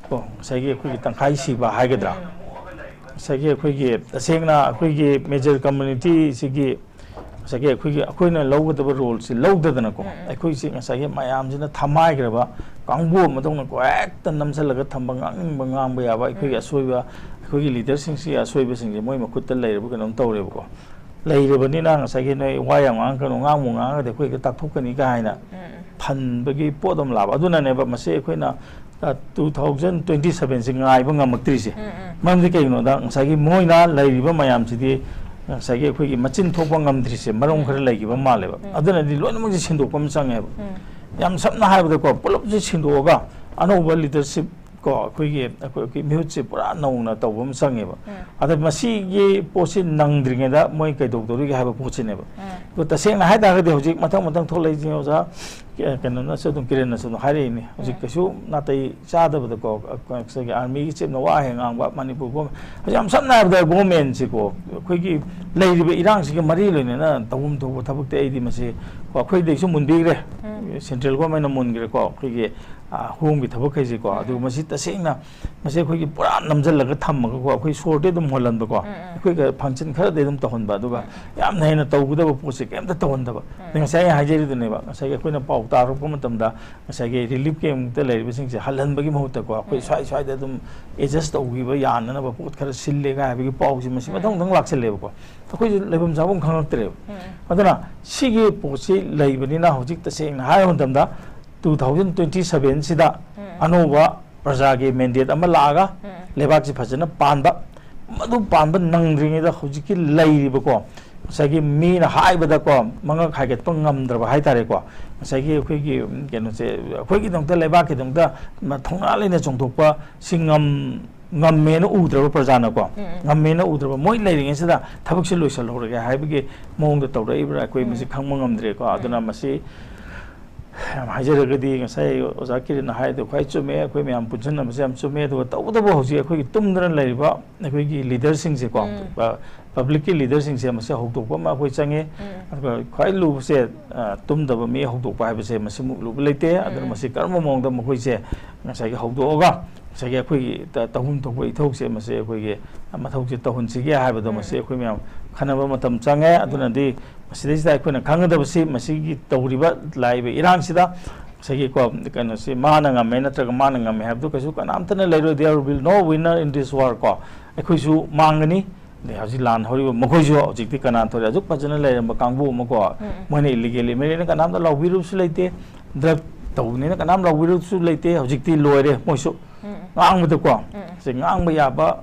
ꯀꯣ, ꯉꯁꯥꯏꯒꯤ ꯑꯩꯈꯣꯏꯒꯤ ꯇꯪꯈꯥꯏ ꯁꯤꯕ ꯍꯥꯏꯒꯗ꯭ꯔꯥ? ꯉꯁꯥꯏꯒꯤ ꯑꯩꯈꯣꯏꯒꯤ, ꯇꯁꯦꯡꯅ ꯑꯩꯈꯣꯏꯒꯤ ꯃꯦꯖꯔ ꯀꯝꯃꯨꯅꯤꯇꯤꯁꯤꯒꯤ ꯉꯁꯥꯏꯒꯤ ꯑꯩꯈꯣꯏꯒꯤ, ꯑꯩꯈꯣꯏꯅ ꯂꯧꯒꯗꯕ ꯔꯣꯜꯁꯤ ꯂꯧꯗꯗꯅꯀꯣ, ꯎꯝ, ꯎꯝ꯫ ꯑꯩꯈꯣꯏꯁꯤ ꯉꯁꯥꯏꯒꯤ ꯃꯌꯥꯝꯁꯤꯅ ꯊꯝꯍꯥꯏꯈ꯭ꯔꯕ ꯀꯥꯡꯕꯨ ꯑꯃꯗꯧꯅꯀꯣ, ꯍꯦꯛꯇ ꯅꯝꯁꯤꯜꯂꯒ ꯊꯝꯕ, ꯉꯥꯡꯅꯤꯡꯕ ꯉꯥꯡꯕ ꯌꯥꯕ, ꯑꯩꯈꯣꯏꯒꯤ ꯎꯝ꯫ ꯑꯁꯣꯏꯕ, ꯑꯩꯈꯣꯏꯒꯤ ꯂꯤꯗꯔꯁꯤꯡꯁꯤ ꯑꯁꯣꯏꯕꯁꯤꯡꯁꯦ ꯃꯣꯏ ꯃꯈꯨꯠꯇ ꯂꯩꯔꯕ ꯀꯩꯅꯣꯝ ꯇꯧꯔꯦꯕꯀꯣ꯫ ꯂꯩꯔꯕꯅꯤꯅ ꯉꯁꯥꯏꯒꯤ ꯅꯣꯏ ꯋꯥ ꯌꯥꯝ ꯉꯥꯡꯉꯛꯀꯅꯨ, ꯉꯥꯡꯕꯨ ꯉꯥꯡꯉꯒꯗꯤ ꯑꯩꯈꯣꯏ ꯍꯦꯛꯇ ꯇꯥꯛꯊꯣꯛꯀꯅꯤ ꯀꯥꯏꯅ ꯎꯝ, ꯎꯝ꯫ ꯐꯟꯕꯒꯤ ꯄꯣꯠ ꯑꯃ ꯂꯥꯛꯑꯕ꯫ ꯑꯗꯨꯅꯅꯦꯕ ꯃꯁꯤ ꯑꯩꯈꯣꯏꯅ, ꯑ, two thousand twenty sevenꯁꯤ ꯉꯥꯏꯕ ꯉꯝꯃꯛꯇ꯭ꯔꯤꯁꯦ꯫ ꯎꯝ, ꯎꯝ꯫ ꯃꯔꯝꯗꯤ ꯀꯩꯒꯤꯅꯣꯗ ꯉꯁꯥꯏꯒꯤ ꯃꯣꯏꯅ ꯂꯩꯔꯤꯕ ꯃꯌꯥꯝꯁꯤꯗꯤ ꯉꯁꯥꯏꯒꯤ ꯑꯩꯈꯣꯏꯒꯤ ꯃꯆꯤꯟ ꯊꯣꯛꯄ ꯉꯝꯗ꯭ꯔꯤꯁꯦ ꯃꯔꯝ ꯎꯝ꯫ ꯈꯔ ꯂꯩꯈꯤꯕ ꯃꯥꯜꯂꯦꯕ꯫ ꯎꯝ꯫ ꯑꯗꯨꯅꯗꯤ ꯂꯣꯏꯅꯃꯛꯁꯦ ꯁꯤꯟꯗꯣꯛꯄ ꯑꯃ ꯆꯪꯉꯦꯕ꯫ ꯎꯝ꯫ ꯌꯥꯝ ꯁꯝꯅ ꯍꯥꯏꯔꯕꯗꯀꯣ, ꯄꯨꯂꯞꯁꯦ ꯁꯤꯟꯗꯣꯛꯑꯒ ꯑꯅꯧꯕ ꯂꯤꯗꯔꯁꯤꯞ ꯀꯣ, ꯑꯩꯈꯣꯏꯒꯤ, ꯑꯩꯈꯣꯏ, ꯑꯩꯈꯣꯏ ꯃꯤꯍꯨꯠꯁꯦ ꯄꯨꯔꯥ ꯅꯧꯅ ꯇꯧꯕ ꯑꯃ ꯆꯪꯉꯦꯕ꯫ ꯎꯝ꯫ ꯑꯗ ꯃꯁꯤꯒꯤ ꯄꯣꯠꯁꯤ ꯅꯪꯗ꯭ꯔꯤꯉꯩꯗ ꯃꯣꯏ ꯀꯩꯗꯧꯗꯧꯔꯤꯒꯦ ꯍꯥꯏꯕ ꯄꯣꯠꯁꯤꯅꯦꯕ꯫ ꯎꯝ꯫ ꯑꯗꯣ ꯇꯁꯦꯡꯅ ꯍꯥꯏ ꯇꯥꯔꯒꯗꯤ ꯍꯧꯖꯤꯛ ꯃꯊꯪ ꯃꯊꯪ ꯊꯣꯛꯂꯛꯏꯁꯦ ꯑꯣꯖꯥ, ꯀ-, ꯀꯩꯅꯣꯅꯁꯨ ꯑꯗꯨꯝ, ꯀꯤꯔꯟꯅꯁꯨ ꯑꯗꯨꯝ ꯍꯥꯏꯔꯛꯏꯅꯤ꯫ ꯍꯧꯖꯤꯛ ꯎꯝ꯫ ꯀꯩꯁꯨ ꯅꯥꯇꯩ ꯆꯥꯗꯕꯗꯀꯣ, ꯑ, ꯉꯁꯥꯏꯒꯤ ꯑꯥꯔꯃꯤꯒꯤ ꯆꯤꯞꯅ ꯋꯥ ꯍꯦꯛ ꯉꯥꯡꯕ, ꯃꯅꯤꯄꯨꯔ ꯒꯣꯔꯃꯦꯟ, ꯍꯧꯖꯤꯛ ꯌꯥꯝ ꯁꯝꯅ ꯍꯥꯏꯔꯕꯗ ꯒꯣꯔꯃꯦꯟꯁꯤꯀꯣ, ꯑꯩꯈꯣꯏꯒꯤ ꯂꯩꯔꯤꯕ ꯏꯔꯥꯡꯁꯤꯒ ꯃꯔꯤ ꯂꯩꯅꯅ ꯇꯧꯐꯝ ꯊꯣꯛꯄ ꯊꯕꯛꯇꯤ ꯑꯩꯗꯤ ꯃꯁꯤ, ꯀꯣ, ꯑꯩꯈꯣꯏꯗꯩꯁꯨ ꯃꯨꯟꯕꯤꯈ꯭ꯔꯦ꯫ ꯎꯝ꯫ ꯁꯦꯟꯇ꯭ꯔꯦꯜ ꯒꯣꯔꯃꯦꯟꯅ ꯃꯨꯟꯈ꯭ꯔꯦꯀꯣ, ꯑꯩꯈꯣꯏꯒꯤ, ꯑ, ꯍꯣꯝꯒꯤ ꯊꯕꯛꯈꯩꯁꯤꯀꯣ꯫ ꯎꯝ꯫ ꯑꯗꯨꯒ ꯃꯁꯤ ꯇꯁꯦꯡꯅ ꯃꯁꯤ ꯑꯩꯈꯣꯏꯒꯤ ꯄꯨꯔꯥ ꯅꯝꯁꯤꯜꯂꯒ ꯊꯝꯃꯒꯀꯣ, ꯑꯩꯈꯣꯏ ꯁꯣꯔꯗꯤ ꯑꯗꯨꯝ ꯍꯣꯜꯍꯟꯕꯀꯣ, ꯎꯝ, ꯎꯝ꯫ ꯑꯩꯈꯣꯏꯒ ꯐꯪꯁꯟ ꯈꯔꯗꯤ ꯑꯗꯨꯝ ꯇꯧꯍꯟꯕ, ꯑꯗꯨꯒ ꯎꯝ, ꯎꯝ꯫ ꯌꯥꯝꯅ ꯍꯦꯟꯅ ꯇꯧꯒꯗꯕ ꯄꯣꯠꯁꯦ ꯀꯩꯝꯇ ꯇꯧꯍꯟꯗꯕ꯫ ꯎꯝ꯫ ꯑꯗꯩ ꯉꯁꯥꯏ ꯑꯩ ꯍꯥꯏꯖꯔꯤꯗꯨꯅꯦꯕ, ꯉꯁꯥꯏꯒꯤ ꯑꯩꯈꯣꯏꯅ ꯄꯥꯎ ꯇꯥꯔꯛꯄ ꯃꯇꯝꯗ ꯉꯁꯥꯏꯒꯤ ꯔꯤꯂꯤꯐ ꯀꯦꯝꯞꯇ ꯂꯩꯔꯤꯕꯁꯤꯡꯁꯦ ꯍꯜꯍꯟꯕꯒꯤ ꯃꯍꯨꯠꯇꯀꯣ, ꯑꯩꯈꯣꯏ ꯎꯝ꯫ ꯁ꯭ꯋꯥꯏ ꯁ꯭ꯋꯥꯏꯗ ꯑꯗꯨꯝ ꯑꯦꯗꯖꯁ ꯇꯧꯈꯤꯕ ꯌꯥꯅꯅꯕ ꯄꯣꯠ ꯈꯔ ꯁꯤꯜꯂꯦꯒ ꯍꯥꯏꯕꯒꯤ ꯄꯥꯎꯁꯦ ꯃꯁꯤ ꯎꯝ꯫ ꯃꯊꯪ ꯃꯊꯪ ꯂꯥꯛꯁꯜꯂꯦꯕꯀꯣ꯫ ꯑꯩꯈꯣꯏꯁꯨ ꯂꯩꯐꯝ ꯆꯥꯐꯝ ꯈꯪꯉꯛꯇ꯭ꯔꯦꯕ꯫ ꯎꯝ꯫ ꯑꯗꯨꯅ ꯁꯤꯒꯤ ꯄꯣꯠꯁꯤ ꯂꯩꯕꯅꯤꯅ ꯍꯧꯖꯤꯛ ꯇꯁꯦꯡꯅ ꯍꯥꯏꯔꯕ ꯃꯇꯝꯗ two thousand twenty sevenꯁꯤꯗ ꯎꯝ꯫ ꯑꯅꯧꯕ ꯄ꯭ꯔꯖꯥꯒꯤ ꯃꯦꯟꯗꯦꯠ ꯑꯃ ꯂꯥꯛꯑꯒ ꯎꯝ꯫ ꯂꯩꯕꯥꯛꯁꯤ ꯐꯖꯅ ꯄꯥꯟꯕ, ꯃꯗꯨ ꯄꯥꯟꯕ ꯅꯪꯗ꯭ꯔꯤꯉꯩꯗ ꯍꯧꯖꯤꯛꯀꯤ ꯂꯩꯔꯤꯕꯀꯣ, ꯉꯁꯥꯏꯒꯤ ꯃꯤꯅ ꯍꯥꯏꯕꯗꯀꯣ, ꯃꯉꯛ ꯍꯥꯏꯒꯠꯄ ꯉꯝꯗ꯭ꯔꯕ ꯍꯥꯏꯇꯥꯔꯦꯀꯣ, ꯉꯁꯥꯏꯒꯤ ꯑꯩꯈꯣꯏꯒꯤ, ꯎꯝ, ꯀꯩꯅꯣꯁꯦ, ꯑꯩꯈꯣꯏꯒꯤꯗꯃꯛꯇ, ꯂꯩꯕꯥꯛꯀꯤꯗꯃꯛꯇ ꯃ-, ꯊꯧꯅꯥ ꯂꯩꯅ ꯆꯣꯡꯊꯣꯛꯄ ꯁꯤ ꯉꯝ-, ꯉꯝꯃꯦꯅ ꯎꯗ꯭ꯔꯕ ꯄ꯭ꯔꯖꯥꯅꯀꯣ, ꯎꯝ, ꯎꯝ꯫ ꯉꯝꯃꯦꯅ ꯎꯗ꯭ꯔꯕ, ꯃꯣꯏ ꯂꯩꯔꯤꯉꯩꯁꯤꯗ ꯊꯕꯛꯁꯦ ꯂꯣꯏꯁꯤꯜꯍꯧꯔꯒꯦ ꯍꯥꯏꯕꯒꯤ ꯃꯑꯣꯡꯗ ꯇꯧꯔꯛꯏꯕ꯭ꯔꯥ, ꯑꯩꯈꯣꯏ ꯃꯁꯤ ꯎꯝ꯫ ꯈꯪꯕ ꯉꯝꯗ꯭ꯔꯦꯀꯣ꯫ ꯑꯗꯨꯅ ꯎꯝ꯫ ꯃꯁꯤ ꯌꯥꯝ ꯍꯥꯏꯖꯔꯒꯗꯤ ꯉꯁꯥꯏ ꯑꯣꯖꯥ ꯀꯤꯔꯟꯅ ꯍꯥꯏꯗꯣ ꯈ꯭ꯋꯥꯏ ꯆꯨꯝꯃꯦ, ꯑꯩꯈꯣꯏ ꯃꯌꯥꯝ ꯄꯨꯟꯁꯤꯟꯅꯕꯁꯦ ꯌꯥꯝ ꯆꯨꯝꯃꯦ꯫ ꯑꯗꯨꯒ ꯇꯧꯕꯇꯕꯨ ꯍꯧꯖꯤꯛ ꯑꯩꯈꯣꯏꯒꯤ ꯇꯨꯝꯗꯅ ꯂꯩꯔꯤꯕ ꯑꯩꯈꯣꯏꯒꯤ ꯂꯤꯗꯔꯁꯤꯡꯁꯦꯀꯣ, ꯎꯝ꯫ ꯄ-, ꯄꯕ꯭ꯂꯤꯛꯀꯤ ꯂꯤꯗꯔꯁꯤꯡꯁꯦ ꯃꯁꯤ ꯍꯧꯗꯣꯛꯄ ꯑꯃ ꯑꯩꯈꯣꯏ ꯆꯪꯉꯤ꯫ ꯎꯝ꯫ ꯑꯗꯨꯒ ꯈ꯭ꯋꯥꯏ ꯂꯨꯕꯁꯦ, ꯑ, ꯇꯨꯝꯗꯕ ꯃꯤ ꯍꯧꯗꯣꯛꯄ ꯍꯥꯏꯕꯁꯦ ꯃꯁꯤꯃꯨꯛ ꯂꯨꯕ ꯂꯩꯇꯦ꯫ ꯑꯗꯨꯅ ꯎꯝ꯫ ꯃꯁꯤ ꯀꯔꯝꯕ ꯃꯑꯣꯡꯗ ꯃꯈꯣꯏꯁꯦ ꯉꯁꯥꯏꯒꯤ ꯍꯧꯗꯣꯛꯑꯒ ꯉꯁꯥꯏꯒꯤ ꯑꯩꯈꯣꯏꯒꯤ ꯇ-, ꯇꯧꯐꯝ ꯊꯣꯛꯄ ꯏꯊꯧꯁꯦ ꯃꯁꯤ ꯑꯩꯈꯣꯏꯒꯤ ꯃꯊꯧꯁꯦ ꯇꯧꯍꯟꯁꯤꯒꯦ ꯍꯥꯏꯕꯗꯣ ꯎꯝ꯫ ꯃꯁꯤ ꯑꯩꯈꯣꯏ ꯃꯌꯥꯝ ꯈꯟꯅꯕ ꯃꯇꯝ ꯆꯪꯉꯦ꯫ ꯎꯝ꯫ ꯑꯗꯨꯅꯗꯤ ꯃꯁꯤꯗꯩꯁꯤꯗ ꯑꯩꯈꯣꯏꯅ ꯈꯪꯒꯗꯕꯁꯤ ꯃꯁꯤꯒꯤ ꯇꯧꯔꯤꯕ ꯂꯥꯛꯏꯕ ꯏꯔꯥꯡꯁꯤꯗ ꯉꯁꯥꯏꯒꯤꯀꯣ ꯀꯩꯅꯣꯁꯤ ꯃꯥꯅ ꯉꯝꯃꯦ ꯅꯠꯇ꯭ꯔꯒ ꯃꯥꯅ ꯉꯝꯃꯦ ꯍꯥꯏꯕꯗꯨ ꯀꯩꯁꯨ ꯀꯅꯥꯝꯇꯅ ꯂꯩꯔꯣꯏ꯫ There will no winner in this war ꯀꯣ꯫ ꯑꯩꯈꯣꯏꯁꯨ ꯃꯥꯡꯒꯅꯤ꯫ ꯑꯗꯩ ꯍꯧꯖꯤꯛ ꯂꯥꯟ ꯍꯧꯔꯤꯕ ꯃꯈꯣꯏꯁꯨ ꯍꯧꯖꯤꯛꯇꯤ ꯀꯅꯥ ꯊꯣꯛꯑꯦ? ꯑꯗꯨꯛ ꯐꯖꯅ ꯂꯩꯔꯝꯕ ꯀꯥꯡꯕꯨ ꯑꯃꯀꯣ, ꯎꯝ꯫ ꯃꯣꯏꯅ ꯏꯜꯂꯤꯒꯦꯜ ꯏꯃꯤꯒ꯭ꯔꯦꯟꯅ ꯀꯅꯥꯝꯇ ꯂꯥꯎꯕꯤꯔꯨꯕꯁꯨ ꯂꯩꯇꯦ, ꯗ꯭ꯔꯒ ꯇꯧꯕꯅꯤꯅ ꯀꯅꯥꯝ ꯂꯥꯎꯕꯤꯔꯨꯕꯁꯨ ꯂꯩꯇꯦ꯫ ꯍꯧꯖꯤꯛꯇꯤ ꯂꯣꯏꯔꯦ ꯃꯣꯏꯁꯨ꯫ ꯎꯝ꯫ ꯉꯥꯡꯕꯗꯀꯣ, ꯎꯝ꯫ ꯁꯤ ꯉꯥꯡꯕ ꯌꯥꯕ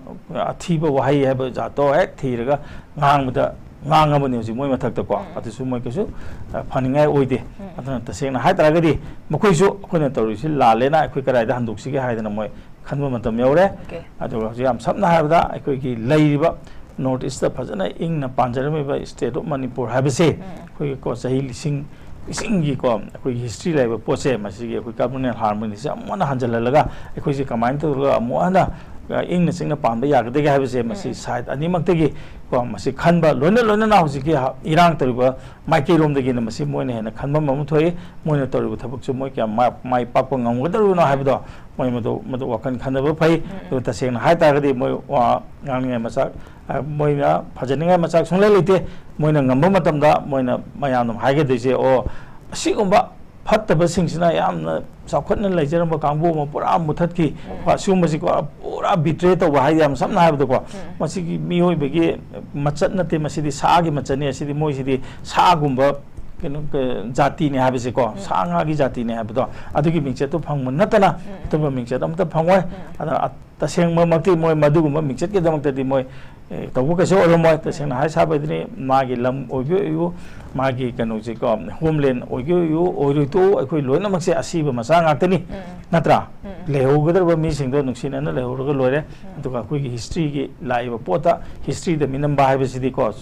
ꯑꯊꯤꯕ ꯋꯥꯍꯩ ꯍꯥꯏꯕ ꯖꯥꯠꯇꯣ ꯍꯦꯛ ꯊꯤꯔꯒ ꯉꯥꯡꯕꯗ ꯉꯥꯡꯉꯕꯅꯤ ꯍꯧꯖꯤꯛ ꯃꯣꯏ ꯃꯊꯛꯇꯀꯣ꯫ ꯎꯝ꯫ ꯑꯗꯨꯁꯨ ꯃꯣꯏ ꯀꯩꯁꯨ, ꯑ, ꯐꯅꯤꯡꯉꯥꯏ ꯑꯣꯏꯗꯦ꯫ ꯎꯝ꯫ ꯑꯗꯨꯅ ꯇꯁꯦꯡꯅ ꯍꯥꯏ ꯇꯥꯔꯒꯗꯤ ꯃꯈꯣꯏꯁꯨ ꯑꯩꯈꯣꯏꯅ ꯇꯧꯔꯤꯁꯤ ꯂꯥꯜꯂꯦꯅ ꯑꯩꯈꯣꯏ ꯀꯗꯥꯏꯗ ꯍꯟꯗꯣꯛꯁꯤꯒꯦ ꯍꯥꯏꯗꯅ ꯃꯣꯏ ꯈꯟꯕ ꯃꯇꯝ ꯌꯧꯔꯦ꯫ ꯑꯣꯀꯦ꯫ ꯑꯗꯨꯒ ꯍꯧꯖꯤꯛ ꯌꯥꯝ ꯁꯝꯅ ꯍꯥꯏꯔꯕꯗ ꯑꯩꯈꯣꯏꯒꯤ ꯂꯩꯔꯤꯕ ꯅꯣꯔꯠ ꯏꯁꯇ ꯐꯖꯅ ꯏꯪꯅ ꯄꯥꯟꯖꯔꯝꯃꯤꯕ state of ꯃꯅꯤꯄꯨꯔ ꯍꯥꯏꯕꯁꯦ ꯎꯝ꯫ ꯑꯩꯈꯣꯏꯒꯤꯀꯣ ꯆꯍꯤ ꯂꯤꯁꯤꯡ, ꯂꯤꯁꯤꯡꯒꯤꯀꯣ ꯑꯩꯈꯣꯏꯒꯤ history ꯂꯩꯕ ꯄꯣꯠꯁꯦ ꯃꯁꯤꯒꯤ ꯑꯩꯈꯣꯏ communal harmonyꯁꯦ ꯑꯃꯨꯛ ꯍꯟꯅ ꯍꯟꯖꯜꯍꯜꯂꯒ ꯑꯩꯈꯣꯏꯁꯦ ꯀꯃꯥꯏꯅ ꯇꯧꯔꯒ ꯑꯃꯨꯛ ꯍꯟꯅ, ꯑ, ꯏꯪꯅ ꯆꯤꯛꯅ ꯄꯥꯟꯕ ꯌꯥꯒꯗꯒꯦ ꯍꯥꯏꯕꯁꯦ ꯃꯁꯤ ꯎꯝ꯫ Side ꯑꯅꯤꯃꯛꯇꯒꯤ ꯀꯣ ꯃꯁꯤ ꯈꯟꯕ ꯂꯣꯏꯅ ꯂꯣꯏꯅꯅ ꯍꯧꯖꯤꯛꯀꯤ ꯍ-, ꯏꯔꯥꯡ ꯇꯧꯔꯤꯕ ꯃꯥꯏꯀꯩꯔꯣꯝꯗꯒꯤꯅ ꯃꯁꯤ ꯃꯣꯏꯅ ꯍꯦꯟꯅ ꯈꯟꯕ ꯑꯃ ꯊꯣꯛꯏ꯫ ꯃꯣꯏꯅ ꯇꯧꯔꯤꯕ ꯊꯕꯛꯁꯨ ꯃꯣꯏ ꯀꯌꯥꯝ ꯃꯥ-, ꯃꯥꯏ ꯄꯥꯛꯄ ꯉꯝꯒꯗꯧꯔꯤꯕꯅꯣ ꯍꯥꯏꯕꯗꯣ ꯃꯣꯏ ꯃꯗꯨ, ꯃꯗꯨ ꯋꯥꯈꯜ ꯈꯟꯅꯕ ꯐꯩ꯫ ꯎꯝ꯫ ꯑꯗꯨꯒ ꯇꯁꯦꯡꯅ ꯍꯥꯏ ꯇꯥꯔꯒꯗꯤ ꯃꯣꯏ ꯋꯥ ꯉꯥꯡꯅꯤꯡꯉꯥꯏ ꯃꯆꯥꯛ, ꯑ, ꯃꯣꯏꯅ ꯐꯖꯅꯤꯡꯉꯥꯏ ꯃꯆꯥꯛ ꯁꯨꯡꯂꯩ ꯂꯩꯇꯦ꯫ ꯃꯣꯏꯅ ꯉꯝꯕ ꯃꯇꯝꯗ ꯃꯣꯏꯅ ꯃꯌꯥꯝꯅ ꯍꯥꯏꯒꯗꯣꯏꯁꯦ, "ꯑꯣ, ꯑꯁꯤꯒꯨꯝꯕ ꯐꯠꯇꯕꯁꯤꯡꯁꯤꯅ ꯌꯥꯝꯅ ꯆꯥꯎꯈꯠꯅ ꯂꯩꯖꯔꯝꯕ ꯀꯥꯡꯕꯨ ꯑꯃ ꯄꯨꯔꯥ ꯃꯨꯊꯠꯈꯤ"꯫ ꯎꯝ꯫ ꯑꯁꯤꯒꯨꯝꯕꯁꯤꯀꯣ ꯄꯨꯔꯥ betray ꯇꯧꯕ ꯍꯥꯏꯗꯤ ꯌꯥꯝ ꯁꯝꯅ ꯍꯥꯏꯕꯗꯀꯣ, ꯎꯝ꯫ ꯃꯁꯤꯒꯤ ꯃꯤꯑꯣꯏꯕꯒꯤ ꯃꯆꯠ ꯅꯠꯇꯦ, ꯃꯁꯤꯗꯤ ꯁꯥꯒꯤ ꯃꯆꯠꯅꯤ꯫ ꯑꯁꯤꯗꯤ ꯃꯣꯏꯁꯤꯗꯤ ꯁꯥꯒꯨꯝꯕ ꯀꯩꯅꯣ, ꯀ-, ꯖꯥꯇꯤꯅꯤ ꯍꯥꯏꯕꯁꯦꯀꯣ, ꯎꯝ꯫ ꯁꯥ ꯉꯥꯒꯤ ꯖꯥꯇꯤꯅꯤ ꯍꯥꯏꯕꯗꯣ, ꯑꯗꯨꯒꯤ ꯃꯤꯡꯆꯠꯇꯨ ꯐꯪꯕ ꯅꯠꯇꯅ ꯎꯝ꯫ ꯑꯇꯣꯞꯄ ꯃꯤꯡꯆꯠ ꯑꯃꯠꯇ ꯐꯪꯉꯣꯏ꯫ ꯎꯝ꯫ ꯑꯗꯨꯅ ꯑ-, ꯇꯁꯦꯡꯕꯃꯛꯇꯤ ꯃꯣꯏ ꯃꯗꯨꯒꯨꯝꯕ ꯃꯤꯡꯆꯠꯀꯤꯗꯃꯛꯇꯗꯤ ꯃꯣꯏ, ꯑꯦ, ꯇꯧꯕ ꯀꯩꯁꯨ ꯑꯣꯏꯔꯝꯃꯣꯏ꯫ ꯇꯁꯦꯡꯅ ꯎꯝ꯫ ꯍꯥꯏ ꯁꯥꯕ ꯍꯥꯏꯗꯨꯅꯤ, ꯃꯥꯒꯤ ꯂꯝ ꯑꯣꯏꯒꯦ ꯑꯣꯏꯌꯨ, ꯃꯥꯒꯤ ꯀꯩꯅꯣꯁꯦꯀꯣ, homeland ꯑꯣꯏꯒꯦ ꯑꯣꯏꯌꯨ, ꯑꯣꯏꯔꯣꯏ ꯇꯣꯛꯎ, ꯑꯩꯈꯣꯏ ꯂꯣꯏꯅꯃꯛꯁꯦ ꯑꯁꯤꯕ ꯃꯆꯥ ꯉꯥꯛꯇꯅꯤ, ꯎꯝ꯫ ꯅꯠꯇ꯭ꯔꯥ? ꯎꯝ꯫ ꯂꯩꯍꯧꯒꯗꯧꯔꯕ ꯃꯤꯁꯤꯡꯗꯣ ꯅꯨꯡꯁꯤꯅꯅ ꯂꯩꯍꯧꯔꯒ ꯂꯣꯏꯔꯦ꯫ ꯎꯝ꯫ ꯑꯗꯨꯒ ꯑꯩꯈꯣꯏꯒꯤ historyꯒꯤ ꯂꯥꯛꯏꯕ ꯄꯣꯠꯇ historyꯗ ꯃꯤꯅꯝꯕ ꯍꯥꯏꯕꯁꯤꯗꯤꯀꯣ, ꯑ,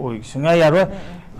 ꯑꯣꯏ ꯁꯨꯡꯌꯥ ꯌꯥꯔꯣꯏ꯫ ꯎꯝ,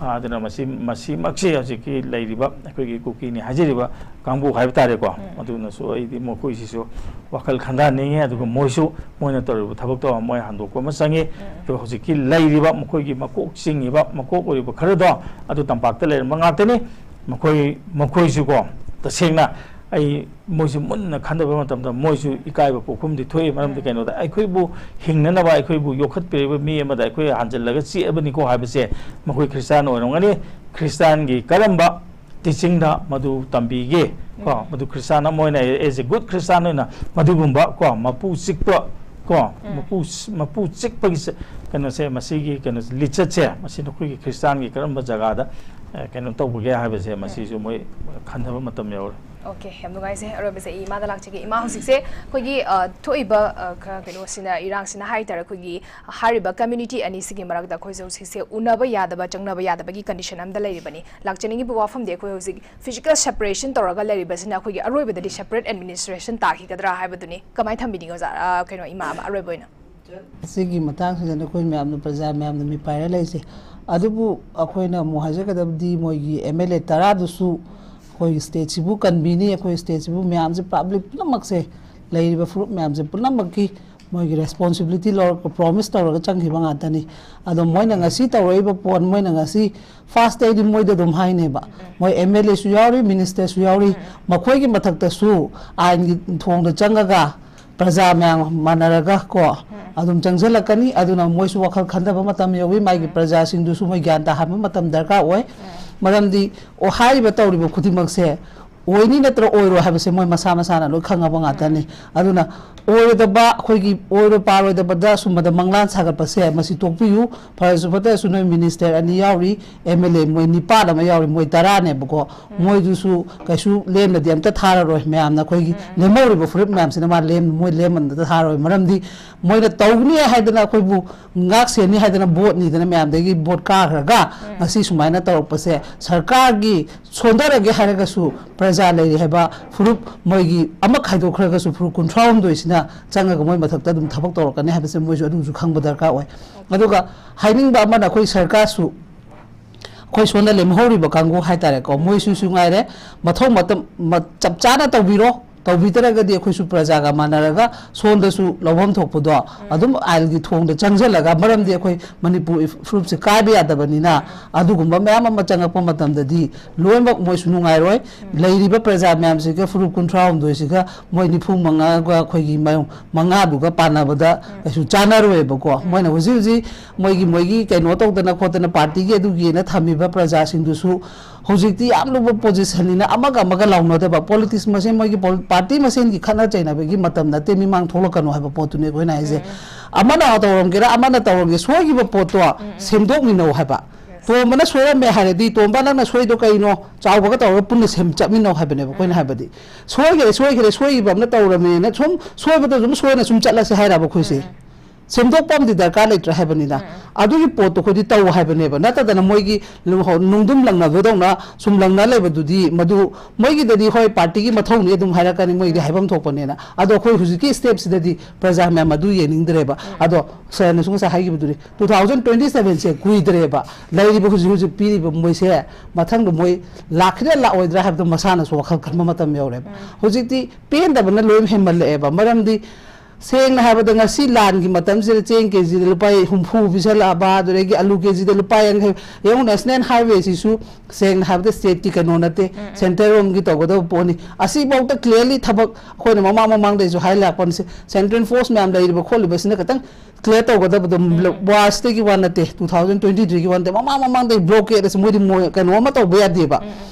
ꯎꯝ꯫ ꯑꯗꯨꯅ ꯃꯁꯤ, ꯃꯁꯤꯃꯛꯁꯤ ꯍꯧꯖꯤꯛꯀꯤ ꯂꯩꯔꯤꯕ ꯑꯩꯈꯣꯏꯒꯤ ꯀꯨꯀꯤꯅꯤ ꯍꯥꯏꯖꯔꯤꯕ ꯀꯥꯡꯕꯨ ꯍꯥꯏꯕ ꯇꯥꯔꯦꯀꯣ, ꯎꯝ꯫ ꯑꯗꯨꯅꯁꯨ ꯑꯩꯗꯤ ꯃꯈꯣꯏꯁꯤꯁꯨ ꯋꯥꯈꯜ ꯈꯟꯊꯍꯟꯅꯤꯡꯉꯤ꯫ ꯑꯗꯨꯒ ꯃꯣꯏꯁꯨ, ꯃꯣꯏꯅ ꯇꯧꯔꯤꯕ ꯊꯕꯛꯇꯣ ꯃꯣꯏ ꯍꯟꯗꯣꯛꯄ ꯑꯃ ꯆꯪꯉꯤ꯫ ꯎꯝ꯫ ꯑꯗꯨꯒ ꯍꯧꯖꯤꯛꯀꯤ ꯂꯩꯔꯤꯕ ꯃꯈꯣꯏꯒꯤ ꯃꯀꯣꯛ ꯆꯤꯡꯉꯤꯕ, ꯃꯀꯣꯛ ꯑꯣꯏꯔꯤꯕ ꯈꯔꯗꯣ ꯑꯗꯨ ꯇꯝꯄꯥꯛꯇ ꯂꯩꯔꯝꯕ ꯉꯥꯛꯇꯅꯤ꯫ ꯃꯈꯣꯏ, ꯃꯈꯣꯏꯁꯨꯀꯣ, ꯇꯁꯦꯡꯅ ꯑꯩ ꯃꯣꯏꯁꯨ ꯃꯨꯟꯅ ꯈꯟꯊꯕ ꯃꯇꯝꯗ ꯃꯣꯏꯁꯨ ꯏꯀꯥꯏꯕ ꯄꯣꯛꯐꯝꯗꯤ ꯊꯣꯛꯏ꯫ ꯃꯔꯝꯗꯤ ꯎꯝ꯫ ꯀꯩꯅꯣꯗ, ꯑꯩꯈꯣꯏꯕꯨ ꯍꯤꯡꯅꯅꯕ, ꯑꯩꯈꯣꯏꯕꯨ ꯌꯣꯛꯈꯠꯄꯤꯔꯤꯕ ꯃꯤ ꯑꯃꯗ ꯑꯩꯈꯣꯏ ꯍꯟꯖꯤꯜꯂꯒ ꯆꯤꯛꯑꯕꯅꯤꯀꯣ ꯍꯥꯏꯕꯁꯦ ꯃꯈꯣꯏ ꯈ꯭ꯔꯤꯁꯇꯥꯟ ꯑꯣꯏꯔꯝꯒꯅꯤ꯫ ꯈ꯭ꯔꯤꯁꯇꯥꯟꯒꯤ ꯀꯔꯝꯕ ꯇꯤꯆꯤꯡꯗ ꯃꯗꯨ ꯇꯝꯕꯤꯒꯦ ꯀꯣ? ꯎꯝ꯫ ꯃꯗꯨ ꯈ꯭ꯔꯤꯁꯇꯥꯟ ꯑꯃ ꯑꯣꯏꯅ, as a good ꯈ꯭ꯔꯤꯁꯇꯥꯟ ꯑꯣꯏꯅ ꯃꯗꯨꯒꯨꯝꯕ ꯀꯣ, ꯃꯄꯨ ꯆꯤꯛꯄ ꯀꯣ, ꯎꯝ꯫ ꯃꯄꯨ, ꯃꯄꯨ ꯆꯤꯛꯄꯒꯤ ꯆ-, ꯀꯩꯅꯣꯁꯦ, ꯃꯁꯤꯒꯤ ꯀꯩꯅꯣꯁꯦ, ꯂꯤꯆꯠꯁꯦ, ꯃꯁꯤ ꯅꯈꯣꯏꯒꯤ ꯈ꯭ꯔꯤꯁꯇꯥꯟꯒꯤ ꯀꯔꯝꯕ ꯖꯒꯥꯗ, ꯑ, ꯀꯩꯅꯣ ꯇꯧꯕꯒꯦ ꯍꯥꯏꯕꯁꯦ, ꯎꯝ꯫ ꯃꯁꯤꯁꯨ ꯃꯣꯏ ꯈꯟꯊꯕ ꯃꯇꯝ ꯌꯧꯔꯦ꯫ OK, ꯌꯥꯝ ꯅꯨꯡꯉꯥꯏꯖꯩ꯫ ꯑꯔꯣꯏꯕꯁꯦ ꯑꯩ ꯏꯃꯥꯗ ꯂꯥꯛꯆꯒꯦ꯫ ꯏꯃꯥ, ꯍꯧꯖꯤꯛꯁꯦ ꯑꯩꯈꯣꯏꯒꯤ, ꯑ, ꯊꯣꯛꯏꯕ, ꯑ, ꯈ-, ꯀꯩꯅꯣꯁꯤꯅ, ꯏꯔꯥꯡꯁꯤꯅ ꯍꯥꯏꯇꯥꯔꯦ, ꯑꯩꯈꯣꯏꯒꯤ ꯍꯥꯏꯔꯤꯕ community ꯑꯅꯤꯁꯤꯒꯤ ꯃꯔꯛꯇ ꯑꯩꯈꯣꯏꯁꯦ ꯍꯧꯖꯤꯛꯁꯦ ꯎꯅꯕ ꯌꯥꯗꯕ, ꯆꯪꯅꯕ ꯌꯥꯗꯕꯒꯤ condition ꯑꯃꯗ ꯂꯩꯔꯤꯕꯅꯤ꯫ ꯂꯥꯛꯆꯅꯤꯡꯉꯤꯕ ꯋꯥꯐꯝꯗꯤ, ꯑꯩꯈꯣꯏ ꯍꯧꯖꯤꯛ physical separation ꯇꯧꯔꯒ ꯂꯩꯔꯤꯕꯁꯤꯅ ꯑꯩꯈꯣꯏꯒꯤ ꯑꯔꯣꯏꯕꯗ separate administration ꯇꯥꯈꯤꯒꯗ꯭ꯔꯥ ꯍꯥꯏꯕꯗꯨꯅꯤ꯫ ꯀꯃꯥꯏꯅ ꯊꯝꯕꯤꯅꯤꯡꯉꯤ ꯑꯣꯖꯥ? ꯑ, ꯀꯩꯅꯣ, ꯏꯃꯥ ꯑꯃ ꯑꯔꯣꯏꯕ ꯑꯣꯏꯅ꯫ ꯁꯤꯒꯤ ꯃꯇꯥꯡꯁꯤꯗ ꯑꯩꯈꯣꯏ ꯃꯌꯥꯝꯅ, ꯄ꯭ꯔꯖꯥ ꯃꯌꯥꯝꯅ ꯃꯤꯄꯥꯏꯔ ꯂꯩꯁꯦ꯫ ꯑꯗꯨꯕꯨ ꯑꯩꯈꯣꯏꯅ ꯑꯃꯨꯛ ꯍꯥꯏꯖꯒꯗꯕꯗꯤ, ꯃꯣꯏꯒꯤ MLA ꯇꯔꯥꯗꯨꯁꯨ ꯑꯩꯈꯣꯏꯒꯤ stateꯁꯤꯕꯨ ꯀꯟꯕꯤꯅꯤ, ꯑꯩꯈꯣꯏ stateꯁꯤꯕꯨ ꯃꯌꯥꯝꯁꯦ, public ꯄꯨꯝꯅꯃꯛꯁꯦ, ꯂꯩꯔꯤꯕ ꯐꯨꯔꯨꯞ ꯃꯌꯥꯝꯁꯦ ꯄꯨꯝꯅꯃꯛꯀꯤ ꯃꯣꯏꯒꯤ responsibility ꯂꯧꯔꯒ, promise ꯇꯧꯔꯒ ꯆꯪꯈꯤꯕ ꯉꯥꯛꯇꯅꯤ꯫ ꯑꯗꯣ ꯃꯣꯏꯅ ꯉꯁꯤ ꯇꯧꯔꯛꯏꯕ ꯄꯣꯠ, ꯃꯣꯏꯅ ꯉꯁꯤ first ꯑꯩꯗꯤ ꯃꯣꯏꯗ ꯑꯗꯨꯝ ꯍꯥꯏꯅꯦꯕ, ꯃꯣꯏ MLAꯁꯨ ꯌꯥꯎꯔꯤ, ministerꯁꯨ ꯌꯥꯎꯔꯤ, ꯃꯈꯣꯏꯒꯤ ꯃꯊꯛꯇꯁꯨ ꯑꯥꯏꯟꯒꯤ ꯊꯣꯡꯗ ꯆꯪꯉꯒ ꯄ꯭ꯔꯖꯥ ꯃꯌꯥꯝ ꯃꯥꯟꯅꯔꯒ ꯀꯣ, ꯑꯗꯨꯝ ꯆꯪꯁꯤꯜꯂꯛꯀꯅꯤ꯫ ꯑꯗꯨꯅ ꯃꯣꯏꯁꯨ ꯋꯥꯈꯜ ꯈꯟꯊꯕ ꯃꯇꯝ ꯌꯧꯏ, ꯃꯥꯒꯤ ꯄ꯭ꯔꯖꯥꯁꯤꯡꯗꯨꯁꯨ ꯃꯣꯏ ꯒ꯭ꯌꯥꯟ ꯇꯥꯍꯟꯕ ꯃꯇꯝ ꯗꯔꯀꯥꯔ ꯑꯣꯏ꯫ ꯃꯔꯝꯗꯤ, ꯑꯣ, ꯍꯥꯏꯔꯤꯕ ꯇꯧꯔꯤꯕ ꯈꯨꯗꯤꯡꯃꯛꯁꯦ ꯑꯣꯏꯅꯤ ꯅꯠꯇ꯭ꯔ ꯑꯣꯏꯔꯣꯏ ꯍꯥꯏꯕꯁꯦ ꯃꯣꯏ ꯃꯁꯥ ꯃꯁꯥꯅ ꯂꯣꯏ ꯈꯪꯉꯕ ꯉꯥꯛꯇꯅꯤ꯫ ꯑꯗꯨꯅ ꯑꯣꯏꯔꯣꯏꯗꯕ, ꯑꯩꯈꯣꯏꯒꯤ ꯑꯣꯏꯔꯣꯏ ꯄꯥꯔꯣꯏꯗꯕꯗ ꯁꯨꯝꯕꯗ ꯃꯪꯂꯥꯟ ꯁꯥꯒꯠꯄꯁꯦ ꯃꯁꯤ ꯇꯣꯛꯄꯤꯌꯨ꯫ ꯐꯔꯁꯨ ꯐꯠꯇ꯭ꯔꯁꯨ ꯅꯣꯏ minister ꯑꯅꯤ ꯌꯥꯎꯔꯤ, MLA ꯃꯣꯏ ꯅꯤꯄꯥꯟ ꯑꯃ ꯌꯥꯎꯔꯤ, ꯃꯣꯏ ꯇꯔꯥꯅꯦꯕꯀꯣ꯫ ꯃꯣꯏꯗꯨꯁꯨ ꯀꯩꯁꯨ ꯂꯦꯝꯅꯗꯤ ꯑꯝꯇ ꯊꯥꯔꯔꯣꯏ꯫ ꯃꯌꯥꯝꯅ ꯑꯩꯈꯣꯏꯒꯤ ꯂꯦꯝꯍꯧꯔꯤꯕ ꯐꯨꯔꯨꯞ ꯃꯌꯥꯝꯁꯤꯅ ꯃꯥ ꯂꯦꯝ-, ꯃꯣꯏ ꯂꯦꯝꯅ ꯑꯝꯇ ꯊꯥꯔꯔꯣꯏ꯫ ꯃꯔꯝꯗꯤ ꯃꯣꯏꯅ ꯇꯧꯅꯤ ꯍꯥꯏꯗꯅ, ꯑꯩꯈꯣꯏꯕꯨ ꯉꯥꯛ ꯁꯦꯟꯅꯤ ꯍꯥꯏꯗꯅ vote ꯅꯤꯗꯅ ꯃꯌꯥꯝꯗꯒꯤ vote ꯀꯥꯈ꯭ꯔꯒ ꯉꯁꯤ ꯁꯨꯃꯥꯏꯅ ꯇꯧꯔꯛꯄꯁꯦ, ꯁꯔꯀꯥꯔꯒꯤ ꯁꯣꯟꯊꯔꯒꯦ ꯍꯥꯏꯔꯒꯁꯨ ꯄ꯭ꯔꯖꯥ ꯂꯩꯔꯤ ꯍꯥꯏꯕ ꯐꯨꯔꯨꯞ, ꯃꯣꯏꯒꯤ ꯑꯃ ꯈꯥꯏꯗꯣꯛꯈ꯭ꯔꯒꯁꯨ ꯐꯨꯔꯨꯞ ꯀꯨꯟꯊ꯭ꯔꯥ ꯍꯨꯝꯗꯣꯏꯁꯤꯅ ꯆꯪꯉꯒ ꯃꯣꯏ ꯃꯊꯛꯇ ꯑꯗꯨꯝ ꯊꯕꯛ ꯇꯧꯔꯛꯀꯅꯤ ꯍꯥꯏꯕꯁꯦ ꯃꯣꯏꯁꯨ ꯑꯗꯨꯝꯁꯨ ꯈꯪꯕ ꯗꯔꯀꯥꯔ ꯑꯣꯏ꯫ ꯑꯗꯨꯒ ꯍꯥꯏꯅꯤꯡꯕ ꯑꯃꯅ, ꯑꯩꯈꯣꯏ ꯁꯔꯀꯥꯔꯁꯨ ꯑꯩꯈꯣꯏ ꯁꯣꯝꯗ ꯂꯦꯝꯍꯧꯔꯤꯕ ꯀꯥꯡꯕꯨ ꯍꯥꯏꯇꯥꯔꯦꯀꯣ, ꯃꯣꯏꯁꯨꯁꯨ ꯉꯥꯏꯔꯦ, ꯃꯊꯧ ꯃꯇꯝ ꯃ- ꯆꯞ ꯆꯥꯅ ꯇꯧꯕꯤꯔꯣ꯫ ꯇꯧꯕꯤꯗ꯭ꯔꯒꯗꯤ ꯑꯩꯈꯣꯏꯁꯨ ꯄ꯭ꯔꯖꯥꯒ ꯃꯥꯟꯅꯔꯒ ꯁꯣꯝꯗꯁꯨ ꯂꯧꯐꯝ ꯊꯣꯛꯄꯗꯣ ꯑꯗꯨꯝ ꯑꯥꯏꯟꯒꯤ ꯊꯣꯡꯗ ꯆꯪꯁꯤꯜꯂꯒ, ꯃꯔꯝꯗꯤ ꯑꯩꯈꯣꯏ ꯃꯅꯤꯄꯨꯔ ꯐꯨꯔꯨꯞꯁꯦ ꯀꯥꯏꯕ ꯌꯥꯗꯕꯅꯤꯅ, ꯑꯗꯨꯒꯨꯝꯕ ꯃꯌꯥꯝ ꯑꯃ ꯆꯪꯉꯛꯄ ꯃꯇꯝꯗꯗꯤ ꯂꯣꯏꯅꯃꯛ ꯃꯣꯏꯁꯨ ꯅꯨꯡꯉꯥꯏꯔꯣꯏ꯫ ꯂꯩꯔꯤꯕ ꯄ꯭ꯔꯖꯥ ꯃꯌꯥꯝꯁꯤꯒ, ꯐꯨꯔꯨꯞ ꯀꯨꯟꯊ꯭ꯔꯥ ꯍꯨꯝꯗꯣꯏꯁꯤꯒ, ꯃꯣꯏ ꯅꯤꯐꯨ ꯃꯉꯥꯒ ꯑꯩꯈꯣꯏꯒꯤ ꯃ- ꯃꯉꯥꯗꯨꯒ ꯄꯥꯟꯅꯕꯗ ꯀꯩꯁꯨ ꯆꯥꯟꯅꯔꯣꯏꯕꯀꯣ꯫ ꯃꯣꯏꯅ ꯍꯧꯖꯤꯛ ꯍꯧꯖꯤꯛ ꯃꯣꯏꯒꯤ ꯃꯣꯏꯒꯤ ꯀꯩꯅꯣ ꯇꯧꯗꯅ ꯈꯣꯠꯇꯅ ꯄꯥꯔꯇꯤꯒꯤ ꯑꯗꯨꯒꯤꯅ ꯊꯝꯃꯤꯕ ꯄ꯭ꯔꯖꯥꯁꯤꯡꯗꯨꯁꯨ ꯍꯧꯖꯤꯛꯇꯤ ꯌꯥꯝ ꯂꯨꯕ ꯄꯣꯖꯤꯁꯟꯅꯤꯅ, ꯑꯃꯒ ꯑꯃꯒ ꯂꯥꯎꯅꯗꯕ, ꯄꯣꯂꯤꯇꯤꯛꯁ ꯃꯁꯦꯟ, ꯃꯣꯏꯒꯤ ꯄꯣꯂꯤ- ꯄꯥꯔꯇꯤ ꯃꯁꯦꯟꯒꯤ ꯈꯠꯅ ꯆꯩꯅꯕꯒꯤ ꯃꯇꯝ ꯅꯠꯇꯦ, ꯃꯤꯃꯥꯡ ꯊꯣꯛꯂꯛꯀꯅꯨ ꯍꯥꯏꯕ ꯄꯣꯠꯇꯨꯅꯤ ꯑꯩꯈꯣꯏꯅ ꯍꯥꯏꯁꯦ꯫ ꯑꯃꯅ ꯇꯧꯔꯝꯒꯦꯔꯥ, ꯑꯃꯅ ꯇꯧꯔꯝꯒꯦ, ꯁꯣꯏꯈꯤꯕ ꯄꯣꯠꯇꯣ ꯁꯦꯝꯗꯣꯛꯃꯤꯟꯅꯧ ꯍꯥꯏꯕ꯫ ꯇꯣꯝꯕꯅ ꯁꯣꯏꯔꯝꯃꯦ ꯍꯥꯏꯔꯗꯤ, "ꯇꯣꯝꯕ, ꯅꯪꯅ ꯁꯣꯏꯗꯣ ꯀꯩꯅꯣ?" ꯆꯥꯎꯕꯒ ꯇꯧꯔꯒ ꯄꯨꯟꯅ ꯁꯦꯝ ꯆꯠꯃꯤꯟꯅꯧ ꯍꯥꯏꯕꯅꯦꯕ ꯑꯩꯈꯣꯏꯅ ꯍꯥꯏꯕꯗꯤ꯫ ꯁꯣꯏꯈꯔꯦ, ꯁꯣꯏꯈꯔꯦ, ꯁꯣꯏꯈꯤꯕ ꯑꯃꯅ ꯇꯧꯔꯝꯃꯦꯅ ꯁꯨꯝ ꯁꯣꯏꯕꯗ ꯑꯗꯨꯝ ꯁꯣꯏꯅ ꯁꯨꯝ ꯆꯠꯂꯁꯦ ꯍꯥꯏꯔꯕ ꯑꯩꯈꯣꯏꯁꯦ? ꯁꯦꯝꯗꯣꯛꯄ ꯑꯃꯗꯤ ꯗꯔꯀꯥꯔ ꯂꯩꯇ꯭ꯔꯦ ꯍꯥꯏꯕꯅꯤꯗ꯫ ꯑꯗꯨꯒꯤ ꯄꯣꯠꯇꯣ ꯑꯩꯈꯣꯏꯗꯤ ꯇꯧ ꯍꯥꯏꯕꯅꯦꯕ, ꯅꯠꯇꯗꯅ ꯃꯣꯏꯒꯤ ꯂꯨ- ꯅꯨꯡꯗꯨꯝ ꯂꯪꯅꯕꯗꯧꯅ ꯁꯨꯝ ꯂꯪꯅ ꯂꯩꯕꯗꯨꯗꯤ, ꯃꯗꯨ ꯃꯣꯏꯒꯤꯗꯗꯤ ꯍꯣꯏ ꯄꯥꯔꯇꯤꯒꯤ ꯃꯊꯧꯅꯤ ꯑꯗꯨꯝ ꯍꯥꯏꯔꯛꯀꯅꯤ, ꯃꯣꯏꯒꯤꯗꯤ ꯍꯥꯏꯐꯝ ꯊꯣꯛꯄꯅꯦꯅ꯫ ꯑꯗꯣ ꯑꯩꯈꯣꯏ ꯍꯧꯖꯤꯛꯀꯤ ꯁ꯭ꯇꯦꯞꯁꯤꯗꯗꯤ ꯄ꯭ꯔꯖꯥ ꯃꯌꯥꯝ ꯑꯗꯨ ꯌꯦꯡꯅꯤꯡꯗ꯭ꯔꯦꯕ꯫ ꯑꯗꯣ ꯁꯔꯅꯁꯨ ꯉꯁꯥꯏ ꯍꯥꯏꯈꯤꯕꯗꯨꯅꯤ, ꯇꯨ ꯊꯥꯎꯖꯟ ꯇ꯭ꯋꯦꯟꯇꯤ ꯁꯚꯦꯟꯁꯦ ꯀꯨꯏꯗ꯭ꯔꯦꯕ꯫ ꯂꯩꯔꯤꯕ ꯍꯧꯖꯤꯛ ꯍꯧꯖꯤꯛ ꯄꯤꯔꯤꯕ ꯃꯣꯏꯁꯦ ꯃꯊꯪꯗ ꯃꯣꯏ ꯂꯥꯛꯈꯤꯗ꯭ꯔꯥ ꯂꯥꯛꯑꯣꯏꯗ꯭ꯔꯥ ꯍꯥꯏꯕꯗꯣ ꯃꯁꯥꯅꯁꯨ ꯋꯥꯈꯜ ꯈꯟꯕ ꯃꯇꯝ ꯌꯧꯔꯦꯕ꯫ ꯍꯧꯖꯤꯛꯇꯤ ꯄꯦꯟꯗꯕꯅ ꯂꯣꯏ ꯍꯦꯟꯃꯜꯂꯛꯑꯦꯕ꯫ ꯃꯔꯝꯗꯤ ꯁꯦꯡꯅ ꯍꯥꯏꯕꯗ ꯉꯁꯤ ꯂꯥꯟꯒꯤ ꯃꯇꯝꯁꯤꯗ ꯆꯦꯡ ꯀꯦꯖꯤꯗ ꯂꯨꯄꯥ ꯍꯨꯝꯐꯨ ꯄꯤꯁꯜꯂꯛꯑꯕ, ꯑꯗꯨꯗꯒꯤ ꯑꯂꯨ ꯀꯦꯖꯤꯗ ꯂꯨꯄꯥ ꯌꯥꯡꯈꯩ꯫ ꯌꯦꯡꯉꯨ, ꯅꯦꯁꯅꯦꯜ ꯍꯥꯏꯋꯦꯁꯤꯁꯨ ꯁꯦꯡꯅ ꯍꯥꯏꯕꯗ ꯁ꯭ꯇꯦꯠꯀꯤ ꯀꯩꯅꯣ ꯅꯠꯇꯦ, ꯁꯦꯟꯇꯔ ꯔꯣꯝꯒꯤ ꯇꯧꯒꯗꯕ ꯄꯣꯠꯅꯤ꯫ ꯑꯁꯤꯐꯥꯎꯗ ꯀ꯭ꯂꯤꯌꯥꯔꯂꯤ ꯊꯕꯛ ꯑꯩꯈꯣꯏꯅ ꯃꯃꯥꯡ ꯃꯃꯥꯡꯗꯩꯁꯨ ꯍꯥꯏ ꯂꯥꯛꯄꯅꯤ, ꯁꯦꯟꯇ꯭ꯔꯦꯜ ꯐꯣꯔꯁ ꯃꯌꯥꯝ ꯂꯩꯔꯤꯕ ꯈꯣꯠꯂꯤꯕꯁꯤꯅ ꯈꯤꯇꯪ ꯀ꯭ꯂꯤꯌꯥꯔ ꯇꯧꯒꯗꯕꯗꯣ꯫ ꯋꯥꯔꯁꯇꯒꯤ ꯋꯥ ꯅꯠꯇꯦ, ꯇꯨ ꯊꯥꯎꯖꯟ ꯇ꯭ꯋꯦꯟꯇꯤ ꯊ꯭ꯔꯤꯒꯤ ꯋꯥ ꯅꯠꯇꯦ, ꯃꯃꯥꯡ ꯃꯃꯥꯡꯗꯩ ꯕ꯭ꯂꯣꯀꯦꯠ ꯑꯁꯤ ꯃꯣꯏꯗꯤ ꯃꯣꯏ ꯀꯩꯅꯣ ꯑꯃ ꯇꯧꯕ ꯌꯥꯗꯦꯕ꯫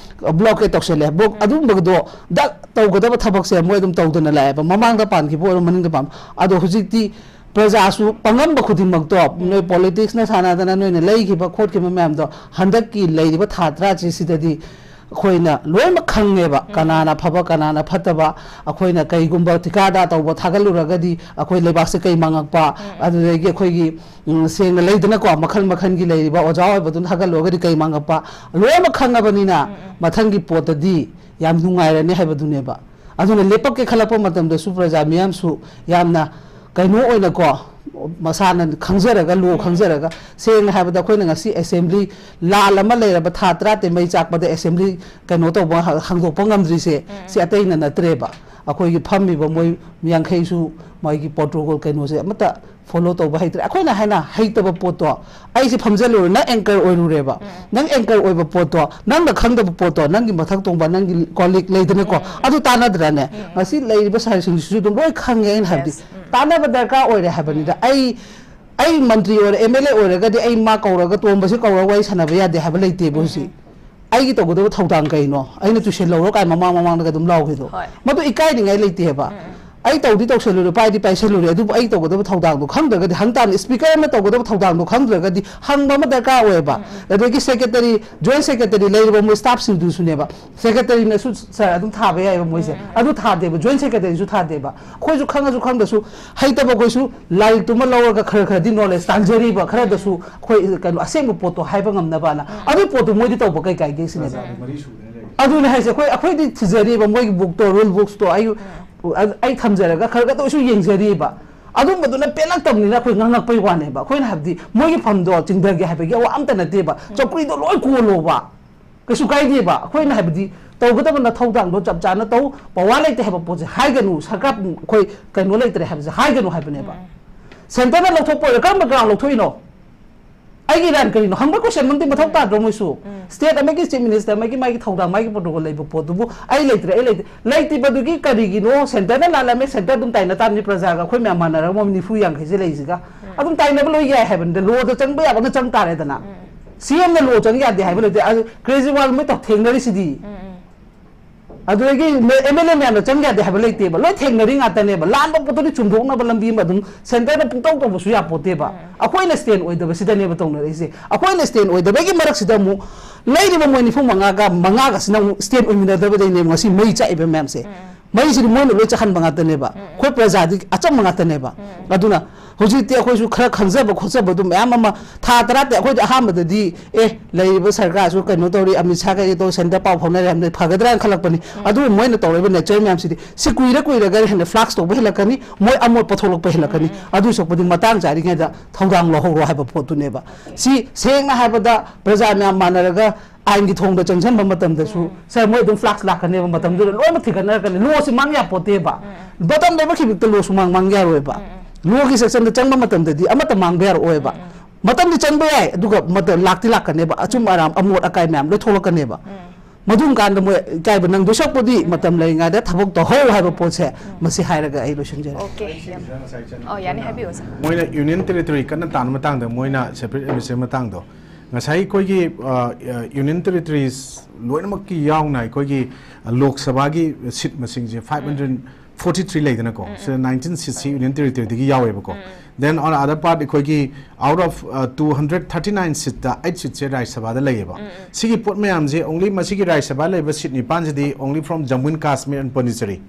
ꯕ꯭ꯂꯣꯀꯦꯠ ꯇꯧꯁꯜꯂꯦ꯫ ꯕ꯭ꯂꯣꯛ ꯑꯗꯨꯝꯕꯗꯣ ꯗꯛ ꯇꯧꯒꯗꯕ ꯊꯕꯛꯁꯦ ꯃꯣꯏ ꯑꯗꯨꯝ ꯇꯧꯗꯅ ꯂꯥꯛꯑꯦꯕ, ꯃꯃꯥꯡꯗ ꯄꯥꯟꯈꯤꯕ ꯑꯣꯏꯔꯣ, ꯃꯅꯤꯡꯗ ꯄꯥꯟꯕ꯫ ꯑꯗꯣ ꯍꯧꯖꯤꯛꯇꯤ ꯄ꯭ꯔꯖꯥꯁꯨ ꯄꯪꯉꯝꯕ ꯈꯨꯗꯤꯡꯃꯛꯇꯣ, ꯅꯣꯏ ꯄꯣꯂꯤꯇꯤꯛꯁꯅ ꯁꯥꯟꯅꯗꯅ ꯅꯣꯏꯅ ꯂꯩꯈꯤꯕ ꯈꯣꯠꯈꯤꯕ ꯃꯌꯥꯝꯗꯣ, ꯍꯟꯗꯛꯀꯤ ꯂꯩꯔꯤꯕ ꯊꯥ ꯇꯔꯥꯁꯤꯁꯤꯗꯗꯤ ꯑꯩꯈꯣꯏꯅ ꯂꯣꯏꯅꯃꯛ ꯈꯪꯉꯦꯕ, ꯀꯅꯥꯅ ꯐꯕ, ꯀꯅꯥꯅ ꯐꯠꯇꯕ꯫ ꯑꯩꯈꯣꯏꯅ ꯀꯩꯒꯨꯝꯕ ꯊꯤꯀꯥꯗꯥ ꯇꯧꯕ ꯊꯥꯒꯠꯂꯨꯔꯒꯗꯤ ꯑꯩꯈꯣꯏ ꯂꯩꯕꯥꯛꯁꯦ ꯀꯩ ꯃꯥꯡꯉꯛꯄ, ꯑꯗꯨꯗꯒꯤ ꯑꯩꯈꯣꯏꯒꯤ, ꯎꯝ, ꯁꯦꯡꯅ ꯂꯩꯗꯅꯀꯣ, ꯃꯈꯜ ꯃꯈꯜꯒꯤ ꯂꯩꯔꯤꯕ ꯑꯣꯖꯥ ꯑꯣꯏꯕꯗꯨꯅ ꯊꯥꯒꯠꯂꯨꯔꯒꯗꯤ ꯀꯩ ꯃꯥꯡꯉꯛꯄ, ꯂꯣꯏꯅꯃꯛ ꯈꯪꯉꯕꯅꯤꯅ ꯃꯊꯪꯒꯤ ꯄꯣꯠꯇꯗꯤ ꯌꯥꯝ ꯅꯨꯡꯉꯥꯏꯔꯅꯤ ꯍꯥꯏꯕꯗꯨꯅꯦꯕ꯫ ꯑꯗꯨꯅ ꯂꯦꯞꯄꯛꯀꯦ ꯈꯜꯂꯛꯄ ꯃꯇꯝꯗꯁꯨ ꯄ꯭ꯔꯖꯥ ꯃꯤꯌꯥꯝꯁꯨ ꯌꯥꯝꯅ ꯀꯩꯅꯣ ꯑꯣꯏꯅꯀꯣ, ꯃꯁꯥꯅ ꯈꯪꯖꯔꯒ, ꯂꯣ ꯈꯪꯖꯔꯒ, ꯁꯦꯡꯅ ꯍꯥꯏꯕꯗ ꯑꯩꯈꯣꯏꯅ ꯉꯁꯤ ꯑꯦꯁꯦꯝꯕ꯭ꯂꯤ ꯂꯥꯟ ꯑꯃ ꯂꯩꯔꯕ ꯊꯥ ꯇꯔꯥꯇꯔꯦꯠ ꯃꯩ ꯆꯥꯛꯄꯗ ꯑꯦꯁꯦꯝꯕ꯭ꯂꯤ ꯀꯩꯅꯣ ꯇꯧꯕ, ꯍ-, ꯍꯥꯡꯗꯣꯛꯄ ꯉꯝꯗ꯭ꯔꯤꯁꯦ, ꯁꯤ ꯑꯇꯩꯅ ꯅꯠꯇ꯭ꯔꯦꯕ꯫ ꯑꯩꯈꯣꯏꯒꯤ ꯐꯝꯃꯤꯕ ꯃꯣꯏ ꯌꯥꯡꯈꯩꯁꯨ ꯃꯣꯏꯒꯤ ꯄ꯭ꯔꯣꯇꯣꯀꯣꯜ ꯀꯩꯅꯣꯁꯦ ꯑꯃꯠꯇ ꯐꯣꯂꯣ ꯇꯧꯕ ꯍꯩꯇ꯭ꯔꯦ꯫ ꯑꯩꯈꯣꯏꯅ ꯍꯥꯏꯅ ꯍꯩꯇꯕ ꯄꯣꯠꯇꯣ, ꯑꯩꯁꯦ ꯐꯝꯖꯜꯂꯨꯔꯦ, ꯅꯪ ꯑꯦꯡꯀꯔ ꯑꯣꯏꯔꯨꯔꯦꯕ, ꯅꯪ ꯑꯦꯡꯀꯔ ꯑꯣꯏꯕ ꯄꯣꯠꯇꯣ, ꯅꯪꯅ ꯈꯪꯗꯕ ꯄꯣꯠꯇꯣ, ꯅꯪꯒꯤ ꯃꯊꯛ ꯊꯣꯡꯕ, ꯅꯪꯒꯤ ꯀꯣꯂꯤꯛ ꯂꯩꯗꯅꯀꯣ, ꯑꯗꯨ ꯇꯥꯟꯅꯗ꯭ꯔꯅꯦ? ꯉꯁꯤ ꯂꯩꯔꯤꯕ ꯁꯥꯏꯁꯤꯡꯁꯤꯁꯨ ꯑꯗꯨꯝ ꯂꯣꯏ ꯈꯪꯉꯦ꯫ ꯑꯩꯅ ꯍꯥꯏꯕꯗꯤ ꯇꯥꯟꯅꯕ ꯗꯔꯀꯥꯔ ꯑꯣꯏꯔꯦ ꯍꯥꯏꯕꯅꯤꯗ꯫ ꯑꯩ, ꯑꯩ ꯃꯟꯇ꯭ꯔꯤ ꯑꯣꯏꯔ, ꯑꯦꯝ ꯑꯦꯜ ꯑꯦ ꯑꯣꯏꯔꯒꯗꯤ ꯑꯩ ꯃꯥ ꯀꯧꯔꯒ, ꯇꯣꯝꯕꯁꯦ ꯀꯧꯔꯒ ꯋꯥꯔꯤ ꯁꯥꯟꯅꯕ ꯌꯥꯗꯦ ꯍꯥꯏꯕ ꯂꯩꯇꯦꯕ ꯍꯧꯖꯤꯛ꯫ ꯑꯩꯒꯤ ꯇꯧꯒꯗꯕ ꯊꯧꯗꯥꯡ ꯀꯩꯅꯣ? ꯑꯩꯅ ꯇꯨꯏꯁꯟ ꯂꯧꯔꯣ ꯀꯥꯏ ꯃꯃꯥꯡ ꯃꯃꯥꯡꯗꯒ ꯑꯗꯨꯝ ꯂꯥꯎꯈꯤꯗꯣ꯫ ꯍꯣꯏ꯫ ꯃꯗꯨ ꯏꯀꯥꯏꯅꯤꯡꯉꯥꯏ ꯂꯩꯇꯦ ꯍꯥꯏꯕ꯫ ꯑꯩ ꯇꯧꯗꯤ ꯇꯧꯁꯜꯂꯨꯔꯦ, ꯄꯥꯏꯗꯤ ꯄꯥꯏꯁꯜꯂꯨꯔꯦ, ꯑꯗꯨꯕꯨ ꯑꯩ ꯇꯧꯒꯗꯕ ꯊꯧꯗꯥꯡꯗꯣ ꯈꯪꯗ꯭ꯔꯒꯗꯤ, ꯍꯪ ꯇꯥꯕꯅꯤ꯫ ꯁ꯭ꯄꯤꯀꯔ ꯑꯃꯅ ꯇꯧꯒꯗꯕ ꯊꯧꯗꯥꯡꯗꯣ ꯈꯪꯗ꯭ꯔꯒꯗꯤ ꯍꯪꯕ ꯑꯃ ꯗꯔꯀꯥꯔ ꯑꯣꯏꯌꯦꯕ꯫ ꯑꯗꯒꯤ ꯁꯦꯀ꯭ꯔꯦꯇꯔꯤ, ꯖꯣꯏꯟ ꯁꯦꯀ꯭ꯔꯦꯇꯔꯤ ꯂꯩꯔꯤꯕ ꯃꯣꯏ ꯁ꯭ꯇꯥꯐꯁꯤꯡꯗꯨꯁꯨꯅꯦꯕ, ꯁꯦꯀ꯭ꯔꯦꯇꯔꯤꯅꯁꯨ "ꯁꯥꯔ, ꯑꯗꯨꯝ ꯊꯥꯕ ꯌꯥꯏꯑꯕ ꯃꯣꯏꯁꯦ"꯫ ꯑꯗꯨ ꯊꯥꯗꯦꯕ, ꯖꯣꯏꯟ ꯁꯦꯀ꯭ꯔꯦꯇꯔꯤꯁꯨ ꯊꯥꯗꯦꯕ꯫ ꯑꯩꯈꯣꯏꯁꯨ ꯈꯪꯉꯁꯨ ꯈꯪꯗꯁꯨ, ꯍꯩꯇꯕ ꯑꯩꯈꯣꯏꯁꯨ ꯂꯥꯏꯔꯤꯛꯇꯨꯃ ꯂꯧꯔꯒ ꯈꯔ ꯈꯔꯗꯤ ꯅꯣꯂꯦꯖ ꯇꯥꯟꯖꯔꯤꯕ, ꯈꯔꯗꯁꯨ ꯑꯩꯈꯣꯏ ꯀꯩꯅꯣ ꯑꯁꯦꯡꯕ ꯄꯣꯠꯇꯣ ꯍꯥꯏꯕ ꯉꯝꯅꯕꯅ꯫ ꯑꯗꯨꯒꯤ ꯄꯣꯠꯇꯣ ꯃꯣꯏꯗꯤ ꯇꯧꯕ ꯀꯩ ꯀꯥꯏꯒꯦ ꯁꯤꯅꯦꯕ꯫ ꯑꯗꯨꯅ ꯍꯥꯏꯁꯦ, ꯑꯩꯈꯣꯏ, ꯑꯩꯈꯣꯏꯗꯤ ꯊꯤꯖꯔꯤꯕ ꯃꯣꯏꯒꯤ ꯕꯨꯛꯇꯣ, ꯔꯨꯜ ꯕꯨꯛꯁꯇꯣ ꯑꯩ, ꯑꯩ ꯊꯝꯖꯔꯒ ꯈꯔ ꯈꯔꯗ ꯑꯣꯏꯁꯨ ꯌꯦꯡꯖꯔꯤꯕ꯫ ꯑꯗꯨꯝꯕꯗꯨꯅ ꯄꯦꯜꯂꯛꯇꯕꯅꯤꯅ ꯑꯩꯈꯣꯏ ꯉꯥꯡꯉꯛꯄꯩ ꯋꯥꯅꯦꯕ꯫ ꯑꯩꯈꯣꯏꯅ ꯍꯥꯏꯕꯗꯤ ꯃꯣꯏꯒꯤ ꯐꯝꯗꯣ ꯆꯤꯡꯊꯒꯦ ꯍꯥꯏꯕꯒꯤ ꯑꯋꯥ ꯑꯝꯇ ꯅꯠꯇꯦꯕ꯫ ꯆꯧꯀ꯭ꯔꯤꯗꯣ ꯂꯣꯏ ꯀꯣꯜꯂꯣꯕ, ꯀꯩꯁꯨ ꯀꯥꯏꯗꯦꯕ꯫ ꯑꯩꯈꯣꯏꯅ ꯍꯥꯏꯕꯗꯤ ꯇꯧꯒꯗꯕ ꯅꯊꯧꯗꯥꯡꯗꯣ ꯆꯞ ꯆꯥꯅ ꯇꯧ, ꯄꯋꯥꯔ ꯂꯩꯇꯦ ꯍꯥꯏꯕ ꯄꯣꯠꯁꯦ ꯍꯥꯏꯒꯅꯨ, ꯁꯔꯀꯥꯔ ꯑꯩꯈꯣꯏ ꯀꯩꯅꯣ ꯂꯩꯇ꯭ꯔꯦ ꯍꯥꯏꯕꯁꯦ ꯍꯥꯏꯒꯅꯨ ꯍꯥꯏꯕꯅꯦꯕ꯫ ꯁꯦꯟꯇꯔꯅ ꯂꯧꯊꯣꯛꯄ ꯑꯣꯏꯔꯣ, ꯀꯔꯝꯕ ꯒ꯭ꯔꯥꯎꯟ ꯂꯧꯊꯣꯛꯏꯅꯣ? ꯑꯩꯒꯤ ꯔꯥꯟ ꯀꯔꯤꯅꯣ ꯍꯪꯕ ꯀꯣꯏꯁꯟꯃꯛꯇꯤ ꯃꯊꯧ ꯇꯥꯗ꯭ꯔꯣ ꯃꯣꯏꯁꯨ? ꯁ꯭ꯇꯦꯠ ꯑꯃꯒꯤ ꯆꯤꯐ ꯃꯤꯅꯤꯁꯇꯔ ꯑꯃꯒꯤ ꯃꯥꯒꯤ ꯊꯧꯗꯥꯡ, ꯃꯥꯒꯤ ꯄ꯭ꯔꯣꯇꯣꯀꯣꯜ ꯂꯩꯕ ꯄꯣꯠꯇꯨꯕꯨ ꯑꯩ ꯂꯩꯇ꯭ꯔꯦ, ꯑꯩ ꯂꯩꯇ꯭ꯔꯦ꯫ ꯂꯩꯇ꯭ꯔꯤꯕꯗꯨꯒꯤ ꯀꯔꯤꯒꯤꯅꯣ? ꯁꯦꯟꯇꯔꯅ ꯂꯥꯜꯂꯝꯃꯦ, ꯁꯦꯟꯇꯔ ꯑꯗꯨꯝ ꯇꯥꯏꯅ ꯇꯥꯕꯅꯤ, ꯄ꯭ꯔꯖꯥꯒ ꯑꯩꯈꯣꯏ ꯃꯌꯥꯝ ꯃꯥꯟꯅꯔꯒ ꯃꯣꯏ ꯅꯤꯐꯨ ꯌꯥꯡꯈꯩꯁꯦ ꯂꯩꯁꯤꯒ꯫ ꯑꯗꯨꯝ ꯇꯥꯏꯅꯕ ꯂꯣꯏ ꯌꯥꯏ ꯍꯥꯏꯕꯅꯤꯗ, ꯂꯣꯗ ꯆꯪꯕ ꯌꯥꯕ ꯑꯃ ꯆꯪ ꯇꯥꯔꯦꯗꯅ꯫ ꯁꯤ ꯑꯦꯝꯅ ꯂꯣ ꯆꯪ ꯌꯥꯗꯦ ꯍꯥꯏꯕ ꯂꯩꯇꯦ꯫ ꯑꯗꯨ ꯀ꯭ꯔꯦꯖꯤꯋꯥꯜ ꯃꯣꯏ ꯇꯧ ꯊꯦꯡꯅꯔꯤꯁꯤꯗꯤ꯫ ꯑꯗꯨꯗꯒꯤ ꯑꯦꯝ ꯑꯦꯜ ꯑꯦ ꯃꯌꯥꯝꯅ ꯆꯪ ꯌꯥꯗꯦ ꯍꯥꯏꯕ ꯂꯩꯇꯦꯕ꯫ ꯂꯣꯏ ꯊꯦꯡꯅꯔꯤ ꯉꯥꯛꯇꯅꯦꯕ꯫ ꯂꯥꯟꯕ ꯄꯣꯠꯇꯨꯗꯤ ꯆꯨꯝꯊꯣꯛꯅꯕ ꯂꯝꯕꯤ ꯑꯃ ꯑꯗꯨꯝ ꯁꯦꯟꯇꯔꯅ ꯄꯨꯡꯇꯧ ꯇꯧꯕꯁꯨ ꯌꯥꯄꯣꯠꯇꯦꯕ꯫ ꯑꯩꯈꯣꯏꯅ ꯁ꯭ꯇꯦꯟ ꯑꯣꯏꯗꯕꯁꯤꯗꯅꯦꯕ ꯇꯧꯅꯔꯛꯏꯁꯦ꯫ ꯑꯩꯈꯣꯏꯅ ꯁ꯭ꯇꯦꯟ ꯑꯣꯏꯗꯕꯒꯤ ꯃꯔꯛꯁꯤꯗ ꯑꯃꯨꯛ ꯂꯩꯔꯤꯕ ꯃꯣꯏ ꯅꯤꯐꯨ ꯃꯉꯥꯒ ꯃꯉꯥꯒꯁꯤꯅ ꯑꯃꯨꯛ ꯁ꯭ꯇꯦꯟ ꯑꯣꯏꯃꯤꯟꯅꯗꯕꯗꯩꯅꯦꯕ ꯉꯁꯤ ꯃꯩ ꯆꯥꯛꯏꯕ ꯃꯌꯥꯝꯁꯦ꯫ ꯃꯩꯁꯤꯗꯤ ꯃꯣꯏꯅ ꯂꯣꯏ ꯆꯥꯛꯍꯟꯕ ꯉꯥꯛꯇꯅꯦꯕ꯫ ꯑꯩꯈꯣꯏ ꯄ꯭ꯔꯖꯥꯗꯤ ꯑꯆꯝꯕ ꯉꯥꯛꯇꯅꯦꯕ꯫ ꯑꯗꯨꯅ ꯍꯧꯖꯤꯛꯇꯤ ꯑꯩꯈꯣꯏꯁꯨ ꯈꯔ ꯈꯪꯖꯕ ꯈꯣꯠꯆꯕꯗꯨ ꯃꯌꯥꯝ ꯑꯃ, ꯊꯥ ꯇꯔꯥ ꯇꯔꯦꯠ, ꯑꯩꯈꯣꯏꯗꯤ ꯑꯍꯥꯟꯕꯗꯗꯤ ꯑꯦ, ꯂꯩꯔꯤꯕ ꯁꯔꯀꯥꯔꯁꯨ ꯀꯩꯅꯣ ꯇꯧꯔꯤ, ꯑꯃꯤꯠ ꯁꯥ ꯀꯩꯀꯩ ꯇꯧ, ꯁꯦꯟꯇꯔ ꯄꯥꯎ ꯐꯥꯎꯅꯔꯦ ꯍꯥꯏꯕꯗꯤ ꯐꯒꯗ꯭ꯔꯥꯅ ꯈꯜꯂꯛꯄꯅꯤ꯫ ꯑꯗꯨꯕꯨ ꯃꯣꯏꯅ ꯇꯧꯔꯤꯕ ꯅꯦꯆꯔ ꯃꯌꯥꯝꯁꯤꯗꯤ ꯁꯤ ꯀꯨꯏꯔ ꯀꯨꯏꯔꯒ ꯍꯦꯟꯅ ꯐ꯭ꯂꯥꯛꯁ ꯇꯧꯕ ꯍꯦꯜꯂꯛꯀꯅꯤ, ꯃꯣꯏ ꯑꯃꯣꯠ ꯄꯨꯊꯣꯛꯂꯛꯄ ꯍꯦꯜꯂꯛꯀꯅꯤ꯫ ꯑꯗꯨ ꯁꯔꯨꯛꯄꯨꯗꯤ ꯃꯇꯥꯡ ꯆꯥꯔꯤꯉꯩꯗ ꯊꯧꯗꯥꯡ ꯂꯧꯍꯧꯔꯣ ꯍꯥꯏꯕ ꯄꯣꯠꯇꯨꯅꯦꯕ꯫ ꯁꯤ ꯁꯦꯡꯅ ꯍꯥꯏꯕꯗ ꯄ꯭ꯔꯖꯥ ꯃꯌꯥꯝ ꯃꯥꯟꯅꯔꯒ ꯑꯥꯏꯟꯒꯤ ꯊꯣꯡꯗ ꯆꯪꯁꯤꯟꯕ ꯃꯇꯝꯗꯁꯨ, ꯁꯥꯔ, ꯃꯣꯏ ꯑꯗꯨꯝ ꯐ꯭ꯂꯥꯛꯁ ꯂꯥꯛꯀꯅꯦꯕ, ꯃꯇꯝꯗꯨꯗ ꯂꯣꯏꯅꯃꯛ ꯊꯤꯒꯠꯅꯔꯛꯀꯅꯤ꯫ ꯂꯣꯁꯤ ꯃꯥꯡ ꯌꯥꯄꯣꯠꯇꯦꯕ꯫ ꯕꯣꯇꯝ ꯂꯦꯕꯜ ꯈꯤꯕꯤꯛꯇ ꯂꯣꯁꯨ ꯃꯥꯡ ꯃꯥꯡ ꯌꯥꯔꯣꯏꯕ꯫ ꯂꯣꯒꯤ ꯁꯦꯛꯁꯟꯗ ꯆꯪꯕ ꯃꯇꯝꯗꯗꯤ ꯑꯃꯠꯇ ꯃꯥꯡꯕ ꯌꯥꯔꯛꯑꯣꯏꯕ꯫ ꯃꯇꯝꯗꯤ ꯆꯪꯕ ꯌꯥꯏ, ꯑꯗꯨꯒ ꯃꯇꯝ ꯂꯥꯛꯇꯤ ꯂꯥꯛꯀꯅꯦꯕ, ꯑꯆꯨꯝ ꯑꯔꯥꯟ, ꯑꯃꯣꯠ ꯑꯀꯥꯏ ꯃꯌꯥꯝ ꯂꯣꯏ ꯊꯣꯛꯂꯛꯀꯅꯦꯕ꯫ ꯃꯗꯨꯝ ꯀꯥꯟꯗ ꯃꯣꯏ ꯏꯀꯥꯏꯕ ꯅꯪꯗꯣꯏ ꯁꯔꯨꯛꯄꯨꯗꯤ ꯃꯇꯝ ꯂꯩꯔꯤꯉꯩꯗ ꯊꯕꯛ ꯇꯧꯍꯧ ꯍꯥꯏꯕ ꯄꯣꯠꯁꯦ, ꯃꯁꯤ ꯍꯥꯏꯔꯒ ꯑꯩ ꯂꯣꯏꯁꯤꯟꯖꯔꯦ꯫ ꯑꯣꯀꯦ꯫ ꯑꯣ, ꯌꯥꯅꯤ, ꯍꯥꯏꯕꯤꯌꯨ, ꯁꯥꯔ꯫ ꯃꯣꯏꯅ ꯌꯨꯅꯤꯌꯟ ꯇꯦꯔꯤꯇꯣꯔꯤ ꯀꯟꯅ ꯇꯥꯟꯕ ꯃꯇꯥꯡꯗ, ꯃꯣꯏꯅ ꯁꯦꯄꯔꯦꯠ ꯑꯦꯗꯃꯤꯅꯤꯁꯇ꯭ꯔꯦꯁꯟ ꯃꯇꯥꯡꯗꯣ, ꯉꯁꯥꯏ ꯑꯩꯈꯣꯏꯒꯤ ꯌꯨꯅꯤꯌꯟ ꯇꯦꯔꯤꯇꯣꯔꯤꯁ ꯂꯣꯏꯅꯃꯛꯀꯤ ꯌꯥꯎꯅ ꯑꯩꯈꯣꯏꯒꯤ ꯂꯣꯛ ꯁꯚꯥꯒꯤ ꯁꯤꯠ ꯃꯁꯤꯡꯁꯦ ꯐꯥꯏꯚ ꯍꯟꯗ꯭ꯔꯦꯠ ꯐꯣꯔꯇꯤ ꯊ꯭ꯔꯤ ꯂꯩꯗꯅꯀꯣ, ꯁꯤꯗ ꯅꯥꯏꯟꯇꯤꯟ ꯁꯤꯠꯁꯤ ꯌꯨꯅꯤꯌꯟ ꯇꯦꯔꯤꯇꯣꯔꯤꯗꯒꯤ ꯌꯥꯎꯋꯦꯕꯀꯣ꯫ Then on other part, ꯑꯩꯈꯣꯏꯒꯤ out of two hundred thirty nine seat, eight seatꯁꯦ ꯔꯥꯖ꯭ꯌ ꯁꯚꯥꯗ ꯂꯩꯌꯦꯕ꯫ ꯁꯤꯒꯤ ꯄꯣꯠ ꯃꯌꯥꯝꯁꯦ only ꯃꯁꯤꯒꯤ ꯔꯥꯖ꯭ꯌ ꯁꯚꯥ ꯂꯩꯕ ꯁꯤꯠ ꯅꯤꯄꯥꯟꯁꯤꯗꯤ only from Jammu and Kashmir and Pondicherry,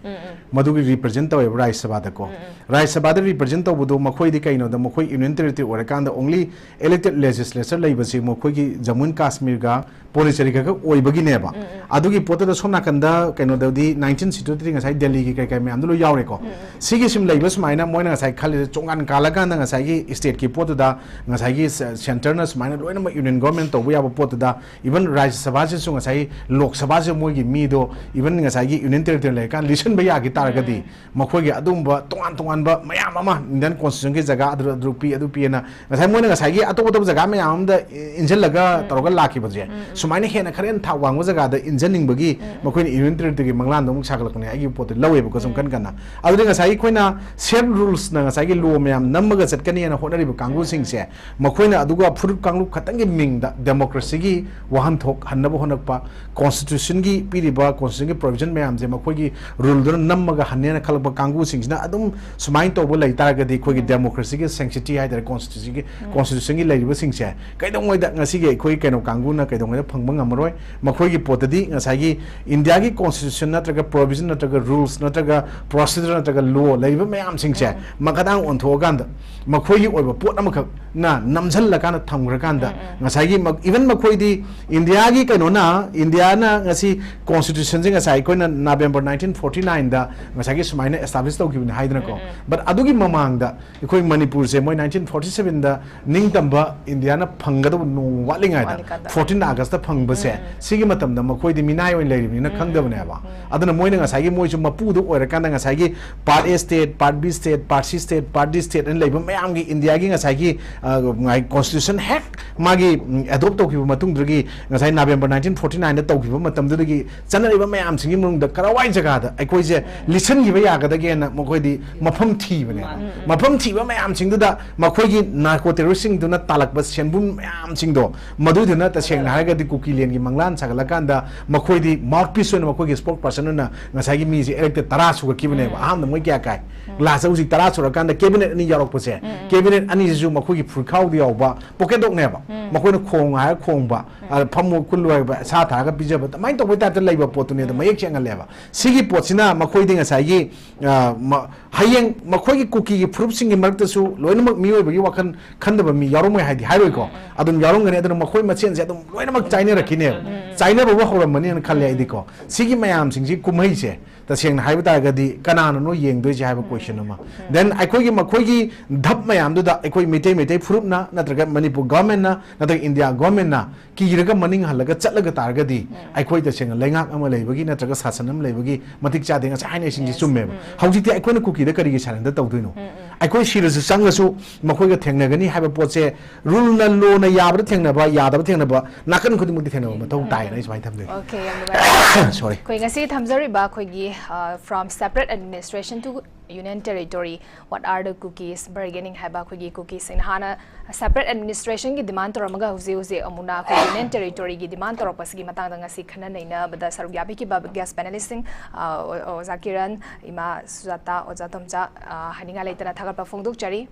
ꯃꯗꯨꯒꯤ ꯔꯤꯄ꯭ꯔꯖꯦꯟ ꯇꯧꯋꯦꯕ ꯔꯥꯖ꯭ꯌ ꯁꯚꯥꯗꯀꯣ꯫ ꯔꯥꯖ꯭ꯌ ꯁꯚꯥꯗ ꯔꯤꯄ꯭ꯔꯖꯦꯟ ꯇꯧꯕꯗꯣ ꯃꯈꯣꯏꯗꯤ ꯀꯩꯅꯣꯗ, ꯃꯈꯣꯏ ꯌꯨꯅꯤꯌꯟ ꯇꯦꯔꯤꯇꯣꯔꯤ ꯑꯣꯏꯔꯀꯥꯟꯗ only elected legislature ꯂꯩꯕꯁꯤ ꯃꯈꯣꯏꯒꯤ ꯖꯃꯨ ꯑꯦꯟ ꯀꯥꯁꯃꯤꯔꯒ ꯄꯣꯟꯗꯤꯆꯦꯔꯤ ꯈꯛ ꯑꯣꯏꯕꯒꯤꯅꯦꯕ꯫ ꯑꯗꯨꯒꯤ ꯄꯣꯠꯇꯨꯗ ꯁꯣꯝ ꯅꯥꯀꯟꯗ ꯀꯩꯅꯣꯗꯗꯤ ꯅꯥꯏꯟꯇꯤꯟ ꯁꯤꯠꯇꯨꯗꯗꯤ ꯉꯁꯥꯏ ꯗꯦꯜꯂꯤꯒꯤ ꯀꯩ ꯀꯩ ꯃꯌꯥꯝꯗꯣ ꯂꯣꯏ ꯌꯥꯎꯔꯦꯀꯣ꯫ ꯁꯤꯒꯤ ꯁꯨꯝ ꯂꯩꯕ ꯁꯨꯃꯥꯏꯅ ꯃꯣꯏꯅ ꯉꯁꯥꯏ ꯈꯜꯂꯤꯁꯦ, ꯆꯣꯡꯉꯥꯟ ꯀꯥꯜꯂꯀꯥꯟꯗ ꯉꯁꯥꯏꯒꯤ ꯁ꯭ꯇꯦꯠꯀꯤ ꯄꯣꯠꯇꯨꯗ ꯉꯁꯥꯏꯒꯤ ꯁꯦꯟꯇꯔꯅ ꯁꯨꯃꯥꯏꯅ ꯂꯣꯏꯅꯃꯛ ꯌꯨꯅꯤꯌꯟ ꯒꯣꯔꯃꯦꯟ ꯇꯧꯕ ꯌꯥꯕ ꯄꯣꯠꯇꯨꯗ, ꯏꯚꯟ ꯔꯥꯖ꯭ꯌ ꯁꯚꯥꯁꯤꯁꯨ ꯉꯁꯥꯏꯒꯤ ꯂꯣꯛ ꯁꯚꯥꯁꯤ ꯃꯣꯏꯒꯤ ꯃꯤꯗꯣ, ꯏꯚꯟ ꯉꯁꯥꯏꯒꯤ ꯌꯨꯅꯤꯌꯟ ꯇꯦꯔꯤꯇꯣꯔꯤ ꯂꯩꯔꯀꯥꯟꯗ ꯂꯤꯁꯤꯟꯕ ꯌꯥꯈꯤ ꯇꯥꯔꯒꯗꯤ, ꯃꯈꯣꯏꯒꯤ ꯑꯗꯨꯒꯨꯝꯕ ꯇꯣꯉꯥꯟ ꯇꯣꯉꯥꯟꯕ ꯃꯌꯥꯝ ꯑꯃ, ꯏꯟꯗꯤꯌꯟ ꯀꯣꯟꯁꯇꯤꯇ꯭ꯌꯨꯁꯟꯒꯤ ꯖꯒꯥ ꯑꯗꯨ ꯑꯗꯨ ꯄꯤ, ꯑꯗꯨ ꯄꯤꯑꯅ ꯉꯁꯥꯏ ꯃꯣꯏꯅ ꯉꯁꯥꯏꯒꯤ ꯑꯇꯣꯞ ꯑꯇꯣꯞꯄ ꯖꯒꯥ ꯃꯌꯥꯝ ꯑꯃꯗ ꯏꯟꯁꯤꯜꯂꯒ ꯇꯧꯔꯒ ꯂꯥꯛꯈꯤꯕꯁꯦ, ꯁꯨꯃꯥꯏꯅ ꯍꯦꯟꯅ ꯈꯔ ꯍꯦꯟꯅ ꯊꯥꯛ ꯋꯥꯡꯕ ꯖꯒꯥꯗ ꯏꯟꯖꯟꯅꯤꯡꯕꯒꯤ ꯃꯈꯣꯏꯅ ꯌꯨꯅꯤꯌꯟ ꯇꯦꯔꯤꯇꯣꯔꯤꯒꯤ ꯃꯪꯂꯥꯟꯗꯣ ꯑꯃꯨꯛ ꯁꯥꯒꯠꯂꯛꯄꯅꯦ, ꯑꯩꯒꯤ ꯄꯣꯠꯇ ꯂꯧꯋꯦꯕꯀꯣ, ꯁꯨꯝ ꯀꯟ ꯀꯟꯅ꯫ ꯑꯗꯨꯗꯤ ꯉꯁꯥꯏꯒꯤ ꯑꯩꯈꯣꯏꯅ ꯁꯦꯜꯐ ꯔꯨꯜꯁꯅ ꯉꯁꯥꯏꯒꯤ ꯂꯣ ꯃꯌꯥꯝ ꯅꯝꯃꯒ ꯆꯠꯀꯅꯤꯅ ꯍꯣꯠꯅꯔꯤꯕ ꯀꯥꯡꯕꯨꯁꯤꯡꯁꯦ, ꯃꯈꯣꯏꯅ ꯑꯗꯨꯒ ꯐꯨꯔꯨꯞ ꯀꯥꯡꯂꯨꯞ ꯈꯛꯇꯪꯒꯤ ꯃꯤꯡꯗ ꯗꯦꯃꯣꯀ꯭ꯔꯦꯁꯤꯒꯤ ꯋꯥꯍꯟꯊꯣꯛ ꯍꯟꯅꯕ ꯍꯣꯠꯅꯔꯛꯄ, ꯀꯣꯟꯁꯇꯤꯇ꯭ꯌꯨꯁꯟꯒꯤ ꯄꯤꯔꯤꯕ ꯀꯣꯟꯁꯇꯤꯇ꯭ꯌꯨꯁꯟꯒꯤ ꯄ꯭ꯔꯣꯚꯤꯖꯟ ꯃꯌꯥꯝꯁꯦ ꯃꯈꯣꯏꯒꯤ ꯔꯨꯜꯗꯨꯅ ꯅꯝꯃꯒ ꯍꯟꯅꯦꯅ ꯈꯜꯂꯛꯄ ꯀꯥꯡꯕꯨꯁꯤꯡꯁꯤꯅ ꯑꯗꯨꯝ ꯁꯨꯃꯥꯏꯅ ꯇꯧꯕ ꯂꯩ ꯇꯥꯔꯒꯗꯤ, ꯑꯩꯈꯣꯏꯒꯤ ꯗꯦꯃꯣꯀ꯭ꯔꯦꯁꯤꯒꯤ ꯁꯦꯡꯁꯤꯇꯤ ꯍꯥꯏꯇꯥꯔꯦ, ꯀꯣꯟꯁꯇꯤꯇ꯭ꯌꯨꯁꯟꯒꯤ, ꯀꯣꯟꯁꯇꯤꯇ꯭ꯌꯨꯁꯟꯒꯤ ꯂꯩꯔꯤꯕꯁꯤꯡꯁꯦ ꯀꯩꯗꯧꯉꯩꯗ ꯉꯁꯤꯒꯤ ꯑꯩꯈꯣꯏ ꯀꯩꯅꯣ ꯀꯥꯡꯕꯨꯅ ꯀꯩꯗꯧꯉꯩꯗ ꯐꯪꯕ ꯉꯝꯃꯔꯣꯏ꯫ ꯃꯈꯣꯏꯒꯤ ꯄꯣꯠꯇꯗꯤ ꯉꯁꯥꯏꯒꯤ ꯏꯟꯗꯤꯌꯥꯒꯤ ꯀꯣꯟꯁꯇꯤꯇ꯭ꯌꯨꯁꯟ ꯅꯠꯇ꯭ꯔꯒ ꯄ꯭ꯔꯣꯚꯤꯖꯟ ꯅꯠꯇ꯭ꯔꯒ ꯔꯨꯜꯁ ꯅꯠꯇ꯭ꯔꯒ ꯄ꯭ꯔꯣꯁꯤꯗꯔ ꯅꯠꯇ꯭ꯔꯒ ꯂꯣ ꯂꯩꯔꯤꯕ ꯃꯌꯥꯝꯁꯤꯡꯁꯦ ꯃꯈꯥꯗꯥꯡ ꯑꯣꯟꯊꯣꯛꯑꯀꯥꯟꯗ ꯃꯈꯣꯏꯒꯤ ꯑꯣꯏꯕ ꯄꯣꯠ ꯑꯃꯈꯛꯅ ꯅꯝꯁꯤꯜꯂꯀꯥꯟꯗ ꯊꯝꯈ꯭ꯔꯀꯥꯟꯗ, ꯉꯁꯥꯏꯒꯤ ꯏꯚꯟ ꯃꯈꯣꯏꯗꯤ ꯏꯟꯗꯤꯌꯥꯒꯤ ꯀꯩꯅꯣꯅ, ꯏꯟꯗꯤꯌꯥꯅ ꯉꯁꯤ ꯀꯣꯟꯁꯇꯤꯇ꯭ꯌꯨꯁꯟꯁꯦ ꯉꯁꯥꯏ ꯑꯩꯈꯣꯏꯅ ꯅꯕꯦꯝꯕꯔ ꯅꯥꯏꯟꯇꯤꯟ ꯐꯣꯔꯇꯤ ꯅꯥꯏꯟꯗ ꯉꯁꯥꯏꯒꯤ ꯁꯨꯃꯥꯏꯅ ꯑꯦꯁꯇꯥꯕ꯭ꯂꯤꯁ ꯇꯧꯈꯤꯕꯅꯤ ꯍꯥꯏꯗꯅꯀꯣ꯫ ꯕꯠ ꯑꯗꯨꯒꯤ ꯃꯃꯥꯡꯗ ꯑꯩꯈꯣꯏ ꯃꯅꯤꯄꯨꯔꯁꯦ ꯃꯣꯏ ꯅꯥꯏꯟꯇꯤꯟ ꯐꯣꯔꯇꯤ ꯁꯚꯦꯟꯗ ꯅꯤꯡꯇꯝꯕ ꯏꯟꯗꯤꯌꯥꯅ ꯐꯪꯒꯗꯕ ꯅꯣꯡꯃ ꯋꯥꯠꯂꯤꯉꯩꯗ, ꯋꯥꯠꯂꯤꯀꯥꯟꯗ꯫ ꯐꯣꯔꯇꯤꯟ ꯑꯥꯒꯁꯇ ꯐꯪꯕꯁꯦ, ꯁꯤꯒꯤ ꯃꯇꯝꯗ ꯃꯈꯣꯏꯗꯤ ꯃꯤꯅꯥꯏ ꯑꯣꯏꯅ ꯂꯩꯔꯤꯕꯅꯤꯅ ꯈꯪꯗꯕꯅꯦꯕ꯫ ꯑꯗꯨꯅ ꯃꯣꯏꯅ ꯉꯁꯥꯏꯒꯤ ꯃꯣꯏꯁꯨ ꯃꯄꯨꯗꯨ ꯑꯣꯏꯔꯀꯥꯟꯗ ꯉꯁꯥꯏꯒꯤ part A state, part B state, part C state, part D state ꯑꯅ ꯂꯩꯕ ꯃꯌꯥꯝꯒꯤ ꯏꯟꯗꯤꯌꯥꯒꯤ ꯉꯁꯥꯏꯒꯤ, ꯑ, ꯉꯥꯏ-, ꯀꯣꯟꯁꯇꯤꯇ꯭ꯌꯨꯁꯟ ꯍꯦꯛ ꯃꯥꯒꯤ, ꯎꯝ, ꯑꯦꯗꯣꯞ ꯇꯧꯈꯤꯕ ꯃꯇꯨꯡꯗꯒꯤ, ꯉꯁꯥꯏ ꯅꯕꯦꯝꯕꯔ ꯅꯥꯏꯟꯇꯤꯟ ꯐꯣꯔꯇꯤ ꯅꯥꯏꯟꯗ ꯇꯧꯈꯤꯕ ꯃꯇꯝꯗꯨꯗꯒꯤ ꯆꯠꯅꯔꯤꯕ ꯃꯌꯥꯝꯁꯤꯡꯒꯤ ꯃꯅꯨꯡꯗ ꯀꯔꯥꯏꯋꯥꯏ ꯖꯒꯥꯗ ꯑꯩꯈꯣꯏꯁꯦ ꯂꯤꯠꯁꯤꯟꯈꯤꯕ ꯌꯥꯒꯗꯒꯦꯅ ꯃꯈꯣꯏꯗꯤ ꯃꯐꯝ ꯊꯤꯕꯅꯦꯕ꯫ ꯃꯐꯝ ꯊꯤꯕ ꯃꯌꯥꯝꯁꯤꯡꯗꯨꯗ ꯃꯈꯣꯏꯒꯤ ꯅꯥꯔꯀꯣ ꯇꯦꯔꯣꯔꯤꯁꯁꯤꯡꯗꯨꯅ ꯇꯥꯜꯂꯛꯄ ꯁꯦꯟꯕꯨꯝ ꯃꯌꯥꯝꯁꯤꯡꯗꯣ, ꯃꯗꯨꯏꯗꯨꯅ ꯇꯁꯦꯡꯅ ꯍꯥꯏꯔꯒꯗꯤ ꯀꯨꯀꯤꯂꯦꯟꯒꯤ ꯃꯪꯂꯥꯟ ꯁꯥꯒꯠꯂꯀꯥꯟꯗ ꯃꯈꯣꯏꯗꯤ ꯃꯥꯎꯠꯄꯤꯁ ꯑꯣꯏꯅ ꯃꯈꯣꯏꯒꯤ ꯁ꯭ꯄꯣꯛ ꯄꯔꯁꯟ ꯑꯣꯏꯅ ꯉꯁꯥꯏꯒꯤ ꯃꯤꯁꯦ ꯑꯦꯂꯦꯛꯇꯦꯗ ꯇꯔꯥ ꯁꯨꯔꯛꯈꯤꯕꯅꯦꯕ꯫ ꯑꯍꯥꯟꯕꯗ ꯃꯣꯏ ꯀꯌꯥ ꯀꯥꯏ? ꯂꯥꯁꯇ ꯍꯧꯖꯤꯛ ꯇꯔꯥ ꯁꯨꯔꯀꯥꯟꯗ ꯀꯦꯕꯤꯅꯦꯠ ꯑꯅꯤ ꯌꯥꯎꯔꯛꯄꯁꯦ, ꯀꯦꯕꯤꯅꯦꯠ ꯑꯅꯤꯁꯤꯁꯨ ꯃꯈꯣꯏꯒꯤ ꯐꯨꯔꯤꯈꯥꯎꯗ ꯌꯥꯎꯕ ꯄꯣꯀꯦꯠ ꯗꯣꯛꯅꯦꯕ꯫ ꯃꯈꯣꯏꯅ ꯈꯣꯡ ꯍꯥꯏꯔ ꯈꯣꯡꯕ, ꯑ, ꯐꯝꯃꯨ ꯀꯨꯜꯂꯨ ꯍꯥꯏꯕ, ꯁꯥ ꯊꯥꯔꯒ ꯄꯤꯖꯕ, ꯑꯗꯨꯃꯥꯏꯅ ꯇꯧꯕꯩ ꯇꯥꯏꯞꯇ ꯂꯩꯕ ꯄꯣꯠꯇꯨꯅꯦ ꯑꯗꯨꯝ ꯃꯌꯦꯛ ꯁꯦꯡꯍꯜꯂꯦꯕ꯫ ꯁꯤꯒꯤ ꯄꯣꯠꯁꯤꯅ ꯃꯈꯣꯏꯗꯤ ꯉꯁꯥꯏꯒꯤ, ꯑ, ꯃ-, ꯍꯌꯦꯡ ꯃꯈꯣꯏꯒꯤ ꯀꯨꯀꯤꯒꯤ ꯐꯨꯔꯨꯞꯁꯤꯡꯒꯤ ꯃꯔꯛꯇꯁꯨ ꯂꯣꯏꯅꯃꯛ ꯃꯤꯑꯣꯏꯕꯒꯤ ꯋꯥꯈꯜ ꯈꯟꯗꯕ ꯃꯤ ꯌꯥꯎꯔꯝꯃꯣꯏ ꯍꯥꯏꯗꯤ ꯍꯥꯏꯔꯣꯏꯀꯣ꯫ ꯑꯗꯨꯝ ꯌꯥꯎꯔꯝꯒꯅꯤ꯫ ꯑꯗꯨꯅ ꯃꯈꯣꯏ ꯃꯁꯦꯟꯁꯦ ꯑꯗꯨꯝ ꯂꯣꯏꯅꯃꯛ ꯆꯥꯏꯅꯔꯛꯈꯤꯅꯦꯕ꯫ ꯆꯥꯏꯅꯕꯕꯨ ꯍꯧꯔꯝꯃꯅꯤꯅ ꯈꯜꯂꯦ ꯑꯩꯗꯤꯀꯣ꯫ ꯁꯤꯒꯤ ꯃꯌꯥꯝꯁꯤꯡꯁꯤ ꯀꯨꯝꯍꯩꯁꯦ ꯇꯁꯦꯡꯅ ꯍꯥꯏꯕ ꯇꯥꯔꯒꯗꯤ ꯀꯅꯥꯅꯅꯣ ꯌꯦꯡꯗꯣꯏꯁꯦ ꯍꯥꯏꯕ ꯀꯣꯏꯁꯟ ꯑꯃ꯫ ꯗꯦꯟ ꯑꯩꯈꯣꯏꯒꯤ ꯃꯈꯣꯏꯒꯤ ꯙꯞ ꯃꯌꯥꯝꯗꯨꯗ ꯑꯩꯈꯣꯏ ꯃꯩꯇꯩ, ꯃꯩꯇꯩ ꯐꯨꯔꯨꯞꯅ ꯅꯠꯇ꯭ꯔꯒ ꯃꯅꯤꯄꯨꯔ ꯒꯚꯔꯟꯃꯦꯟꯠꯅ ꯅꯠꯇ꯭ꯔꯒ ꯏꯟꯗꯤꯌꯥ ꯒꯚꯔꯟꯃꯦꯟꯠꯅ ꯀꯤꯔꯒ ꯃꯅꯤꯡ ꯍꯜꯂꯒ ꯆꯠꯂꯒ ꯇꯥꯔꯒꯗꯤ ꯑꯩꯈꯣꯏ ꯇꯁꯦꯡꯅ ꯂꯩꯉꯥꯛ ꯑꯃ ꯂꯩꯕꯒꯤ ꯅꯠꯇ꯭ꯔꯒ ꯁꯥꯁꯟ ꯑꯃ ꯂꯩꯕꯒꯤ ꯃꯇꯤꯛ ꯆꯥꯗꯦ꯫ ꯉꯁꯥꯏ ꯍꯥꯏꯅꯩꯁꯤꯡꯁꯤ ꯆꯨꯝꯃꯦꯕ꯫ ꯍꯧꯖꯤꯛꯇꯤ ꯑꯩꯈꯣꯏꯅ ꯀꯨꯀꯤꯗ ꯀꯔꯤꯒꯤ ꯁꯔꯦꯟꯗꯔ ꯇꯧꯗꯣꯏꯅꯣ? ꯑꯩꯈꯣꯏ ꯁꯤꯔꯁꯨ ꯆꯪꯉꯁꯨ ꯃꯈꯣꯏꯒ ꯊꯦꯡꯅꯒꯅꯤ ꯍꯥꯏꯕ ꯄꯣꯠꯁꯦ ꯔꯨꯜꯅ, ꯂꯣꯅ ꯌꯥꯕꯗ ꯊꯦꯡꯅꯕ, ꯌꯥꯗꯕ ꯊꯦꯡꯅꯕ, ꯅꯥꯀꯟ ꯈꯨꯗꯤꯡꯃꯛꯇꯤ ꯊꯦꯡꯅꯕ ꯃꯊꯧ ꯇꯥꯏꯌꯦꯅ ꯑꯩ ꯁꯨꯃꯥꯏꯅ ꯊꯝꯖꯒꯦ꯫ Okay, ꯌꯥꯝ ꯅꯨꯡꯉꯥꯏꯔꯦ꯫ Sorry. ꯑꯩꯈꯣꯏ ꯉꯁꯤ ꯊꯝꯖꯔꯤꯕ ꯑꯩꯈꯣꯏꯒꯤ, ꯑ, from separate administration to union territory, what are the Kukis bargaining ꯍꯥꯏꯕ ꯑꯩꯈꯣꯏꯒꯤ ꯀꯨꯀꯤꯁꯤꯡꯅ ꯍꯥꯟꯅ separate administrationꯒꯤ demand ꯇꯧꯔꯝꯃꯒ ꯍꯧꯖꯤꯛ ꯍꯧꯖꯤꯛ ꯑꯃꯨꯛꯅ ꯑꯩꯈꯣꯏ union territoryꯒꯤ demand ꯇꯧꯔꯛꯄꯁꯤꯒꯤ ꯃꯇꯥꯡꯗ ꯉꯁꯤ ꯈꯟꯅ ꯅꯩꯅꯕꯗ ꯁꯔꯨꯛ ꯌꯥꯕꯤꯈꯤꯕ guest panelistꯁꯤꯡ, ꯑ, ꯑꯣ-, ꯑꯣꯖꯥ ꯀꯤꯔꯟ, ꯏꯃꯥ ꯁꯨꯖꯥꯇꯥ, ꯑꯣꯖꯥ ꯇꯣꯝꯆꯥ, ꯑ, ꯍꯥꯏꯅꯤꯡꯉꯥꯏ ꯂꯩꯇꯅ ꯊꯥꯒꯠꯄ ꯐꯣꯡꯗꯣꯛꯆꯔꯤ꯫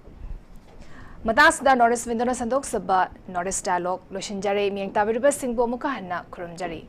ꯃꯇꯥꯡꯁꯤꯗ North East Windowꯅ ꯁꯟꯗꯣꯛꯆꯕ North East Dialogue ꯂꯣꯏꯁꯤꯟꯖꯔꯦ꯫ ꯃꯤꯌꯦꯡ ꯇꯥꯕꯤꯔꯤꯕꯁꯤꯡꯕꯨ ꯑꯃꯨꯛꯀ ꯍꯟꯅ ꯈꯨꯔꯨꯝꯖꯔꯤ꯫